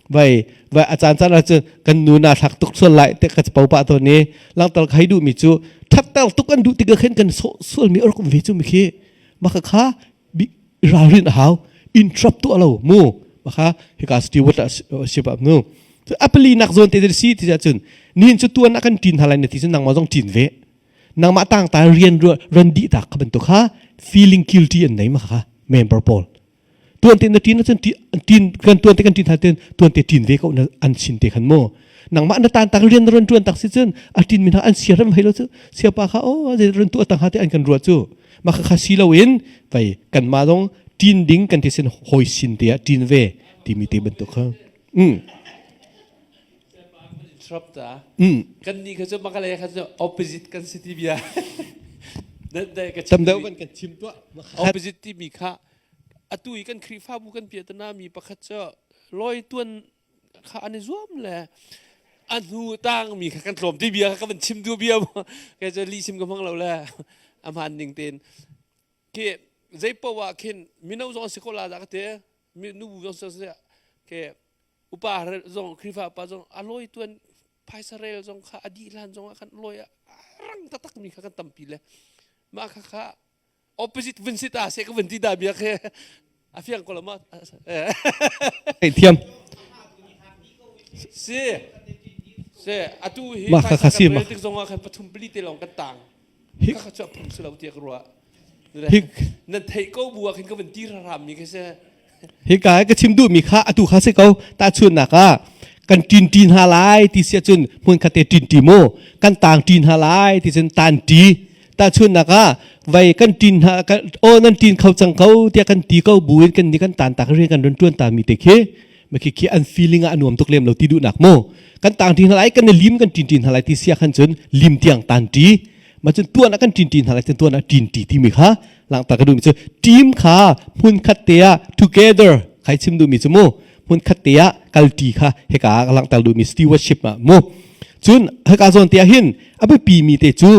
Speaker 1: vai vai a caan caan ah cun kan nu na thlak tuk sual lai te ka po pa to ni langtal khai duh mi cu thatter tuk an duh tik khin kan sawh sual mi rak um ve chu mi khi ma kha kha ralrin a hau interrupt tuah lo mu maka hika steward ship up nu apali nak zon te si ti cun nin cu tuan kan tin halai na ti cun nangmah zong tin ve nangmah tang ta rian ran di tak kha bantuk kha feeling guilty an nei ma kha member pawl tuan te na tin cun tin kan tuan te kan tin tin tuan te tin ve ko na an sin te khan mo nangmah na tan tak rian ran tuan tak si cun a tin min ha an sia ram hei lo cu sia pa kha o ran tu atang ha te an kan ruat cu mah kha si loin vai kanmah zong ṭin ding kan ti sin hawi sin te ah ṭin ve timi te bantuk kha mm
Speaker 3: interrupt ta
Speaker 1: mm
Speaker 3: kan ni kha cu makale kha cu opposite kan si ti bia
Speaker 1: tam deuh van kan chim tuah
Speaker 3: opposite ti mi kha atu i kan Khrihfabu kan piatana mi pakhat cu loi tuan kha an i zuam le a hnu tangmi kha kan tlawm ti bia kha ka van chim duh bia ke cu lih chim ka hmang lo le a hmaan ning tein khi zei poah khin mino zong si ko la dah ka te nubu zong si ke upa zong Khrihfa upa zong a lawi tuan phaisa rel zong kha a dih hlan zong ah khan lawi a rang taktak mi kha kan tampi le mah kha kha opposite vun si ta se ka vun ti da bia khe a fiang ko lo ma
Speaker 1: thiam
Speaker 3: si si atu hi
Speaker 1: ma kha kha si ma
Speaker 3: tik zong ah khan pathum pali te long kan tang kha kha chu phung si lo tiah ka ruah nan theih ko bu ah khin ka vun ti ram mi kha se
Speaker 1: Hika ka chim duhmi kha atu kha si ko tahchunhnak ah kan ṭin ṭi hna lai ti si ahcun hmun khat te ṭin ṭi mu kan tang ṭi hna lai ti cun tan ṭi tahchunhnak ah vai kan ṭin hna aw nan ṭin kho cang ko tiah kan ti ko buin kan ni kan tan tak rian kan run ṭuan ta mi te khi ma khi khi an feeling ah a nuam tuk lem lo ti duhnak mu kan tang ṭi hna lai kan i lim kan ṭin ṭi hna lai ti sia khan cun lim tiang tan ṭi ma cun tuan ah kan ṭin ṭi hna lai cun tuan ah ṭin ṭi timi kha langhter ka duhmi cu team kha hmun khat te ah together khai chim duhmi cu mu hmun khat te ah kalti kha hika ah langhter duhmi stewardship ah mu cun hika zawn te ah hin a biapi mi te cu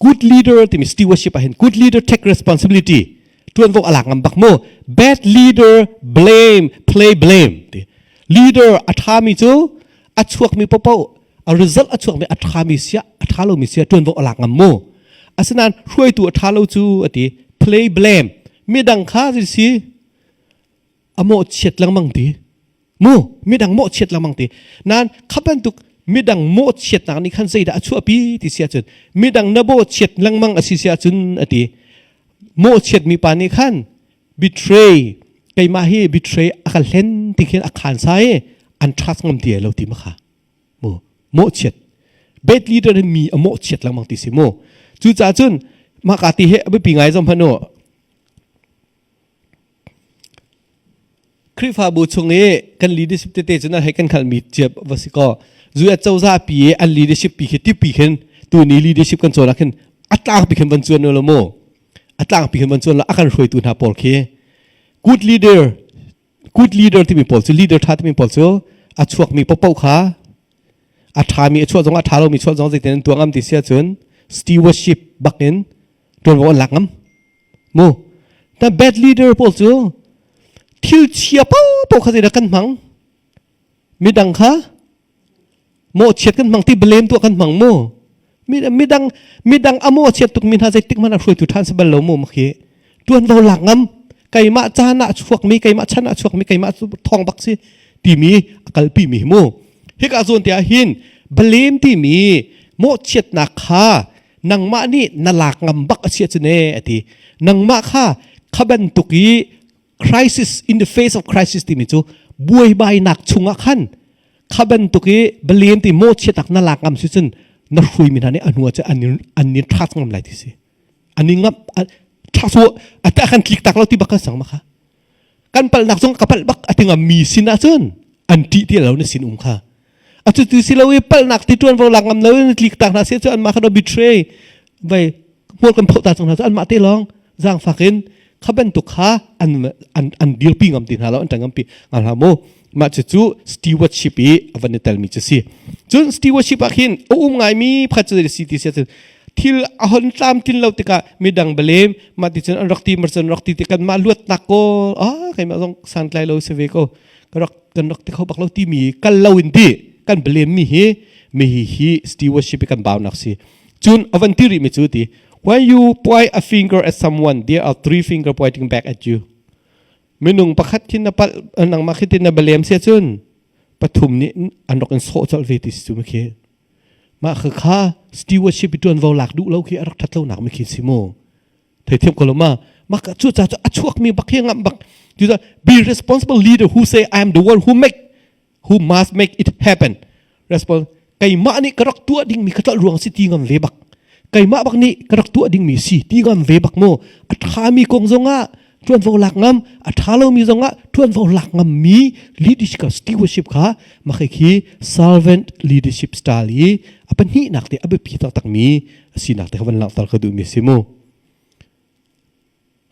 Speaker 1: good leader timi stewardship ah hin good leader take responsibility tuanvo alak ngam bak mu bad leader blame play blame ti leader a ṭhami cu a chuakmi popo a result a chuakmi a ṭhami sia a ṭha lomi sia ṭuanvo a lak ngam mu asinain hruaitu a ṭha lo cu a ti play blame midang kha si a mawhchiat lengmang ti mu midang mawhchiat lengmang ti nan kha bantuk midang mawhchiatnak nih khan zeidah a chuahpi ti si ahcun midang na mawhchiat lengmang a si si ahcun a ti mawhchiatmi pa nih khan betray keimah hi betray a ka hlen ti khin a khan sa i an trust ngam ti lo ti ma kha mu mawhchiat bad leader hi mi a mawhchiat lengmang ti si mu cucaah cun mah ka ti he a biapi ngai zong hmanh u Khrihfabu chung i kan leadership tete cu nan hei kan hngalhmi cia va si kaw US cozah pi i an leadership pi khi tipi khin tuni leadership kan cawn ah khin a tlangpi khin van cuan lo mu a tlangpi khin van cuan lo a kan hruaitu hna pawl khi good leader good leader timi pawl cu leader tha timi pawl cu a chuakmi popo kha a ṭhami a chuah zong a ṭha lomi chuah zong zeitin an tuah ngam ti si ahcun stewardship bak in ṭuanvo an lak ngam mu the bad leader pawl cu thil chia popo kha zeidah kan hmang midang kha mawhchiat kan hmang ti blame tuah kan hmang mu midang midang a mawhchiat tuk mi hna zeitik hmanh ah hruaitu ṭhan si bal lo mu khi ṭuanvo lak ngam keimah caan ah chuak mi keimah chan ah chuak mi keimah thong bak si timi a kalpi mi mu hika zawn te ah hin blame timi mawhchiatnak kha nangmah nih na lak ngam bak a chia cune ati nangmah kha kha bantuk i crisis in the face of crisis timi cu buaibainak chungah khan kha bantuk i blame ti mawhchiatnak na lak ngam si cun. Na hruaimi hna nih a hnu ah cun an an nin ṭha ngam lai ti si. An in ngam ṭha so a ta kan tlik tak lo ti bak kan sang ma kha. Kan palnak zong ka palh bak a ti ngam mi sin ah cun an ṭih ti lo na sin um kha. A cu tu si lo i palnak ti ṭuanvo lak ngam lo in tlik tak hna se cu anmah kha do betray vai hmual kan phoh ta cang hna cu anmah te lawng zaangfak in kha bantuk kha an an an dirpi ngam ti hna lo an ṭang ngampi ngam hlah mu mah cu cu stewardship i a van i telmi cu si cun stewardship ah khin a um ngaimi pakhat cu si ti si cun thil a hon tlam tin lo tikah midang balem mah ti cun an rak ti mar cun rak ti ti kan mah luatnak ko ah keimah zong santlai lo si ve ko ka rak kan rak ti kho bak lo timi kal lo in ti kan blame mi hi mi hi hi stewardship i kan baunak si cun a van ti rih mi cu ti when you point a finger at someone there are three finger pointing back at you minung pakhat khin na pal nangmah khi tin na blame sia cun pathum nih an rak in sawh colh ve ti si cu mi khi mah kha kha stewardship i tuanvo lak duh lo khi a rak that lo nak mi khi si mu Theithiam ko lo ma? Mak cu ca cu a chuakmi bak hi ngam bak. Cu be responsible leader who say I am the one who make who must make it happen. Response keimah nih ka rak tuah dingmi ka tlolh ruang si ti ngam ve bak. Keimah bak nih ka rak tuah dingmi si ti ngam ve bak mu. A ṭhami kong zongah ṭuanvo lak ngam, a ṭha lomi zongah ṭuanvo lak ngam mi leadership stewardship kha mah khi servant leadership style i a pahnihnak te a biapi taktak mi a sinak te kha van langhter ka duhmi si mu.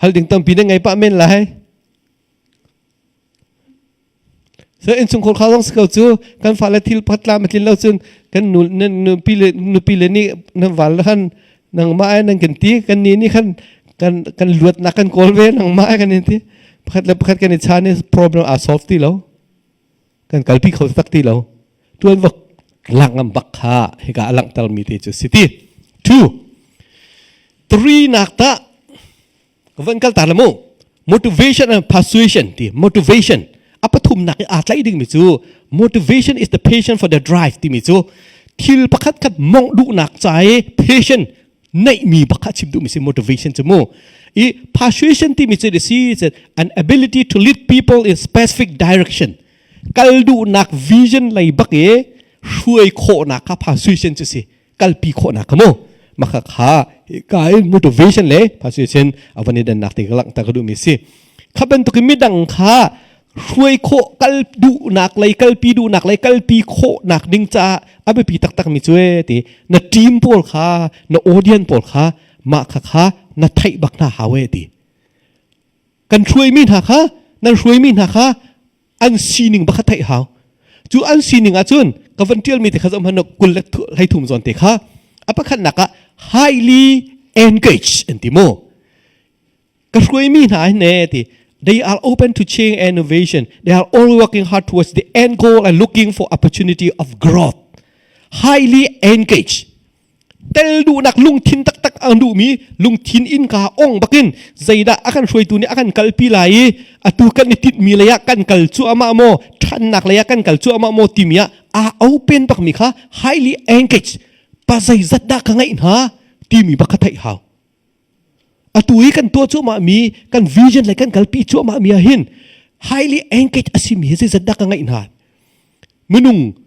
Speaker 1: Hal ding tampi na ngei pah men lai. So innchungkhar kha zong si ko cu kan fale thil pakhat tlam a tlin lo cun kan nu nupi le nupi le nih nan val khan nangmah ai nan kan ti kan ni nih khan kan kan luatnak kan kawl ve nangmah ai kan in ti pakhat le pakhat kan i chan i problem aa solve ti lo kan kalpi kho tak ti lo tuan vok lak ngam bak kha hika a langhter mi te cu si ti two three nak ta van kal ta la mu motivation and persuasion ti motivation a pathum nak i aa tlaih ding mi cu motivation is the passion for the drive timi cu thil pakhat khat mongh duhnak ca i passion neihmi bak kha chim duhmi si motivation cu mu i persuasion timi cu si an ability to lead people in specific direction kal duhnak vision lei bak i hruai khawhnak kha persuasion cu si kalpi khawhnak kha mu maka kha ka in motivation le persuasion avan i dannak te ka langhter ka duhmi si kha bantuk in midang kha hruai khawh kal duhnak lei kalpi duhnak lei kalpi khawhnak ding caah a biapi taktak mi cu e ti na team pawl kha na audience pawl kha mah kha kha na theih bak hna hau e ti kan hruaimi hna kha nan hruaimi hna kha an sining bak kha theih hau cu an sining ahcun ka van tialmi te kha zoh hmanh kul le 13 zawn te kha a pakhatnak ah highly engaged an ti mu Ka hruaimi hna hin ne ti they are open to change and innovation. They are all working hard towards the end goal and looking for opportunity of growth. Highly engaged. Tel duhnak lungthin taktak ang duhmi lungthin in ka ong bakin zeidah a kan hruaitu nih a kan kalpi lai i atu kan i tinhmi lei ah kan kal cuahmah maw ṭhannak lei ah kan kal cuahmah maw timi ah aa open bakmi kha highly engaged pa zeizat dah ka ngeih hna timi bak kha theih hau Atu i kan tuah cuahmah mi kan vision le kan kalpi cuahmah mi ah hin highly engaged a simi hi zeizat dah ka ngeih hna. Minung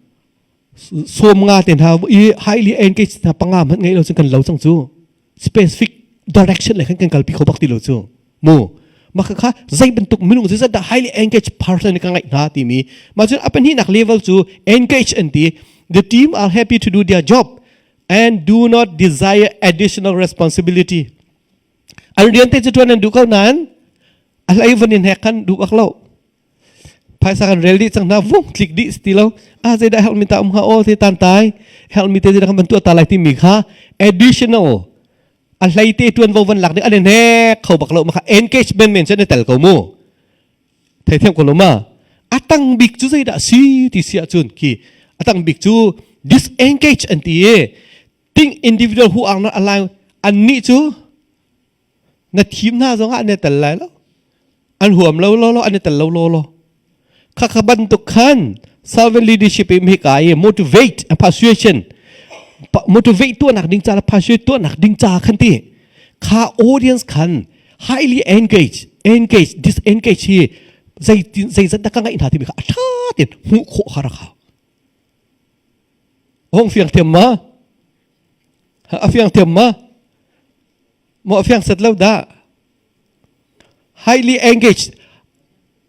Speaker 1: sawm nga te hna i highly engaged hna panga hmanh ngeih lo cun kan lo cang cu. Specific direction le khan kan kalpi kho bak ti lo cu. Mu mah kha zei bantuk minung zeizat dah highly engaged person ka ngeih hna timi mah cun a pahnihnak level cu engage an ti the team are happy to do their job and do not desire additional responsibility. An rian te cu tuan an duh ko nain a hlei van in hek khan duh bak lo. Phaisa kan rel dih cang hna vung tlik dih ti lo. Ah zeidah help mi ta um ha o te tan tai help mi te zeidah kan van tuah ta lai timi kha additional a hlei te tuan vo van lak ding an in hek kho bak lo ma kha engagement men cun tel ko mu. Theithiam ko lo ma? A tang bik cu zeidah si ti si ahcun khi a tang bik cu disengage an ti i think individual who are not aligned annih cu na thim hna zongah an i tel lai lo an huam lo lo lo an i tel lo lo lo kha kha bantuk khan servant leadership i hika i motivate and persuasion motivate tuahnak ding ca le persuade tuahnak ding ca khan ti kha audience khan highly engage engage disengage hi zeitin zeizat dah ka ngaih hna timi kha a ṭha tein hmuh khawh kha rak hau hong fiang thiam ma? A fiang thiam ma? Maw a fiang set lo dah? Highly engaged.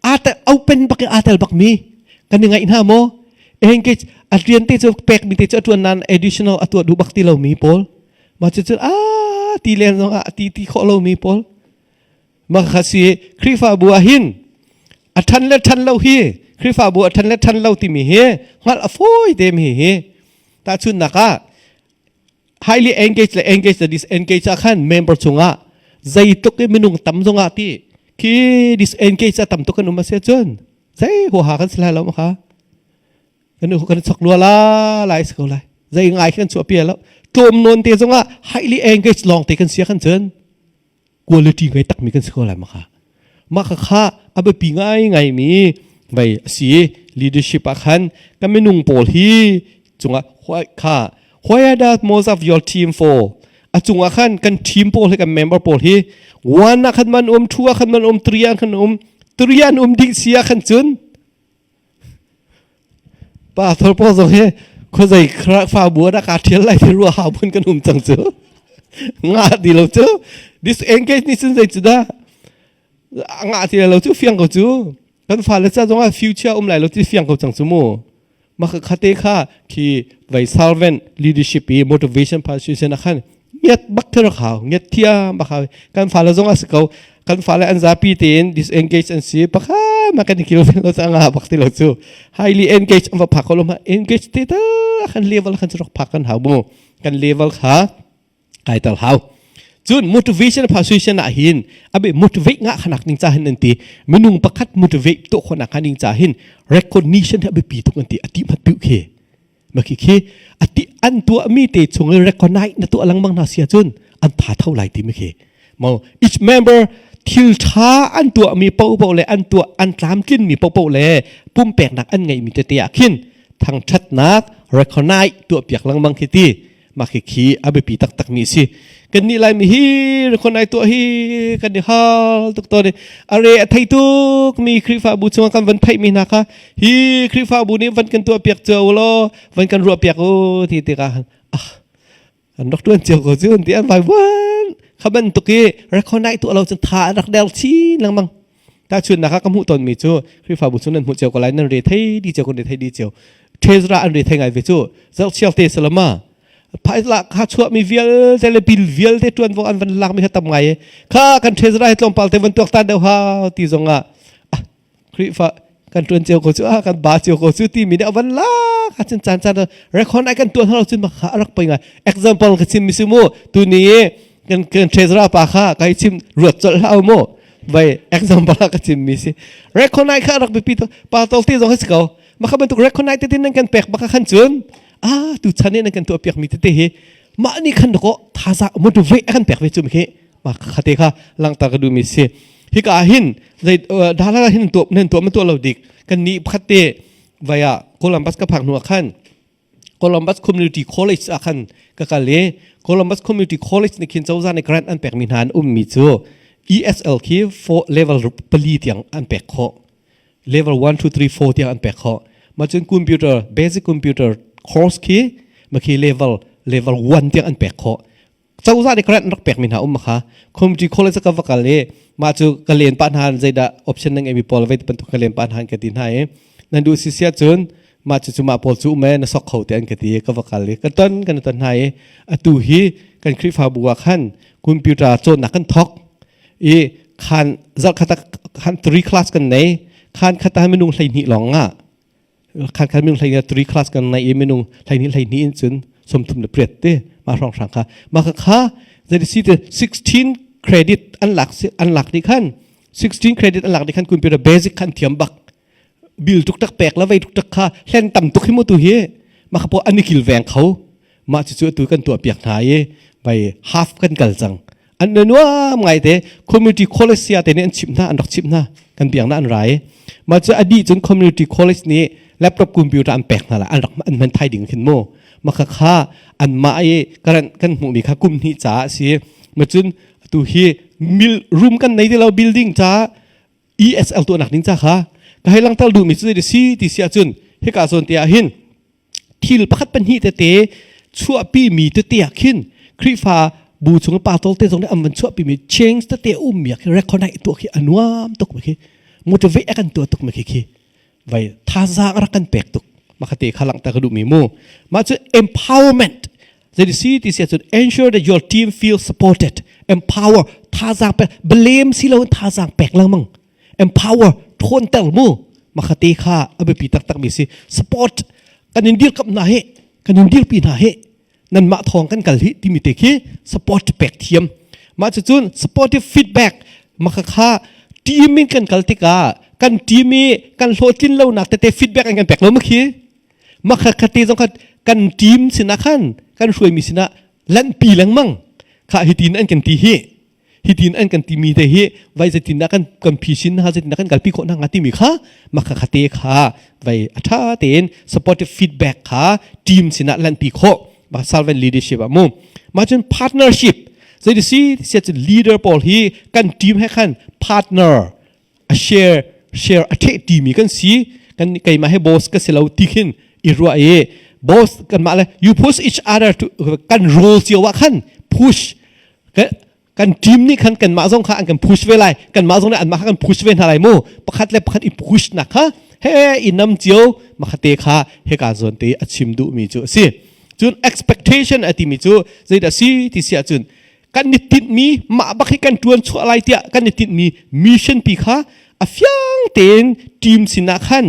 Speaker 1: Aa open bak aa tel bak mi. Kan i ngaih hna maw? Engage a rian te cu pek mi te cu a tuan nan additional a tuah duh bak ti lo mi pawl. Ma cu cu a ti len zong ah ti ti khawh lo mi pawl. Ma kha si Khrihfabu ah hin a ṭhan le ṭhan lo hi Khrihfabu a ṭhan le ṭhan lo timi hi hngalh a fawi te mi hi tahchunhnak ah highly engaged le engaged le disengaged ah khan member chungah zeitluk i minung tam zongah ti khi disengaged a tam tuk kan um a si cun zei huaha kan si lai lo ma kha kan kan chok lua la lai si ko lai zei ngai kan chuah pi lo tlawm nawn te zongah highly engaged lawng te kan sia kan cun quality ngei takmi kan si ko lai ma kha mah kha kha a biapi ngai ngai mi vei a si leadership ah khan kan minung pawl hi cungah kha where does most of your team for a cungah khan kan team pawl hi kan member pawl hi one ah khan man um two ah khan man um three ah khan um three an um dih si ah khan cun Pa thor pawl zong hi khuazei fa bu ah kaa ṭhial lai ti ruah hau phun kan um cang cu. Ngah ti lo cu. Disengage nih cun zei cu dah ngah ti lo cu fiang ko cu. Kan fale ca zong ah future um lai lo ti fiang ko cang cu mu. Mah khate kha khi vai servant leadership i motivation persuasion ah khan ngiat bak thil rak hau ngiat thiam bak hau kan fale zong a si ko kan fale an zapi tein disengage an si pakhat ma kan kil lo cha nga bak ti lo cu highly engage an va phak ko lo ma engage te ta kan level kan rak phak kan hau mu kan level kha kai tal hau cun motivation persuasion ah hin abe motivate nga khanak ning cha hin an ti minung pakhat motivate to khona kha ning cha hin recognition ha biapi tuk an ti ati mat piu khi Ma khi khi ati an tuah mi te chung i recognize na tuah lengmang hna sia cun an tha tho lai ti mi khi mo each member thil tha an tuah mi po po le an tuah an tlamtlin mi po po le pumpeknak an ngeih mi tete ah khin thangthatnak recognize tuah piak lengmang khi ti mah khi khi a biapi taktak mi si kan nih lai mi hi recognize tuah hi kan i hal tuk tawn i are a thei tuk mi Khrihfabu chungah kan van theih mi hna kha hi Khrihfabu nih van kan tuah piak cio law van kan ruah piak u ti tikah ah an rak tuan cio ko cu ti an vai vuan kha bantuk i recognize tuah lo cun tha an rak del chin lengmang Tahchunhnak ah ka hmuh tawnmi cu Khrihfabu cu nan hmuh cio ko lai nan re thei di cio kan re thei di cio treasurer an re thei ngai ve cu zohchial te salama phaisla kha chuahmi vialte le bil vialte tuanvo an van lakmi kha tam ngai kha kan treasurer hi tlawmpal te van tuak tan deuh hau ti zong ah Khrihfa kan tuan cio ko cu ah kan ba cio ko cu ti mi nih a van lak ha cun caan caan record ai kan tuan halo cun kha a rak poi ngai example ka chim mi si mu tu ni kan kan treasurer pa kha kai chim ruat colh hlah mu vai example ka chim mi si recognize kha rak biapi to pa tol ti zong hi si ko ma kha bantuk recognize te tin nan kan pek baka khan cun ah tu chan in nan kan tuah piak mi tete hi mah ni khan ko thaza motivate a kan pek ve chu mi khi ma khate kha langta ka du mi si hi ka hin zai dala hin tuah nan tuah ma tuah lo dik kan ni pakhat te vaya Columbus ka phak hnu khan Columbus Community College ah khan ka kal i Columbus Community College nih khin cozah nih grant an pekmi hna an ummi cu ESL khi four, level pali tiang an pek khawh level 1 2 3 4 tiang an pek khawh ma cun computer basic computer course khi ma khi level level 1 tiang an pek khawh cozah nih grant rak pekmi hna um kha community college ka va kal i mah cu ka len pah hna zeidah option na ngeimi pawl vei bantuk ka len pah hna ka ti hna i nan duh si sia cun mah cu cu mah pawl cu um e na sok kho te an ka ti ka va kal i ka ton kan ton hna i atu hi kan Khrihfabu ah khan computer cawnnak kan thok i khan zarh khat khan three class kan nei khan khat ah minung 12 lawng nga khan khan minung hlei three class kan nei i minung 12 12 in cun 38 te ma hrong hrang kha ma kha kha zai si te 16 credit an lak an lak ni khan 16 credit an lak ni khan computer basic khan thiam bak bil tuk tak pek la vei tuk tak kha hlen tam tuk hi mu tu hi ma kha po ani kil veng kho mah cucu atu kan tuah piak hna i bai half kan kal cang an nuam ngai te community college sia te nih an chimh hna an rak chimh hna kan biak na an rai mah cu a dih cun community college nih laptop computer an pek hna la an rak an hman thai ding khin mu ma kha kha an mah i current kan hmuh mi kha kum hnih ca a si ma cun tu hi mil room kan nei ti lo building ca ESL tuahnak ding ca kha ka hei langter duh mi cu si ti si ahcun hika zawn te ah hin thil pakhat pahnih tete chuahpi mi tete ah khin. Khrihfa bu chung pa tol te zong nih an van chuahpi mi change tete um mi khi recognize tuah khi a nuam tuk mi khi motivate a kan tuah tuk mi khi khi vai thazaang rak kan pek tuk makhate kha langhter ka duh mi mu mah cu empowerment Zei si ti si ahcun ensure that your team feels supported empower thazaang pek blame si lo in thazaang pek lengmang empower ṭhawnter mu makhate kha a biapi taktak mi si support kan in dirkamh hna hi kan in dirpi hna hi nanmah thawng kan kal hi timi te khi support pek thiam mah cucun supportive feedback maka kha team in kan kal tikah kan team i kan hlawhtlin lonak tete feedback an kan pek lo ma khi makha khate zong kha kan team sinah khan kan hruaimi sinah lanhpi lengmang kha hitin an kan ti hi hitin an kan timi te hi vai zeitin dah kan kan phisin ha zeitin dah kan kalpi khawh hna timi kha makha khate kha vai a tha tein supportive feedback kha team sinah lanhpi khawh ma servant leadership ah mu ma cun partnership zei si sia cun leader pawl hi kan team he khan partner a share share a theh timi kan si kan keimah he boss ka si lo ti khin i ruah i boss kan mah le you push each other to kan role cio ah khan push kan team nih khan kanmah zong kha an kan push ve lai kanmah zong nih anmah kha kan push ve hna lai mu pakhat le pakhat i push nak kha he i nam cio makhate kha heka zawn te a chim duhmi cu a si cun expectation a timi cu zeidah si ti si ahcun kan i tinhmi mah bak hi kan ṭuan chuah lai tiah kan i tinhmi mission pi kha a fiang tein team sinah khan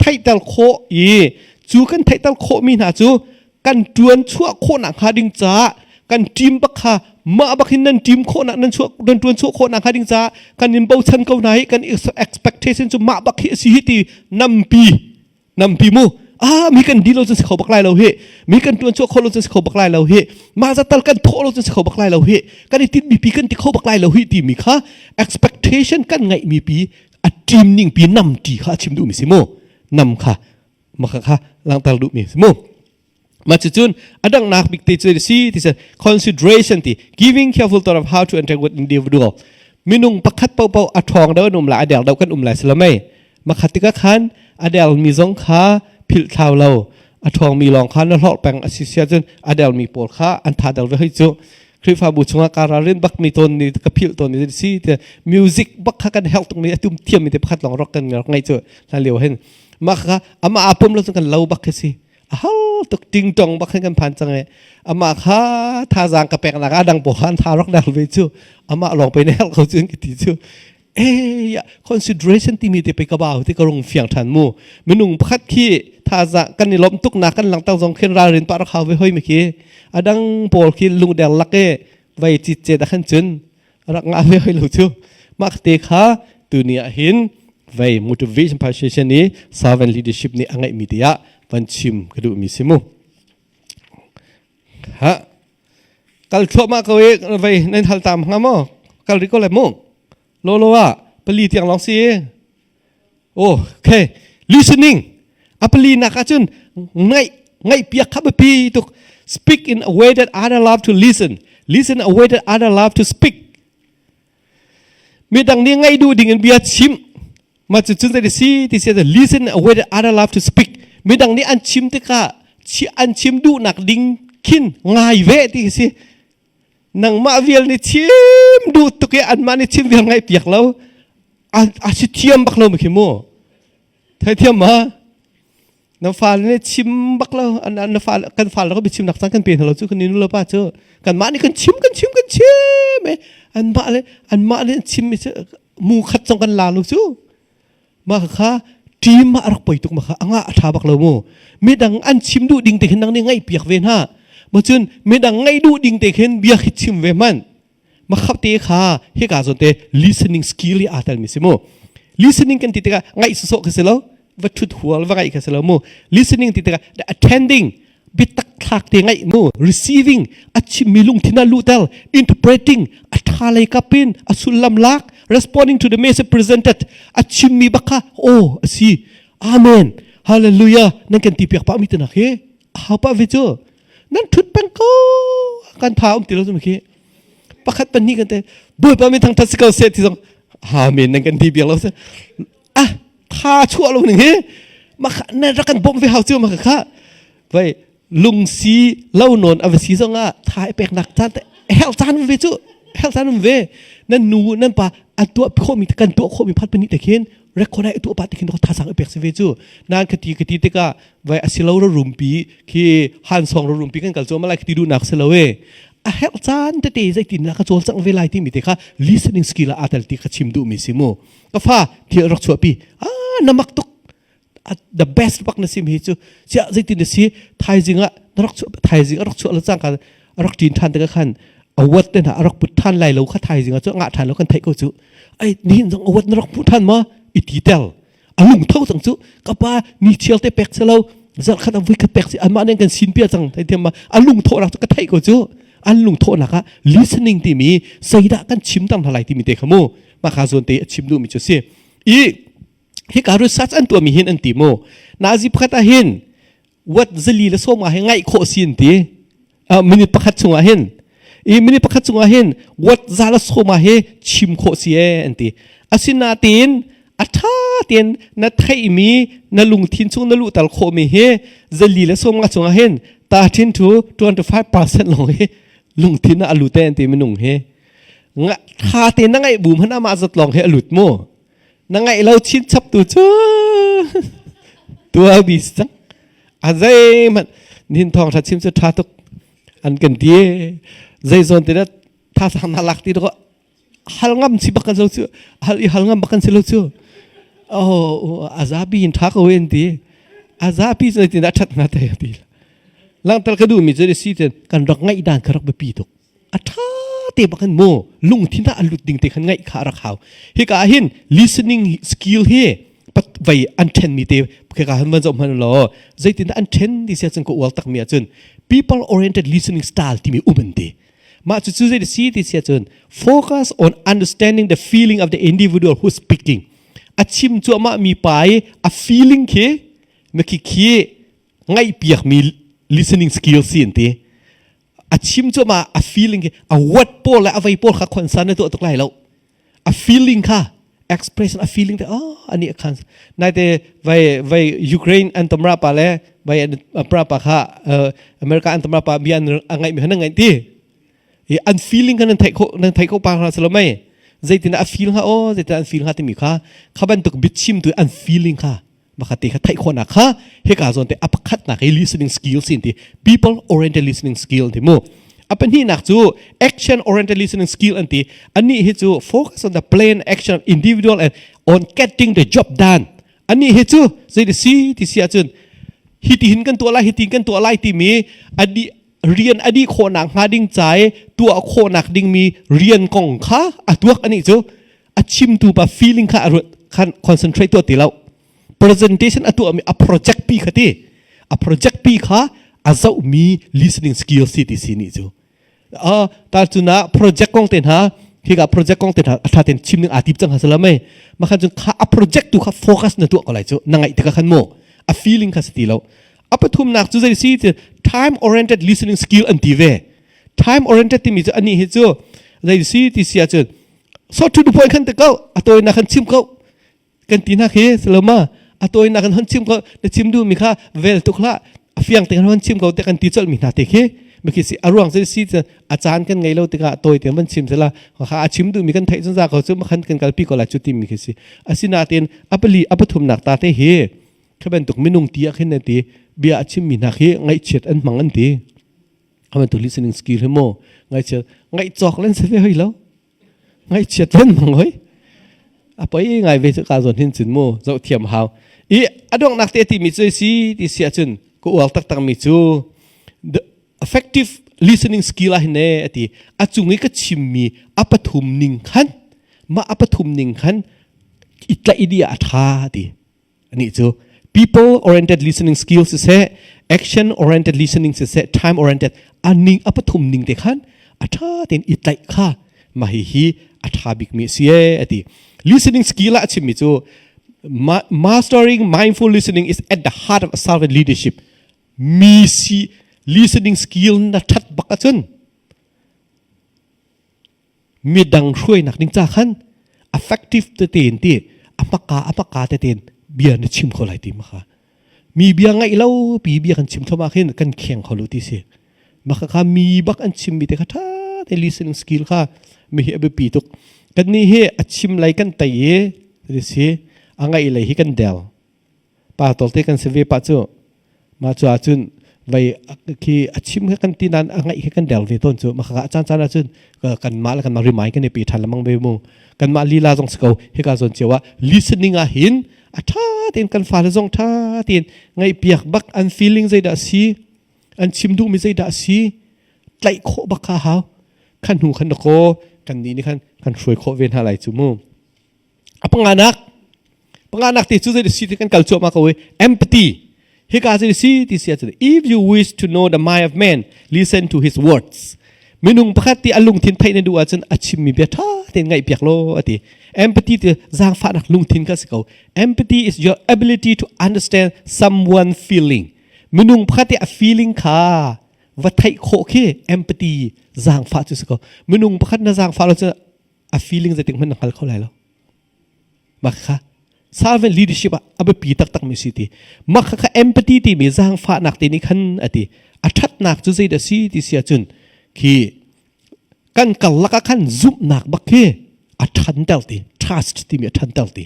Speaker 1: theihter khawh i cu kan theihter khawhmi hna cu kan ṭuan chuah khawhnak hnga ding caah kan team bak kha mah bak hin nan team khawhnak nan chuah nan ṭuan chuah khawhnak hnga ding caah kan in bochan ko hna hi kan expectation cu mah bak hi a si hi ti nampi nampi mu ah mi kan di lo cun si kho bak lai lo hi mi kan ṭuan chuah kho lo cun si kho bak lai lo hi mah zatal kan thawh lo cun si kho bak lai lo hi kan i tinhmi pi kan ti kho bak lai lo hi timi kha expectation kan ngeihmi pi a team ning pi nam ti kha a chim duhmi si mu nam kha maka kha langhter duhmi si mu ma cucun a dangnak bik te cu si ti consideration ti giving careful thought of how to interact with individual minung pakhat paohpaoh a ṭhawng deuh an um lai a der deuh kan um lai silamei makhat tikah khan a dermi zong kha philh thlau lo a ṭhawngmi lawng kha na hlorh peng a si sia cun a dermi pawl kha an tha dal ve hoi cu Khrihfabu chungah ka ralrin bak mi tawn ni ka philh tawn ni si te music bak kha kan helh tuk ni atum thiam mi te pakhat lawng rock kan rak ngai cu hlan lio hin mah kha ama apum lo cun kan lo bak khi si a hal tuk ting tong bak khan kan phan cang e ama kha thazaang ka pek nak a dang po khan tha rak dal ve cu ama lawng pe ne helh ko cun ki ti cu eh ya consideration timi te pe ka bau ti ka rung fiang than mu minung pakhat khi thaza kan i lom tuk na kan langtang zong khin ralrin pa rak hau ve hoi mi khi adang pawl khi lungder lak e vai chi che da khan cun rak nga ve hoi lo chu mak te kha tu ni ah hin vai motivation persuasion ni servant leadership ni angai mi te ah van chim ka duh mi si mu Ha kal thluahmah ko i vei nan hal tam hnga maw? Kal rih ko lai mu. Lolo ah pali tiang lawng si. Oh, okay. Listening. A pali nak ahcun ngaih ngaih piak kha biapi tuk. Speak in a way that other love to listen. Listen a way that other love to speak. Midang nih ngaih duh ding in bia chim. Mah cu cun zei si ti si listen a way that other love to speak. Midang nih an chim tikah an chim duhnak ding khin ngai ve ti si. Nangmah vial nih chim duh tuk i anmah nih chim vial ngaih piak lo. A si thiam bak lo mi khi mu. Thei thiam ma? Na fale nih chim bak lo na fale kan fale ko biachim nak cang kan pe hna lo cu kan nu le pa cu kanmah nih kan chim kan chim kan chim e anmah le anmah le chim mi cu mu khat zong kan la lo cu mah kha team ah rak poi tuk ma kha anga a tha bak lo mu midang an chim duh ding te khin nang nih ngaih piak ve hna ma cun midang ngaih duh ding te khin bia khi chim ve man makhap te kha hika zawn te listening skill hi aa telmi si mu listening kan ti tikah ngaih sawsawh kha si lo va thut hual va ngaih kha si lo mu listening ti tikah the attending biatak thlak te ngaih mu receiving a chimmi lungthin ah luhter interpreting a tha lei kap in a sullam lak responding to the message presented a chimmi bak kha oh a si amen hallelujah nan kan ti piak pa mi te nak hi hau pa ve cu nan thut peng ko kan tha um ti lo cu khi pakhat pahnih kan te bawipa min thangthat si ko seh ti zong amen nan kan ti biak lo se ah tha chuah lo ning hi ma na rak kan bawmh ve hau cu ma kha vai. Lungsi lo nawn a va si zongah tha i peknak caan te herh caan um ve cu herh caan um ve. Nan nu nan pa an tuah khawhmi kan tuah khawhmi phat pahnih te khin record ai tuah pa te khin thazaang i pek si ve cu. Nan khati khati tikah vai asilo ro rumpi khi han song ro rumpi kan kal cu malai khati duhnak si lo e. A herh caan tete zeitin dah ka cawlcangh ve lai timi te kha listening skill ah aa tel ti kha chim duhmi si mu. Ka fa thil rak chuahpi. Ah na mak tuk the best bak na sim hi cu sia zeitin na si thaizing ah na rak chuah thaizing a rak chuah le cangka a rak ṭin ṭhan tikah khan awat te hna a rak put ṭhan lai lo kha thaizing ah cu ngah ṭhan lo kan theih ko cu ai nihin zong awat na rak put ṭhan ma i ti tel a lung tho cang cu ka pa ni chial te pek selo zarh khat a vui khat pek si anmah nen kan sin pia cang thei thiam ma a lung thawh nak cu ka theih ko cu an lung thawh nak ah listening timi zeidah kan chim tang hna lai timi te kha mu mah kha zawn te a chim duhmi cu si i hika research an tuahmi hin an ti mu nazi pakhat ah hin wat zali le sawma hi ngaih khawh si an ti minute pakhat chungah hin i minute pakhat chungah hin wat za le sawma hi chim khawh si e an ti asinain a ṭha tein na theihmi na lungthin chung na luhter khawhmi hi zali le sawma chungah hin 13 to 25% lawng hi lungthin ah a lut e an ti minung hi ṭha tein na ngaih bu hmanh amah zat lawng hi a lut mu na ngaih lo chin chap tu cu tual bi cang a zeihmanh nihin thawng tha chim cu tha tuk an kan ti zei zawn te tha sang na lak ti do hal ngam si bak kan lo cu hal i hal ngam bak kan si lo cu oh azapi in tha ko en ti azapi cu tin a that nga te ti langtal ka du mi cu si ten kan rak ngaih dan kha rak biapi tuk a ṭha te bak in mu lungthin ah a lut ding te khan ngaih kha a rak hau hika ah hin listening skill hi vai an ṭhen mi te kheka han van zoh hmanh law zeitin an ṭhen ti sia cun ka ual tak mi ahcun people oriented listening style timi um an ti mah cu cu zei si ti sia cun focus on understanding the feeling of the individual who speaking a chim cuahmah mi pa i a feeling khi na khi khi ngaihpiak mi listening skill si an ti a chim cu ma a feeling khi a what pawl le a vei pawl kha concern na tuah tuk lai lo a feeling kha expression a feeling te oh ani khan nai te vai vai Ukraine an tamra pa le vai pra pa kha America an tamra pa bia an ngai mi han ngai ti i an feeling kha nan theih kho nan theih kho pa hna selo mei zeitin a feel ha o zeitin an feel ha timi kha kha bantuk biachim tu an feeling kha makhat te kha theih khawhnak kha hika zawn te a pakhatnak hi listening skill sin ti people oriented listening skill ti mu a pahnihnak cu action oriented listening skill an ti ani hi cu focus on the plan action of individual and on getting the job done ani hi cu zei si ti si ahcun hi ti hin kan tuah lai hi ti kan tuah lai timi adi rian adi khawhnak hnga ding ca i tuah khawhnak dingmi rian kong kha a tuak ani cu a chimtu pa feeling kha a ruat khan concentrate tuah ti lo presentation a tuahmi a project pi kha ti a project pi kha a zohmi listening skill si ti si ni cu a ta cuna project kong te hna hika project kong te hna a tha ten chim ning aa tip cang ha salamai ma khan cun kha a project tu kha focus na tuah ko lai cu na ngaih tikah khan mu a feeling kha si ti lo a pathumnak cu zei si ti time oriented listening skill an ti ve time oriented timi cu ani hi cu zei si ti si ahcun so to the point khan te ko a tawinak kan chim ko kan ti hna khi saloma a tawinak kan hon chim ko na chim duh mi kha vel tuk hlah a fiang te kan hon chim ko te kan ti colh mi hna te khi mi si a ruang si si a caan kan ngei lo tikah tawi te van chim sela kha a chim duh mi kan theih zungzal ko cu makhan kan kalpi ko lai cu ti mi khi si asinain a pali a pathumnak ta te hi kha bantuk minung ti ah khin ti bia a chim mi hna khi ngaihchiat an hmang an ti kha bantuk listening skill hi mo ngaihchiat ngaih cawk len se ve hoi lo ngaihchiat len mang hoi a poi ngai ve cu ka zawn hin cun mu zoh thiam hau i a donghnak te ti mi cu si ti si ahcun ka uar taktak mi cu the effective listening skill ah hin ne ati a cung i ka chim mi a pathum ning khan mah a pathum ning khan i tlaih di ah a tha ti Anih cu people oriented listening skill siseh action oriented listening siseh time oriented a ning a pathum ning te khan a tha tein i tlaih kha mah hi hi a tha bikmi a si e ati listening skill ah a chimmi cu mastering mindful listening is at the heart of servant leadership mi si listening skill na that bak ahcun midang hruainak ding ca khan effective tete in ti a hmaka a hmaka tete in bia na chim kho lai ti ma kha. Mi bia ngaih lo pi bia kan chim thom ah khin kan kheng kho lo ti si. Maka kha mi bak an chim mi te kha tha te listening skill kha mi hi a biapi tuk. Kan nih hi a chim lei kan tei i si a ngaih lei hi kan del. Pa tawlte kan si ve pa cu mah cu ahcun vei khi a chim kha kan ti nain a ngaih khi kan del ve tawn cu mah kha caan caan ahcun kanmah le kanmah remind kan i pe ṭhan lengmang ve mu kanmah lila zong si ko hika zawn cio ah listening ah hin a ṭha tein kan fale zong ṭha tein ngaihpiak bak an feeling zeidah si an chim duhmi zeidah si tlaih khawh bak kha hau khan hnu khan kaw kan nih nih khan kan hruai khawh ve hna lai cu mu A panganak panganak te cu zei si ti kan kal cuahmah ko i empathy hika zei si ti si ahcun if you wish to know the mind of man listen to his words minung pakhat ti a lungthin theih na duh ahcun a chimmi bia ṭha tein ngaihpiak law a ti empathy ti zaangfahnak lungthin kha si ko empathy is your ability to understand someone feeling minung pakhat ti a feeling kha va theih khawh khi empathy zaangfah cu si ko minung pakhat na zaangfah lo cun a feeling zeitik hmanh na hngal kho lai lo mah kha servant leadership ah a biapi taktak mi si ti mah kha kha empathy timi zaangfahnak te nih khan a ti a ṭhatnak cu zeidah si ti si ahcun khi kan karlak ah khan zumhnak bak khi a ṭhanter ti trust timi a ṭhanter ti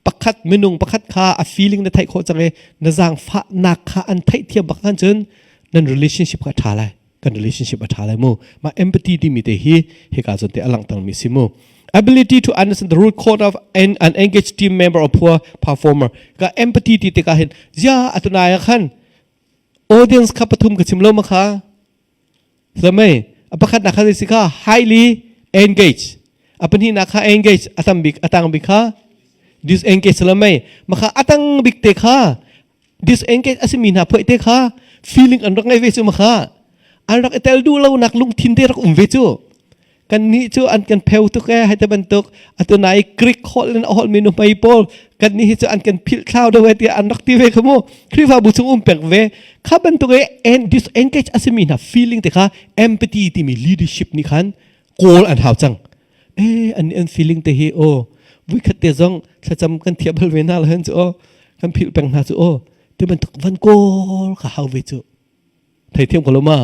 Speaker 1: pakhat minung pakhat kha a feeling na theih khawh cang i na zaangfahnak kha an theihthiam bak khan cun nan relationship kha a ṭha lai kan relationship a ṭha lai mu mah empathy timi te hi hika zawn te a langhter mi si mu ability to understand the root cause of an unengaged team member or poor performer ka empathy ti tikah hin zia atunai ah khan audience kha pathum ka chim lo ma kha lamei a pakhat nak kha si kha highly engaged a pahnihnak kha engage a tam bik atang bik kha disengage lamei makha atang bik te kha disengage a simi hna phoih te kha feeling an rak ngei ve cu ma kha an rak i tel duh lo nak lungthin te rak um ve cu kan nih cu an kan pheu tuk e hai te bantuk atu nai Greek holh in a holh mi nu hmei pawl kan nih hi cu an kan philh thlau do e tiah an rak ti ve kha mu Khrihfabu chung um pek ve kha bantuk e en disengage a simi hna feeling te kha empathy timi leadership nih khan kawl an hau cang eh an an feeling te hi o vuikhat te zong thlacam kan thiam bal ve na la hen chu o kan philh peng hna chu o ti bantuk van kawl kha hau ve chu thei thiam ko lo ma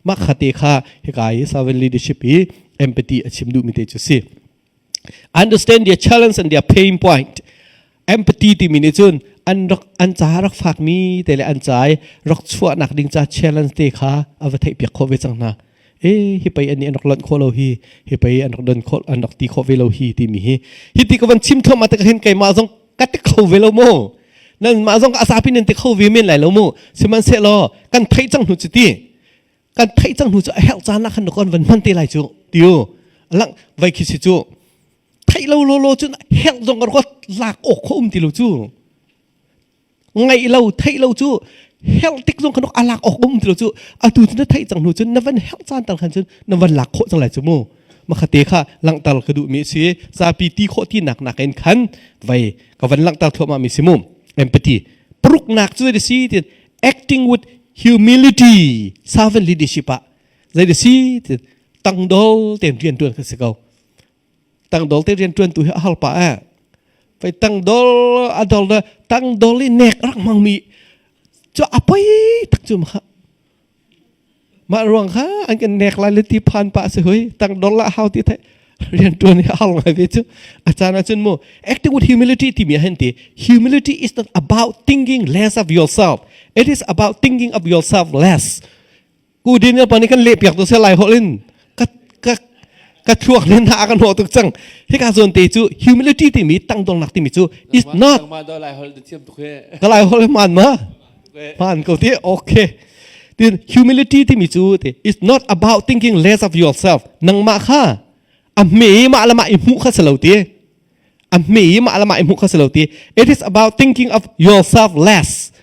Speaker 1: ma kha te kha hika i servant leadership hi empathy a chim duh mi te chu si understand their challenge and their pain point Empathy timi nih cun an rak an ca rak fakmi te le an ca i rak chuahnak ding ca challenge te kha a va theihpiak khawh ve cang hna. E hi pei an nih an rak lonh khawh lo hi, hi pei an rak don khawh an rak ti khawh ve lo hi timi hi. Hi ti ka van chim thluahmah tik hin keimah zong ka ti kho ve lo mu. Nan mah zong a zapi nan ti kho ve men lai lo mu. Sihmanhsehlaw kan theih cang hnu cu ti kan theih cang hnu cu a herh caan ah khan kan van hman te lai cu tiu lang vai khi si cu theih lo lawlaw cun herh zong ka ruat lak awk kho um ti lo cu ngaih lo theih lo cu herh tik zong khan a lak awk um ti lo cu atu cu na theih cang hnu cun na van herh caan tal khan cun na van lak khawh cang lai cu mu makhate kha langhter ka duh mi si zapi ti khawh ti nak nak in khan vai ka van langhter thluahmah mi si mu empathy paruknak cu zei si tin acting with humility servant leadership ah zei si tin tangdol ten rian tuan kha si ko tangdol te rian tuan tu hi a hal pa eh fei tangdol a dol da tangdol i nek rak hmang mi cu a poi tak cu ma mah ruang kha an kan nek lai le ti phan pa si hui tangdol la hau ti thai rian tuan hi hal ngai ve cu a caan ah cun mu acting with humility timi ah hin ti humility is not about thinking less of yourself it is about thinking of yourself less Ku Daniel pa nih kan lehpiak tu seh lai holh in ka ka ka thluak len ha kan hnawh tuk cang. Hika zawn te cu humility timi tangdornak timi cu is not ka lai holh man ma man ko ti okay tin humility timi cu te is not about thinking less of yourself nangmah kha a hme mah le mah i hmuh kha si lo ti a hme i mah le mah i hmuh kha si lo ti it is about thinking of yourself less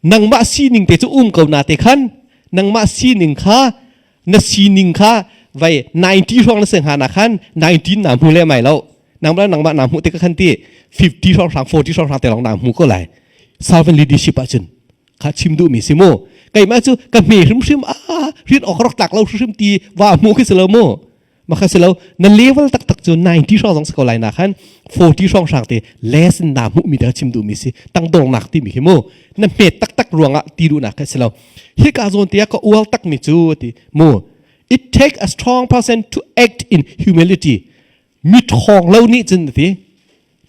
Speaker 1: nangmah sining te cu um ko na te khan nangmah sining kha na sining kha vai 90 hrawng na se hnga na khan 19 na hmu le mai lo nangmah nangmah na hmuh te ka khan ti 50 hrawng hrang 40 hrawng hrang te lawng na hmu ko lai servant leadership ah cun kha chim duh mi si mu keimah cu ka hme hrimhrim a rian awk rak tlak lo hrimhrim ti wa hmu khi si lo mu. Makha si lo na level taktak cu 90 hrawng zong si ko lai na khan 40 hrawng hrang te less na hmuh mi te chim duh mi si tangdornak ti mi hi mu na hmet taktak ruangah ti duhnak kha si lo hi ka zawn te ah ka ual tak mi cu ti mu it take a strong person to act in humility mi ṭhawng lo nih cun ti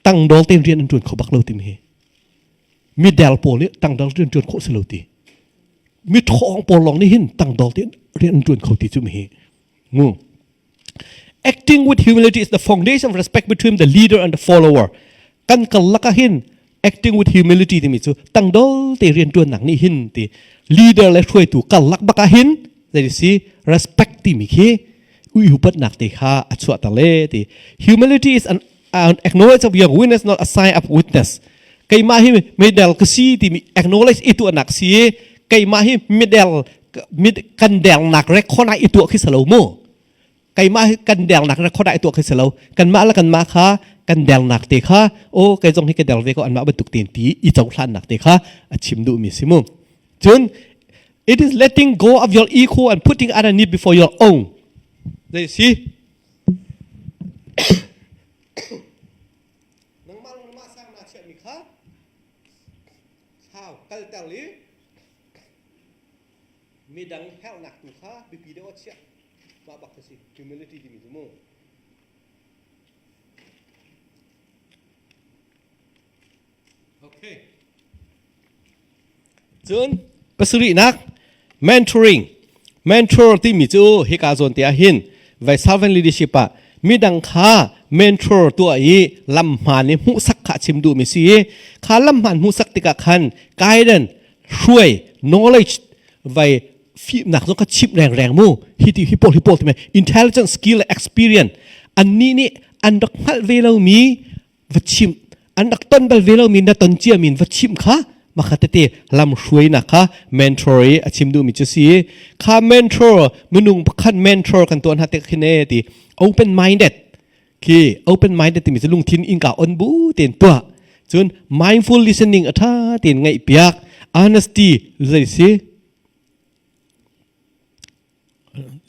Speaker 1: tangdol tein rian an ṭuan kho bak lo timi hi mi del pawl nih tangdol rian ṭuan khawh si lo ti mi ṭhawng pawl lawng nih hin tangdol tein rian an ṭuan kho ti cu mi hi mu acting with humility is the foundation of respect between the leader and the follower kan kal laka hin acting with humility timi cu tangdol te rian ṭuannak nih hin ti leader le hruaitu kal lak bak ah hin zei si respect timi khi ui upatnak te kha a chuahter le ti humility is an, an acknowledge of your weakness not a sign of weakness keimah hi medal ka si timi acknowledge i tuahnak si keimah hi medal kan delnak record ah i tuah khi salo mu keimah hi kan delnak record ah i tuah khi si lo kanmah le kanmah kha kan delnak te kha o kei zong hi ka del ve ko anmah bantuk tein ti i cohlannak te kha a chim duhmi si mu cun it is letting go of your ego and putting other need before your own zei si nangmah nangmah sang na chiahmi kha thlau kalter li midang herhnak tu kha biapi deuh a chiah mah bak kha si humility timi cu mu okay cun pasarihnak mentoring mentor timi cu hika zawn te ah hin vai servant leadership ah midang kha mentor tuah i lam hmaan i hmuhsak kha chim duhmi si i kha lam hmaan hmuhsak tikah khan guidance hruai knowledge vai fimnak zong kha chimh rengreng mu hi ti hi pawl hi pawl ti intelligence skill le experience annih nih an rak hngalh ve lomi va chimh an rak ton bal ve lomi na ton cia min va chimh kha makha tete lam hruainak kha mentor i a chim duhmi cu si kha mentor minung pakhat mentor kan tuah hna te khi ne ti open minded khi open minded timi cu lungthin innka on bu tein tuah cun mindful listening a ṭha tein ngaih piak honesty zei si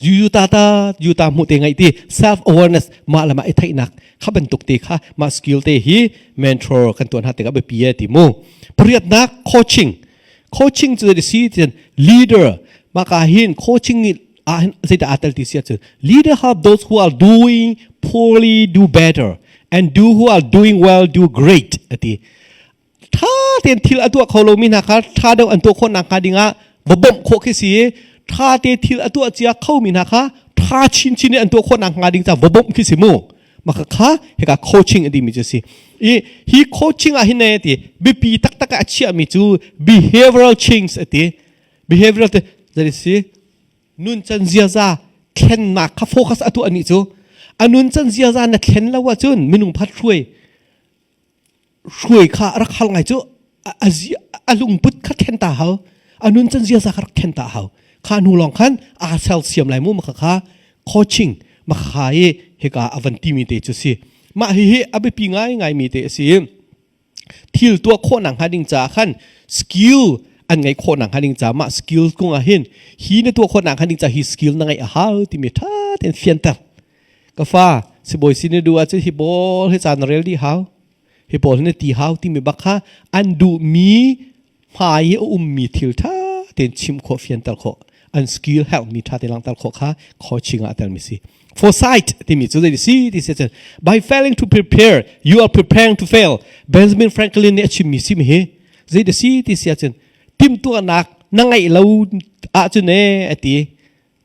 Speaker 1: yu ta ta yu ta hmuh te ngaih ti self awareness mah le mah i theihnak kha bantuk te kha mah skill te hi mentor kan tuan ha tikah biapi e ti mu pariatnak coaching coaching cu si tin leader maka hin coaching nih ah hin zeidah aa tel ti si ahcun leader help those who are doing poorly do better and do who are doing well do great ati tha tein thil a tuah kho lomi hna kha tha deuh an tuah khawh nakhnga dingah va bawmh khawh khi si i tha te thil a tuah cia khomi hna kha tha chinchin in an tuah khawh nakhnga ding ca va bawmh khi si mu maka kha hika coaching a timi cu si i hi coaching ah hin ne ti biapi taktak ah a chiahmi cu behavioral change a ti behavioral te zei si nuncan ziaza thlennak kha focus a tuah ni cu a nuncan ziaza na thlen lo ahcun minung phat hruai hruai kha rak hal ngai cu a lungput kha thlen ta hau a nuncan ziaza kha rak thlen ta hau kha hnu lawng khan aa sel siam lai mu maka kha coaching maka kha i hika a van timi te cu si mah hihi a biapi ngai ngai mi te a si thil tuah khawh nak hnga ding caah khan skill an ngeih khawh nak hnga ding caah mah skill kung ah hin hi na tuah khawh nak hnga ding caah hi skill na ngeih a hau timi ṭha tein fianter ka fa sibawi sin na duh ahcun hi pawl hi ca na rel dih hau hi pawl hi na ti hau timi bak kha an duhmi hmai i a ummi thil ṭha tein chim khawh fianter khawh an skill herhmi ṭha tein langhter khawh kha coaching ah a telmi si foresight timi cu zei si ti si by failing to prepare you are preparing to fail Benjamin Franklin nih a chimmi si mi hi zei si ti si ahcun timhtuahnak na ngeih lo ahcun e a ti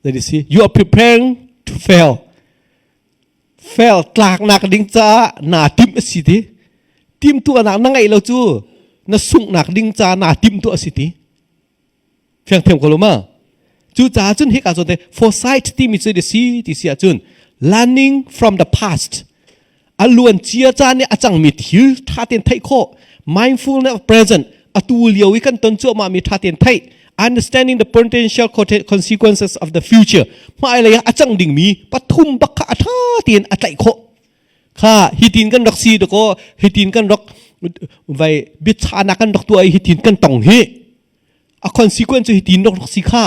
Speaker 1: zei si you are preparing to fail Fail tlaknak ding caah naa timh a si ti. Timhtuahnak na ngeih lo cu na sunghnak ding caah naa timhtuah a si ti. Fiang thiam ko lo ma? Cucaah cun hika zawn te foresight timi cu si ti si ahcun learning from the past a luan cia caan i a cangmi thil ṭha tein theih khawh mindfulness of present atu lio i kan ton cuahmah mi ṭha tein theih understanding the potential consequences of the future hmailei ah a cang dingmi pathum bak kha a ṭha tein a tlaih khawh kha hitin kan rak si dakaw hitin kan rak vai biachahnak kan rak tuah i hitin kan tong hi a consequence cu hitin rak rak si kha.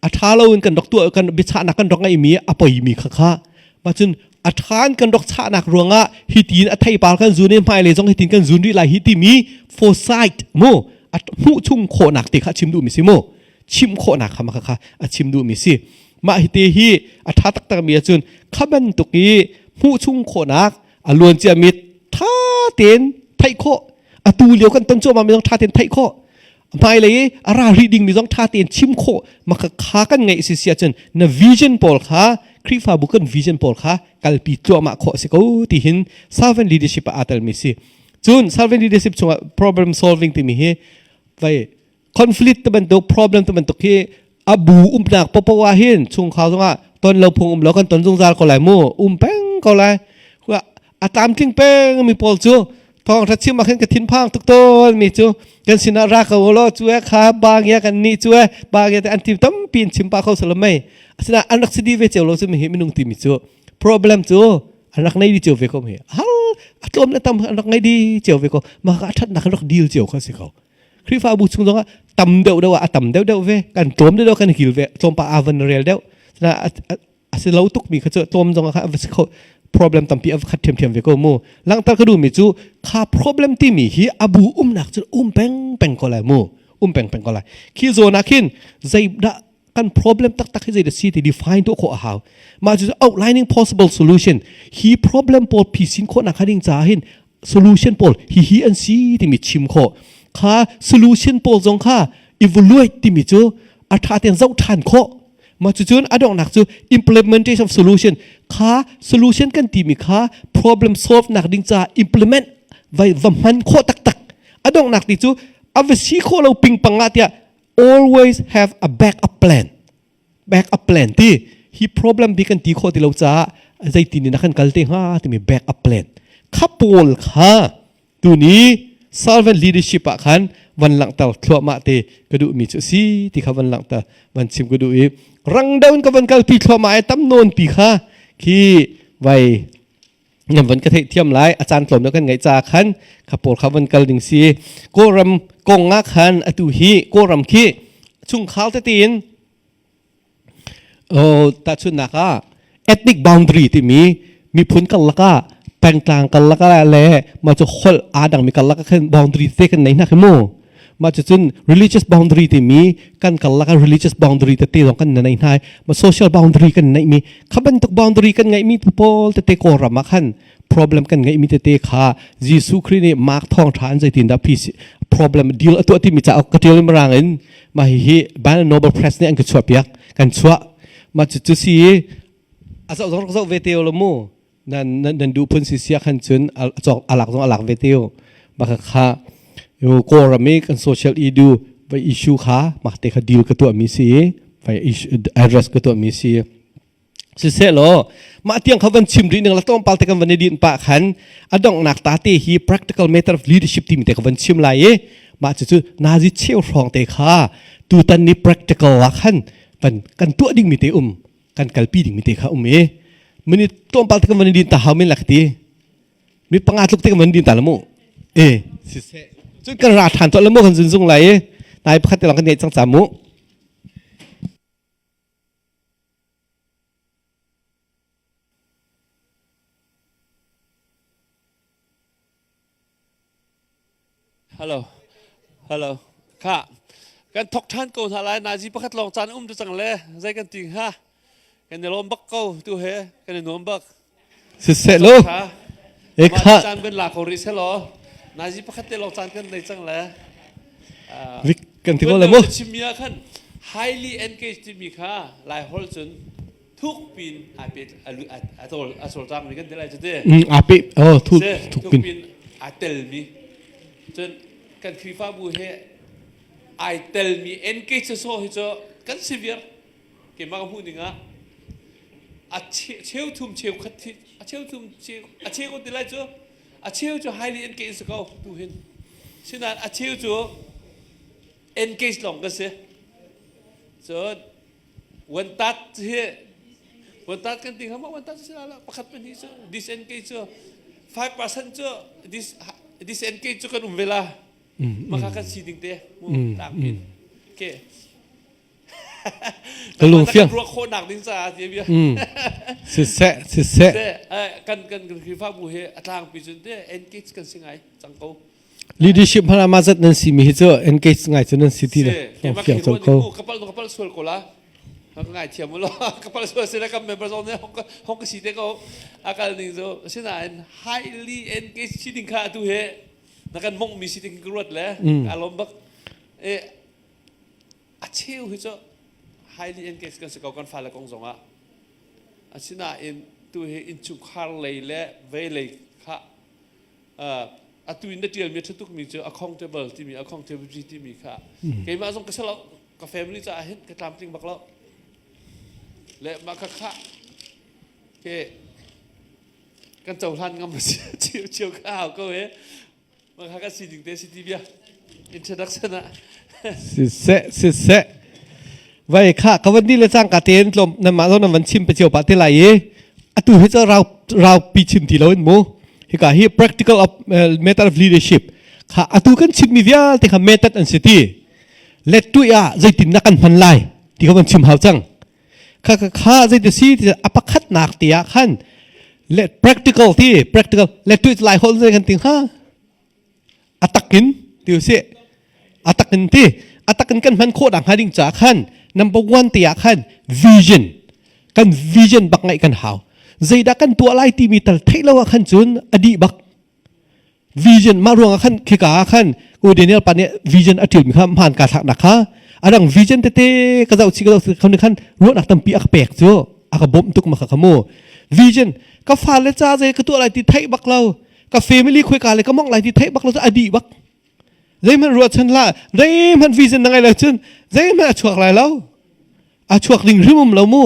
Speaker 1: A ṭha lo in kan rak tuah kan biachahnak kan rak ngeihmi a poimi kha kha mah cun a ṭhan kan rak chahnak ruangah hi tiin a theipar kan zun i hmailei zong hitin kan zun rih lai hi timi foresight mu a hmuh chung khawhnak te kha a chim duhmi si mu chim khawhnak kha mah kha a chim duhmi si mah hi te hi a ṭha taktak mi ahcun kha bantuk i hmuh chung khawhnak a luan ciami ṭha tein theih khawh atu lio kan ton cuahmah mi zong ṭha tein theih khawh hmailei i a ra rih dingmi zong ṭha tein chim khawh maka kha kan ngeih si si ahcun na vision pawl kha Khrihfabu kan vision pawl kha kalpi tluahmah khawh a si ko ti hin servant leadership ah aa telmi si cun servant leadership chungah problem solving timi hi vai conflict te bantuk problem te bantuk hi a bu umnak popo ah hin chungkhar zongah ton lo phung um lo kan ton zungzal ko lai mu um peng ko lai a tlamtling peng mi pawl cu thawngtha chim ah khin ka thinphang tuk tawn mi cu kan sinah ra ko law cu e kha ba ngia kan ni cu e ba ngia te an ti tampi in chim pa kho salam mei asina an rak si di ve cheu lo cu mi hi minung ti mi cu problem cu an rak nei di cheu ve ko mi hal a tlawm le tam an rak ngei di cheu ve ko ma ka thatnak rak deal cheu kha si ko Khrihfabu chung zongah tam deuh deuh ah a tam deuh deuh ve kan tlawm deuh deuh kan hil ve tlawmpa avan rel deuh a si lo tukmi kha cu tlawm zong kha a va si kho problem tampi a va khat ṭhiamṭhiam ve ko mu langhter ka duhmi cu kha problem timi hi a bu umnak cu um peng peng ko lai mu um peng peng ko lai khi zawn ah khin zeidah kan problem taktak hi zeidah si ti define tuah khawh a hau mah cu outlining possible solution hi problem pawl phisin khawhnak kha ding caah hin solution pawl hi hi an si timi chim khawh kha solution pawl zong kha evaluate timi cu a ṭha tein zoh ṭhan khawh Mah cucun a donghnak cu implementation of solution kha solution kan timi kha problem solve nak ding caah implement vai va hman khawh taktak a donghnak ti cu a va si khawh lo pingpang ah tiah always have a backup plan backup plan ti hi problem bi kan ti khawh ti lo caah zeitin in a kan kal te hnga timi backup plan kha pawl kha Tuni servant leadership ah khan van langhter thluahmah te ka duhmi cu si ti kha van langhter van chim ka duh i rang deuh in ka van kalpi thluahmah i tam nawn pi kha khi vai nan van ka theih thiam lai a caan tlawm kan ngaih ca khan kha pawl kha van kal ding si kawlram kong ah khan atu hi kawlram khi chungkhar tete in Tahchunhnak ah ethnic boundary timi miphun karlak ah pengtlang karlak ah le mah cu holh aa dangmi karlak ah khin boundary tete kan nei hna khi mu. Mah cucun religious boundary timi kan karlak ah religious boundary tete zong kan nei hna i mah social boundary kan neihmi kha bantuk boundary kan ngeihmi pawl tete Kawlram ah khan problem kan ngeihmi tete kha Jesuh Khrih nih Mark thawngṭha in zeitindah peace problem deal a tuah timi cauk ka ṭial mirang in mah hihi Bible Nobel Press nih an ka chuahpiak kan chuah mah cu si i a zoh zong rak zoh ve te lo mu nan nan nan duh phun si sia khan cun a cawk alak zong alak ve te mah kha kha Kawlram i kan social issue vai issue kha mah te kha deal ka tuah mi si i vai address ka tuah mi si Siseh law mah tiang kha van chim rih ning la tlawmpal te kan van i din pah khan a donghnak ta te hi practical matter of leadership timi te ka van chim lai i mah cucu nazi cheu hrawng te kha tutan ni practical ah khan van kan tuah dingmi te um kan kalpi dingmi te kha um i minute tlawmpal te kan van i din ta hau men la ka ti mi panga tluk te kan van din ta la mu e siseh cun kan ra ṭhan tuah la mu kan zun zung lai i nai pakhat te lawng kan ngeih cang ca mu
Speaker 3: Hello. Hello. Kha. Kan thok than ko hna lai nazi pakhat lawng caan um tu cang le zei kan ti hnga. Kan i lawm bak ko tu he kan i nuam bak.
Speaker 1: Siseh lo.
Speaker 3: E kha. Caan kan la ko rih seh law. Nazi pakhat te lawng caan kan nei cang le.
Speaker 1: Vik kan ti ko le mu.
Speaker 3: Chimmi ah khan highly engaged timi kha lai hol cun thuk pin a pe a tol a cawlcang mi kan ti lai cu te.
Speaker 1: A pe oh thuk thuk pin
Speaker 3: a tel mi cun kan Khrihfabu he ai tel mi engage so hi cu kan si viar keimah ka hmuh ning ah a cheu thum cheu khat thi a cheu thum cheu a cheu ko ti lai cu a cheu cu highly engaged si ko tu hin sinain a cheu cu engage lawng ka si cun one tat hi one tat kan ti hama one tat si la pakhat pahnih cu disengage cu 5% cu dis disengage cu kan um ve la maka kan si ding te mu tlang pin ke.
Speaker 1: Ka lung fiang.
Speaker 3: Ruah khawhnak ding caah ti bia.
Speaker 1: Siseh, siseh.
Speaker 3: Kan kan Khrihfabu hi a tlangpi cun te engage kan si ngai cang ko.
Speaker 1: Leadership hmana ma zat nan si mi hi cu engage ngai cu nan si ti na fiang cang ko.
Speaker 3: Kapal kapal sual ko la. Ka ngai thiam lo. Kapal sual se la kam member zong ne hong hong ka si te ko. Akal ning cu sinain highly engage si ding kha atu he na kan mong mi si ding ka ruat le ka lom bak. E a cheu hi cu highly engaged kan si ko kan fale kong zongah asinain tu hi innchungkhar lei le vei lei kha atu in na ṭialmi a ṭha tukmi cu accountable timi accountability timi kha keimah zong ka si lo ka family caah hin ka tlamtling bak lo le mah kha kha ke kan cohlan ngam cio cio kha hau ko he Mah ka sining te si ti bia introduction ah.
Speaker 1: Siseh siseh. Vai kha ka van ni le cang ka ten tlom nan mah zong nan van chim pe cio pa te lai i atu hi cu rau rau pi chim ti lo in mu hika hi practical of uh, method of leadership kha atu kan chim mi vialte kha method an si ti let tu ah zeitin na kan hman lai ti kha van chim hau cang kha kha kha zeiti si ti a pakhatnak ti ah khan le practical ti practical le tu lai hol zei kan ting ha a takin ti usih a takin ti a takin kan hman khawh dah hnga ding ca khan number one ti ah khan vision kan vision bak ngaih kan hau zeidah kan tuah lai timi tal theih lo ah khan cun a dih bak Vision mah ruangah khan khika ah khan U Daniel pa nih vision a ṭialmi kha hmaan kaa thlaknak kha a dang vision tete ka zoh chih ka zoh chih khan khan ruahnak tampi a ka pek cu a ka bawmh tuk ma kha mu vision ka fale ca zei ka tuah lai ti theih bak lo ka family khoika le ka mong lai ti theih bak lo cu a dih bak zeihmanh ruahchan hlah zeihmanh vision na ngei lo cun zeihmanh a chuak lai lo a chuak ding hrim um lo mu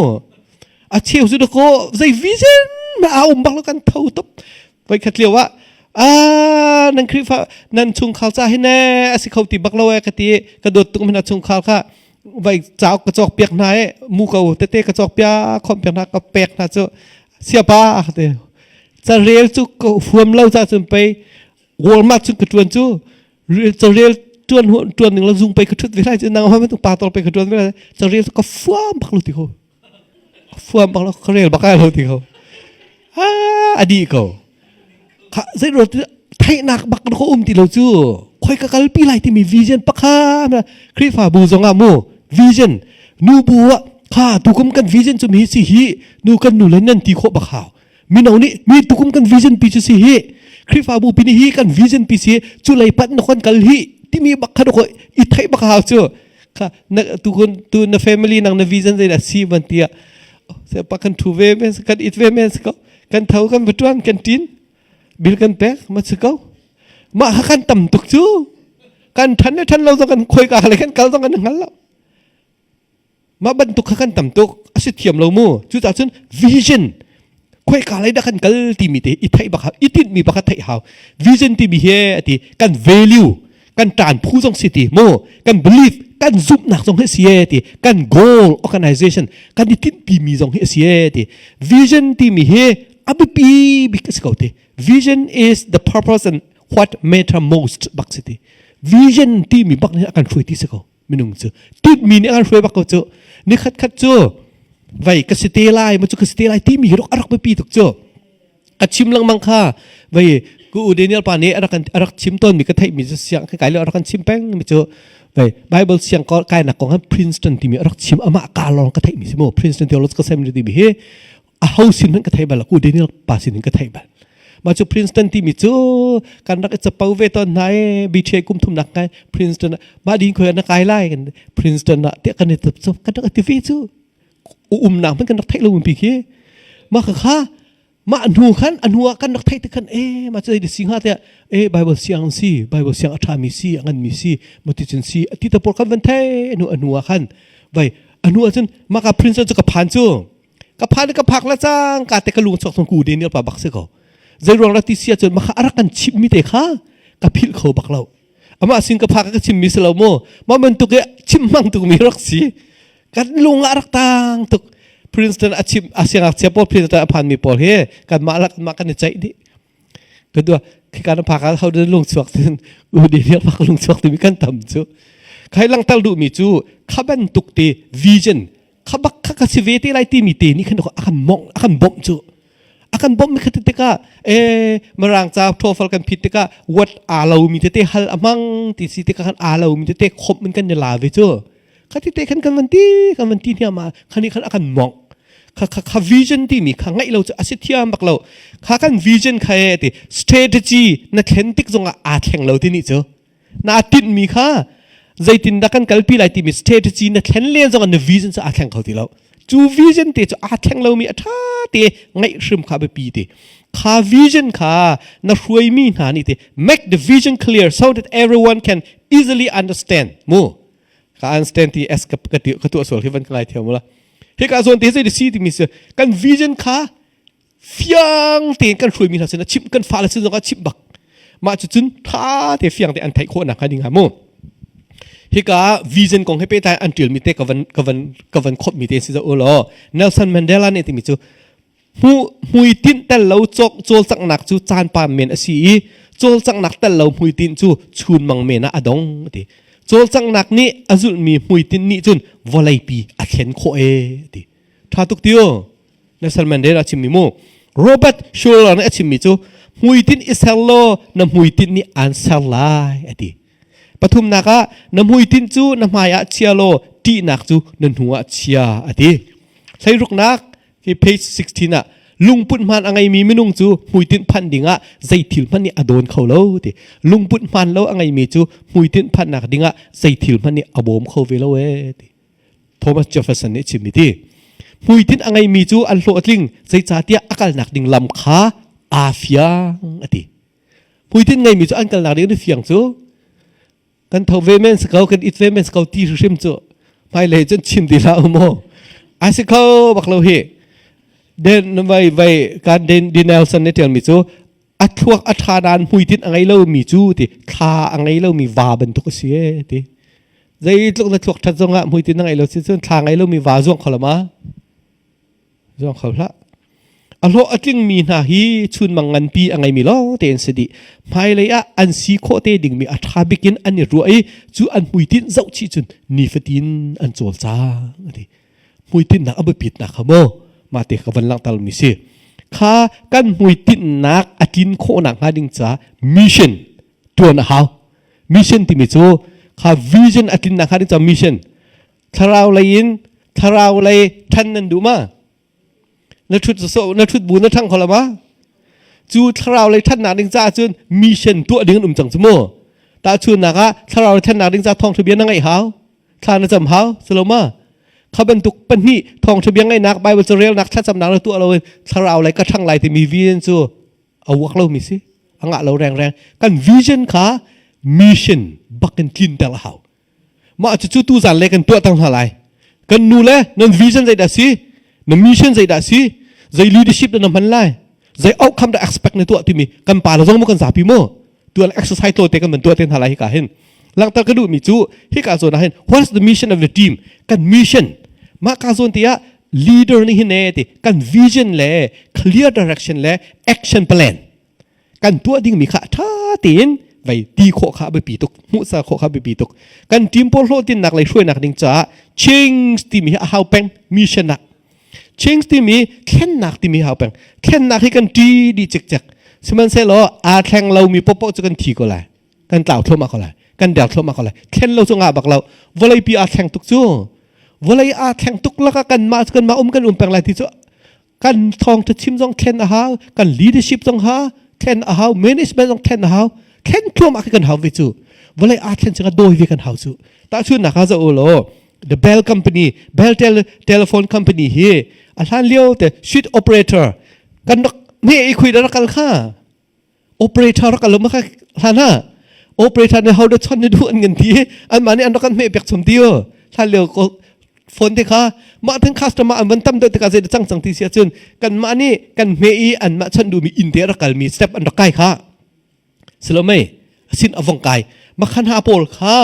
Speaker 1: a cheu cu dakaw zei vision ma a um bak lo kan tho top voi khat lio ah ah nan Khrihfa nan chungkhar ca hi ne a si kho ti bak lo e ka ti ka dawt tuk min a chungkhar kha vai cauk ka cawk piak hna e mu ko tete ka cawk piak khom piak hna ka pek hna cu siapa ka ti carel cu ka huam lo ca cun pei Walmart cun ka tuan cu carel tuan tuan ning la zung pei ka thut ve lai cu nang ma pa tor pei ka tuan ve lai carel ka fuam bak lo ti ko fuam bak lo ka rel bak ai lo ti ko ah adi ko kha zei ro theihnak bak ko um ti lo cu khoi ka kalpi lai timi vision pakha Khrihfabu zong ah mu vision nu bu ah kha tukum kan vision cu mi si hi nu kan nu le nan ti khawh bak hau mino nih mi tukum kan vision pi cu si hi Khrihfabu pi nih hi kan vision pi si cu lei pat na kon kal hi timi bak kha ko i theih bak hau cu kha na tu kun tu na family nang na vision zei dah si ban tia se pa kan thu ve men kan it ve men ko kan tho kan batuan kan tin bil kan pek ma chu ko ma ha kan tam tuk cu kan than le than lo zong kan khoi ka le kan kal zong kan hngal lo Mah bantuk kha kan tam tuk a si thiam lo mu. Cucaah cun vision khoika lei dah kan kal timi te i theih bak hau i tinhmi bak theih hau. Vision timi hi ati kan value kan ṭan phu zong si ti mu kan belief kan zumhnak zong hi si e ti kan goal organization kan i tinhpi mi zong hi si e ti vision timi hi a biapi bik a si ko ti vision is the purpose and what matter most bak si ti vision timi bak nih a kan hruai ti si ko minung cu tinhmi nih a kan hruai bak ko cu nikhat khat cu vai ka si te lai ma cu ka si te lai timi hi a rak biapi tuk cu ka chim lengmang kha vai ku u Daniel pa nih a rak a rak chim tawn mi ka theih mi cu siang ka kai le a rak kan chim peng mi cu vai Bible siang kai nak kong han Princeton timi a rak chim amah ka lawng ka theih mi si mu Princeton Theological Seminary timi hi a ho sin hmanh ka thei bal ku Daniel pa sin in ka thei bal mah cu Princeton timi cu kan rak i capo ve tawn hna i BTA kum thumnak kai Princeton mah din khoi na kai lai kan Princeton ah tiah kan i cap kan rak ti ve cu umnak hmanh kan rak theih lo pi khi mah kha kha mah hnu khan a hnu ah kan rak theih te khan e mah cu si hnga tiah e Bible siang si Bible siang a ṭhami si a nganmi si mati cun si ti te pawl kan van thei hnu a hnu ah khan vai a hnu ah cun mah ka Princeton cu ka phan cu ka phan ka phak la cang ka te ka lung chuak thong ku Daniel pa bak si ko zei ruang ra ti sia cun maka arak kan chim mi te kha ka philh kho bak lo amah sin ka phak ka chim mi si lo mu ma bantuk e chim hmang tuk mi rak si kan lung ah rak tang tuk Princeton a chim a siangngakchia pawl Princeton a phan mi pawl hi kan mah la kan mah kan i ceih dih ka dua khi kan phak ah ho lung chuak tin u Daniel pak lung chuak timi kan tam cu. Khai langhter duhmi cu kha bantuk te vision kha bak kha ka si ve te lai timi te nih khan a kan mongh a kan bawmh cu a kan bawmh mi kha tikah e mirang ca TOEFL kan phit tikah what aa lomi tete hal a hmang ti si tikah khan aa lomi tete khomh in kan i la ve cu kha ti te khan kan van ti kan van ti hniam ah kha nih khan a kan mongh kha kha kha vision timi kha ngaih lo cu a si thiam bak lo kha kan vision kha e ti strategy na thlen tik zongah aa thleng lo ti nih cu naa tinhmi kha zeitindah kan kalpi lai timi strategy na thlen len zong na vision cu aa thleng kho ti lo cu vision te cu aa thleng lomi a ṭha te ngaih hrim kha biapi te kha vision kha na hruaimi hna nih te make the vision clear so that everyone can easily understand mu ka understand ti s ka ka ka tuah sual hi van ka ngai thiam la hi ka zawn te zei si timi si kan vision kha fiang tein kan hruaimi hna sin ah chimh kan fale sin zongah chimh bak mah cucun tha te fiang te an theih khawh nak hnga ding ha mu hika vision kong he pehtlai an ṭialmi te ka van ka van ka van khopmi te si zo law Nelson Mandela nih timi cu hmu hmuitinh tel lo cawlcanghnak cu caan pam men a si i cawlcanghnak tel lo hmuitinh cu chunmang men ah a dong ti cawlcanghnak nih a zulhmi hmuitinh nih cun vawleipi a thlen khawh e ti ṭha tuk tio Nelson Mandela chimmi mu Robert Schuller nih a chimmi cu hmuitinh i ser law na hmuitinh nih aan ser lai a ti. Pathumnak ah na hmuitinh cu na hmai ah chia law ṭihnak cu na hnu ah chia a ti. Hleiruknak hi page 16 ah lungput hmaan a ngeimi minung cu hmuitinh phanh dingah zei thil hmanh nih a dawn kho lo ti. Lungput hmaan lo a ngeimi cu hmuitinh phanhnak dingah zei thil hmanh nih a bawm kho ve lo ee ti. Thomas Jefferson nih a chimmi ti hmuitinh a ngeimi cu an hlawh a tling zeicahtiah a kalnak ding lam kha aa fiang a ti hmuitinh ngeimi cu an kalnak ding an fiang cu kan tho ve men si ko kan it ve men si ko ti hrim cu hmailei cun chim ti hlah u maw a si kho bak lo hi den vai vai kan den Nelson nih tialmi cu a thluak a ṭha nain hmuitinh a ngei lomi cu ti thla a ngei lomi va bantuk a si e ti zeitluk na thluak ṭhat zongah hmuitinh na ngei lo si cun thla ngei lomi va zuang kho lo ma zuang kho hlah a hlawh a tlingmi hna hi chunmang nganpi a ngeimi lawng tein si dih hmailei ah an si khawh te dingmi a ṭha bik in an i ruah i cu an hmuitinh zoh chih cun nifatin an cawlcang a ti hmuitinhnak a biapitnak kha maw mah te ka van langhter mi si kha kan hmuitinhnak a tlin khawhnak hnga ding ca mission tuan a hau mission timi cu kha vision a tlinnak hnga ding ca mission thlarau lei in thlarau lei than nan duh ma na thut so na thut bu na thang kho la ma cu thlarau lei thannak ding caah cun mission tuah ding an um cang cu mu tahchunnak ah thlarau lei thannak ding ca thawngtha bia na ngaih hau thla na cam hau si lo ma kha bantuk pahnih thawngtha bia ngaihnak bible carelnak thlacamnak na tuah loin thlarau lei ka ṭhang lai timi vision cu a uak lomi si a ngah lo rengreng kan vision kha mission bakin tlinter a hau mah cucu tu zan le kan tuah tang hna lai kan nu le nan vision zeidah si na mission zeidah si zei leadership na hman lai zei outcome dah expect na tuah timi kan pa le zong mu kan zapi mu tuan exercise tlo te kan van tuah te hna lai hika hin langhter ka duhmi cu hika zawn ah hin what is the mission of the team kan mission mah ka zawn te ah leader nih hin ne ti kan vision le clear direction le action plan kan tuah dingmi kha ṭha tein vei ti khawh kha biapi tuk hmuhsa khawh kha biapi tuk kan team pawl hlawhtlinnak lei hruainak ding caah change timi hi a hau peng mission ah change timi thlennak timi hau peng thlennak hi kan ṭi dih cikcek sihmanhsehlaw aa thleng lomi popoh cu kan thi ko lai kan tlau thluahmah ko lai kan der thluahmah ko lai thlen lo cu ngah bak lo vawleipi aa thleng tuk cu vawlei aa thleng tuk lakah kanmah cu kanmah um kan um peng lai ti cu kan thawngtha chim zong thlen a hau kan leadership zong ha thlen a hau management zong thlen a hau thlen thluahmah khi kan hau ve cu vawlei aa thlen cing dawi ve kan hau cu tahchunnak ah zoh u law the Bell company Bell tel telephone company hi a hlan lio te switch operator kan rak ne i khui rak kal kha operator rak kal ma kha hlan ha operator ne ho da chon ne du an ngan ti an mah nih an rak kan hmeh pek chom ti o hlan lio ko phone te kha mah thang customer an van tam deuh tikah zei cang cang ti si ahcun kan mah nih kan hmeh i an mah chon duhmi inn te rak kalmi step an rak kai kha silomei sin avong kai makhan ha pawl kha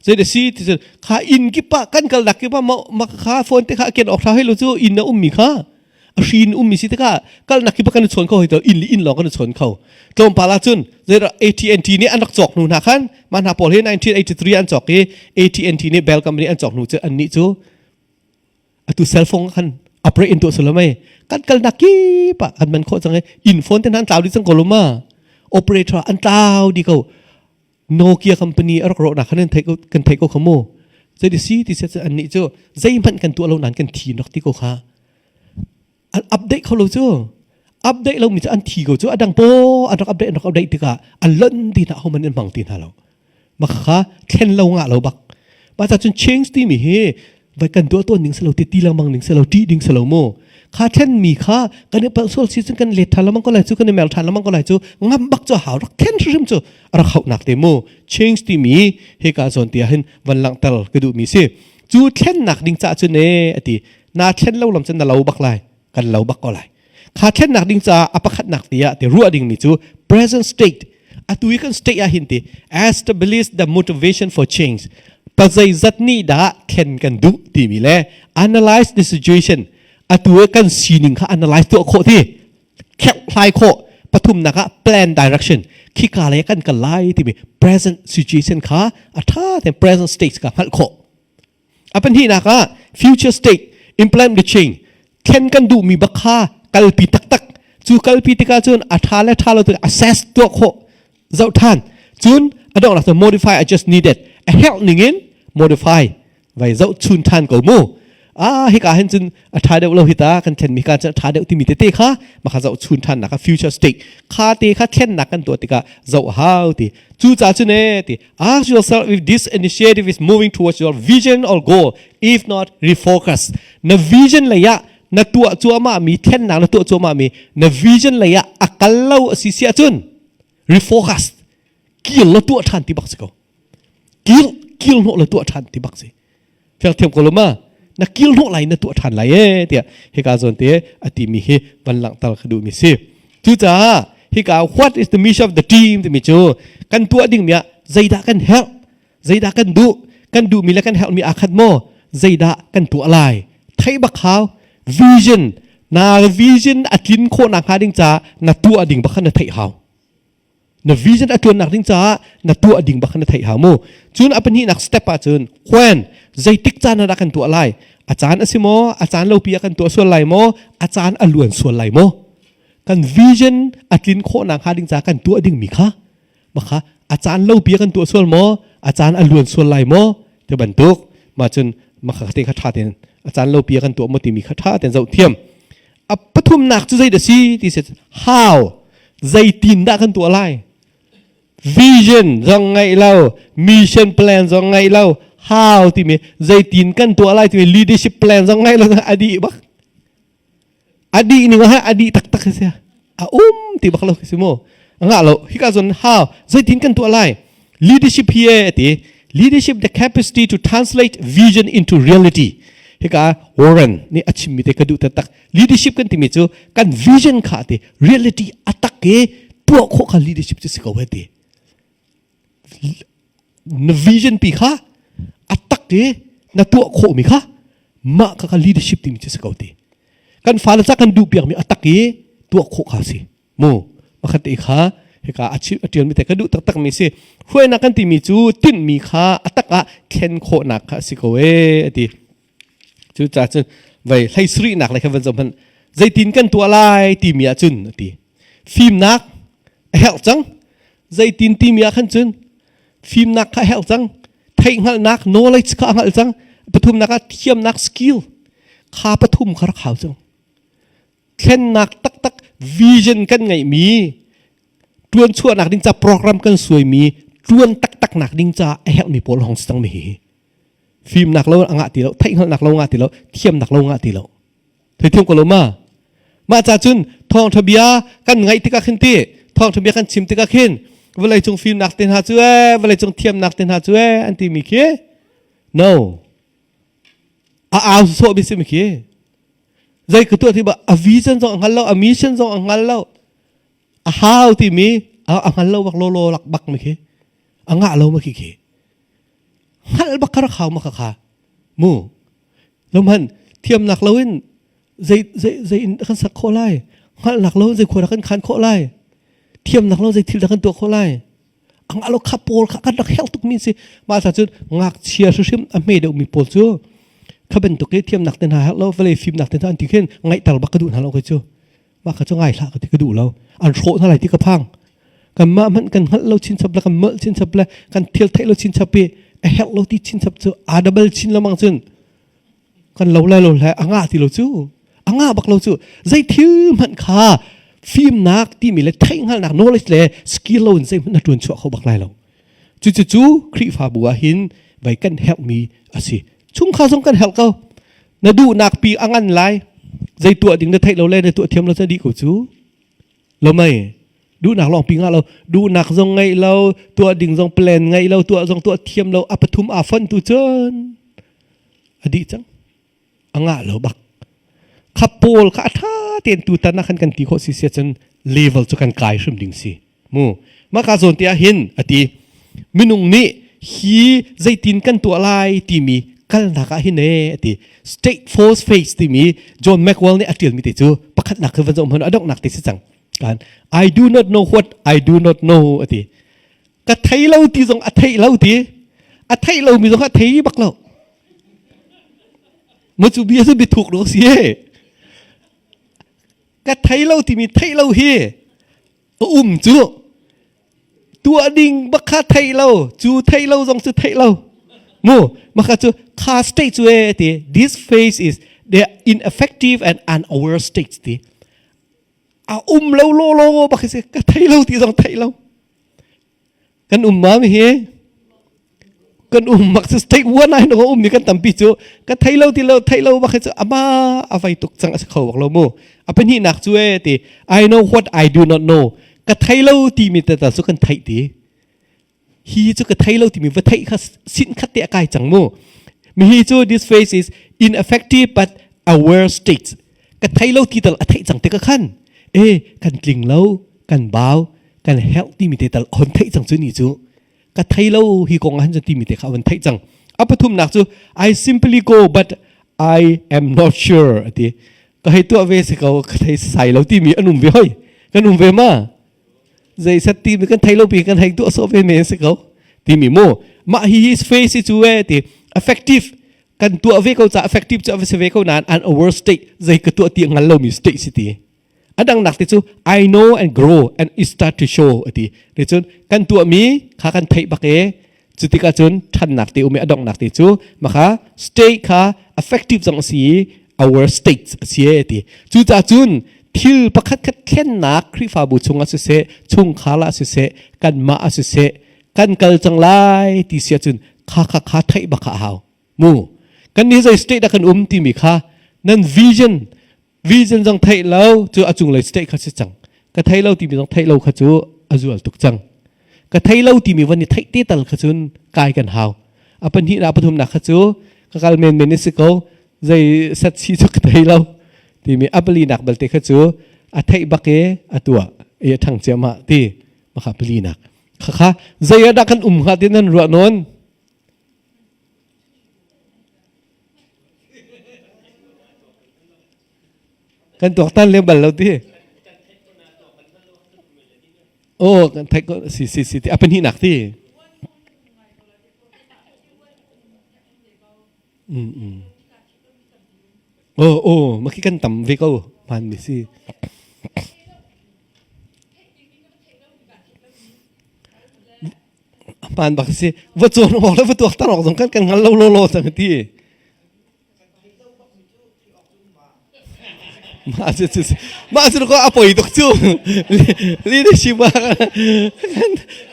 Speaker 1: zei da si ti kha inn kipa kan kal dak kipa ma kha phone te kha ken ok tha hei lo chu inn na ummi kha. A hri in ummi si tikah kalnak ki kan i chawn kho hoi to inn le inn lawng kan i chawn kho. Tlawmpal ah cun zeidah AT&T nih an rak cawk hnu hna khan mah hna pawl hi 1983 an cawk i AT&T nih Bell company an cawk hnu cu annih cu atu cell phone khan operate in tuah sulam ai kan kalnak kip ah an man khawh cang i inn phone te hna an tlau dih cang ko lo ma operator an tlau di ko Nokia company a rak rawhnak khan kan theih ko kan theih ko kha mu zei si ti se an nih cu zeihmanh kan tuah lo nain kan thi nak ti ko kha an update kho lo cu update lo mi cu an thi ko cu adang po an rak update an rak update tikah an lon ti hna homan an hmang ti hna lo mah kha thlen lo ngah lo bak mah ca cun change timi hi vai kan tuah tawn ning selo ti ti lengmang ning selo ti ding selo mu kha thlen mi kha kan i palh sual si cun kan let than lengmang ko lai cu kan i mel than lengmang ko lai cu ngam bak cu hau rak thlen hrim cu rak hauhnak te mu change timi hika zawn ti ah hin van langhter ka duh mi si cu thlennak ding ca cun e ati na thlen lo lam cun na lo bak lai kan lo bak ko lai kha thlennak ding caah a pakhatnak tiah ti ruah ding mi cu present state atu i kan state ah hin ti establish the motivation for change pazeizat nih dah thlen kan duh timi le analyze the situation atu i kan sining kha analyze tuah khawh ti kherhhlai khawh pathumnak ah plan direction khika le kan kal lai timi present situation kha a tha ten present state kha hngalh khawh A pahnihnak ah future state implement the change thlen kan duhmi bak kha kalpi taktak cu kalpi tikah cun a ṭha le ṭha lo tu assess tuah khawh zoh ṭhan cun a donghnak cu modify adjust needed a herh ning in modify vai zoh chun ṭhan ko mu ah hika hin cun a ṭha deuh lo hi ta kan thlenmi ka cun a ṭha deuh timi tete kha maka zoh chun ṭhan nak future state kha te kha thlennak kan tuah tikah zoh hau ti cu ca cun e ti Ask yourself if this initiative is moving towards your vision or goal. If not, refocus. Na vision lei ah na tuah cuahmah mi thlennak na tuah cuahmah mi na vision lei ah a kal lo a si si ahcun refocus. Kil la tuah ṭhan ti bak si ko. Kil kil hnawh la tuah ṭhan ti bak si. Fiang thiam ko lo ma? Na kil hnawh lai na tuah ṭhan lai e tiah hika zawn te a timi hi van langhter ka duhmi si. Cucaah hika what is the mission of the team timi cu kan tuah dingmi ah zeidah kan herh, zeidah kan duh, kan duhmi le kan herhmi aa khat maw, zeidah kan tuah lai. Theih bak hau vision na vision a tlin khawh nak hnga ding caah na tuah ding bak kha na theih hau. Na vision a tuannak ding caah na tuah ding bak na theih hau mu. Cun a pahnihnak step ah cun when zeitik caan ah dah kan tuah lai? A caan a si maw? A caan lopi ah kan tuah sual lai maw? A caan a luan sual lai maw? Kan vision a tlin khawh nak hnga ding caah kan tuah ding mi kha maka a caan lopi ah kan tuah sual maw? A caan a luan sual lai maw? Ti bantuk ma cun maka te kha tha ten a caan lopi ah kan tuah maw timi kha tha ten zoh thiam. A pathumnak cu zei dah si ti si how zeitin dah kan tuah lai vision zong ngeih lo mission plan zong ngeih lo how timi zeitin kan tuah lai timi leadership plan zong ngeih lo a dih bak a dih ning ah a dih taktak si a um ti bak lo si mu ngah lo hika zon how zeitin kan tuah lai leadership hi ti leadership the capacity to translate vision into reality hika Warren nih a chimmi te ka duh taktak leadership kan timi cu kan vision kha ti reality atak ke tuah khawh kha leadership cu si ko he ti na vision pi kha atak ke na tuah khawh mi kha mah kha kha leadership timi cu si ko ti kan fale ca kan duh piak mi atak i tuah khawh kha si mu pakhat te kha hika a chim a tial mi te ka duh taktak mi si hruainak kan timi cu tinhmi kha a tak ah thlen khawhnak kha a si ko e ati cu ca cun vei hlei sarihnak le kha van zoh hmanh zeitin kan tuah lai timi ah cun ati fimnak a herh cang zeitin timi ah khan cun fimnak kha a herh cang theihhngalhnak knowledge kha a hngalh cang pathumnak ah thiamnak skill kha pathum kha rak hau cang thlennak taktak vision kan ngeihmi tuan chuahnak ding ca program kan suaimi tuan taktak nak ding ca a herhmi pawl hong si cang mi hi fimnak lo a ngah ti lo theihhngalhnak lo ngah ti lo thiamnak lo ngah ti lo theithiam ko lo ma mah ca cun thawngtha bia kan ngaih tikah khin ti thawngtha bia kan chim tikah khin vawlei cung fimnak te hna cu e vawlei cung thiamnak te hna cu e an ti mi khi no a au sawh mi si mi khi Zei ka tuah ti ba a vision zong a hngal lo, a mission zong a hngal lo. A hau timi a hngal lo bak lolo lak bak mi khi. A ngah lo ma khi khi. Hngal bak kha rak hau ma kha kha. Mu. Lomhan thiamnak lo in. Zei zei zei in kan sak khawh lai? Hngalhnak lo zei khua dah kan khan khawh lai? Thiamnak lo zei thil dah kan tuah khawh lai? Ang alo kha pawl kha kan rak herh tukmi si. Mah ca cun ngakchia hrimhrim a hme deuhmi pawl cu kha bantuk i thiamnak te hna herh lo, vawlei fimnak te hna an ti khin ngaihter bak ka duh hna lo kei cu. Mah kha cu ngai hlah ka ti ka duh lo. An hrawh hna lai ti ka phang. Kanmah hmanh kan hngalh lo chinchap le kan molh chinchap le kan thil theih lo chinchap i a herh lo ti chinchap cu aa double chin lengmang cun kan lo lai lo le a ngah ti lo cu a ngah bak lo cu zei thil hmanh kha fimnak timi le theihhngalhnak knowledge le skill lo in zei hmanh na ṭuan chuah kho bak lai lo. Cucu Khrihfabu ah hin vai kan herhmi a si. Chungkhar zong kan herh ko. Na duhnak pi a ngan lai. Zei tuah ding na theih lo le na tuah thiam lo cu dih ko cu. Lo mei duhnak lawng pi ngah lo duhnak zong ngeih lo tuah ding zong plan ngeih lo tuah zong tuah thiam lo a pathum aa fonh tu cun a dih cang a ngah lo bak kha pawl kha a ṭha tein tutan ah khan kan ti khawh si sia cun level cu kan kai hrim ding si mu mah ka zawn te ah hin a ti minung nih hi zeitin kan tuah lai timi kalnak ah hin e a ti state force face timi John Maxwell nih a ṭialmi te cu pakhatnak khi van zoh hmanh a donghnak te si cang kan I do not know what I do not know a ti ka thei lo ti zong a theih lo ti a theih lo mi zong a thei bak lo ma cu bia cu biathuk lo si e ka thei lo timi theih lo hi a um cu tuah ding bak kha theih lo cu theih lo zong cu theih lo mu maka cu kha state cu e ti this phase is the ineffective and unaware state ti a um lo lo lo bak si ka thei lo ti zong theih lo kan um ma mi hi kan um mak cu state one ai no um mi kan tampi cu ka thei lo ti lo thei lo bak cu ama a vai tuk cang a si kho bak lo mu a pahnih nak cu e ti I know what I do not know ka thei lo ti mi ta ta cu kan theih ti hi cu ka thei lo timi va theih kha sin khat te a kai cang mu mi hi cu this face is ineffective but aware state ka thei lo ti tal a theih cang te ka khan e kan tling lo kan bau kan herh timi te tal hon theih cang cu ni cu ka thei lo hi kong han cu timi te kha van theih cang a pathumnak cu I simply go but I am not sure ati ka hei tuah ve si ko ka thei sai lo timi an um ve hoi kan um ve ma zei set ti mi kan thei lo pi kan hei tuah sawh ve men si ko timi mu mah hi his face hi cu e ti effective kan tuah ve ko ca effective cu a si ve ko nain an our state zei ka tuah ti ngal lomi state si ti a dang nak te cu I know and grow and it start to show ati ni cun kan tuah mi kha kan theih bak e cu tikah cun ṭhannak te um i a donghnak te cu maka state kha effective zong a si i our state a si e ti cucaah cun thil pakhat khat thlennak Khrihfabu chungah siseh chungkhar ah siseh kanmah ah siseh kan kal cang lai ti si ahcun kha kha kha theih bak kha a hau mu kan nih zei state ah kan um timi kha nan vision Vision zong theih lo cu a cunglei state kha si cang. Ka thei lo timi zong theih lo kha cu a zual tuk cang. Ka thei lo timi van i theih te tal kha cun kai kan hau. A pahnihnak pathumnak kha cu ka kal men men si ko zei set si cu ka thei lo timi a palinak balte kha cu a theih bak i a tuah i a ṭhang ciahmah ti maka palinak khakha zei ah dah kan um hnga ti nan ruah nawn Kan tuaktan lem bal lo ti. Oh, kan theih ko si si si ti a pahnihnak ti. Mm mm. Oh oh, maki kan tam ve ko man mi si. Hmaan bak si. Va cawn awk le va tuaktan awk zong kan kan hngal lo lawlaw cang ti. Mah cu cu mah cu ko a poi tuk cu. Leadership ah kan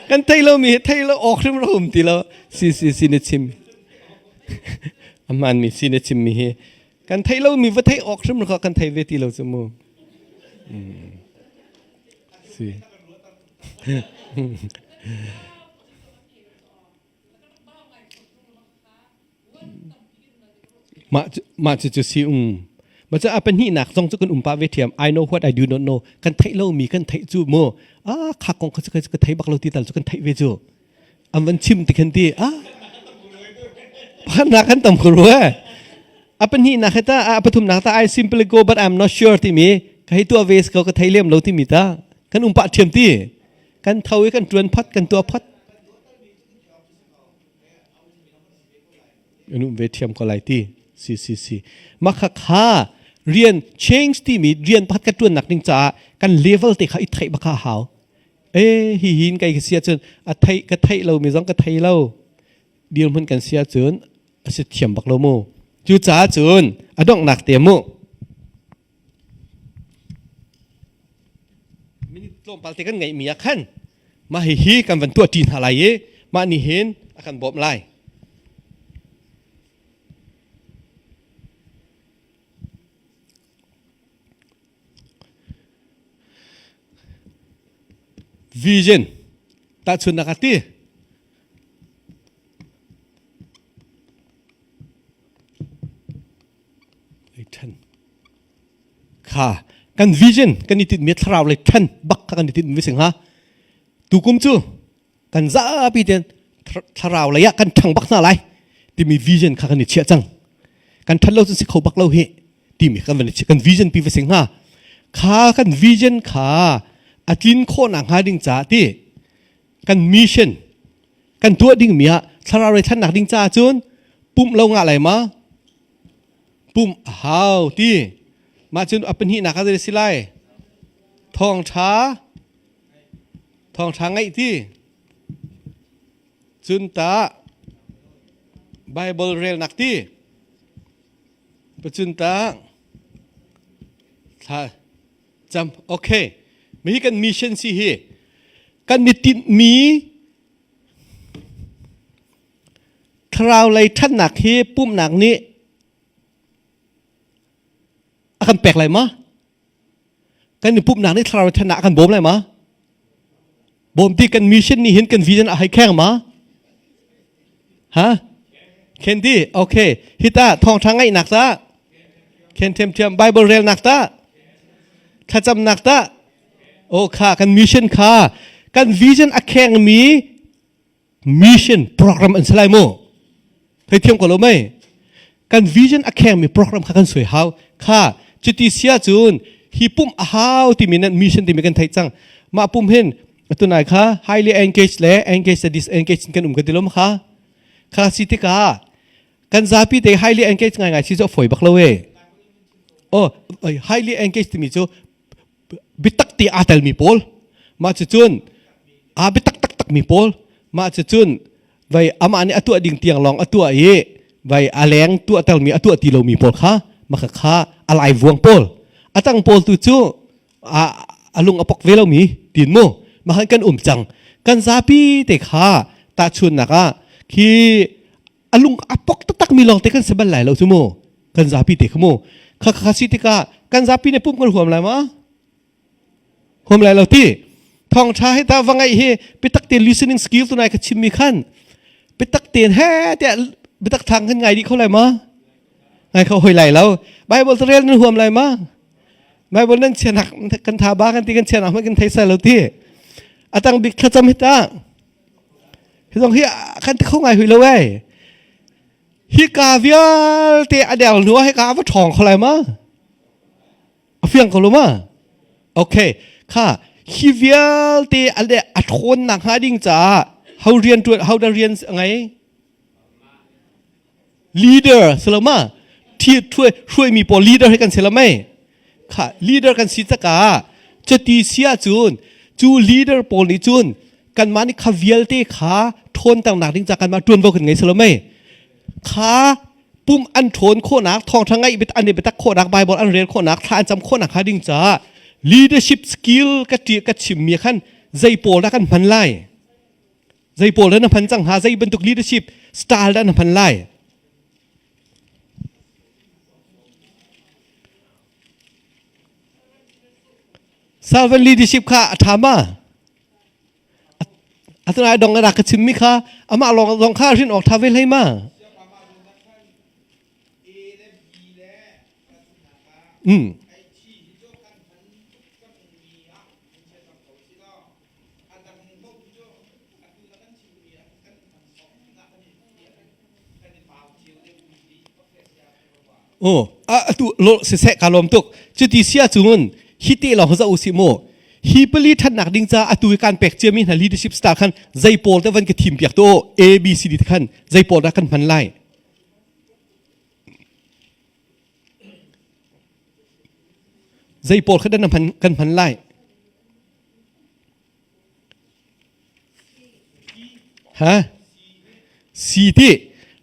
Speaker 1: kan thei lo mi thei lo awk hrim ro um ti lo. Si si si na chim. A hmaan mi si na chim mi hi kan thei lo mi va thei awk hrim kha kan thei ve ti lo cu mu. Si. Mah mah cu cu si um. Mah cu a pahnihnak zong cu kan um pah ve ṭhiam. I know what I do not know. Kan theih lomi kan theih cu mu. Ah kha kong kha cu ka thei bak lo ti tal cu kan theih ve cu. An van chim ti khan ti. Ah pakhatnak kan tam ko rua. A pahnihnak he ta a pathumnak ta I simply go but I'm not sure timi ka hei tuah ve ko ka thei lem lo timi ta kan um pah ṭhiam ti. Kan tho i kan ṭuan phot kan tuah phot. An um ve ṭhiam ko lai ti. Si si si. Mah kha kha rian change timi rian pakhat ka ṭuannak ding caah kan level te kha i theih bak kha a hau. E hi hin kai ka si ahcun a theih ka theih lo mi zong ka thei lo. Dirhmun kan si ahcun a si thiam bak lo mu. Cucaah cun a donghnak te mu. Minute tlawmpal te kan ngeihmi ah khan mah hihi kan van tuah ṭi hna lai i mah nih hin a kan bawmh lai. Vision tahchunnak a ti. Ṭhen. Kha kan vision kan i tinhmi thlarau lei ṭhen bak kha kan i tinhmi si hnga. Tukum cu kan zapi tein thlarau lei ah kan ṭhang bak hna lai timi vision kha kan i chiah cang. Kan ṭhat lo cun si kho bak lo hi timi kan van i chiah kan vision pi va si hnga. Kha kan vision kha a tlin khawhnak hnga ding caah ti kan mission kan tuah dingmi ah thlarau lei ṭhannak ding caah cun pumh lo ngah lai ma pumh a hau ti mah cun a pahnihnak ah zei si lai thawngṭha thawngṭha ngaih ti cun ta Bible relnak ti pacun ta thla cam okay mi kan mission si hi kan ni tinhmi Thlarau lei ṭhatnak hi pumhnak nih a kan pek lai ma? Kan i pumhnak nih thlarau lei ṭhatnak a kan bawm lai ma? Bawm ti kan mission nih hin kan vision a hei kheng ma? Ha? Khen ti? Okay. Hi ta thawngṭha ngaihnak ta? Khen ṭhiamṭhiam. Bible relnak ta? Thlacamnak ta? Oh kha kan mission kha kan vision a khengmi mission program an si lai mu thei thiam ko lo mei kan vision a khengmi program kha kan sui hau kha cuti sia cun hi pum a hau timi nan mission timi kan theih cang mah pum hin tunai kha highly engaged le engaged le disengaged kan um ka ti lom kha kha si tikah kan zapi te highly engaged ngai ngai si cu a foi bak lo e oh highly engaged timi cu biatak te aa telmi pawl mah cucun aa biatak taktak mi pawl mah cucun vai amah nih a tuah ding tiang lawng a tuah i vai a leng tuah telmi a tuah ti lomi pawl kha maka kha a lai vuang pawl a tang pawl tu cu a a lung a pok ve lomi tin mu mahan kan um cang kan zapi te kha tahchunnak ah khi a lung a pok taktak mi lawng te kan si bal lai lo cu mu kan zapi te kha mu kha kha si tikah kan zapi nih pum kan huam lai ma huam lai lo ti thawng tha hi ta va ngaih hi bitak te listening skill tu nai ka chim mi khan bitak ten he te bitak thang kan ngai di kho lai ma ngai kho hoi lai lo bible te rel nan huam lai ma bible nan chianak kan tha ba kan ti kan chianak kan thei sai lo ti atang bik thlacam hi ta Hi zong hi kan ti kho ngai hui lo ei. Hi ka vialte a del hnu ah hi ka va ṭhawng kho lai ma? A fiang ko lo ma? Okay. Kha hi vialte a le a ṭhawn nak hnga ding caah ho rian ṭuan ho dah rian a ngei? Leader si lo ma? Thi hruaimi pawl leader hi kan si lo mei? Kha leader kan si cakah cuti si ahcun cu leader pawl nih cun kanmah nih kha vialte kha ṭhawnternak ding ca kanmah ṭuanvo kan ngei si lo mei? Kha pum an ṭhawn khawhnak thawngṭha ngaih an i biatak khawhnak Bible an rel khawhnak thla an cam khawhnak hnga ding caah leadership skill ka ka chimmi khan zei pawl dah kan hman lai? Zei pawl dah na hman cang hnga? Zei bantuk leadership style dah na hman lai? Servant leadership kha a ṭha ma? Atunai dong a rak ka chimmi kha amah lawng zong kha rin awk ṭha ve hlei ma? Mm. Oh, atu lo siseh ka lawm tuk. Cuti sia cun hi te lawng za u si mu. Hi pali ṭhatnak ding ca atu i kan pek ciami hna leadership style khan zei pawl te van ka thim piak tu A B C D te khan zei pawl dah kan hman lai. Zei pawl kha dah na hman kan hman lai. Ha? Si ti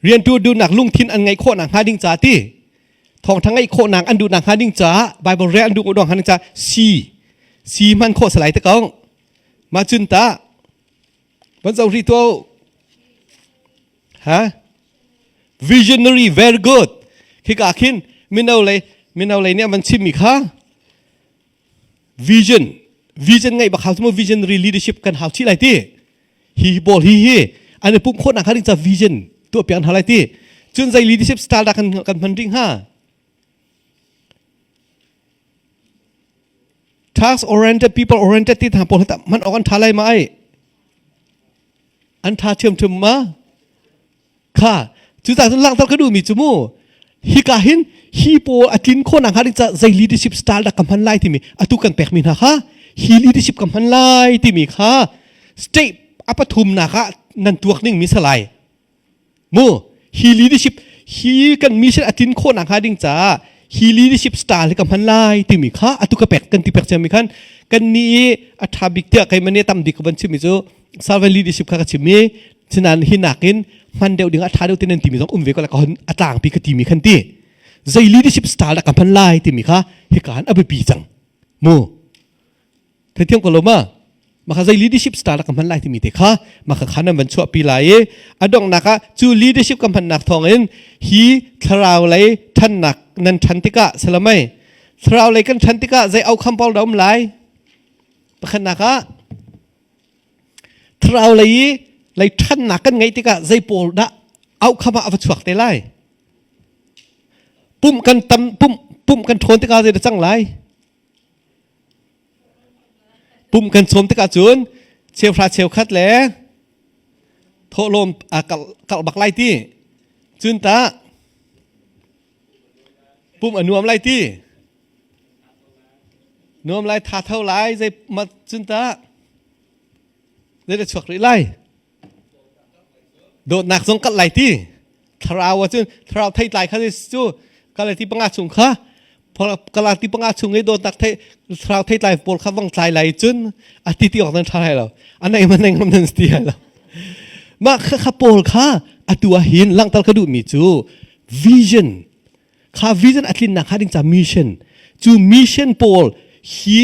Speaker 1: riantu duhnak lungthin an ngeih khawhnak hnga ding ca ti thawngtha ngeih khawhnak an duhnak hnga ding ca Bible rel an duh dong hnga ding ca si si hman khawh salai te ko mah cun ta van zo ri to ha visionary very good khika khin mino lei mino lei nih an van chimmi kha Vision vision ngeih bak hau cu visionary leadership kan hau chih lai ti. Hi pawl hi hi an i pumh khawhnak hnga ding ca vision tuah piak an hau lai ti. Cun zei leadership style dah kan kan hman rih hnga? Task oriented, people oriented ti hna pawl hi hman awk an tha lai ma ai? An tha ṭhiamṭhiam ma? Kha cucaah cun langhter ka duhmi cu mu hika hin hi pawl a tlin khawhnak hnga ding ca zei leadership style dah ka hman lai timi atu kan pekmi hna kha hi leadership ka hman lai timi kha state a pathumnak ah nan tuak ning mi salai mu hi leadership hi kan mission a tlin khawhnak hnga ding caah hi leadership style hi ka hman lai timi kha atu ka pek kan ti pek ciami khan kan ni i a tha bik tiah keimah nih tam bik ka van chimmi cu servant leadership kha ka chim i Sinain hi nakin hman deuh ding a ṭha deuh ti nan timi zong um ve ko la ka hon a tlangpi ka timi khan ti zei leadership style dah ka hman lai timi kha hika han a biapi cang mu theithiam ko lo ma maka zei leadership style dah ka hman lai timi te kha maka kha nan van chuahpi lai i a donghnak ah cu leadership ka hmannak thawngin hi thlarau lei ṭhannak nan ṭhan tikah salamai thlarau lei kan ṭhan tikah zei outcome pawl dah um lai pakhatnak ah Thlarau lei i lei ṭhannak kan ngeih tikah zei pawl dah outcome ah a va chuak te lai? Pumh kan tam pumh pumh kan ṭhawn tikah zei dah cang lai? Pumh kan sawm tikah cun cheuhra cheukhat le thawhlawm a kalh bak lai ti. Cun tah pumh a nuam lai ti. Nuam lai tha tho lai zei ma cun tah zei dah chuak rih lai dawtnak zong kat lai ti thlarau ah cun thlarau theitlai kha cu kalati panga chung kha kalati panga chung i dawtnak thei thlarau theitlai pawl kha vang tlai lai cun a ti ti awk nan tha lai lo a nei man nei ngam nan ti lai lo mah kha kha pawl kha atu ah hin langhter ka duhmi cu vision Kha vision a tlinnak hnga ding ca mission cu mission pawl hi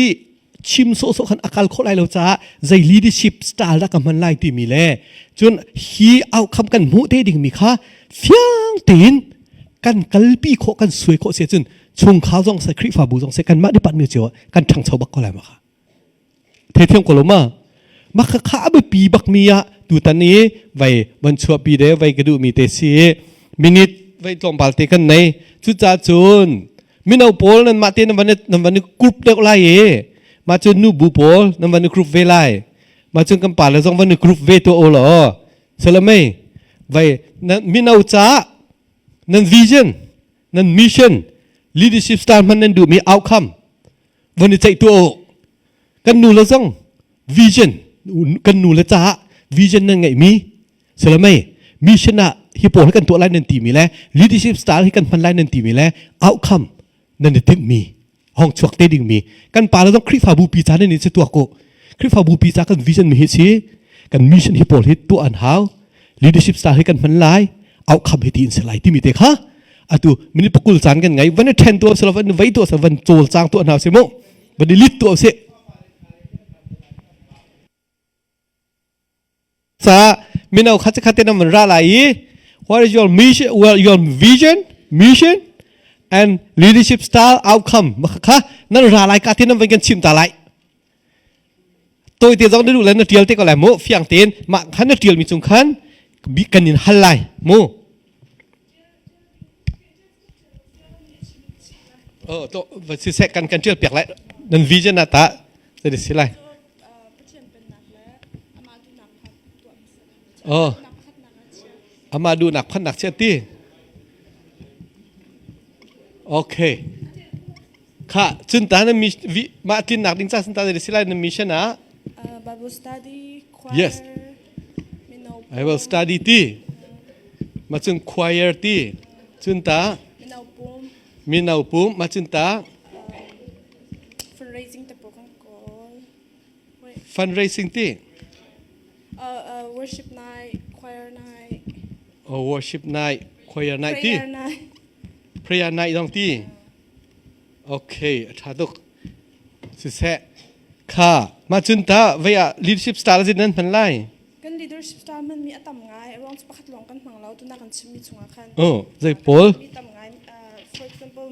Speaker 1: chim sawhsawh khan a kal khawh lai lo caah zei leadership style dah ka hman lai timi le cun hi outcome kan hmuh te dingmi kha fiang tein kan kalpi khawh kan suai khawh si cun chungkhar zong se Khrihfabu zong se kanmah department cio kan ṭhangcho bak ko lai ma kha Theithiam ko lo ma? Mah kha kha a biapi bakmi ah tutan i vei van chuahpi de vei ka duhmi te si minute vei tlawmpal te kan nei. Cucaah cun mino pawl nan mah te nan van nan van i group deuh lai i mah cun nu bu pawl nan van i group ve lai. Mah cun kan pale zong van i group ve tuah u law. Salamei vei nan mino caah nan vision nan mission leadership style hman nan duhmi outcome van i ceih tuah u kan nu le zong vision kan nu le caah vision nan ngeihmi silamei mission ah hi pawl hi kan tuah lai nan timi le leadership style hi kan hman lai nan timi le outcome nan i timhmi hong chuak te dingmi kan pa le zong Khrihfabu pi ca nan i si tuak ko Khrihfabu pi ca kan vision mi hi si kan mission hi pawl hi tuah an hau leadership style hi kan hman lai outcome hi ti in si lai timi te kha atu minute pakul caan kan ngai van i then tuah silo van vei tuah van cawl cang tuah hna si mu van i lit tuah si ca mino kha kha te nan ra lai i what is your mission well your vision mission and leadership style outcome kha nan ra lai ka te nan van kan chim ta lai Tawite zong na duh le na ṭial te ko lai mu fiang tein mah khan na ṭialmi cung khan kan in hal lai mu. Oh, to siseh kan kan ṭial piak lai nan vision ah tah zei si lai. Oh, amah duhnak phannak chia ti. Okay. Kha cun ta na mah tlinnak ding ca sun ta si lai na mission ah
Speaker 9: Uh, Bible study, choir,
Speaker 1: Yes.
Speaker 9: mino
Speaker 1: I will study ti. Ma cun choir ti. Cun ta
Speaker 9: mino pum,
Speaker 1: mino pum ma cun ta
Speaker 9: fundraising te pawl kan kawl. Wait,
Speaker 1: fundraising ti.
Speaker 9: uh, uh, worship night, choir night,
Speaker 1: Oh, worship night, choir night ti.
Speaker 9: prayer night.
Speaker 1: Prayer night dong ti. Okay, a ṭha tuk. Siseh, kha mah cun tah vei ah leadership style zin nan hman lai?
Speaker 9: Kan leadership style hmanmi a tam ngai. Ruang cu pakhat lawng kan hmang lo. Tuna kan chimmi chungah khan.
Speaker 1: Oh, zei pawl?
Speaker 9: Mi tam ngai. Uh, for example,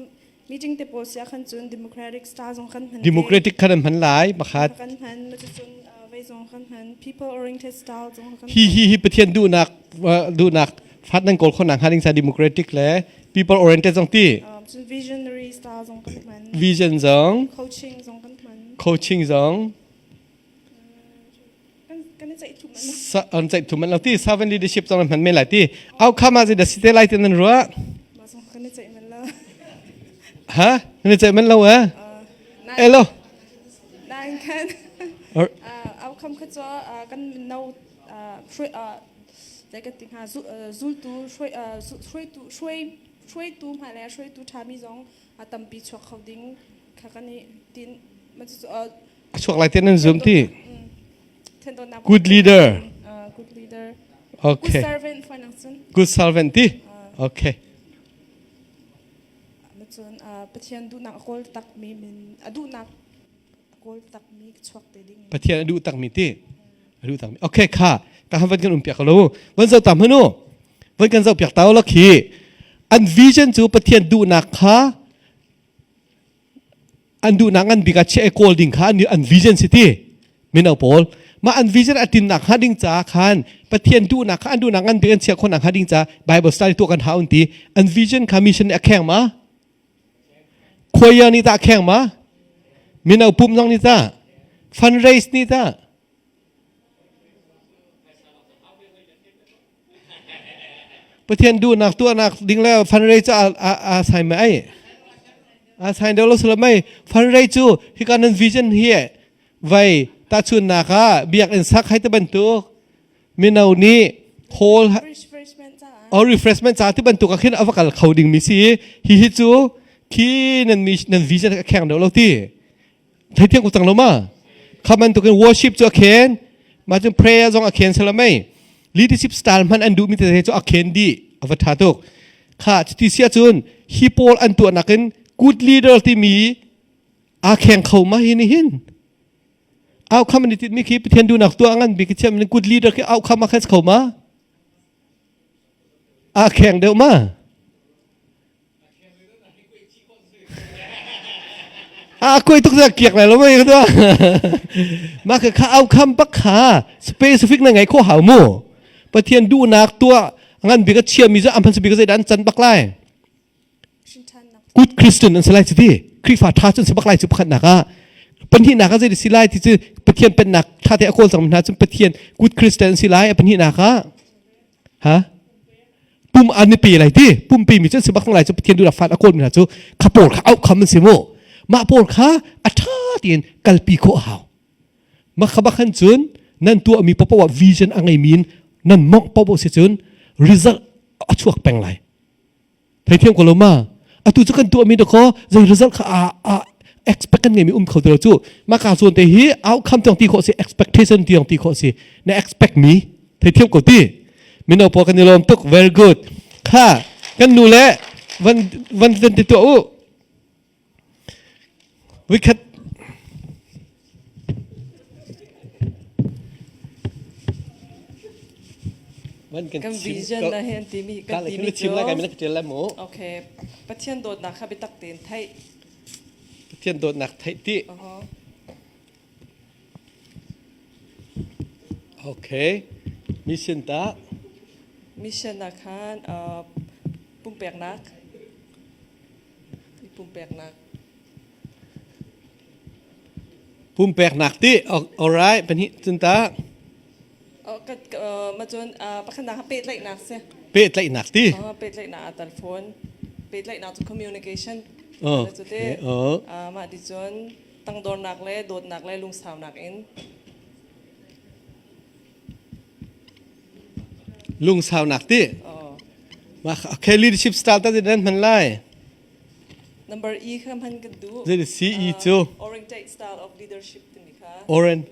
Speaker 9: meeting te pawl sia khan cun democratic style zong kan hman.
Speaker 1: Democratic khan an hman lai pakhat.
Speaker 9: Kan hman, cun vei zong kan hman, people oriented style zong kan
Speaker 1: Hi hi hi Pathian duhnak duhnak fat nan kawl khawh nak hnga ding sa democratic le people oriented zong ti.
Speaker 9: Um, cun visionary style zong kan hman.
Speaker 1: Vision zong.
Speaker 9: Coaching zong kan hman.
Speaker 1: Coaching zong.
Speaker 9: Kan kan i ceih thum man.
Speaker 1: Sa an ceih thum man lo ti servant leadership zong hman men lai ti. Outcome ah zeidah si te lai ti nan ruah?
Speaker 9: Ma zong kan i ceih man lo.
Speaker 1: Ha? Nan i ceih man lo eh? Elo.
Speaker 9: Nain kan outcome kha cu kan no zei kan ti hnga zultu hruaitu hruaitu hmai le hruaitu ṭhami zong a tampi chuak kho ding kha kan i tin
Speaker 1: a chuak lai te nan zum ti good leader
Speaker 9: good leader
Speaker 1: okay
Speaker 9: good servant cun
Speaker 1: good servant ti okay
Speaker 9: cun Pathian duhnak a kawl takmi min a duhnak kawl takmi chuak te ding
Speaker 1: Pathian a duh takmi ti a duh takmi okay kha ka han van kan um piak lo van zoh tam hanu van kan zoh piak tau la khi an vision cu Pathian duhnak kha an duhnak ngan bik ah chiah i kawl ding kha an, an vision si ti mino pawl mah an vision a tinnak hnga ding ca khan Pathian duhnak kha an duhnak ngan bik an chiah khawhnak hnga ding ca Bible study tuah kan hau an ti an vision kha mission nih a kheng ma Choir nih tah kheng ma? Mino pum zong nih tah? Fundraise nih tah? Pathian duhnak tuahnak ding le fundraise a a a sai mai ai. A sai deuh lo sala mai fundraise cu hika nan vision hi vai tahchunnak ah biakinn sak hai te bantuk mino nih hall
Speaker 9: refreshment caah
Speaker 1: or refreshment ca ti bantuk ah khin a va kal kho ding mi si hi hi cu khi nan mi nan vision a kheng deuh lo ti theithiam ko cang lo ma kha bantukin worship cu a khen ma cun prayer zong a khen sala mei leadership style hman an duh mi te cu a khen di a va tha tuk kha cuti sia cun hi pawl an tuah nakin good leader timi a kheng kho ma hi ni hin outcome an i tinhmi khi Pathian duhnak tuah ngan bik thiam in good leader khi outcome a khes kho ma a kheng deuh ma a koi tuk za kiak lai lo mai ka ma ka kha outcome bak kha specific na ngai kho hau mu Pathian duhnak tuah ngan bik a chia mi cu am phan bik zei dan chan bak lai good Christian an si lai cuti Khrihfa ṭha cun si bak lai cu pakhatnak ah pahnihnak ah zei si lai ti cu Pathian pennak ṭha te a kawl cang hna cun Pathian good Christian an si lai a pahnihnak ah ha pum an i pe lai ti pumpi mi cun si bak lai cu Pathian duhnak fan a kawl mi hna cu kha pawl kha auh kham an si mu mah pawl kha a ṭha tiin kalpi khawh a hau mah kha bak han cun nan tuahmi paoh ah vision a ngeimi in nan mongh paoh si cun result a chuak peng lai Theithiam ko lo ma? Atu cu kan tuahmi dakaw zei result kha a a expect kan ngeimi um kho ti lo cu. Maka zawn te hi outcome tiang ti khawh si expectation tiang ti khawh si. Na expect mi theithiam ko ti. Mino pawl kan i lawm tuk very good. Kha kan nu le van van van ti tuah u. Vikhat
Speaker 10: Kan vision na hen timi kan timi
Speaker 1: cu
Speaker 10: Okay Pathian dawtnak kha biatak tein theih
Speaker 1: Pathian dawtnak theih ti Okay mission ta
Speaker 10: mission ah khan pumpeknak Pumpeknak.
Speaker 1: Pumpeknak ti alright pahnih cun ta.
Speaker 10: Oh ka ma cun pakhat nak pehtlaihnak si.
Speaker 1: Pehtlaihnak ti.
Speaker 10: Oh pehtlaihnak a tal phone. Pehtlaihnak cu communication.
Speaker 1: Oh.
Speaker 10: Cu te.
Speaker 1: Oh.
Speaker 10: Mah ti cun tangdornak le dawtnak le lungsaunak in
Speaker 1: Lungsaunak ti.
Speaker 10: Oh.
Speaker 1: Mah okay leadership style ta nan hman lai.
Speaker 10: Number E kha hman kan duh.
Speaker 1: Zei C E cu?
Speaker 10: Orientate style of leadership timi kha.
Speaker 1: Orient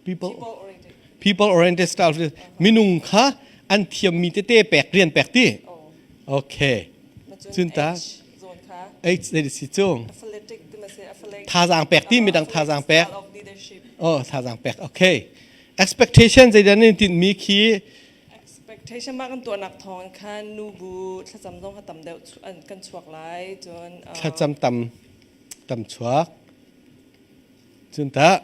Speaker 1: people people oriented style minung kha an thiammi tete pek rian pek ti okay cun ta H zei si cu thazaang pek ti midang thazaang pek oh thazaang pek okay expectation zei dan in tin mi khi
Speaker 10: expectation ma kan tuahnak thawng khan nu bu thlacam zong kha tam deuh kan chuak lai cun
Speaker 1: thlacam tam tam chuak Cun tah?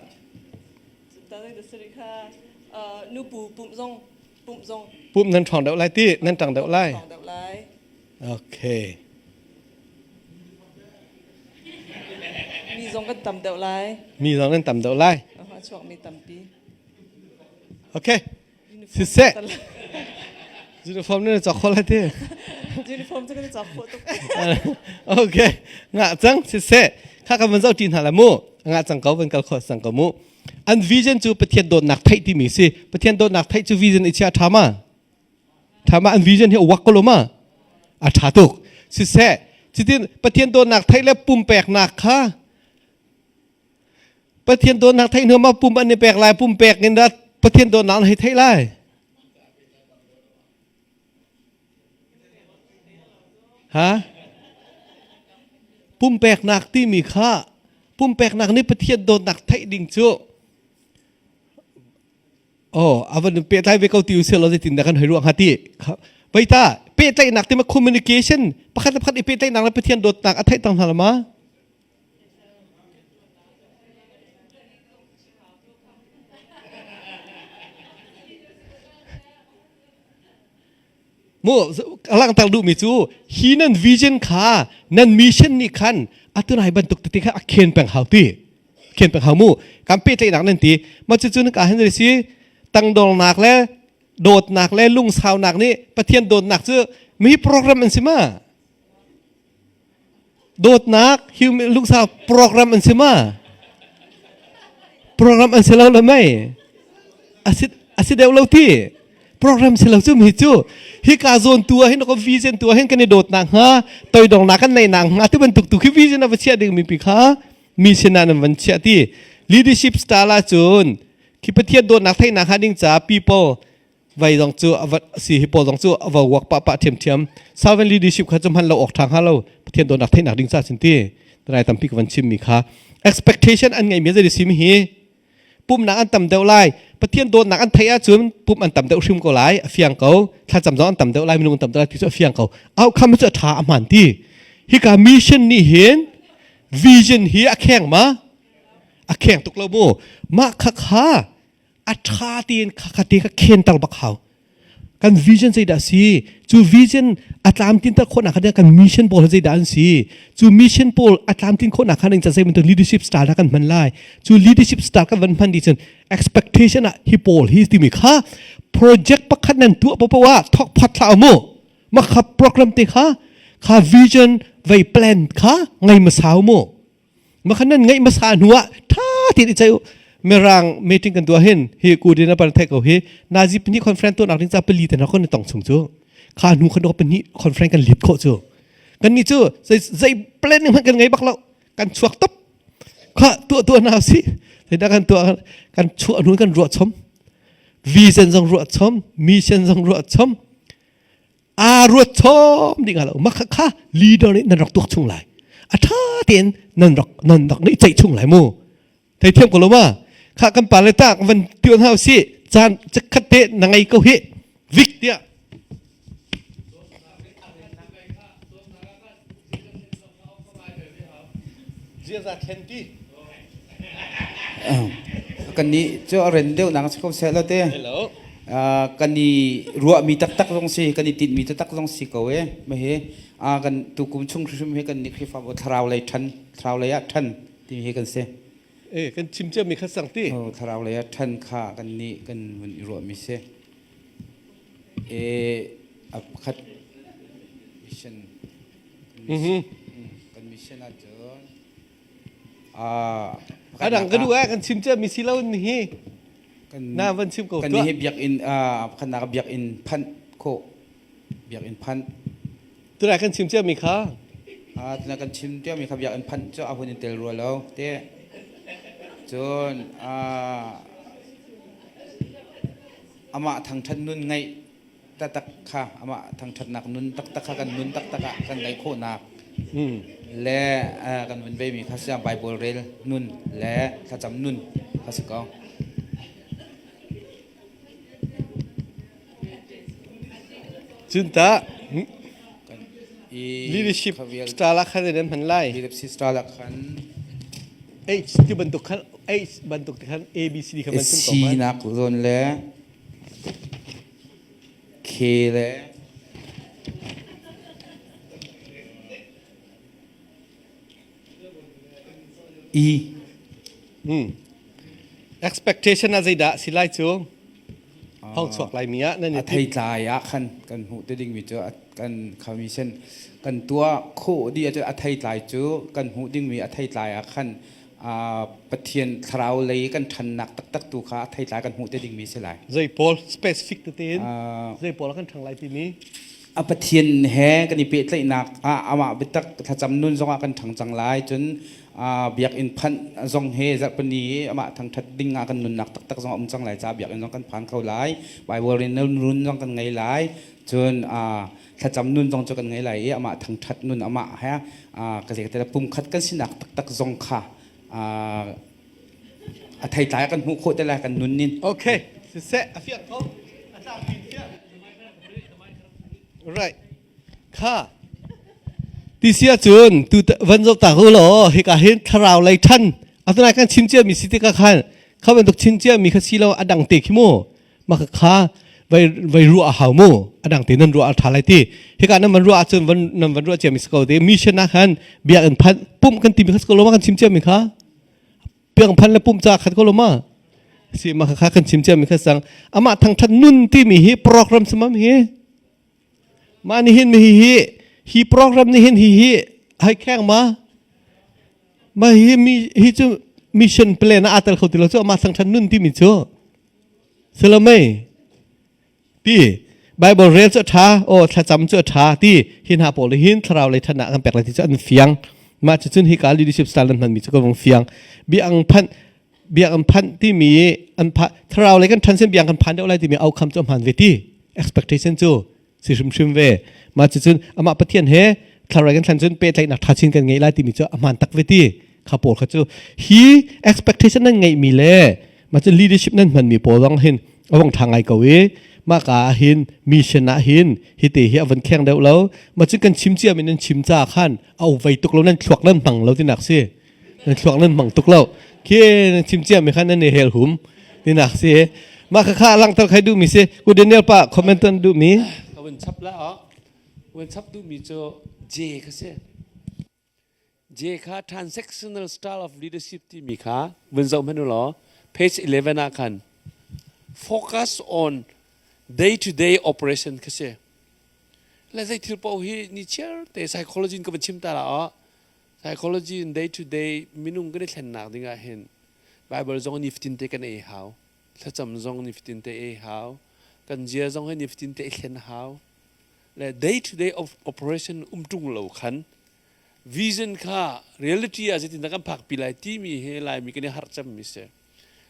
Speaker 10: Nupu pumh zong pumh zong.
Speaker 1: Pumh nan ṭhawng deuh lai ti, nan ṭang deuh lai.
Speaker 10: Ṭhawng deuh lai.
Speaker 1: Okay.
Speaker 10: Mi zong kan tam deuh lai.
Speaker 1: Mi zong nan tam deuh lai.
Speaker 10: A chuakmi tampi.
Speaker 1: Okay. Siseh. Uniform na cawk kho lai ti.
Speaker 10: Uniform cu kan cawk khawh tuk.
Speaker 1: Okay. Nga cang siseh. Kha kan van zoh ṭi hna la mu. Nga cang ko van kal kho cang ko mu. An vision cu Pathian dawtnak theih timi si. Pathian dawtnak theih cu vision i chia ṭha ma? Ṭha ma an vision hi a wak ko lo ma? A ṭha tuk. Siseh. Cutin Pathian dawtnak theih le pumpeknak kha Pathian dawtnak theih hnu ma pum an i pek lai pum pek in dah Pathian dawtnak an hei theih lai ha pumpeknak timi kha pumpeknak nih Pathian dawtnak theih ding cu oh avan pehtlai ve ko ti usih law zeitin dah kan hoi ruang hnga ti Baita pehtlaihnak ti ma communication pakhat le pakhat i pehtlaihnak le Pathian dawtnak a theih tang hna la ma Mu langhter duhmi cu hi nan vision kha nan mission nih khan atu nai bantuk tete kha a khen peng hau ti khen peng hau mu kan pehtlaihnak nan ti ma cu cu ka hin si tangdornak le dawtnak le lungsaunak nih Pathian dawtnak cu mi program an si ma Dawtnak lungsau program an si ma? Program an si lo le mei? A si deuh lo ti. Program si lo cu mi cu hika zawn tu ah hin ko vision tu ah hin kan i dawtnak hnga toidornak kan neihnak hnga ti bantuk tu khi vision a va chiah ding mi pi kha mi sinah nan van chiah ti leadership style ah cun khi Pathian dawtnak theihnak hnga ding ca people vai zong cu a va si hi pawl zong cu a va wak pah pah thiamthiam servant leadership kha cu hman lo awk ṭha hnga lo pathian dawtnak theihnak ding ca sin ti tanai tampi ka van chim mi kha expectation an ngeimi zei si mi hi pumnak an tam deuh lai pathian dawtnak an theih ahcun pum an tam deuh hrim ko lai a fiang ko thlacam zong an tam deuh lai minung an tam deuh lai ti cu a fiang ko outcome cu a ṭha a hmaan ti hika mission nih hin vision hi a kheng ma a kheng tuk lo mu mah kha kha a ṭha tein khakha te kha khentar bak hau kan vision zeidah si cu vision a tlamtlinter khawhnak kha kan mission pawl zeidah an si cu mission pawl a tlamtlin khawhnak kha ning zei bantuk leadership style kan hman lai cu leadership style kan van hman di cun expectation ah hi pawl hi timi kha project pakhat nan tuah popo ah thok phat thla mu ma kha program te kha kha vision vei plan kha ngai ma sau mu Makhan nan ngaih hmasa hnu ah ṭha tein i ceih u. Mirang meeting kan tuah hin hi kudin a pan thei ko hi nazi pahnih conference tuahnak ding ca pali te hna kan i tong chung cu kha hnu khan pahnih conference kan lit khawh cu kan nih cu zei zei planning hmanh kan ngei bak lo kan chuak top kha tuah tuah na si zeidah kan tuah kan chuah hnu kan ruah chom vision zong ruah chom mission zong ruah chom aa ruat chom ding lo mah kha leader nih nan rak tuak chung lai a ṭha tein nan rak nan rak nih ceih chung lai mu thei thiam ko lo ma kha kan pa le tak van tion hau si caan khat te na ngei ko hi vik tiah ziaza thlen ti
Speaker 5: Kan nih cu a ren deuh nak si ko seh lo te. Kan i ruahmi taktak zong si, kan i tinhmi taktak zong si ko e. Ma hi kan tukum chung hrim hi kan nih Khrihfabu thlarau lei ṭhan, thlarau lei ah ṭhan timi hi kan si.
Speaker 1: Eh, kan chim ciami kha sang ti.
Speaker 5: Thlarau lei ah ṭhan kha kan nih kan vun i ruahmi si. Eh, a pakhat. Mission kan mission ahcun
Speaker 1: a dang ka duh eh kan chim cia mi si lo hi na van chim ko
Speaker 5: kan hi biakinn khanak biakinn phanh khawh biakinn phanh
Speaker 1: tunai kan chim cia mi kha
Speaker 5: tunai kan chim cia mi kha biakinn phanh cu a hun in tel rua lo te cun amah thangthat nun ngaih taktak kha amah thangṭhatnak nun taktak kha kan nun taktak ah kan ngeih khawhnak le kan vun veimi kha siang Bible rel nun le thlacam nun kha si ko.
Speaker 1: Cun tah leadership style ah khan nan hman lai.
Speaker 5: Leadership style ah khan
Speaker 1: H ti bantuk khan H bantuk khan A B C D khan man chung
Speaker 5: ko. C nak zawn le K le E.
Speaker 1: Hmm. Expectation ah zeidah si lai cu? Hong chuak lai mi ah nan
Speaker 5: a theitlai ah khan kan hmuh te dingmi cu kan commission kan tuah khawh dih ahcun a theitlai cu kan hmuh dingmi a theitlai ah khan Pathian thlarau lei kan ṭhannak taktak tu kha a theitlai kan hmuh te dingmi si lai.
Speaker 1: Zei pawl specific tete in zei pawl kan ṭhang lai timi?
Speaker 5: A Pathian he kan i pehtlaihnak ah amah biatak thlacam nun zongah kan ṭhang cang lai cun biakinn phanh zong he zarhpini i amah thangṭhat ding ah kan nunnak taktak zong a um cang lai caah biakinn zong kan phan kho lai Bible in nun zong kan ngei lai cun thlacam nun zong cu kan ngei lai i amah thangṭhat nun amah he ka zei ka pumkhat kan sinak taktak zong kha a theitlai kan hmuh khawh te lai kan nun nin.
Speaker 1: Okay, siseh a fiang ko. A tlangpi fiang. Right. Kha. Ti si ahcun tu van zoh ta u law hika hin thlarau lei ṭhan atunai kan chim cia mi si tikah khan kha bantuk chim cia mi kha si lo a dang te khi mu mah kha vai vai ruah a hau mu a dang te nan ruah a ṭha lai ti hika nan van ruah ahcun van nan van ruah cia mi si ko te mission ah khan biakinn phanh pumh kan timi kha si ko lo ma kan chim cia mi kha piang phan le pumh ca khat ko lo ma si ma kha kan chim cia mi kha sang amah thangthat nun timi hi program samam hi mah ni hin mi hi hi hi program ni hin hi hi hai kheng ma ma hi mi hi cu mission plan a tel kho ti lo cu amah thangthat nun timi cu Salomei ti Bible rel cu a ṭha aw thlacam cu a ṭha ti hi hna pawl hin thlarau lei ṭhatnak kan pek lai ti cu an fiang mah cucun hika leadership style an hmanmi cu ka vung fiang biang phanh biang phanh timi an pha thlarau lei kan ṭhan sin biang kan phan deuh lai timi outcome cu a hmaan ve ti expectation cu si hrimhrim ve mah cucun amah Pathian he thlarau kan thlan cun pehtlaihnak ṭha chin kan ngei lai timi cu a hmaan tak ve ti kha pawl kha cu hi expectation nan ngeihmi le mah cu leadership nan hmanmi pawl zong hin a vong ṭha ngai ko i mah ka ah hin mission ah hin hi te hi a van kheng deuh lo mah cu kan chim cia mi nan chim ca khan a uvei tuk lo nan thluak nan hmang lo tinak si nan thluak nan hmang tuk lo khi nan chim cia mi khan nan i hel hum tinak si mah kha kha langhter khai duh mi si ku Daniel pa comment an duh mi
Speaker 3: ka vun chap la vun chap duh mi cu J kha si J kha transactional style of leadership timi kha vun zoh hmanh u law page 11 ah khan focus on day to day operation kha si le zei thil paoh hi ni chiar te psychology in ka van chim ta la ah psychology in day to day minung kan i thlennak ding ah hin Bible zong nifatin te kan ei hau thlacam zong nifatin te ei hau kan zia zong hi nifatin te i thlen hau le day to day of operation um ṭung lo khan vision kha reality ah zeitin dah kan phak pi lai timi he laimi kan i harh cemmi si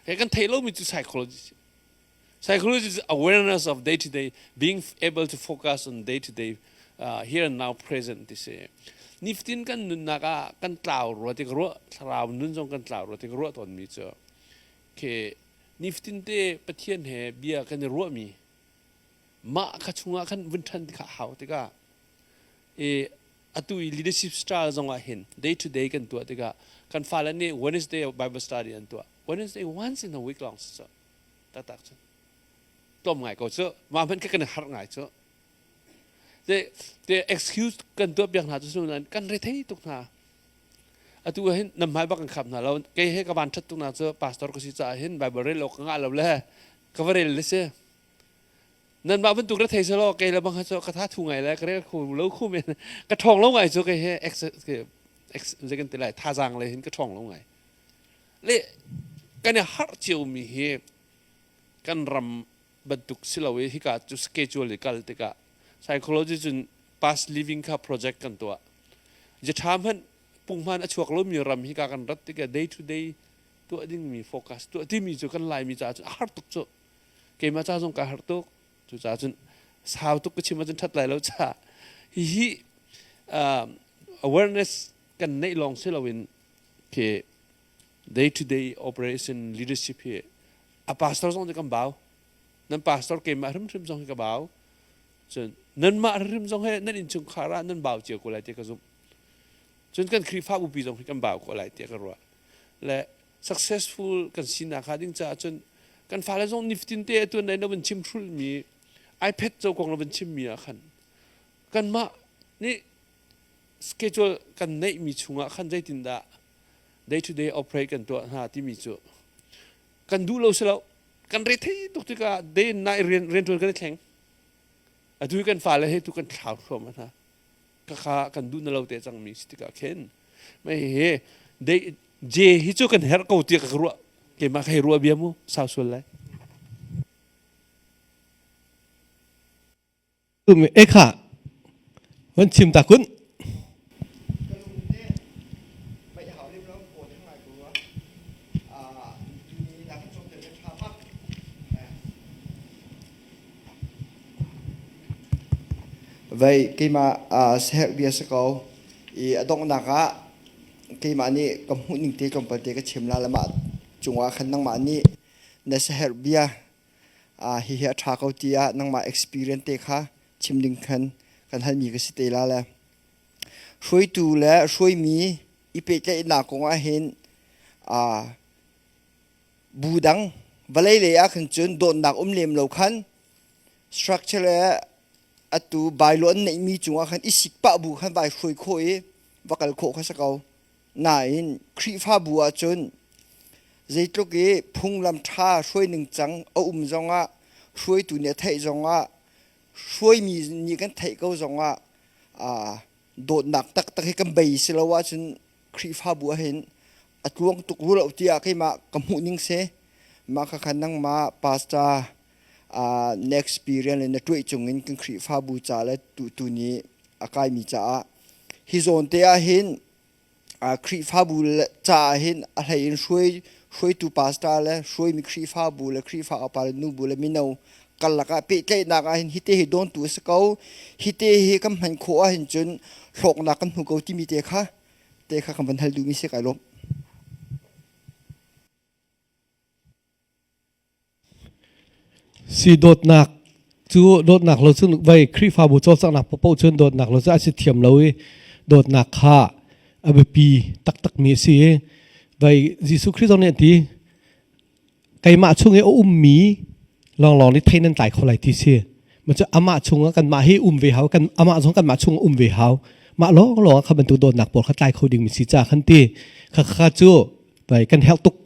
Speaker 3: he kan theih lomi cu psychology psychology is awareness of day to day being able to focus on day to day uh, here and now present ti si nifatin kan nunnak ah kan tlau rua ti ka ruah thlarau nun zong kan tlau rua ti ka ruah tawnmi cu ke nifatin te Pathian he bia kan i ruahmi mah kha chungah khan vun ṭhan kha hau tikah i atu i leadership style zong ah hin day to day kan tuah tikah kan fale nih Wednesday Bible study an tuah Wednesday once in a week long si cu taktak cu tlawm ngai ko cu mah hmanh kha kan har ngai cu te te excuse kan tuah piak hna cu kan rethei tuk hna atu hin nam hmai bak kan khap hna lo kei he ka van ṭhat tuk na cu pastor ka si caah hin Bible rel lo ka ngah lo le ka va rel le si. Nanmah bantuk ra thei selaw kei le bang kha cu ka tha thu ngai le ka rel kho lo khu men ka ṭhawng lo ngai cu kei he ex ex zei kan ti lai thazaang le hin ka ṭhawng lo ngai. Le kan i harh cio mi hi kan ram bantuk si lo i hika cu schedule i kal tikah psychology cun past living kha project kan tuah. Jatha hmanh punghman a chuak lomi ram hika kan rat tikah day to day tuah dingmi focus tuah timi cu kan Laimi caah cun a har tuk cu. Keimah ca zong kaa harh tuk. Cucaah cun sau tuk ka chim ahcun ṭhat lai lo caah hihi awareness kan neih lawng si loin khi day to day operation leadership hi a pastor zong nih kan bau. Nan pastor keimah hrimhrim zong hi ka bau. Cun nanmah hrimhrim zong hi nan innchungkhar ah nan bau cio ko lai ti ka zumh. Cun kan Khrihfabu pi zong hi kan bau ko lai tiah ka ruah. Le successful kan sinak hnga ding caah cun kan fale zong nifatin te atu na van chim hrulmi iPad co kong na van chimmi ah khan kanmah nih schedule kan neihmi chungah khan zeitindah day to day operate kan tuah hna timi cu kan duh lo si lo kan re thei tuk tikah day and night rian riantuan kan i thleng atu kan fale he tu kan thlau thluahmah hna Khakha kan duh na lo te cangmi si tikah khin mei hi de J hi cu kan herh ko tiah ka ruah keimah ka hei ruah bia mu sau sual lai
Speaker 1: E kha van chim ta kun
Speaker 11: Vei keimah saherh bia si ko i a donghnak ah keimah nih ka hmuhning te tlawmpal te ka chim la le mah cungah khan nangmah nih na saherh bia hihi a ṭha ko tiah nangmah experience te kha chim ding khan kan halmi ka si te la le hruaitu le hruaimi i pehtlaihnak kong ah hin bu dang vawlei lei ah khan cun dawtnak um lem lo khan structure le atu bylaw an neihmi cungah khan i sik pah bu khan vai hruai khawh i va kal khawh kha si ko nain Khrihfabu ah cun zeitluk i phunglam ṭha hruai ningcang a um zongah hruaitu nih a theih zongah hruaimi nih kan theih ko zongah dawtnak taktak hi kan bei si lo ahcun Khrihfabu ah hin a tluang tuk rua lo tiah keimah ka hmuh ning si. Mah kha khan nangmah pastor na experience le na tuah cung in kan Khrihfabu ca le tu nih a kaimi caah hi zawn te ah hin Khrihfabu caah hin a hlei in hruai hruaitu pastor le hruaimi Khrihfabu le Khrihfa upa le nubu le mino karlak ah pehtlaihnak ah hin hite hi dawntu a si ko hite hi kan hman khawh ahhin cun hlawknak kan hmu ko timi te kha te kha kan van hal duhmi si kai lawm.
Speaker 1: Si dawtnak cu dawtnak lo cun vai Khrihfabu cawlcanghnak paohpaoh cun dawtnak lo cu a si thiam lo i dawtnak kha a biapi taktakmi a si i vai Jesuh Khrih zong nih a ti keimah chung i a ummi lawnglawng nih thei nan tlai kho lai ti si ma cu amah chungah kanmah hi um ve hau kan amah zong kanmah chung um ve hau mah lawnglawng ah kha bantuk dawtnak pawl kha tlai kho ding mi si ca khan ti kha kha cu vai kan herh tuk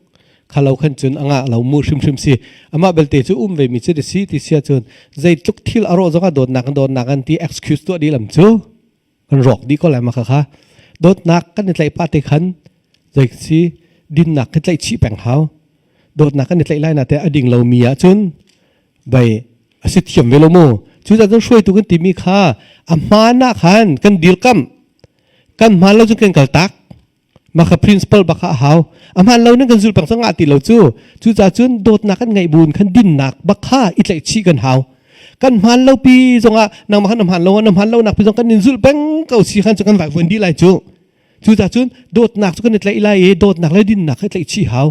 Speaker 1: kha lo khan cun anga lo mu hrimhrim si amah belte cu um ve mi cu si ti sia cun zeitluk thil a rawh zongah dawtnak dawtnak an ti excuse tuah dih lam cu kan rawk dih ko lai ma kha kha dawtnak kan i tlaih pa te khan zei si dinnak khi tlaih chih peng hau dawtnak kan i tlaih lai na te a ding lomi ah cun bai a si thiam ve lo mu cu cun hruaitu kan timi kha a hmaan ah khan kan dirkamh kan hmaan lo cun kan kal tak mah kha principle bak kha a hau a hmaan lo nan kan zul peng ngah ti lo cu cucaah cun dawtnak kan ngeih buin khan dinnak bak kha i tlaih chih kan hau kan hmaan lo pi zongah nangmah khan na hmaan lo na hmaan lo nak pi zong kan in zulh peng ko si khan cu kan vai vuan dih lai cu cucaah cun dawtnak cu kan i tlaih lai i dawtnak le dinnak kha i tlaih chih hau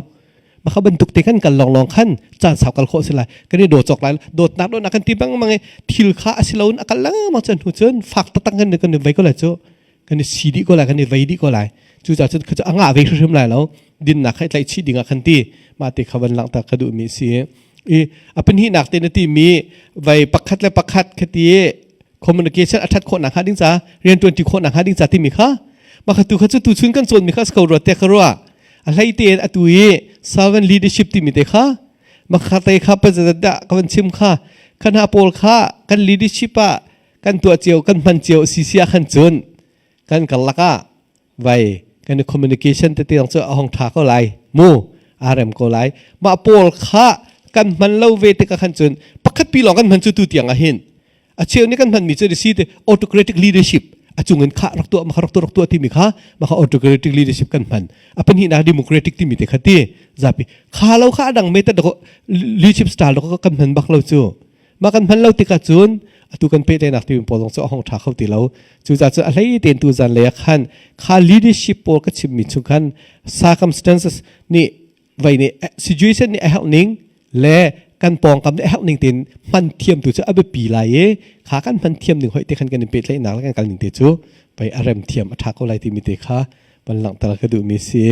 Speaker 1: mah kha bantuk te kan kal lawnglawng khan caan sau kal khawh si lai kan i daw cawk lai dawtnak dawtnak kan ti bang mang i thil kha a si lo in a kal lengmang cun hnu cun fak taktak kan kan i vei ko lai cu kan i si dih ko lai kan i vei dih ko lai cucaah cun a ngah ve hrimhrim lai lo dinnak kha i tlaih chih ding ah khan ti mah te kha van langhter ka duhmi si i a pahnihnak te na ti mi vai pakhat le pakhat khati communication a that khawh nak hnga ding ca riantuan ti khawh nak hnga ding ca timi kha mah kha tu kha cu tu chun kan cawn mi kha ko rua te ka rua a hlei te in atu i servant leadership timi te kha mah kha te kha pa dah ka van chim kha. Kha hna pawl kha kan leadership ah kan tuah cio kan hman cio si sia khan cun kan karlak ah vai kan i communication tete zong cu a hong ṭha ko lai mu aa rem ko lai. Mah pawl kha kan hman lo ve tikah khan cun pakhat pi lawng kan hman cu tu tiang ah hin a cheu nih kan hmanmi cu si te autocratic leadership a cung in kha rak tuah ma kha rak tuah rak tuah timi kha ma kha autocratic leadership kan hman. A pahnihnak democratic timi te kha ti zapi kha lo kha adang method leadership style do kan hman bak lo cu. Ma kan hman lo tikah cun atu kan pehtlaihnak timi pawl zong cu a hong ṭha kho ti lo. Cucaah cu a hlei tein tu zan lei ah khan kha leadership pawl ka chimmi chung khan circumstances nih vai nih situation nih a herh ning le kan pawngkam nih a herh ning tein hman thiam tu cu a biapi lai i kha kan hman thiam ning hoi te khan kan in pehtlaihnak le kan kal ning te cu vai a rem thiam a ṭha ko lai timi te kha van langhter ka duhmi si.